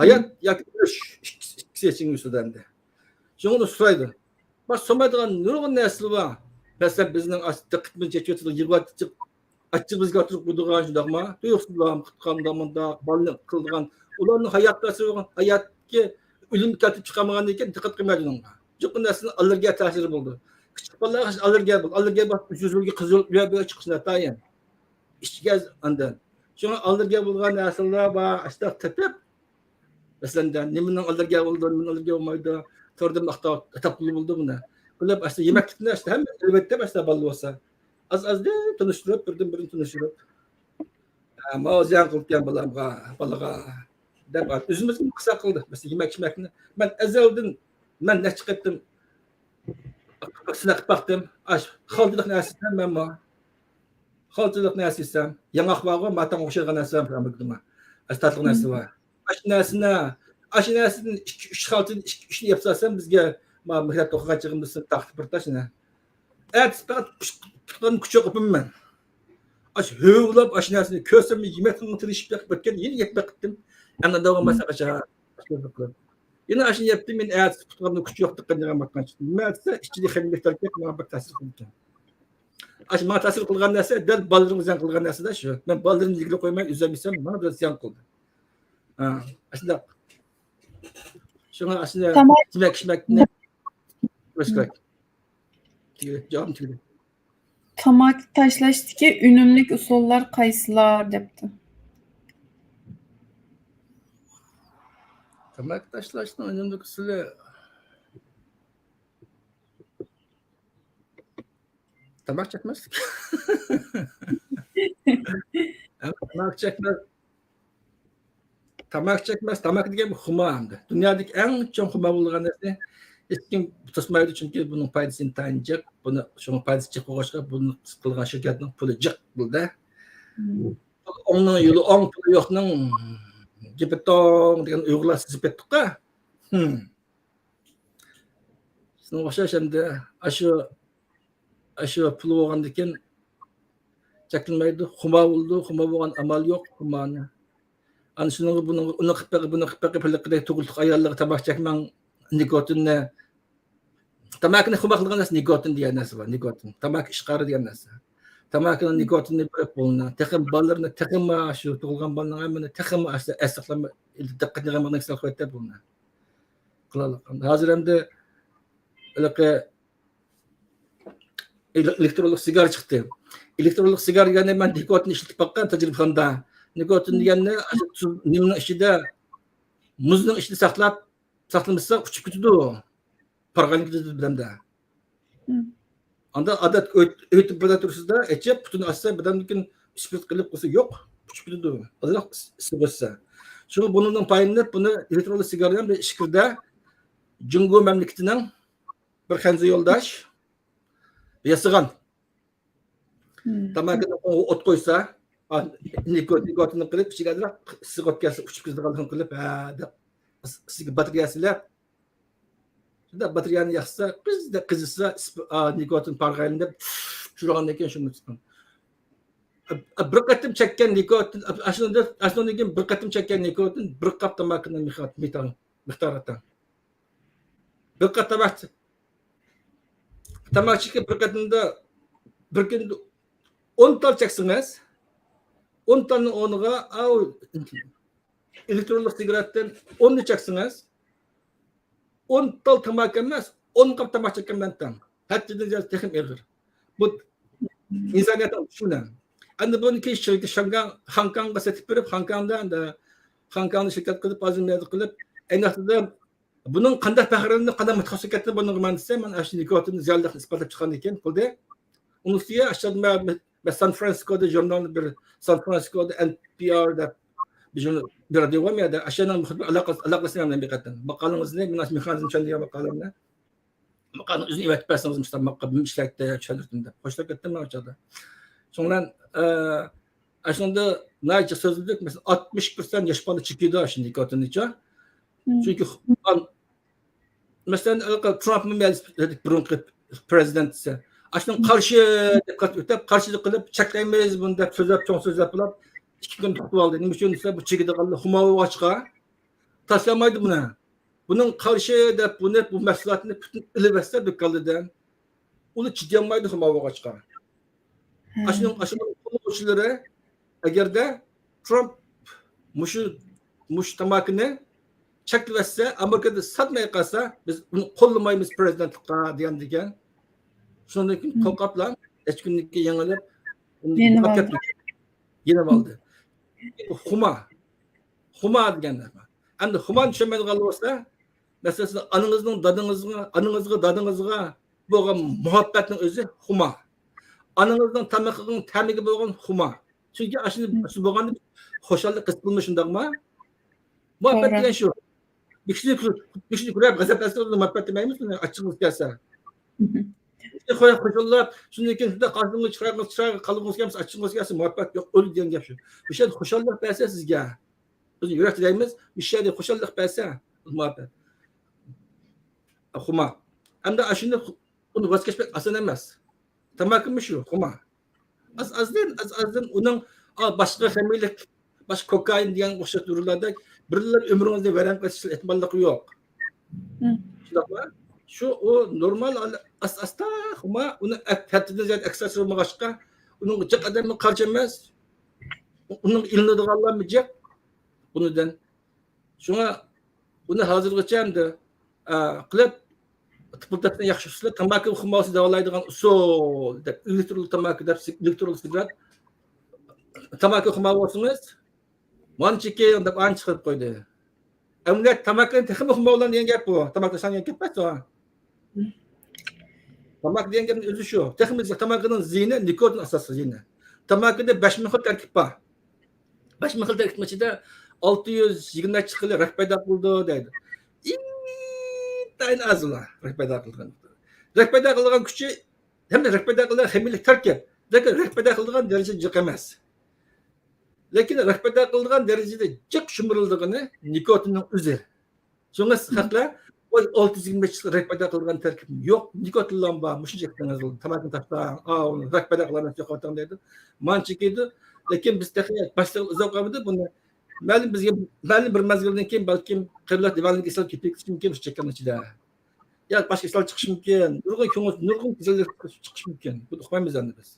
ھايات ياكى ئۆلۈش، ئىككىسى، ئىككىسى چىڭ مۈيسۈدە ئەمدى. شۇڭا ئۇنى سورايدۇ. باشقا سورىمايدىغان نۇرغۇن نەرسىلەر بار. مەسىلەن، بىزنىڭ ئاش-، دىققىتىمىزنى چېچىۋېتىدىغان، يىغلاۋېتىدىغان، ئاچچىقىمىزغا ئۇتتۇرۇپ قويىدىغان شۇنداقمۇ؟ تۇيۇقسىزلا قىلغاندا مۇنداق، بالىنى قىلىدىغان، ئۇلارنىڭ ھايات تەسىرى بولغان، ھاياتقا ئۆلۈم كەلتۈرۈپ چىقارمىغاندىن كېيىن دىققەت قىلمايدۇ ئۇنىڭغا. جۇققا نەرسىنىڭ ئاللېرگىيە تەسىرى بولىدۇ. كىچىك بالىلارغا ئاللېرگىيە بولىدۇ. ئاللېرگىيە بولسا يۈزى قىزىل، بۇ يەر، بۇ يەر چىقىشى ناتايىن. ئىچىگە ئاندىن. شۇڭا ئاللېرگىيە بولغان نەرسىلەر بار، ئاشۇنداق تېپىپ، مەسىلەن، نېمىنىڭ ئاللېرگىيە بولىدۇ، نېمىنىڭ ئاللېرگىيە بولمايدۇ، توردىن ماختاپ تاپقىلى بولىدۇ بۇنى. بىلىپ، ئاشۇ يېمەكلىكنى ئاشۇ ھەممە ئەلۋەتتە ئاشۇ بالىلار بولسا. ئاز-ئازدىن تونۇشتۇرۇپ، بىردىن-بىرىنى تونۇشتۇرۇپ. ھە، ماۋۇ زىيان قىلىدىكەن بالامغا، بالىغا، دەپ ئۆزىمىزگە قىلساق قىلدى. مەسىلەن، يېمەك-ئىچمەكنى مەن ئەزەلدىن، مەن نەچچە قېتىم سىناق قىلىپ باقتىم. ئاش، خالتىلىق نەرسىدە مەنمۇ. خالتىلىق نەرسە يېسەم، ياڭاق بارغۇ، ماتاڭغا ئوخشايدىغان نەرسە بار ئامېرىكىدا. ئەس تاتلىق نەرسە بار. ئاشۇ نەرسىنى، ئاشۇ نەرسىدىن ئىككى، ئۈچ خالتىدىن ئىككى، ئۈچنى يەپ سالسام، بىزگە، ما، مەكتەپتە ئوقۇغان چېغىمدا تاختا بىر تاشنى. ئەتىسى پەقەت پۇت-، پۇتلارنى كۇچۇرۇپ ئۆپىمەن. ئاشۇ ھۆۋلاپ، ئاشۇ نەرسىنى كۆرسەم، يېمەكنىڭ تىرىشىپ بېقىپ ئۆتكەن، يەنە يەپ بېقىپتىم. ئەمدى داۋام قىلسا قاچان؟ يەنە ئاشۇنى يەپتىم، مېنىڭ ئەتىسى پۇتلارنىڭ كۈچى يوق، دىققەت قىلمايۋاتقان. نېمە دېسە، ئىچىدە خەمىرلىك تەركىب ماڭا بەك تەسىر قىلىدىكەن. ئاشۇ ماڭا تەسىر قىلغان نەرسە دەل بالىلىرىمغا زىيان قىلغان نەرسىدە شۇ. مەن بالىلىرىمنى يېگىلى قويماي، ئۆزۈم يېسەم، ماڭا بىر زىيان قىلدى. ھە، ئاشۇنداق. شۇڭا ئاشۇنداق تاماق يېمەك، ئىچمەكنى كۆرۈش كېرەك. تۈگىدى، جاۋابىم تۈگىدى. تاماكا تاشلاشتىكى ئۈنۈملۈك ئۇسۇللار قايسىلار دەپتۇ. تاماكا تاشلاشنىڭ ئۈنۈملۈك ئۇسۇلى تاماكا چەكمەسلىك. تاماكا چەكمەس. تاماكا چەكمەس، تاماكا دېگەن خۇمار ئەمدى. دۇنيادىكى ئەڭ چوڭ خۇمار بولىدىغان نەرسە. ھېچكىم توسمايدۇ، چۈنكى بۇنىڭ پايدىسى ئىنتايىن جىق. بۇنى، شۇڭا پايدىسى جىق بولغاچقا، بۇنى قىلغان شىركەتنىڭ پۇلى جىق پۇلدا. پۇل ئوڭنىڭ يولى ئوڭ، پۇلى يوقنىڭ گېپى توڭ دېگەن ئۇيغۇرلار سىزىپ كەتتۇققا. شۇنىڭغا ئوخشاش ئەمدى ئاشۇ، ئاشۇ پۇل بولغاندىكىن چەكلىمەيدۇ. خۇمار بولىدۇ، خۇمار بولغان ئامال يوق، خۇمارنى. ئانا شۇنىڭغا بۇنىڭغا، ئۇنى قىلىپ بېقىپ، بۇنى قىلىپ بېقىپ، ھېلىقىدەك تۇغۇتلۇق ئاياللارغا تاماكا چەكمەڭ، نىكوتىننى. تاماكىنى خۇمار قىلىدىغان نەرسە نىكوتىن دېگەن نەرسە بار، نىكوتىن. تاماكا ئىشقارى دېگەن نەرسە. تاماكىنىڭ نىكوتىنىنى بېرىپ بولىدۇ. تېخى بالىلىرىنى، تېخىمۇ شۇ تۇغۇلغان بالىنىڭ ھەممىنى تېخىمۇ ئەستە-، ئەستەخلەنمە-، دىققەتنى يىغىۋەتمەي قىلىۋەتتى بۇنى. قىلالىغان. ھازىر ئەمدى ھېلىقى ئېلېكترونلۇق سىگار چىقتى. ئېلېكترونلۇق سىگار دېگەننى مەن نىكوتىن ئىشلىتىپ باققان تەجرىبىخانىدا. نىكوتىن دېگەننى ئاشۇ تۇز، نېمىنىڭ ئىچىدە، مۇزنىڭ ئىچىدە ساقلاپ، ساقلىمىسا ئۇچۇپ كېتىدۇ. پارغاينىڭ كېتىدۇ بىردەمدە. ئاندا ئادەت ئۆت-، ئۆتۈپ بىردەم تۇرسىدا ئېچىپ، پۇتىنى ئاچسا، بىردەمدىن كېيىن ئىسپىرت قىلىپ قىلسا يوق، ئۇچۇپ كېتىدۇ. ئازراق ئىس-، ئىسسىق ئۆتسە. شۇڭا بۇنىڭدىن پايدىلىنىپ، بۇنى ئېلېكترونلۇق سىگارنى بىر ئىچكىرىدە جۇڭگو مەملىكىتىنىڭ بىر خەنزۇ يولداش ياسىغان. تاماكىنى ئوت قويسا، نىكوتىننى قىلىپ، ئىچىگە ئازراق ئىسسىق ئۆتكەنسە ئۇچۇپ كېتىدىغانلىقىنى قىلىپ، ھە دەپ، ئىچىگە باتارېيە سېلىپ، شۇنداق باتارېيەنى ياقسا، قىزدەك قىزىسا، نىكوتىن پارغاينى دەپ چۇرغاندىن كېيىن شۇنى چىققان. بىر قېتىم چەككەن نىكوتىن، ئاشۇندىن كېيىن بىر قېتىم چەككەن نىكوتىن بىر قاپ تاماكىنىڭ مىقدارى ئاتاڭ. بىر قاپ تاماكا، تاماكا چېكىپ بىر قېتىمدا، بىر كۈندە ئون تال چەكسىڭىز، ئون تالنىڭ ئورنىغا ئاۋۇ ئېلېكترونلۇق سىگارەتتىن ئوننى چەكسىڭىز، ئون تال تاماكا ئەمەس، ئون قاپ تاماكا چەككەن بىلەن تەڭ. ھەددىدىن زىيادە تېخىمۇ ئېغىر. بۇ ئىنسانىيەتنىڭ دۈشمىنى. ئەمدى بۇنى كېيىن شىركەت شاڭگاڭ، خاڭكاڭغا سېتىپ بېرىپ، خاڭكاڭدا ئەمدى خاڭكاڭدا شىركەت قىلىپ، ھازىر نېمە قىلىپ، ئەينى ۋاقتىدا بۇنىڭ قانداق پەخىرلىنىپ، قانداق مۇتەخەسسىس كەتتى بۇنىڭغا مەن دېسە، مەن ئاشۇ نىكوتىن زىيانلىقنى ئىسپاتلاپ چىققاندىن كېيىن قىلدى. ئۇنىڭ ئۈستىگە ئاشۇ مەن، مەن سان فرانسىسكودا ژۇرنالنى بىر، سان فرانسىسكودا ئېن پى ئار دەپ بىر ژۇرنال، بىر رادىيو بار، مەن ئاشۇنىڭ مۇخبىر ئالاقىسى، ئالاقىسى مەن بىر قېتىم. ماقالىڭىزنى، مېنىڭ مېخانىزم چۈشەندۈرگەن ماقالەمنى. ماقالىنى ئۆزىنى ئېۋەتىپ بەرسىڭىز، مۇشۇنداق ماقال بىر ئىشلەتتى، چۈشەندۈردۈم دەپ. خوشلاپ كەتتىم مەن ئۇ چاغدا. شۇنىڭ بىلەن، ئە، ئاشۇنىڭدا ناھايىتى سۆزلىدۇق. مەسىلەن، ئاتمىش پىرسەنت ياش بالا چېكىدۇ ئاشۇ نىكوتىننىچۇ. چۈنكى خۇ-، مەسىلەن، ترامپمۇ بۇرۇنقى پرېزىدېنت دېسە، ئاشۇنىڭ قارشى دەپ قىلىپ ئۆتۈپ، قارشىلىق قىلىپ، چەكلەيمىز بۇنى دەپ سۆزلەپ، چوڭ سۆزلەپ بولۇپ، ئىككى كۈن تۇتۇپ ئالدى. نېمە ئۈچۈن دېسە، بۇ چېكىدىغانلار خۇمار بولغاچقا، تاشلىمايدۇ بۇنى. بۇنىڭ قارشى دەپ بۇنى، بۇ مەھسۇلاتنى پۈتۈن ئېلىۋەتسە دۇكانلاردىن، ئۇلار چىدىيالمايدۇ خۇمار بولغاچقا. ئاشۇنىڭ، ئاشۇنىڭ قوللىغۇچىلىرى، ئەگەردە ترامپ مۇشۇ، مۇشۇ تاماكىنى چەكلىۋەتسە، ئامېرىكىدا ساتماي قالسا، بىز ئۇنى قوللىمايمىز پرېزىدېنتلىققا دېگەن دېگەن. شۇنىڭدىن كېيىن قورقۇپلا، نەچچە كۈندىن كېيىن يېڭىلىپ، يېنىپ ئالدى. يېنىپ ئالدى. خۇمار. خۇمار دېگەن نېمە؟ ئەمدى خۇمارنى چۈشەنمەيدىغانلار بولسا، مەسىلەن، سىز ئانىڭىزنىڭ دادىڭىزغا، ئانىڭىزغا، دادىڭىزغا بولغان مۇھەببەتنىڭ ئۆزى خۇمار. ئانىڭىزنىڭ تامىقىنىڭ تەمىگە بولغان خۇمار. چۈنكى ئاشۇنداق بولغاندا خۇشاللىق ھېس قىلماي، شۇنداقمۇ؟ مۇھەببەت دېگەن شۇ. بىر كىشىنى كۆر-، بىر كىشىنى كۆرۈپ غەزەپلەنسىڭىز، مۇھەببەت دېمەيمىز، ئۇنى ئاچچىقىڭىز كەلسە. خوش-، خوشاللاپ، شۇندىن كېيىن شۇنداق قارىسىڭىز، چىرايىڭىز، چىرايغا قالغۇڭىز كەلمىسە، ئاچچىقىڭىز كەلسە، مۇھەببەت يوق، ئۆلدى دېگەن گەپ شۇ. مۇشۇ يەردە خۇشاللىق بەرسە سىزگە، بىز يۈرەك دېگەنمىز، مۇشۇ يەردە خۇشاللىق بەرسە، مۇھەببەت. خۇمار. ئەمدى ئاشۇنى خۇ-، ئۇنى ۋاز كەچمەك ئاسان ئەمەس. تاماكىمۇ شۇ، خۇمار. ئاز-ئازدىن، ئاز-ئازدىن ئۇنىڭ، ئا، باشقا خىمىيىلىك، باشقا كوكائىن دېگەن ئوخشاش دورىلاردەك بىرلەر ئۆمرىڭىزنى ۋەيران قىلىش ئېھتىماللىقى يوق. شۇنداقمۇ؟ شۇ، ئۇ نورمال ئاس-، ئاستا خۇمار، ئۇنى ئەپ-، ھەددىدىن زىيادە ئەكسىراتسا بولمىغاچقا، ئۇنىڭغا جىق ئادەممۇ قارشى ئەمەس. ئۇنىڭغا ئىلىنىدىغانلارمۇ جىق. بۇنىڭدىن. شۇڭا ئۇنى ھازىرغىچە ئەمدى، ئا، قىلىپ، پۇل تېپىشنىڭ ياخشى ئۇسۇلى تاماكا خۇمارىسى داۋالايدىغان ئۇسۇل دەپ، ئېلېكترول تاماكا دەپ، ئېلېكترول سىگارېت، تاماكا خۇمار بولسىڭىز، مانچىكى دەپ ئانچە چىقىرىپ قويدى. ئەمدى تاماكىنى تېخىمۇ خۇمار بولىدۇ دېگەن گەپ بۇ. تاماكا سان دېگەن گەپ ئەمەس ئۇ. تاماكا دېگەن گەپنىڭ ئۆزى شۇ. تېخىمۇ تاماكىنىڭ زىيىنى نىكوتىن ئاساسلىق زىيىنى. تاماكىدا بەش مىڭ خىل تەركىب بار. بەش مىڭ خىل تەركىبنىڭ ئىچىدە ئالتە يۈز يىگىرمە نەچچە خىلى راك پەيدا قىلىدۇ دەيدۇ. ئىنتايىن ئاز ئۇلار راك پەيدا قىلىدىغان. راك پەيدا قىلىدىغان كۈچى ھەمدە راك پەيدا قىلىدىغان خىمىيەلىك تەركىب. لېكىن راك پەيدا قىلىدىغان دەرىجىدە جىق ئەمەس. لېكىن راك پەيدا قىلىدىغان دەرىجىدە جىق شۇمۇرۇلىدىغىنى نىكوتىننىڭ ئۆزى. شۇڭا سىز خەقلەر، ۋاي، ئالتە يۈز يىگىرمە بەش راك پەيدا قىلىدىغان تەركىب يوق، نىكوتىنلا بار، مۇشۇنچە ئېيتسىڭىز بولىدۇ، تاماكىنى تاشلاڭ، ئاۋۇ راك پەيدا قىلىدىغان نەرسە يوقاتىڭ دەيدۇ. مانچە كېيىدۇ. لېكىن بىز تېخى باشلىققا ئىزدەپ قالمىدى بۇنى. مەلۇم بىزگە، مەلۇم بىر مەزگىلدىن كېيىن بەلكىم قېرىنداش دىۋانىدىكى كېسەل كېپىپ كېتىشى مۇمكىن شۇ چەكلەرنىڭ ئىچىدە. يا باشقا كېسەل چىقىشى مۇمكىن. نۇرغۇن كۆڭۈل، نۇرغۇن كېسەللەر چىقىشى مۇمكىن. بۇنى ئۇقمايمىز ئەمدى بىز.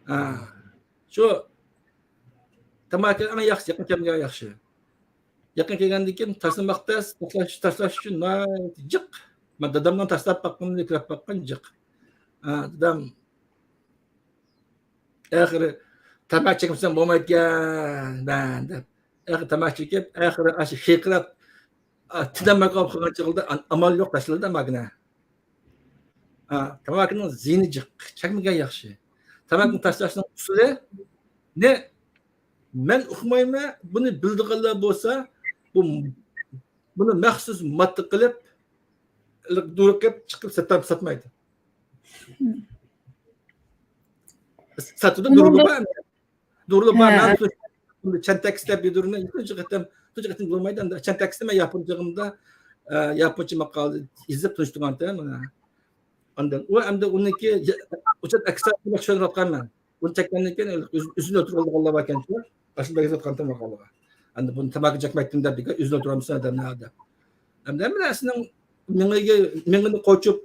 ھە. شۇ تاماكا ئەڭ ياخشى، يېقىن كەلگەن ياخشى. يېقىن كەلگەندىن كېيىن تاشلىماق تەس، تاشلاش، تاشلاش ئۈچۈن ناھايىتى جىق. مەن دادامنىڭ تاشلاپ باققىنىنى كۆرۈپ باققان جىق. ھە، دادام ئاخىرى تاماكا چەكمىسەم بولمايدىكەن مەن دەپ. ئاخىرى تاماكا چېكىپ، ئاخىرى ئاشۇ خىرقىراپ، ئا، تىنالماي قالغان چېغىدا ئان-، ئامال يوق تاشلىدى تاماكىنى. ھە، تاماكىنىڭ زىيىنى جىق، چەكمىگەن ياخشى. تاماكىنى تاشلاشنىڭ ئۇسۇلىنى مەن ئۇقمايمەن، بۇنى بىلىدىغانلار بولسا، بۇ، بۇنى مەخسۇس ماددا قىلىپ، دورا قىلىپ چىقىپ ساتا-، ساتمايدۇ. ساتىدۇ، دورىلار بار. دورىلار بار. ھە. مەن چەنتەكس دەپ بىر دورىنى تۇنجى قېتىم، تۇنجى قېتىم بولمايدۇ ئەمدى. چەنتەكسنى مەن ياپونچىغىمدا، ئە، ياپونچە ماقالە يېزىپ تونۇشتۇرغانتىم مانا. ئاندىن ئۇ ئەمدى ئۇنىڭكى ئۇچۇر ئەكسىتارنى چۈشەندۈرۈۋاتقانمەن. ئۇنى چەككەندىن كېيىن ئۆزىنى ئۆلتۈرۈۋالغانلار باركەنچۇ. ئاشۇنداق يېزىۋاتقانتىم ماقالىغا. ئەمدى بۇنى تاماكا چەكمەيتتىم دەپ، ئۆزىنى ئۆلتۈرۈۋالمىسۇن ئادەم نە ئادەم. ئەمدى ھەممە نەرسىنىڭ مېڭىگە، مېڭىنى قوچۇپ،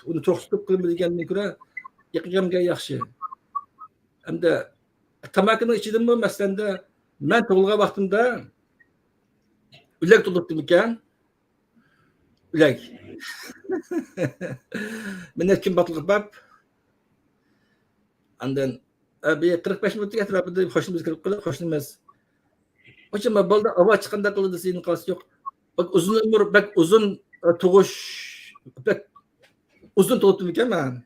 ئۇنى توختىتىپ قىلما دېگەندىن كۆرە يېقىن كەلگەن ياخشى. ئەمدى تاماكىنىڭ ئىچىدىمۇ، مەسىلەن، مەن تۇغۇلغان ۋاقتىمدا ئۆلەك تۇغۇلۇپتىمىكەن؟ ئۆلەك. مېنى كىم باقلىق باب؟ ئاندىن، ئە، بىر قىرىق بەش مىنۇتتىن ئەتراپىدا قوشنىمىز كىرىپ قالدى، قوشنىمىز. «خوجام، بالىدا ئاۋاز چىققاندەك قىلىدۇ، سېنى قالسا يوق. بەك ئۇزۇن ئۆمۈر، بەك ئۇزۇن، ئە، تۇغۇش، بەك ئۇزۇن تۇغۇپتىمىكەن مەن.»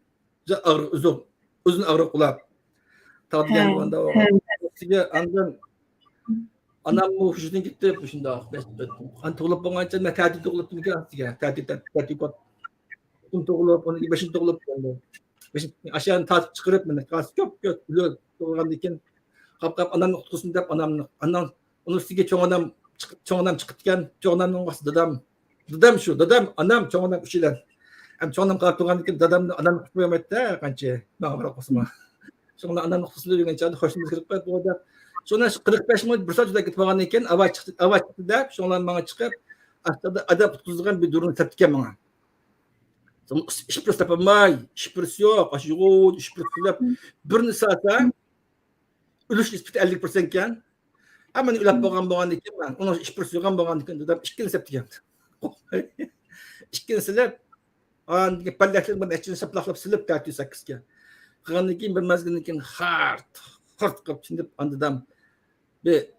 ئاغرىق، ئۇزۇن، ئۇزۇن ئاغرىق ئۇلاپ. تاغدا ھە، گەلگەندە ھە. ئۈستىگە ئاندىن ئاناممۇ ھوشىدىن كېتىپ، شۇنداق. ئانا تۇغۇلۇپ بولغانچە مەن تەتۈر تۇغۇلۇپتىمىكەن ئۈستىگە. تەتۈر، تەتۈر، تەتۈر كوت. تۇغۇلۇپ، ئۇنىڭ بېشىنى تۇغۇلۇپ كەلدى. بېشىنى، ئاشۇ يەرنى تارتىپ چىقىرىپ، مېنى كۆپ، كۆپ تۇغۇلغاندىن كېيىن، قاپ، قاپ، ئانامنى قۇتقۇزسۇن دەپ، ئانامنى، ئانام، ئۇنىڭ ئۈستىگە چوڭ ئانام چىقىپ، چوڭ ئانام چىقىپتىكەن. چوڭ ئانامنىڭ ۋاقتىدا دادام، دادام شۇ، دادام، ئانام، چوڭ ئانام ئۈچىيلەن. ھەم چوڭ ئانام قاراپ تۇرغاندىن كېيىن دادامنى ئانام قۇتقۇزمايتتى، قانچە ماڭا بىراق بولسىمۇ. شۇڭا ئانام قۇتقۇزسۇن دېگەن چاغدا خوشنىمىز كىرىپ قويۇپ بولدى. شۇنىڭ قىرىق بەش مىنۇت، بىر سائەت جۈدە كېتىپ قالغاندىن كېيىن، ئاۋاز چىقتى، ئاۋاز چىقتى دەپ، شۇڭلار ماڭا چىقىپ، ئاشۇ ئادەم قۇتقۇزىدىغان بىر دورىنى سېتىپتىكەن ماڭا. شپرىس تاپالماي، شپرىس يوق، ئاشۇ يوغان شپرىس دەپ، بىرنى سالسا، ئۆلۈش نىسبىتى ئەللىك پىرسەنت ئىكەن. ھە، مانا ئۆلۈپ بولغان بولغاندىن كېيىن، مەن ئۇنىڭ ئىش پۇرسىتى يوغان بولغاندىن كېيىن، دادام ئىككىنچى سەپ دېگەن. ئىككىنچى سېلىپ، ئاندىن كېيىن پەللەكلىرىنى بىر نەچچىنى ساپلاقلاپ سېلىپ، تەتۈر سەككىزگە. قىلغاندىن كېيىن، بىر مەزگىلدىن كېيىن خارت، خۇرت قىلىپ تىندىپ، ئاندىن دادام بىر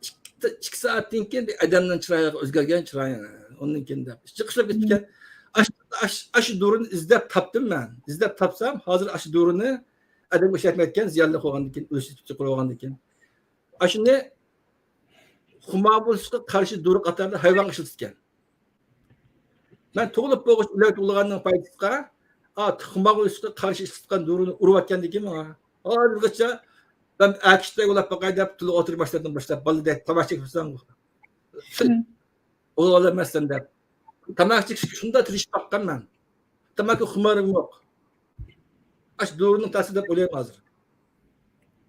ئىككى، ئىككى سائەتتىن كېيىن بىر ئادەمنىڭ چىرايىغا ئۆزگەرگەن چىرايى. ئۇنىڭ كېيىن دەپ جىقىشلاپ كېتىپتىكەن. ئاش-، ئاش-، ئاشۇ دورىنى ئىزدەپ تاپتىم مەن. ئىزدەپ تاپسام، ھازىر ئاشۇ دورىنى ئادەمگە ئىشلەتمەيدىكەن، زىيانلىق بولغاندىن كېيىن، ئۆلۈش نىسبىتى يۇقىرى بولغاندىن كېيىن. ئاشۇنى خۇمار بولۇشقا قارشى دورا قاتارىدا ھايۋانغا ئىشلىتىدىكەن. مەن تۇغۇلۇپ بولغۇچە ئۆلەك تۇغۇلغاننىڭ پايدىسىغا، ئا، خۇمار بولۇشقا قارشى ئىشلىتىدىغان دورىنى ئۇرۇۋەتكەندىكىن ماڭا. ھازىرغىچە مەن ئەر كىشىدەك بولاپ باقاي دەپ، تولۇق ئوتتۇرا مەكتەپتىن باشلاپ، بالىدەك تاماكا چېكىپ تۇرسام، ئوغۇل ئەمەسسەن دەپ. تاماكا چېكىشكە شۇنداق تىرىشىپ باققان مەن. تاماكا خۇمارىم يوق. ئاشۇ دورىنىڭ تەسىرى دەپ ئويلايمەن ھازىر.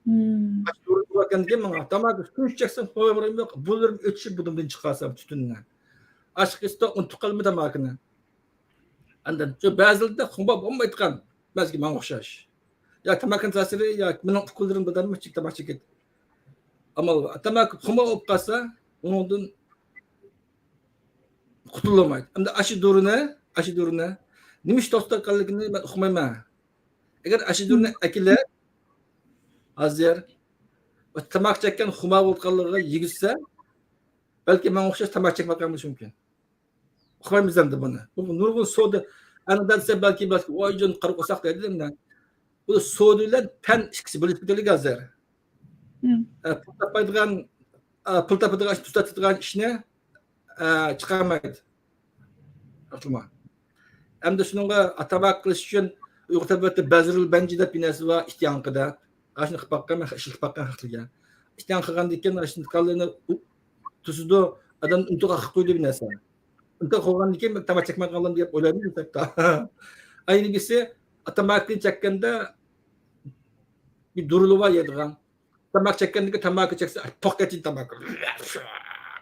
مم. ئاشۇ دورىنى ئۇرۇۋەتكەندىن كېيىن ماڭا، تاماكا شۇنچە چەكسەم خۇمارىم يوق. بۇلىرىم ئۆتۈشۈپ بۇدۇمدىن چىقارسام تۈتۈننى. ئاشۇ قىستا ئۇنتۇپ قالمىدى تاماكىنى. ئاندىن شۇ بەزىلىدە خۇمار بولمايدىغان، بەزىگە ماڭا ئوخشاش. يا تاماكىنىڭ تەسىرى، يا مېنىڭ ئۇكىلىرىم بىردەم چىك تاماكا چېكىپ. ئەمما تاماكا خۇمار بولۇپ قالسا، ئۇنىڭدىن قۇتۇلالمايدۇ. ئەمدى ئاشۇ دورىنى ئاشۇ دورىنى. نېمە ئۈچۈن توختاتقانلىقىنى مەن ئۇقمايمەن. ئەگەر ئاشۇ دورىنى ئەكىلىپ، ھازىر تاماكا چەككەن خۇمار بولغانلىقىغا يېگۈزسە، بەلكى ماڭا ئوخشاش تاماكا چەكمەيدىغان بولۇشى مۇمكىن. ئۇقمايمىز ئەمدى بۇنى. بۇ نۇرغۇن سودا، ئەنە دېسە بەلكى، بەلكى، ۋاي جان، قارا قورساق دەيدۇ ئەمدى. بۇ سودا بىلەن پەن ئىككىسى بىرلىشىپ كېتىدۇ ھازىر. ئە، پۇل تاپمايدىغان، ئە، پۇل تاپىدىغان، تۇتىدىغان ئىشنى، ئە، چىقارمايدۇ. ئەمدى شۇنىڭغا تاماكا قىلىش ئۈچۈن ئۇيغۇر تەبىئەتتە بەزرۇل بەنجى دەپ بىر نەرسە بار، ئىت ياڭىقى دەپ. ئاشۇنى قىلىپ باققان، مەن ئىشلىتىپ باققان خەقلەرگە. ئىت ياڭىقى قىلغاندىن كېيىن، ئاشۇ كاللىنى ئۇ-، تۈزىدۇ، ئادەم ئۇنتۇغا قىلىپ قويىدۇ بىر نەرسە. ئۇنتۇغا قويغاندىن كېيىن، تاماكا چەكمەيدىغان بولدۇم دەپ ئويلايمەن، ھەتتا. ئەينى بىرسى، تاماكىنى چەككەندە بىر دۇرۇلى بار يەيدىغان. تاماكا چەككەندىكى تاماكا چەكسە، پوق كەتتى تاماكا.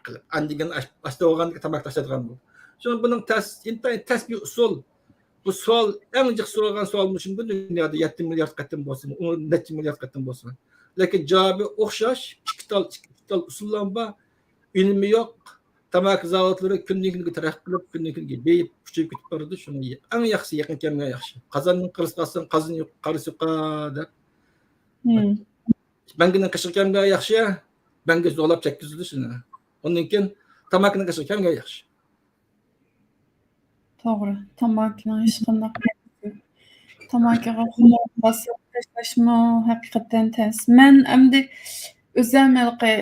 قىلىپ، ئاندىن كېيىن ئاش-، ئاشتا بولغاندىكى تاماكا تاشلايدىغان بۇ. شۇڭا بۇنىڭ تەس، ئىنتايىن تەس بىر ئۇسۇل. بۇ سوئال، ئەڭ جىق سورالغان سوئال مۇشۇ، بۇ دۇنيادا يەتتە مىليارد قېتىم بولسۇن، ئۇ نەچچە مىليارد قېتىم بولسۇن. لېكىن جاۋابى ئوخشاش، ئىككى تال، ئىككى تال ئۇسۇللار بار. ئۈنۈمى يوق. تاماكا زاۋۇتلىرى كۈندىن كۈنگە تەرەققىي قىلىپ، كۈندىن كۈنگە بېيىپ، كۈچىيىپ كېتىپ بارىدۇ. شۇڭا ئەڭ ياخشىسى يېقىن كەلمىگەن ياخشى. قازاننىڭ قىرىسى قالسۇن، قازىنى يوق، قارىسى يوقا دەپ. مەڭگىنىڭ قېشىغا كەلمىگەن ياخشى، مەڭگۈ زورلاپ چەككۈزىدۇ شۇنى. ئۇندىن كېيىن تاماكىنىڭ قېشىغا كەلمىگەن ياخشى. توغرا. تاماكىنىڭ ھېچقانداق، تاماكىغا خۇمار باسىپ تاشلاشمۇ ھەقىقەتەن تەس. مەن ئەمدى ئۆزۈم ھېلىقى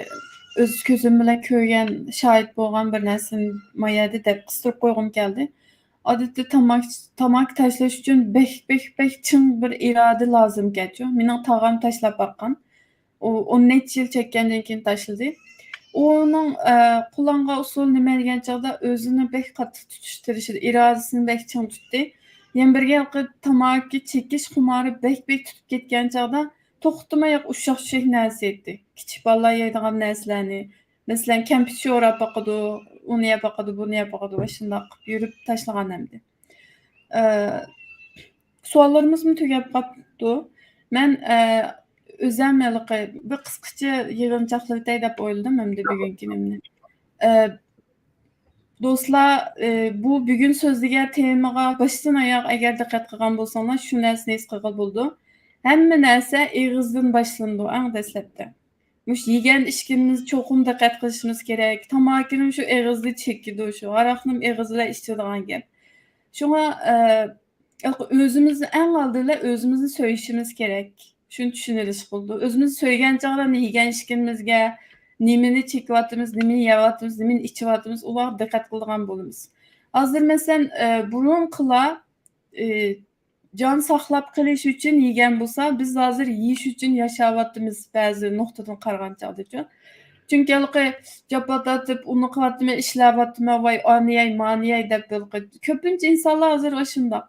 ئۆز كۆزۈم بىلەن كۆرگەن، شاھىت بولغان بىر نەرسىنى ما يەردە دەپ قىستۇرۇپ قويغۇم كەلدى. ئادەتتە تاماكا، تاماكا تاشلاش ئۈچۈن بەك، بەك، بەك چىڭ بىر ئىرادە لازىمكەنچۇ. مېنىڭ تاغام تاشلاپ باققان. ئۇ ئون نەچچە يىل چەككەندىن كېيىن تاشلىدى. ئۇنىڭ، ئە، قوللانغان ئۇسۇلى نېمە دېگەن چاغدا، ئۆزىنى بەك قاتتىق تۇتۇشقا تىرىشىدۇ، ئىرادىسىنى بەك چىڭ تۇتتى. يەنە بىرگە ھېلىقى تاماكا چېكىش خۇمارى بەك، بەك تۇتۇپ كەتكەن چاغدا توختىماي ئۇششاق-چۈششەك نەرسە يەيتتى. كىچىك بالىلار يەيدىغان نەرسىلەرنى، مەسىلەن، كەمپۈت شوراپ باقىدۇ، ئۇنى يەپ باقىدۇ، بۇنى يەپ باقىدۇ، ئاشۇنداق قىلىپ يۈرۈپ تاشلىغان ئەمدى. ئە، سوئاللىرىمىزمۇ تۈگەپ قاپتۇ. مەن، ئە، ئۆزەم ھېلىقى بىر قىسقىچە يىغىنچاقلىۋېتەي دەپ ئويلىدىم ئەمدى بۈگۈنكى نېمىنى. ئە، دوستلار، ئە، بۇ بۈگۈن سۆزلىگەن تېمىغا باشتىن ئاياغ ئەگەر دىققەت قىلغان بولساڭلار، شۇ نەرسىنى ھېس قىلغىلى بولىدۇ. ھەممە نەرسە ئېغىزدىن باشلىنىدۇ ئەڭ دەسلەپتە. مۇشۇ يېگەن ئىچكىنىمىز چوقۇم دىققەت قىلىشىمىز كېرەك. تاماكىنىمۇ شۇ ئېغىزدا چېكىدۇ، شۇ ھاراقنىمۇ ئېغىز بىلەن ئىچىدىغان گەپ. شۇڭا، ئە، ئۆزىمىزنى ئەڭ ئالدىدا ئۆزىمىزنى سۆيۈشىمىز كېرەك. شۇنى چۈشىنىۋېلىش بولىدۇ. ئۆزىمىزنى سۆيگەن چاغدا يېگەن ئىچكىنىمىزگە، نېمىنى چېكىۋاتىمىز، نېمىنى يەۋاتىمىز، نېمىنى ئىچىۋاتىمىز، ئۇلارغا دىققەت قىلىدىغان بولىمىز. ھازىر مەسىلەن، ئە، بۇرۇنقىلار، ئە، جان ساقلاپ قېلىش ئۈچۈن يېگەن بولسا، بىز ھازىر يېيىش ئۈچۈن ياشاۋاتىمىز بەزى نۇقتىدىن قارىغان چاغدىچۇ. چۈنكى ھېلىقى جاپا تارتىپ، ئۇنى قىلىۋاتىمەن، ئىشلەۋاتىمەن، ۋاي ئانىيەي، مانىيەي دەپ ھېلىقى كۆپىنچە ئىنسانلار ھازىر ئاشۇنداق.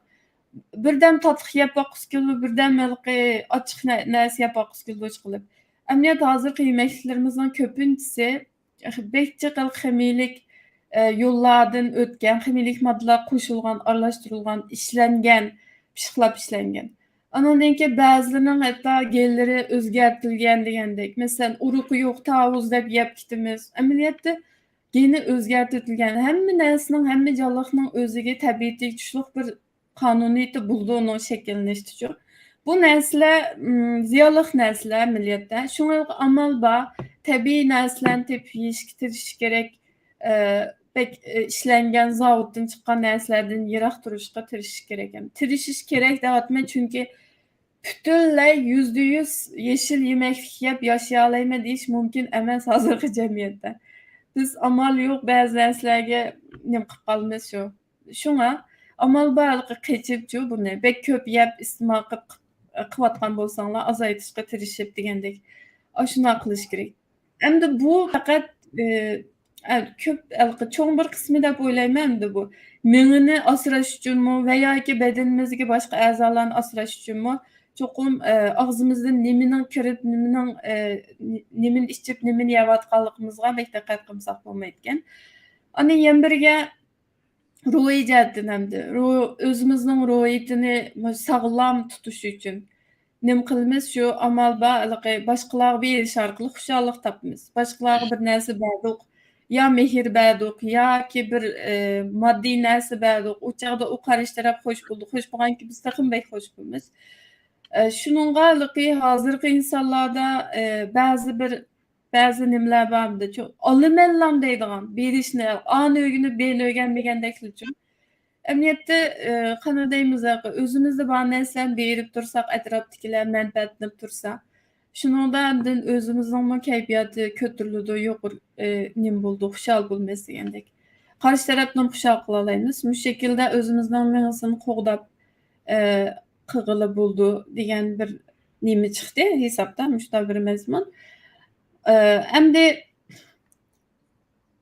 بىردەم تاتلىق يەپ باققۇسى كېلىدۇ، بىردەم ھېلىقى ئاچچىق نە-، نەرسە يەپ باققۇسى كېلىدۇ ئىشقىلىپ. ئەمەلىيەتتە ھازىرقى يېمەكلىكلىرىمىزنىڭ كۆپىنچىسى بەك جىق خىمىيىلىك، ئە، يوللاردىن ئۆتكەن، خىمىيىلىك ماددىلار قوشۇلغان، ئارىلاشتۇرۇلغان، ئىشلەنگەن، پىششىقلاپ ئىشلەنگەن. ئانىڭدىن كېيىن بەزىلىرىنىڭ ھەتتا گېنلىرى ئۆزگەرتىلگەن دېگەندەك. مەسىلەن، ئۇرۇقى يوق تاۋۇز دەپ يەپ كېتىمىز. ئەمەلىيەتتە گېنى ئۆزگەرتىلگەن. ھەممە نەرسىنىڭ، ھەممە جانلىقنىڭ ئۆزىگە تەبىئىتىگە تۇشلۇق بىر قانۇنىيىتى بولىدۇ ئۇنىڭ شەكىللىنىشىچۇ. بۇ نەرسىلەر، ئىم، زىيانلىق نەرسىلەر ئەمەلىيەتتە. شۇڭا ئامال بار، تەبىئىي نەرسىلەرنى تېپىپ يېيىشكە تىرىشىش كېرەك. ئە، بەك، ئە، ئىشلەنگەن، زاۋۇتتىن چىققان نەرسىلەردىن يىراق تۇرۇشقا تىرىشىش كېرەك. تىرىشىش كېرەك دەۋاتىمەن، چۈنكى پۈتۈنلەي يۈزدە يۈز يېشىل يېمەكلىك يەپ ياشىيالايمەن دېيىش مۇمكىن ئەمەس ھازىرقى جەمئىيەتتە. بىز ئامال يوق بەزى نەرسىلەرگە نېمە قىلىپ قالىمىز شۇ. شۇڭا ئامال بار ھېلىقى قېچىپچۇ بۇنى. بەك كۆپ يەپ ئىستېمال قىلىپ، قىلىۋاتقان بولساڭلار ئازايتىشقا تىرىشىپ دېگەندەك. ئاشۇنداق قىلىش كېرەك. ئەمدى بۇ پەقەت، ئى، ئە، كۆپ ھېلىقى چوڭ بىر قىسمى دەپ ئويلايمەن ئەمدى بۇ. مېڭىنى ئاسراش ئۈچۈنمۇ ۋە ياكى بەدىنىمىزدىكى باشقا ئەزالارنى ئاسراش ئۈچۈنمۇ چوقۇم، ئە، ئاغزىمىزدىن نېمىنىڭ كىرىپ، نېمىنىڭ، ئە، نېمىنى ئىچىپ، نېمىنى يەۋاتقانلىقىمىزغا بەك دىققەت قىلمىساق بولمايدىكەن. ئاندىن يەنە بىرگە، روھىي جەھەتتىن ھەمدە رو-، ئۆزىمىزنىڭ روھىيىتىنى مۇ-، ساغلام تۇتۇش ئۈچۈن نېمە قىلىمىز؟ شۇ ئامال بار، ھېلىقى باشقىلارغا بېرىش ئارقىلىق خۇشاللىق تاپىمىز. باشقىلارغا بىر نەرسە بەردۇق، يا مېھىر بەردۇق، ياكى بىر، ئە، ماددىي نەرسە بەردۇق. ئۇ چاغدا ئۇ قارشى تەرەپ خوش بولدى. خوش بولغانكى بىز تېخىمۇ بەك خوش بولىمىز. ئە، شۇنىڭغا ھېلىقى ھازىرقى ئىنسانلاردا، ئە، بەزى بىر، بەزى نېمىلەر بارمىدى؟ چۈ-، ئالىمەنلام دەيدىغان، بېرىشنى، ئانى ئۆگىنىپ، بېنى ئۆگەنمىگەندەكلىچۇ. ئەمەلىيەتتە، ئى، قانداق دەيمىز، ئۆزىمىزدە بار نەرسىلەرنى بېرىپ تۇرساق، ئەتراپتىكىلەر مەنپەئەتلىنىپ تۇرسا، شۇنىڭدا ئاندىن ئۆزىمىزنىڭمۇ كەيپىياتى كۆتۈرۈلىدۇ، يۇقىرى، ئى، نېمە بولىدۇ، خۇشال بولىمىز دېگەندەك. قارشى تەرەپنىمۇ خۇشال قىلالايمىز. مۇشۇ شەكىلدە ئۆزىمىزنىڭ مېڭىسىنى قوغداپ، ئى، قىلغىلى بولىدۇ دېگەن بىر نېمە چىقتى ھېسابتا، مۇشۇنداق بىر مەزمۇن. ئى، ئەمدى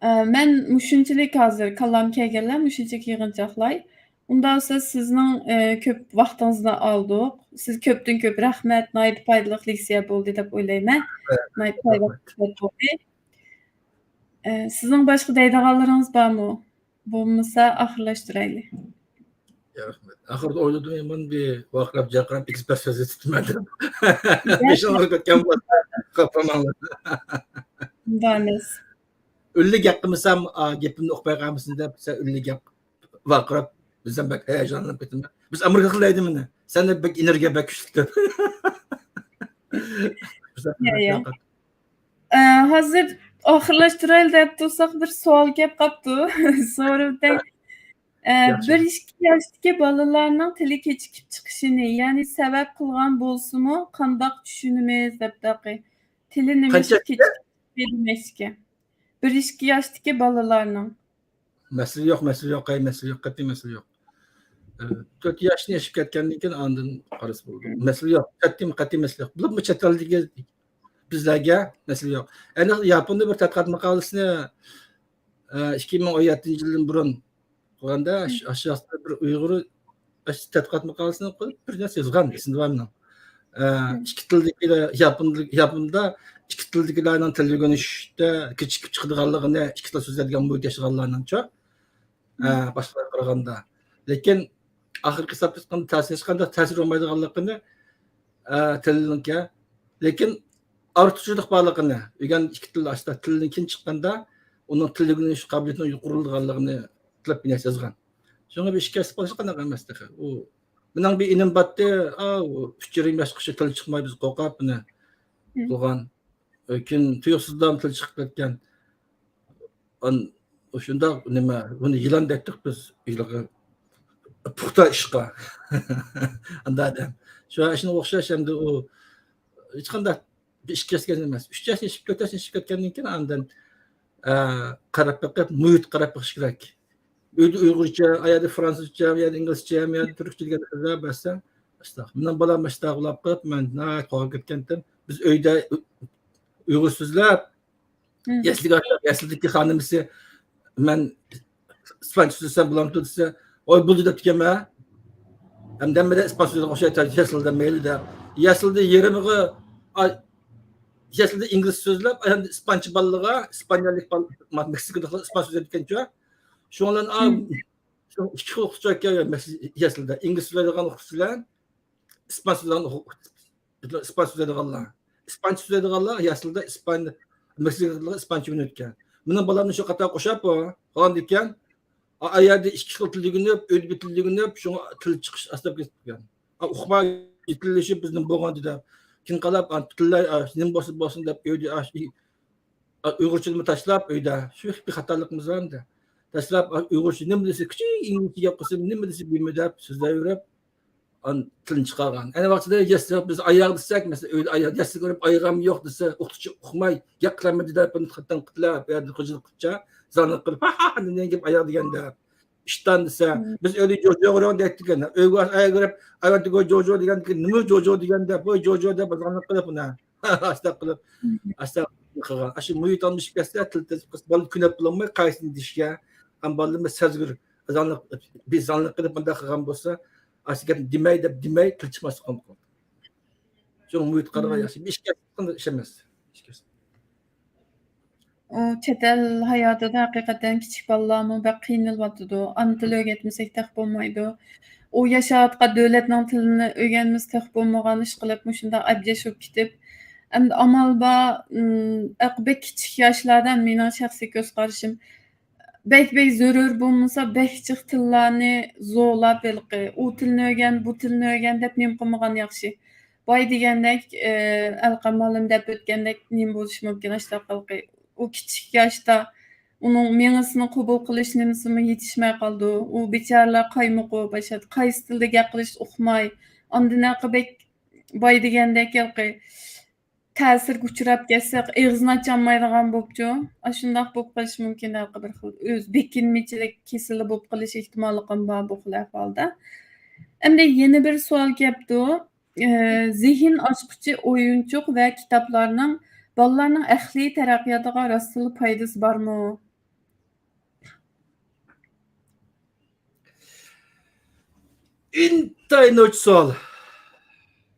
ئە، مەن مۇشۇنچىلىك ھازىر كاللام كەلگەنلەر مۇشۇنچىلىك يىغىنچاقلاي. ئۇنداق بولسا سىزنىڭ، ئە، كۆپ ۋاقتىڭىزنى ئالدۇق. سىز كۆپتىن كۆپ رەھمەت، ناھايىتى پايدىلىق لېكسىيە بولدى دەپ ئويلايمەن. ناھايىتى پايدىلىق سۆھبەت بولدى. ئە، سىزنىڭ باشقا دەيدىغانلىرىڭىز بارمۇ؟ بولمىسا ئاخىرلاشتۇرايلى. يا، رەھمەت. ئاخىرىدا ئويلىدىم، يامان بىر ۋارقىراپ جارقىراپ ئېكسپرېسسىيە سۆزلىتىمەن دەپ. بېشىڭ ئاغرىپ كەتكەن بولسا، خاپا بولماڭلار. ئۇنداق ئەمەس. ئۈنلۈك گەپ قىلمىسام، ئا، گېپىمنى ئۇقماي قالمىسۇن دەپ، سەن ئۈنلۈك گەپ ۋارقىراپ، بىزدىن بەك ھاياجانلىنىپ كېتىمەن. بىز ئامېرىكا خىل دەيدۇ مېنى. سەندە بەك ئېنېرگىيە بەك كۈچلۈك دەپ. يا، يا. ئە، ھازىر ئاخىرلاشتۇرايلى دەپ تۇرساق، بىر سوئال كەپ قاپتۇ. سورۇپ ئۆتەي. ئە، ياخشى. بىر ئىككى ياشتىكى بالىلارنىڭ تىلى كېچىكىپ چىقىشىنى، يەنى سەۋەب قىلغان بولسىمۇ، قانداق چۈشىنىمىز دەپتۇ. تىلى نېمە قانچە ئۈچۈن ياشتا؟ كېچىكىپ چىقتى دېمەكچىكەن. بىر ئىككى ياشتىكى بالىلارنىڭ. مەسىلە يوق، مەسىلە يوق، ھەي، مەسىلە يوق، قەتئىي مەسىلە يوق. ئە، تۆت ياشتىن ئېشىپ كەتكەندىن كېيىن ئاندىن قارىسا بولىدۇ. مم. مەسىلە يوق، قەتئىي، قەتئىي مەسىلە يوق. بولۇپمۇ چەت ئەلدىكى بىزلەرگە مەسىلە يوق. ئەنە ياپوندا بىر تەتقىقات ماقالىسىنى، ئە، ئىككى مىڭ ئون يەتتىنچى يىلدىن بۇرۇن قىلغاندا، مم. ئاشۇ، ئاشۇ بىر ئۇيغۇر ئاشۇ تەتقىقات ماقالىسىنى قىلىپ، بىر نەرسە يازغان، ئېسىمدە بار مېنىڭ. ئە، مم. ئىككى تىلدىكىلەر، ياپون، ياپوندا ئىككى تىلدىكىلەرنىڭ تىل ئۆگىنىشتە كېچىكىپ چىقىدىغانلىقىنى، ئىككى تىل سۆزلەيدىغان مۇھىتتا ياشىغانلارنىڭچۇ، ئە، مم. باشقىلارغا قارىغاندا. لېكىن ئاخىرقى ھېسابتا ئېيتقاندا تەسىر، ھېچقانداق تەسىر بولمايدىغانلىقىنى، ئە، تىلنىڭكى. لېكىن ئارتۇقچىلىق بارلىقىنى، ئۆگەن-، ئىككى تىل ئاشتا تىلدىن كېيىن چىققاندا، ئۇنىڭ تىل ئۆگىنىش قابىلىيىتىنىڭ يۇقىرىلىدىغانلىقىنى دەپ بىر نەرسە يازغان. شۇڭا بىر ئىككى ھەسسە بولسا قانداق ئەمەس تېخى. ئۇ، مېنىڭ بىر ئىنىم بارتتى، ئا، ئۇ ئۈچ يېرىم ياشقىچە تىل چىقماي بىز قورقۇپ بۇنى مم. قىلغان. كېيىن تۇيۇقسىزلا تىل چىقىپ كەتكەن. ئان-، شۇنداق نېمە، بۇنى يىلان دەيتتۇق بىز، ھېلىقى پۇختا ئىشقا. ئانداق ئادەم. شۇ ئىشنى ئوخشاش ئەمدى ئۇ ھېچقانداق بىر ئىككى ياشقا ئەمەس. ئۈچ ياشنى ئېشىپ، تۆت ياشنى ئېشىپ كەتكەندىن كېيىن ئاندىن، ئە، قاراپ بېقىپ، مۇھىت قاراپ بېقىش كېرەك. ئۆيدە ئۇيغۇرچە، ئايەردە فرانسۇزچە، ئايەردە ئىنگلىزچە، ئايەردە تۈركچە دېگەن قىزلار بەرسە، ئاشتاق. مېنىڭ بالام ئاشتاق بولۇپ قېلىپ، مەن ناھايىتى قورقۇپ كەتكەنتىم. بىز ئۆيدە ئۇ-، ئۇيغۇر سۆزلەپ، مم. يەسلىگە ئاشتاق، يەسلىدىكى خانىمىسى، مەن ئىسپانچە سۆزلىسەم بولامدۇ دېسە، ۋاي بولدى دەپتىكەنمەن. ھەمدە ھەممىدە ئىسپانچە سۆزلەرگە ئوخشايدۇ، يەسلىدە مەيلىدە. يەسلىدە يېرىمىغا، ئا، يەسلىدە ئىنگلىز سۆزلەپ، ئەمدى ئىسپانچە بالىلىرىغا، ئىسپانىيەلىك بال-، ما-، مېكسىكىدىكىلەر ئىسپانچە سۆزلەيدىكەنچۇ. شۇڭا ئۇلار، ئا، مم. شۇ ئىككى خىل ئوقۇتقۇچى ئىكەن، يەسلىدە ئىنگلىز سۆزلەيدىغان ئوقۇتقۇچى بىلەن ئىسپان سۆزلەيدىغان ئوقۇ-، ئىسپان سۆزلەيدىغانلار. ئىسپانچە سۆزلەيدىغانلار يەسلىدە ئىسپان، مېكسىكىلىقلار ئىسپانچە ئۆگىنىدىكەن. مېنىڭ بالامنى شۇ قاتارغا قوشۇپ، قالغاندىكەن، ئا، ئا يەردە ئىككى خىل تىل ئۆگىنىپ، ئۆيدە بىر تىل ئۆگىنىپ، شۇڭا تىل چىقىش ئاستا كېتىپ كەتكەن. ئا، ئۇقماي، يېتىللىشىپ بىزدىن بولغان دېدى. كېيىن قاراپ، ئا، پۈتۈنلەي، ئا، نېمە بولسا بولسۇن دەپ ئۆيدە، ئا، ئۇيغۇرچىنىمۇ تاشلاپ ئۆيدە شۇ بىر خاتالىقىمىز بار ئەمدى. تاشلاپ ئۇيغۇرچە نېمە دېسە، كىچىك ئىنگلىزچە گەپ قىلسا، نېمە دېسە بىلمەي دەپ سۆزلەۋېرىپ، ئان-، تىلنى چىقارغان. ئەنە ۋاقتىدا يەسلى بىز ئاياغ دېسەك، مەسىلەن، ئۆيدە ئاياغ، يەسلىگە بېرىپ ئايىغام يوق دېسە، ئوقۇتقۇچى ئۇقماي، گەپ قىلالمايدۇ دەپ، بۇنى تەنقىدلەپ، بۇ يەردە خىجىل قىلىپچە، زاڭلىق قىلىپ، ھا، ھا، ھا، نېمە گەپ ئاياغ دېگەندە. ئىشتان دېسە، مم. بىز ئۆيدە جوجو غۇرۇڭ دەيتتىكەن. ئۆيگە ئاياغ بېرىپ، I want to go جوجو دېگەندىكىن، نېمە جوجو دېگەندە، بۇ جوجو دەپ زاڭلىق قىلىپ ئۇنى. ئاشۇنداق قىلىپ، مم. ئاشۇنداق قىلغان. ئاشۇ مۇھىت ئالمىشىپ كەتسە، تىل تېز، بالا كۈنەپ بولالماي، قايسىنى دېيىشكە. ئەمما بالىلىرىمىز سەزگۈر، زاڭلىق، بىز زاڭلىق قىلىپ مۇنداق قىلغان بولسا، ئاشۇ گەپنى دېمەي دەپ، دېمەي، تىل چىقماسلىق قىلىدۇ. شۇڭا مۇھىت قارىغان مم. ياخشى. بىر ئىش كەتسە، ئىش كەتسە. ئۇ چەت ئەل ھاياتىدا ھەقىقەتەن كىچىك بالىلارمۇ بەك قىينىلىۋاتىدۇ. ئانا تىل ئۆگەتمىسەك تېخى بولمايدۇ. ئۇ ياشاۋاتقان دۆلەتنىڭ تىلىنى ئۆگەنمىسە تېخى بولمىغان ئىش قىلىپ، مۇشۇنداق ئەبجەش بولۇپ كېتىپ، ئەمدى ئامال بار، ئىم، ئەق-، بەك كىچىك ياشلاردا مېنىڭ شەخسىي كۆز قارىشىم، بەك، بەك زۆرۈر بولمىسا، بەك جىق تىللارنى زورلاپ ھېلىقى، ئۇ تىلنى ئۆگەن، بۇ تىلنى ئۆگەن دەپ نېمە قىلمىغان ياخشى. باي دېگەندەك، ئە، ئەلقەم مۇئەللىم دەپ ئۆتكەندەك نېمە بولۇشى مۇمكىن، ئاشۇنداق ھېلىقى. ئۇ كىچىك ياشتا ئۇنىڭ مېڭىسىنىڭ قوبۇل قىلىش نېمىسىمۇ يېتىشمەي قالىدۇ. ئۇ بىچارىلەر قايمۇقۇپ، باشلايدۇ، قايسى تىلدا گەپ قىلىشنى ئۇقماي. ئاندىن ھېلىقى بەك باي دېگەندەك ھېلىقى تەسىرگە ئۇچراپ كەتسە، ئېغىزىنى ئاچالمايدىغان بوپچۇ. ئاشۇنداق بولۇپ قېلىشى مۇمكىن، ھېلىقى بىر خىل ئۆز بېكىنمىچىلىك كېسىلى بولۇپ قېلىش ئېھتىماللىقىمۇ بار بۇ خىل ئەھۋالدا. ئەمدى يەنە بىر سوئال كەپتۇ. ئە، زېھىن ئاچقۇچى ئويۇنچۇق ۋە كىتابلارنىڭ بالىلارنىڭ ئەقلىي تەرەققىياتىغا راستتىنلا پايدىسى بارمۇ؟ ئىنتايىن نوچى سوئال.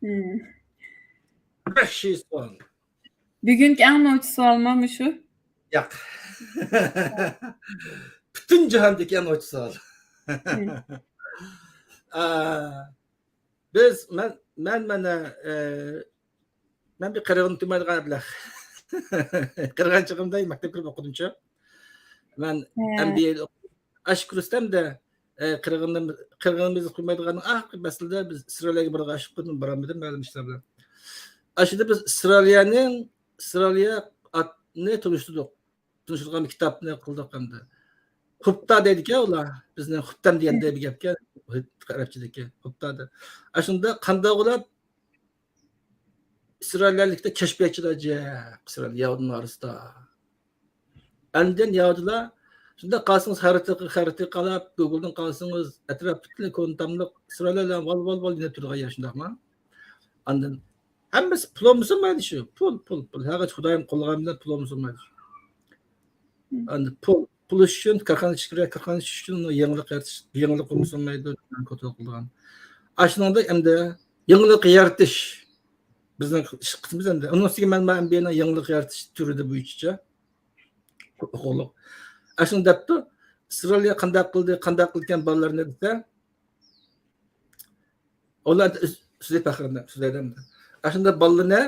مم. ۋەھشىي سوئال. بۈگۈنكى ئەڭ نوچى سوئالمۇ مۇشۇ؟ ياق. پۈتۈن جاھاندىكى ئەڭ نوچى سوئال. مم. ئا، بىز، مەن، مەن مانا، ئە، مەن بىر قىرغىن تۇيمايدىغان ئەبلەخ. قىرغىن چېغىمدا مەكتەپكە كىرىپ ئوقۇدۇمچۇ. مەن ھە. ئەم بى ئەي ئاشۇ كۇرستا ئەمدى، ئە، قىرغىننى، قىرغىنىمىزنى قويمايدىغان ئاخىرقى پەسىلدە بىز ئىسرائىلىيەگە بارغان، ئاشۇ كۈنى بارالمىدىم، مەلۇم ئىشلار بىلەن. ئاشۇدا بىز ئىسرائىلىيەنىڭ، ئىسرائىلىيە ئاتنى تونۇشتۇردۇق. تونۇشتۇرغان بىر كىتابنى قىلدۇق ئەمدى. خۇپتا دەيدىكەن ئۇلار. بىزنىڭ خۇپتەم دېگەندەك بىر گەپكەن. ئەرەبچىدىكى خۇپتا دەپ. ئاشۇنداق قانداق بولۇپ ئىسرائىلىيەلىكتە كەشپىياتچىلار جىق، ئىسرائىل يەھۇدىنىڭ ئارىسىدا. ئاندىن يەھۇدىيلار شۇنداق قالسىڭىز، خەرىتە، خەرىتە قاراپ، گۇگلدىن قالسىڭىز، ئەتراپ پۈتۈنلەي كونتاملىق ئىسرائىلىيەلەر ۋال، ۋال، ۋال يېنىپ تۇرىدىغان يەر، شۇنداقمۇ؟ ئاندىن ھەممىسى پۇل بولسا مايلى شۇ. پۇل، پۇل، پۇل. ھەرقانچە خۇدايىم قوللىغان بىلەن پۇل بولسا مايلى شۇ. ئاندىن پۇل، پۇل ئۈچۈن كارخانا ئىچى كىرە، كارخانا ئىچى ئۈچۈن يېڭىلىق يارىتىش، يېڭىلىق بولمىسا مايلى، كونترول قىلىدىغان. ئاشۇنىڭدا ئەمدى يېڭىلىق يارىتىش بىزنىڭ ئىش قىسمىمىز ئەمدى. ئۇنىڭ ئۈستىگە مەن ئەم بى ئەينىڭ يېڭىلىق يارىتىش تۈرىدە بويىچە ھوقۇقلۇق. ئاشۇنى دەپتۇ، ئىسرائىلىيە قانداق قىلدى، قانداق قىلىدىكەن بالىلارنى دېسە، ئۇلار ئۆز-، سۆزى پەخىرلىنىپ، سۆزلەيدۇ ئەمدى. ئاشۇنداق بالىلىرىنى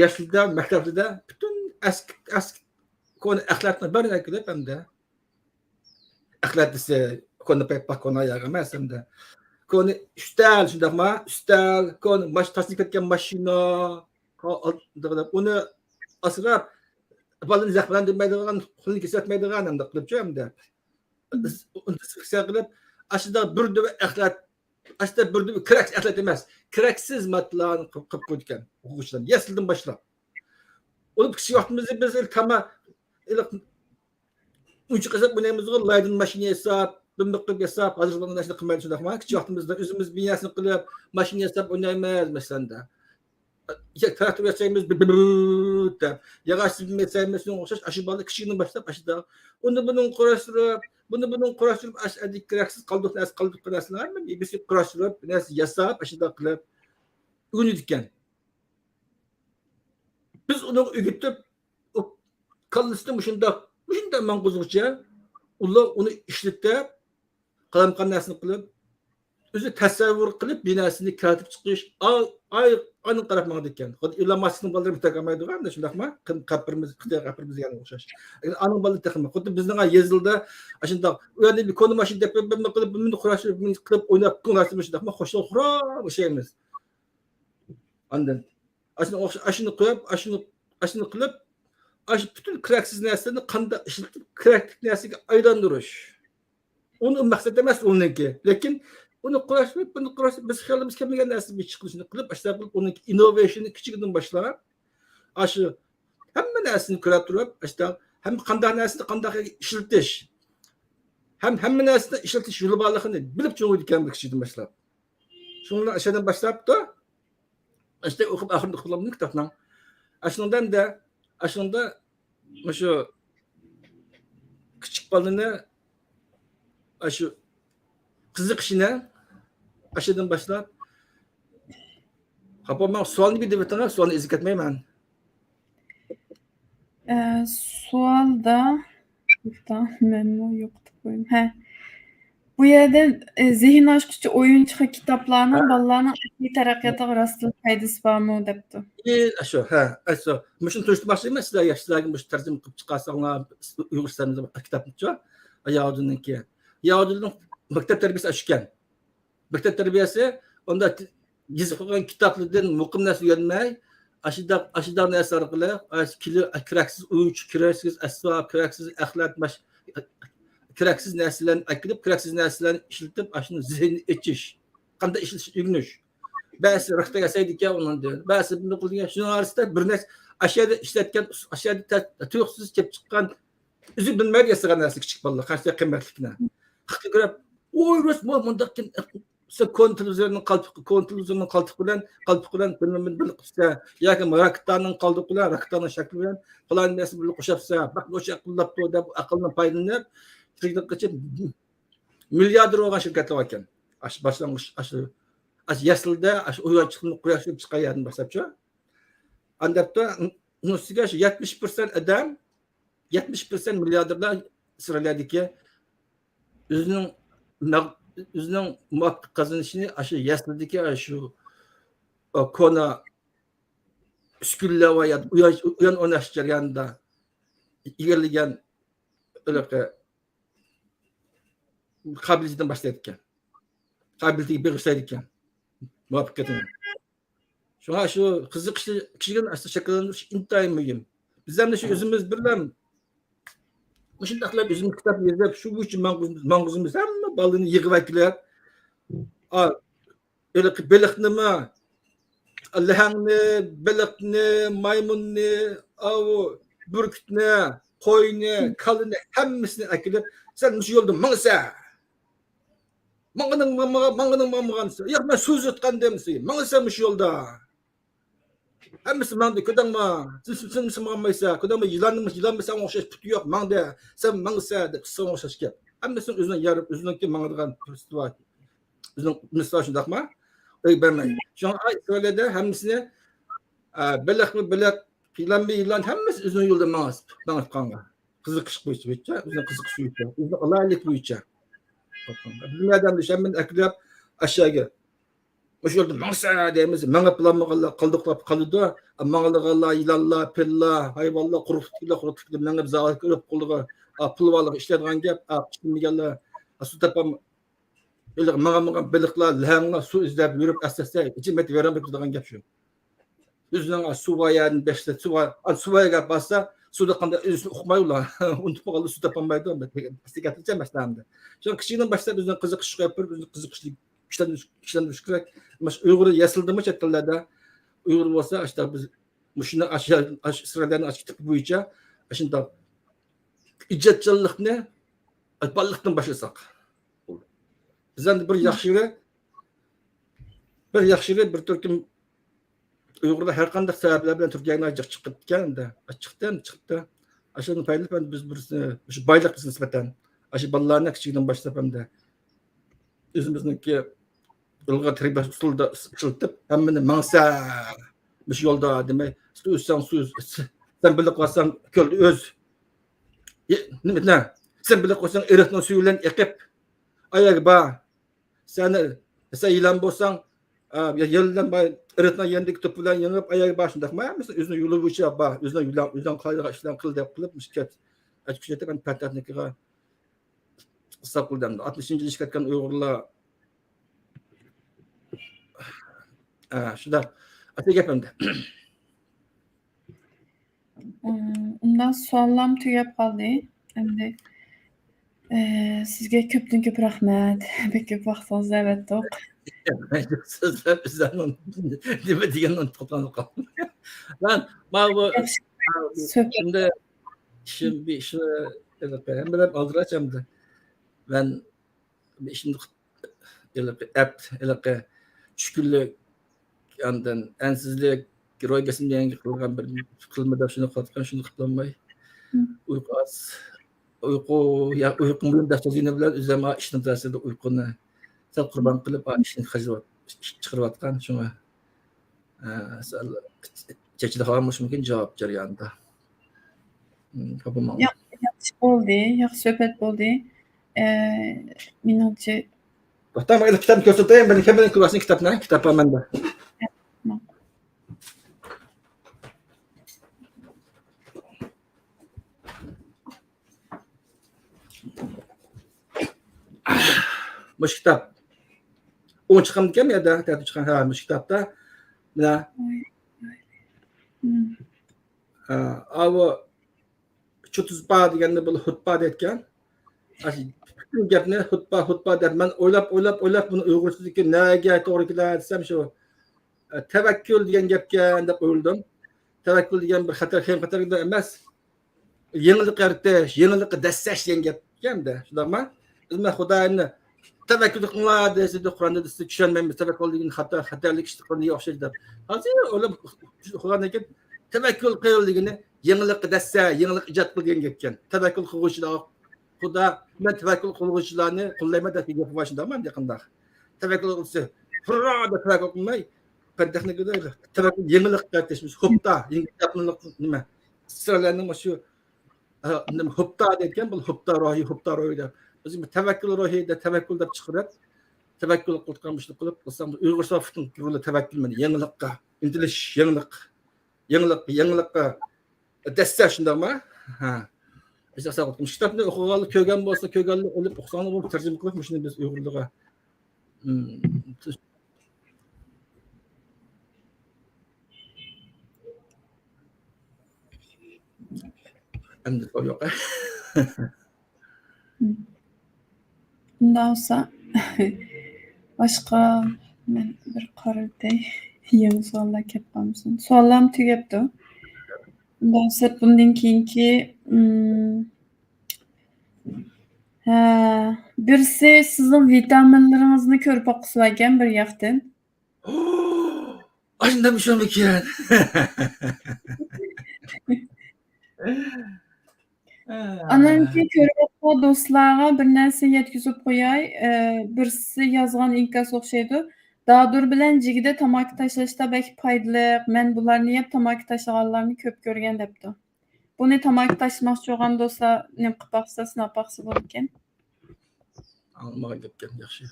يەسلىدە، مەكتەپلىدە پۈتۈن ئەسكى، ئەسكى كونا ئەخلەتنى بارىنى ئەكىلىپ ئەمدى. ئەخلەت دېسە، كونا پايپاق، كونا ياغ ئەمەس ئەمدى. كونا ئۈستەل، شۇنداقما؟ ئۈستەل، كونا ماش-، تاشلىنىپ كەتكەن ماشىنا، ھا، ئال-، دەپ، ئۇنى ئاسراپ، بالىنى زەخىملەندۈرمەيدىغان، قولىنى كېسىۋەتمەيدىغان ئەمدى قىلىپچۇ ئەمدى. ئۇنى دېزىنفېكسىيە قىلىپ، ئاشۇنداق بىر دۆۋە ئەخلەت، ئاشۇنداق بىر دۆۋە كېرەكسىز ئەخلەت ئەمەس، كېرەكسىز ماددىلارنى قىلىپ، قىلىپ قويىدىكەن ئوقۇغۇچىلار يەسلىدىن باشلاپ. ئۇنى كىچىك ۋاقتىمىزدا بىز تاما-، ئۇنچە قىزىق ئوينايمىزغۇ، لايدىن ماشىنا ياساپ، بىر قىلىپ ياساپ، ھازىر ئۇلار نەرسىنى قىلمايدۇ شۇنداقما؟ كىچىك ۋاقتىمىزدا ئۆزىمىز بىر نەرسىنى قىلىپ، ماشىنا ياساپ ئوينايمىز، مەسىلەن. تىراكتور ياسايمىز، بىر، بىر، بىر دەپ. ياغاچ سېپىپ ياسايمىز، شۇنىڭغا ئوخشاش، ئاشۇ بالا كىچىكىدىن باشلاپ، ئاشۇنداق. ئۇنى بۇنىڭ قۇراشتۇرۇپ، بۇنى بۇنىڭ قۇراشتۇرۇپ، ئاشۇ ئەدىك كېرەكسىز قالدۇق نەرسە، قالدۇق نەرسىلەر ھەممىنى بىرسى قۇراشتۇرۇپ، بىر نەرسە ياساپ، ئاشۇنداق قىلىپ ئۆگىنىدىكەن. بىز ئۇنىڭغا ئۆگىتىپ، ئۇ كاللىسىنى مۇشۇنداق، مۇشۇنداق ماڭغۇزغۇچە، ئۇلار ئۇنى ئىشلىتىپ، قالايمىقان نەرسىنى قىلىپ، ئۆزى تەسەۋۋۇر قىلىپ، بىر نەرسىنى كېرەتىپ چىقىش، ئاي، ئاي، ئاينى قاراپ ماڭىدىكەن. خۇددى ئىلون ماسكنىڭ بالىلىرى بىتەك ئالمايدىغان، شۇنداقما؟ قەپىرىمىز، خىتاي قەپىرىمىز دېگەنگە ئوخشاش. ئەگەر ئانىڭ بالىلىرى تېخىمۇ. خۇددى بىزنىڭ يېزىلدا ئاشۇنداق، ئۇ يەردە بىر كونا ماشىنا دەپ، بىر، بىر قىلىپ، بىر قىلىپ ئويناپ، كونا ماشىنا شۇنداقما؟ خوشلۇق خۇرام ئوخشايمىز. ئاندىن ئاشۇنى ئوخش-، ئاشۇنى قويۇپ، ئاشۇنى، ئاشۇنى قىلىپ، ئاشۇ پۈتۈن كېرەكسىز نەرسىلەرنى قانداق ئىشلىتىپ، كېرەكلىك نەرسىگە ئايلاندۇرۇش. ئۇنى مەقسەت ئەمەس ئۇنىڭكى. لېكىن ئۇنى قۇراشتۇرۇپ، بۇنى قۇراشتۇرۇپ، بىز خىيالىمىز كەلمىگەن نەرسە بىر چىقىرىشنى قىلىپ، ئاشۇنداق قىلىپ ئۇنىڭ ئىننوۋېيشنى كىچىكىدىن باشلاپ، ئاشۇ ھەممە نەرسىنى كۆرۈپ تۇرۇپ، ئاشۇنداق ھەممە قانداق نەرسىنى قانداق ئىشلىتىش، ھەم ھەممە نەرسىنى ئىشلىتىش يولى بارلىقىنى بىلىپ چوڭىيىدىكەن بۇ كىچىكىدىن باشلاپ. شۇنىڭ ئىشىدىن باشلاپتۇ. ئىشتە ئوقۇپ، ئاخىرىدا ئوقۇپ بولامدۇ كىتابنىڭ؟ ئاشۇنىڭدا ئەمدى، ئاشۇنىڭدا مۇشۇ كىچىك بالىنى، ئاشۇ قىزىقىشىنى ئاشۇدىن باشلاپ. خاپا بولماڭ، سوئالنى بىر دېۋىتىڭ، سوئالنى ئېزىپ كەتمەيمەن. ئە، سوئالدا، توختا، مەنمۇ يوقىتىپ قويدۇم. ھە. بۇ يەردە، ئە، زېھىن ئاچقۇچى ئويۇنچۇق كىتابلارنىڭ ھە. بالىلارنىڭ ئەقلىي تەرەققىياتىغا راستتىنلا پايدىسى بارمۇ دەپتۇ. ئى، ئاشۇ، ھە، ئاشۇ. مۇشۇنى تونۇشتۇرماقچى ئەمەس سىلەرگە، سىلەرگە مۇشۇ تەرجىمە قىلىپ چىقارساڭلار، ئۇيغۇر ئىسلام كىتابنىچۇ، ياھۇدىنىڭكى. ياھۇدىنىڭ مەكتەپ تەربىيەسى ئاشۇكەن. مەكتەپ تەربىيەسى ئۇندا يېزىپ قويغان كىتابلىرىدىن مۇقىم نەرسە ئۆگەنمەي، ئاشۇنداق، ئاشۇنداق نەرسە ئارقىلىق، ئاشۇ كېرەكسىز ئويۇنچۇق، كېرەكسىز ئەسۋاب، كېرەكسىز ئەخلەت، كېرەكسىز نەرسىلەرنى ئەكىلىپ، كېرەكسىز نەرسىلەرنى ئىشلىتىپ، ئاشۇنى زېھنىنى ئېچىش، قانداق ئىشلىتىشنى ئۆگىنىش. بەزىسى رەختەك ياسايدىكەن ئۇنىڭدىن، بەزىسى بۇنداق قىلىدىكەن. شۇنىڭ ئارىسىدا بىر نەرسە، ئاشۇ يەردە ئىشلەتكەن، ئاشۇ يەردە تە-، تۇيۇقسىز كېلىپ چىققان، ئۆزى بىلمەيدۇ ياسىغان نەرسە كىچىك بالىلار قانچىلىك قىممەتلىكىنى. خىتاي كۆرۈپ، ۋوي، راست، ۋوي، مۇنداقكەن، سەن كونا تېلېۋىزورنىڭ قالپىقى، كونا تېلېۋىزورنىڭ قالپىقى بىلەن، قالپىقى بىلەن بىلمەيمەن بىللە قىپسەن، ياكى راكېتانىڭ قالدۇقى بىلەن، راكېتانىڭ شەكلى بىلەن پالان نەرسە بىللە قوشاپسەن، باق، مۇشۇ ئەقىللەپتۇ دەپ، ئەقىلدىن پايدىلىنىپ، تىرىكلىك قىلىپ، مىلياردېر بولغان شىركەتلەر باركەن. ئاشۇ باشلانغۇچ، ئاشۇ، ئاشۇ يەسلىدە، ئاشۇ ئويۇنچۇقنى قويۇشۇپ چىققان يەردىن باشلاپچۇ. ئانداپتا، ئۇنىڭ ئۈستىگە شۇ يەتمىش پىرسەنت ئادەم، يەتمىش پىرسەنت مىلياردېرلار ئىسرائىلىيەدىكى ئۆزىنىڭ مەغ-، ئۆزىنىڭ مۇۋاپىق قازىنىشىنى ئاشۇ يەسلىدىكى ئاشۇ، ئا، كونا ئۈسكۈنىلەر ۋە يا ئۇيان، ئۇيان ئويناش جەريانىدا ئىگىلىگەن ھېلىقى قابىلىيىتىدىن باشلايدىكەن. قابىلىيىتىگە بېغىشلايدىكەن. مۇۋەپپەقىيىتىنى. شۇڭا شۇ قىزىقىشنى كىشىگە ئاستا شەكىللەندۈرۈش ئىنتايىن مۇھىم. بىز ھەم شۇ ئۆزىمىز بىلەن مۇشۇنداق قىلىپ ئۆزىمىز كىتاب يېزىپ، شۇ بويىچە ماڭغۇزىمىز، ماڭغۇزىمىز، ھەممە بالىنى يىغىۋەكىلەپ، ئا، ھېلىقى بېلىقنىمۇ، لەھەڭنى، بېلىقنى، مايمۇننى، ئاۋۇ بۈركۈتنى، قوينى، كالىنى، ھەممىسىنى ئەكېلىپ، سەن مۇشۇ يولدا ماڭىسەن. ماڭغىنىڭ ماڭمىغان، ماڭغىنىڭ ماڭمىغان. ياق، مەن سۇ ئۈزۈۋاتقان دېمىسى. ماڭىسەن مۇشۇ يولدا. ھەممىسى ماڭدى، كۆردۈڭمۇ؟ سەن، سەن، سەن ماڭمايسەن. كۆردۈڭمۇ؟ يىلاننىڭ، يىلانمۇ ساڭا ئوخشاش پۇتى يوق، ماڭدى. سەن ماڭىسەن دەپ، ساڭا ئوخشاش گەپ. ھەممىسىنىڭ ئۆزىنىڭ يارى، ئۆزىنىڭكى ماڭىدىغان پۇرسىتى بار. ئۆزىنىڭ مىسلى شۇنداقمۇ؟ ئۆي بەرمەي. شۇڭا ئىسرائىلىيەدە ھەممىسىنى، ئە، بېلىقمۇ بېلىق، يىلانمۇ يىلان، ھەممىسى ئۆزىنىڭ يولىدا ماڭىسىز، ماڭىپ قالغان. قىزىقىش بويىچە، بويىچە، ئۆزىنىڭ قىزىقىشى بويىچە، ئۆزىنىڭ ئالاھىدىلىكى بويىچە. بىلمەيدىغان ئىش ھەممىنى ئەكىلىپ ئاشۇ يەرگە. مۇشۇ يولدا ماڭسا دەيمىز، مېڭىپ بولالمىغانلار قالدۇقلاپ قالىدۇ. ماڭىدىغانلار، يىلانلار، پىللار، ھايۋانلار، قۇرۇق تىكىلەر، قۇرۇق تىكىلەر مېڭىپ زاۋۇت كۆرۈپ قولىغا، ئا، پۇل بارلىقى ئىشلەيدىغان گەپ، ئا، ئىشلىمىگەنلەر، ئا، سۇ تاپالماي، ھېلىقى ماڭا ماڭغان بېلىقلار، لەھەڭلەر سۇ ئىزدەپ يۈرۈپ، ئەسلىسە، ئىچى مەت ۋەيران بولۇپ كېتىدىغان گەپ شۇ. ئۆزىنىڭ سۇ بار يەرنى بەشلەپ، سۇ بار، سۇ بار يەرگە بارسا، سۇدا قانداق ئۆزىنى ئۇقماي ئۇلار. ئۇنتۇپ قالغاندا سۇ تاپالمايدۇ. ئەسلى گەپنىچە مەسىلەندە. شۇڭا كىچىكىدىن باشلاپ ئۆزىنى قىزىقىش قويۇپ بېرىپ، ئۆزىنى قىزىقىشنى كۈچلەندۈرۈش، كۈچلەندۈرۈش كېرەك. مانا شۇ ئۇيغۇر يەسلىدىمۇ چەت ئەللەردە ئۇيغۇر بولسا، ئاشۇنداق بىز مۇشۇنى ئاشۇ، ئاشۇ ئىسرائىلىيەنىڭ ئاشۇ كىتابى بويىچە ئاشۇنداق ئىجادچانلىقنى بالىلىقتىن باشلىساق. بىز ئەمدى بىر ياخشى يېرى، بىر ياخشى يېرى، بىر تۈركۈم ئۇيغۇرلار ھەر قانداق سەۋەبلەر بىلەن تۈركىيەگە جىق چىقىپ كەتكەن ئەمدى. چىقتى، ئەمدى چىقتى. ئاشۇندىن پايدىلىنىپ، ئەمدى بىز بىرسى، شۇ بايلىق بىزگە نىسبەتەن. ئاشۇ بالىلارنى كىچىكىدىن باشلاپ ئەمدى ئۆزىمىزنىڭكى ئىلغار تەربىيە ئۇسۇلىدا ئىشلىتىپ، ھەممىنى ماڭسا، مۇشۇ يولدا دېمەي، سۇ ئۈزسەڭ سۇ ئۈز، سەن بېلىق ئالساڭ كۆلدە ئۈز. نېمە، سەن بېلىق بولساڭ ئېرىقنىڭ سۈيى بىلەن ئېقىپ، ئاياغى بار. سەن، سەن يىلان بولساڭ، ئا، يا-، يىلان بار، ئېرىقنىڭ يېنىدىكى توپا بىلەن يېڭىپ، ئاياغى بار، شۇنداقمۇ؟ ھەممىسى ئۆزىنىڭ يولى بويىچە بار، ئۆزىنىڭ يولى، ئۆزىنىڭ قىلالايدىغان ئىشلارنى قىل دەپ قىلىپ، مۇشۇ كەت-، ئەتكۈچ يېتىپ، ئەمدى پەن تېخنىكىغا ئىستاپ قىلدى ئەمدى. ئاتمىشىنچى يىلى چىقىۋاتقان ئۇيغۇرلار، ئا، شۇنداق. ئاشۇ گەپ ئەمدى. ئۇم، ئۇنداق سوئاللارمۇ تۈگەپ قالدى. ئەمدى، ئە، سىزگە كۆپتىن كۆپ رەھمەت. بەك كۆپ ۋاقتىڭىزنى ئەۋەتتۇق. سۆزلەپ بىزلەرنىڭ نېمە دېگەننى ئۇنتۇپ قالدىم. مەن ماۋۇ ياخشى. سۆھبەت. شۇنداق ئىشىم، بىر ئىشنى ھەممىلەر ئالدىراش ئەمدى. مەن بىر ئىشنى ھېلىقى ئەپ، ھېلىقى چۈشكۈنلۈك، ئاندىن ئەنسىزلىك، روھىي بېسىم دېگەنگە قىلغان بىر قىلما دەپ شۇنى قىلىۋاتقان، شۇنى قىلالماي. مم. ئۇيقۇ ئاز. ئۇيقۇ، يا، ئۇيقۇ مۇھىم دەپ سۆزلىگىنى بىلەن ئۆزۈم ئىشنىڭ تەسىرىدە ئۇيقۇنى سەل قۇربان قىلىپ، ئىشنى قىلىۋات-، ئىش چىقىرىۋاتقان. شۇڭا، ئە، سەل چېچىلىپ قالغان بولۇشى مۇمكىن جاۋاب جەريانىدا. مم، قاپىماڭ. ياق، ياخشى بولدى، ياخشى سۆھبەت بولدى. ئە، مېنىڭچە. توختاڭ، مەن كىتابنى كۆرسىتەي. مەن كىتابنى كۆرسەتسەن، كىتابنى. كىتاب بار مەندە. مۇشۇ كىتاب. ئۇ چىققانمىكەن يا تەتۈر چىققان؟ ھە، مۇشۇ كىتابتا. مانا. ھە، ئاۋۇ چۇتۇزپا دېگەننى بۇ خۇتپا دەيدىكەن. ئاشۇ پۈتۈن گەپنى خۇتپا، خۇتپا دەپ، مەن ئويلاپ، ئويلاپ، ئويلاپ، بۇنى ئۇيغۇرچىدىكى نەگە توغرا كېلەر دېسەم، شۇ، ئە، تەۋەككۈل دېگەن گەپكەن دەپ ئويلىدىم. تەۋەككۈل دېگەن بىر خەتەر، خېيىم خەتەرلىك ئەمەس. يېڭىلىق يارىتىش، يېڭىلىققا دەسسەش دېگەن گەپكەن-دە، شۇنداقمۇ؟ بىز مەن خۇدايىمنى تەۋەككۈل قىلىڭلار دېسە، قۇرئاندا دېسە چۈشەنمەيمىز، تەۋەككۈل دېگەن خاتا، خەتەرلىك ئىش قىلغان ئوخشايدۇ دەپ. ھازىر ئۇلار قۇرئاندىن كېيىن تەۋەككۈل قىل دېگىنى يېڭىلىققا دەسسە، يېڭىلىق ئىجاد قىل دېگەن گەپكەن. تەۋەككۈل قىلغۇچىلار، خۇدا، مەن تەۋەككۈل قىلغۇچىلارنى قوللايمەن دەپ گەپ بار، شۇنداقمۇ؟ ئانداق قانداق؟ تەۋەككۈل قىلسا، ھۇررا دەپ تەۋەككۈل قىلماي، پەن تېخنىكىدا تەۋەككۈل يېڭىلىق قايتىش، ھوپتا، يېڭىلىق نېمە؟ ئىسرائىللارنىڭ شۇ، ھە، نېمە، ھوپتا دەيدىكەن، بۇ ھوپتا روھى، ھوپتا روھى دەپ. بىز تەۋەككۈل روھى دە، تەۋەككۈل دەپ چىقىرىپ، تەۋەككۈل قىلىدىغان بىر ئىشنى قىلىپ قىلساق، ئۇيغۇرچە پۈتۈن تەۋەككۈل، مانا، يېڭىلىققا ئىنتىلىش، يېڭىلىق، يېڭىلىق، يېڭىلىققا دەسسە، شۇنداقمۇ؟ ھە. مۇشۇ كىتابنى ئوقۇغانلار، كۆرگەن بولسا، كۆرگەنلەر ئېلىپ ئوقۇساڭلار، بۇ تەرجىمە قىلىپ مۇشۇنى بىز ئۇيغۇرلارغا. مم. ئەمدى سوئال يوق. ئۇنداق بولسا، باشقا مەن بىر قارىتاي. يېڭى سوئاللار كەپ قالمىسۇن. سوئاللارمۇ تۈگەپتۇ. ئۇنداق بولسا بۇندىن كېيىنكى، ئىم، ھە، بىرسى سىزنىڭ ۋىتامىنلىرىڭىزنى كۆرۈپ باققۇسى باركەن بىر ياقتىن. ئاشۇنداق شۇمىكەن؟ ئانانكى كۆرۈۋاتقان دوستلارغا بىر نەرسە يەتكۈزۈپ قوياي. ئە، بىرسى يازغان ئىنكاس ئوخشايدۇ. دادۇر بىلەن جىگدە تاماكا تاشلاشتا بەك پايدىلىق. مەن بۇلارنى يەپ تاماكا تاشلىغانلارنى كۆپ كۆرگەن دەپتۇ. بۇنى تاماكا تاشلىماقچى بولغان دوستلار نېمە قىلىپ باقسا، سىناپ باقسا بولىدىكەن. ئاڭلىمىغان گەپكەن، ياخشى.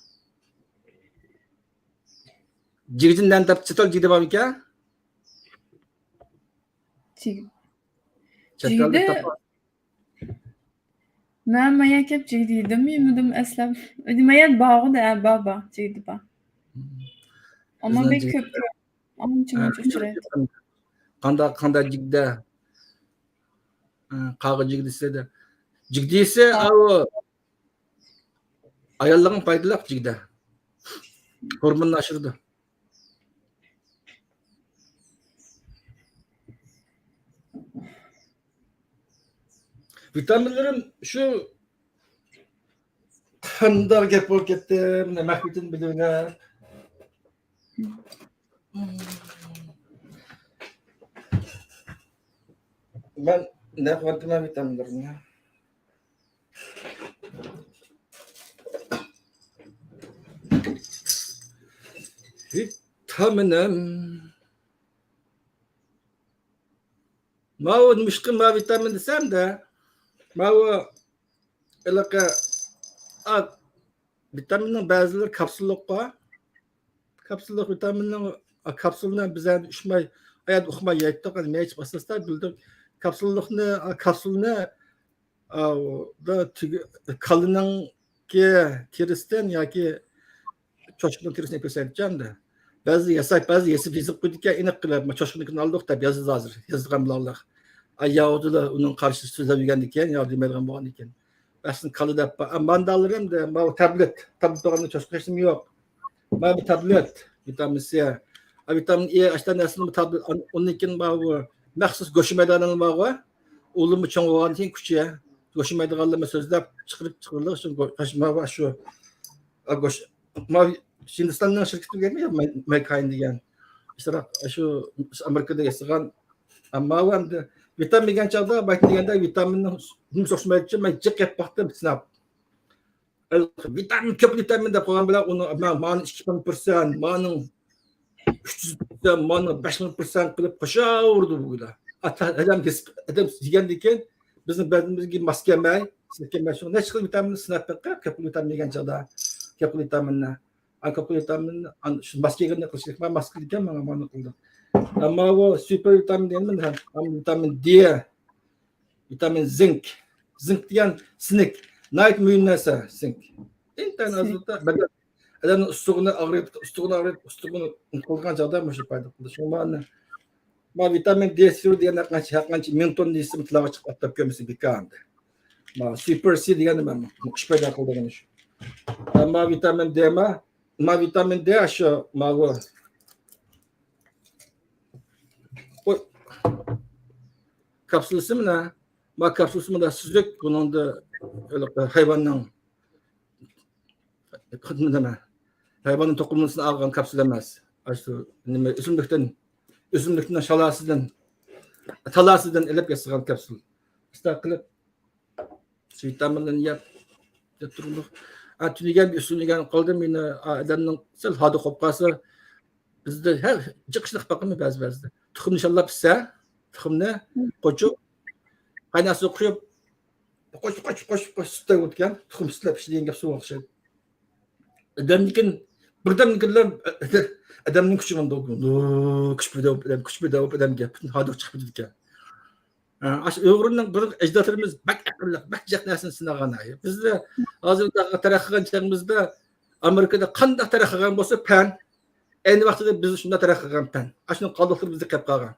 جىگدىنى نەدىن تاپتى؟ چېتىل جىگدە بارمىكەن؟ جىگ-، چەت ئەلدە جىگدە تاپقان. مەن مايا كەپ جىگدە يېدىم، يېمىدىم ئەسلەپ. مايا بارغۇ دە، بار، بار، جىگدە بار. ئەمما بىزنىڭ بەك جىگدە كۆپ، ئانچە ھە، مۇنچە ئۇچرايدۇ. قانداق، قانداق جىگدە؟ ھە، قاغا جىگدىسى دە. جىگدىسى، ھە. ئاۋۇ ئاياللارغا پايدىلىق جىگدە. ھورموننى ئاشۇرىدۇ. ۋىتامىنلىرىم شۇ، قانداق گەپ بولۇپ كەتتىم، مەخپىيىتىنى بىلىۋېلىپ. مەن نەق ۋەتىمەن ۋىتامىنلىرىمنى. ۋىتامىنىم. ماۋۇ نېمىشقا ماۋۇ ۋىتامىن دېسەم-دە، ماۋۇ ھېلىقى، ئا، ۋىتامىننىڭ بەزىلىرى كاپسۇللۇق بار. كاپسۇللۇق ۋىتامىننىڭ، ئا، كاپسۇلنى بىز ئەمدى ئۇچماي، ئايات ئۇقماي يەيتتۇق، ئەمدى مېيىپ ئاساستا بىلدۇق. كاپسۇللۇقنى، ئا، كاپسۇلنى، ئا، دا تۈگ-، كالىنىڭكى تېرىسىدىن ياكى چوشقىنىڭ تېرىسىنى كۆرسەتكەندە، بەزى ياساپ، بەزى يېسىپ، يېزىپ قويىدىكەن، ئېنىق قىلىپ، «ما چوشقىنىڭكىنى ئالدۇق» دەپ يازىدۇ ھازىر، يازغان بىلەنلا. ئاي، ياۋۇدىلا ئۇنىڭ قارشىسى سۆزلەپ يۈرگەندىكىن، يا دېمەيدىغان بولغاندىكىن. بەسنى كالا دەپ، ئا، ماندالىرىم دە، ماۋۇ تابلېت، تابلېت بولغاندا چوشقا ھېچنېمە يوق. مانا بۇ تابلېت، ۋىتامىن سى. ئا، ۋىتامىن ئې، ئاشتا نەرسىنى بۇ تابلېت، ئان-، ئۇندىن كېيىن ماۋۇ مەخسۇس گۆشىمەيدىغانلىرى بارغۇ. ئۇلىمۇ چوڭ بولغاندىن كېيىن كۈچى. گۆشىمەيدىغانلىرىنى سۆزلەپ چىقىرىپ، چىقىرىلىدۇ. شۇ گۆش-، ماۋۇ شۇ، ئا، گۆش-، ماۋۇ ھىندىستاننىڭ شىركىتى دېگەنمۇ يا، مەي-، مەيكاين دېگەن. ئىشتىراك، شۇ ئامېرىكىدا ياسىغان. ئەمما ئۇ ئەمدى ۋىتامىن يېگەن چاغدا، بايىقى دېگەندە ۋىتامىننىڭ نېمىسى ئوخشىمايدۇ، مەن جىق يەپ باقتىم، سىناپ. ۋىتامىن، كۆپ ۋىتامىن دەپ قويغان بىلەن ئۇنى، مانا، مانىڭ ئىككى مىڭ پىرسەنت، مانىڭ ئۈچ يۈز پىرسەنت، مانىڭ بەش مىڭ پىرسەنت قىلىپ قوشاۋۇرىدۇ بۇ گۇيلا. ئادەم، ئادەم يېگەندىن كېيىن بىزنىڭ بەدىنىمىزگە ماس كەلمەي، سىنىپ كەلمەي، شۇڭا نەچچە خىل ۋىتامىننى سىناپ بېقىپ، كەپ خىل ۋىتامىن يېگەن چاغدا، كەپ خىل ۋىتامىننى، ئان-، كەپ خىل ۋىتامىن، ئان-، شۇ ماس كەلگەندەك قىلىش كېرەك. مانا ماس كېلىدىكەن، مانا مانا قىلدى. ئەمما بۇ سۇپېر ۋىتامىن دېگەن نېمە؟ ھەم ۋىتامىن دې، ۋىتامىن زىنك. زىنك دېگەن سىنك. ناھايىتى مۇھىم نەرسە زىنك. ئىنتايىن ئاز بەدەن ئادەمنىڭ ئۇستىخىنى ئاغرىتىپ، ئۇستىخىنى ئاغرىتىپ، ئۇستىخىنى قىلغان چاغدا مۇشۇ پايدا قىلىدۇ. شۇڭا مانا، مانا ۋىتامىن دې سۈرە دېگەن ھەر قانچە، ھەر قانچە مىڭ توننا دېسىمۇ تىلغا چىقىپ ئاتلاپ كۆرمىسە بىكار ئەمدى. مانا سۇپېر سى دېگەن نېمە؟ ئىش پايدا قىلىدىغان ئىش. مانا ۋىتامىن دې ما، مانا ۋىتامىن دې شۇ ماۋۇ. قوي. كاپسۇلىسى مانا. مانا كاپسۇلىسى مانا سۈزۈك. بۇنىڭدا ھېلىقى ھايۋاننىڭ نېمە، ھايۋاننىڭ توقۇمىسىدىن ئالغان كاپسۇل ئەمەس. ئاشۇ نېمە، ئۆسۈملۈكتىن، ئۆسۈملۈكنىڭ شالاسىدىن، تالاسىدىن ئېلىپ ياسىغان كاپسۇل. شۇنداق قىلىپ، شۇ ۋىتامىنلارنى يەپ، يەپ تۇرۇڭلار. ئا، تۈنۈگۈن بىر ئۇسۇلنى ئۆگەنىپ قالدىم. يەنە، ئا، ئادەمنىڭ سەل ھاردۇق بولۇپ قالسا، بىزدە ھەر جىق ئىشنى قىلىپ باقىمەن بەزى، بەزىدە. تۇخۇمنى شاللاپ پىشسا، تۇخۇمنى قوچۇپ، قايناق سۇغا قۇيۇپ، قوچۇپ، قوچۇپ، قوچۇپ، قوچۇپ، سۈت تەگۈتكەن. تۇخۇم سۈتلەپ پىشىدىغان گەپ سۇغا ئوخشايدۇ. ئادەمدىكىن، بىردەمدىكىنلا ئادەمنىڭ كۈچى ماندۇ، كۈچ بىردەم، ئادەم كۈچ بىردەم، ئادەمگە پۈتۈن ھاردۇق چىقىپ كېتىدىكەن. ئاشۇ ئۇيغۇرنىڭ بۇرۇنقى ئەجدادلىرىمىز بەك ئەقىللىق، بەك جىق نەرسىنى سىنىغان. بىزدە ھازىر تەرەققىي قىلغان چېغىمىزدا، ئامېرىكىدا قانداق تەرەققىي قىلغان بولسا پەن، ئەينى ۋاقتىدا بىزدە شۇنداق تەرەققىي قىلغان پەن. ئاشۇنىڭ قالدۇقلىرى بىزدە قېلىپ قالغان.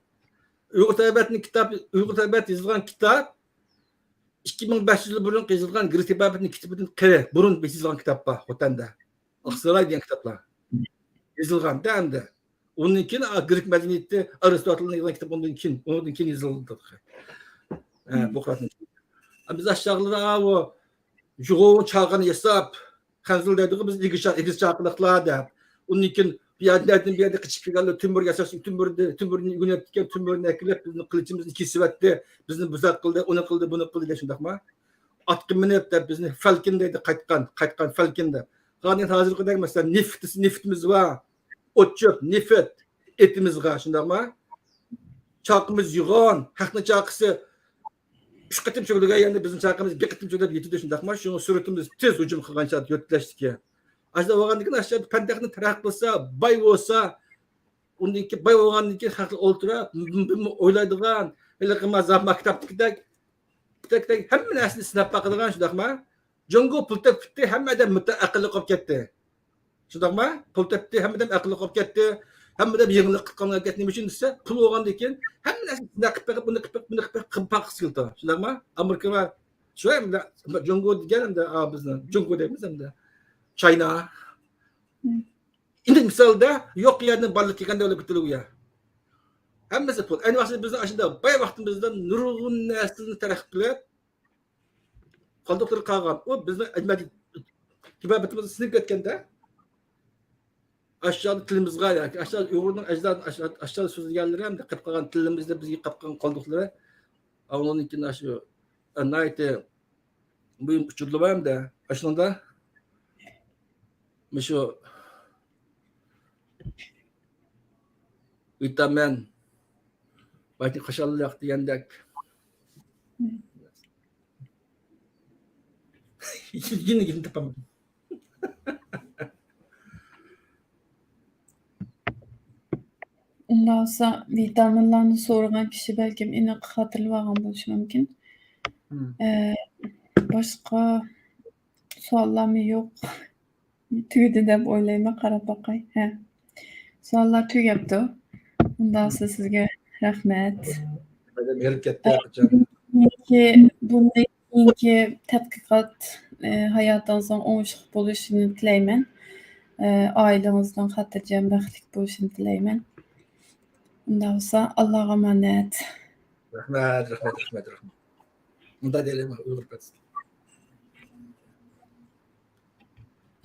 ئۇيغۇر تەبىئەتنىڭ كىتابى، ئۇيغۇر تەبىئەت يېزىلغان كىتاب ئىككى مىڭ بەش يۈز يىل بۇرۇن يېزىلغان گرېك تەبىئەتنىڭ كىتابىدىن قېرى، بۇرۇن يېزىلغان كىتاب بار خوتەندە. ئاقساراي دېگەن كىتابلار يېزىلغاندا ئەمدى. ئۇنىڭدىن كېيىن، ئا، گرېك مەدەنىيىتى، ئارستوتېلنىڭ يېزىلغان كىتابى ئۇنىڭدىن كېيىن، ئۇنىڭدىن كېيىن يېزىلدى. ئە، بۇ قىتابنى. ئە، بىز ئاشۇ چاغلىرى، ئا، ئۇ جۇغۇ چاغىنى ياساپ، خەنزۇ دەيدىغۇ بىز ئېگىز چا-، ئېگىز چاقىلىقلار دەپ. ئۇنىڭدىن كېيىن بۇ يەردىن، بۇ يەردىن قېچىپ كەلگەنلەر تۆمۈر ياساش، تۆمۈردە، تۆمۈرنى ئۆگىنىۋەتكەن، تۆمۈرنى ئەكېلىپ، بىزنىڭ قىلىچىمىزنى كېسىۋەتتى، بىزنى بۇزاق قىلدى، ئۇنى قىلدى، بۇنى قىلدى دەپ شۇنداقمۇ؟ ئاتقا مىنىپ دەپ بىزنى فالكىن دەيدۇ، قايتقان، قايتقان فالكىن دەپ. غايەت ھازىرقىدەك، مەسىلەن، نېفىت، نېفىتىمىز بار، ئوت-چۆپ، نېفىت، ئېتىمىز بار، شۇنداقمۇ؟ چاقىمىز يوغان، خەقنىڭ چاقىسى ئۈچ قېتىم چۆگىلىگەن يەردە بىزنىڭ چاقىمىز بىر قېتىم چۆگىلەپ يېتىدۇ، شۇنداقمۇ؟ شۇڭا سۈرئىتىمىز تېز ھۇجۇم قىلغان چاغدا يۆتكىلەشتىكى. ئاشۇنداق بولغاندىن كېيىن، ئاشۇ پەن تېخنىك تەرەققىي قىلسا، باي بولسا، ئۇندىن كېيىن باي بولغاندىن كېيىن خەقلەر ئولتۇرۇپ، بىر، بىر ئويلايدىغان، ھېلىقى ما زاما كىتابتىكىدەك، كىتابتىكىدەك ھەممە نەرسىنى سىناپ باقىدىغان، شۇنداقمۇ؟ جۇڭگو پۇل تېپىپ كېتىپتۇ، ھەممە ئادەم مۇتلەق ئەقىللىق بولۇپ كەتتى. شۇنداقمۇ؟ پۇل تېپىپتۇ، ھەممە ئادەم ئەقىللىق بولۇپ كەتتى. ھەممە ئادەم يېڭىلىق قىلىپ قالغان گەپ نېمە ئۈچۈن دېسە، پۇل بولغاندىن كېيىن ھەممە نەرسىنى سىناپ قىلىپ بېقىپ، بۇنى قىلىپ بېقىپ، بۇنى قىلىپ بېقىپ، قىلىپ باققۇسى كېلىدۇ. شۇنداقمۇ؟ ئامېرىكا ۋە شۇ ئەمدى جۇڭگو دېگەن ئەمدى، ئا، بىزنىڭ جۇڭگو دەيمىز ئەمدى. چاينا. مم. ئەمدى مىسالدا يوق يەردىن بارلىق كەلگەندە ئۆلۈپ كېتىدۇ يا. ھەممىسى پۇل. ئەينى ۋاقتىدا بىزنىڭ ئاشۇنداق باي ۋاقتىمىزدا نۇرغۇن نەرسىلەرنى تەرەققىي قىلىپ، قالدۇقلىرى قالغان. ئۇ بىزنىڭ ئەجداد تېبابىتىمىزدىن سىنىپ كەتكەندە، ئاشۇ تىلىمىزغا ياكى ئاشۇ ئۇيغۇرنىڭ ئەجدادى ئاشۇ، ئاشۇ سۆزلىگەنلىرى ھەمدە قېلىپ قالغان تىلىمىزدا بىزگە قېلىپ قالغان قالدۇقلىرى، ئۇنىڭدىن كېيىن ئاشۇ ناھايىتى مۇھىم ئۇچۇرلار بار ھەمدە ئاشۇنىڭدا مۇشۇ ۋىتامىن، ۋىتامىن قاشانلىق دېگەندەك. يېنىك، يېنىك تاپالمىدىم. ئۇنداق بولسا، ۋىتامىنلارنى سورىغان كىشى بەلكىم ئېنىق خاتىرىلىۋالغان بولۇشى مۇمكىن. مم. ئە، باشقا سوئاللارمۇ يوق؟ تۈگىدى دەپ ئويلايمەن، قاراپ باقاي. ھە. سوئاللار تۈگەپتۇ. ئۇنداق بولسا سىزگە رەھمەت. مەدەم ھېرىپ كەتتى، قاچان؟ بۇندىن كېيىنكى، بۇندىن كېيىنكى تەتقىقات، ئە، ھاياتىڭىزنىڭ ئوڭۇشلۇق بولۇشىنى تىلەيمەن. ئە، ئائىلىڭىزنىڭ خاتىرجەم، بەختلىك بولۇشىنى تىلەيمەن. ئۇنداق بولسا، ئاللاغا ئامانەت. رەھمەت، رەھمەت، رەھمەت، رەھمەت. مۇنداق دەيلى، ئۇيغۇر پەتىسى.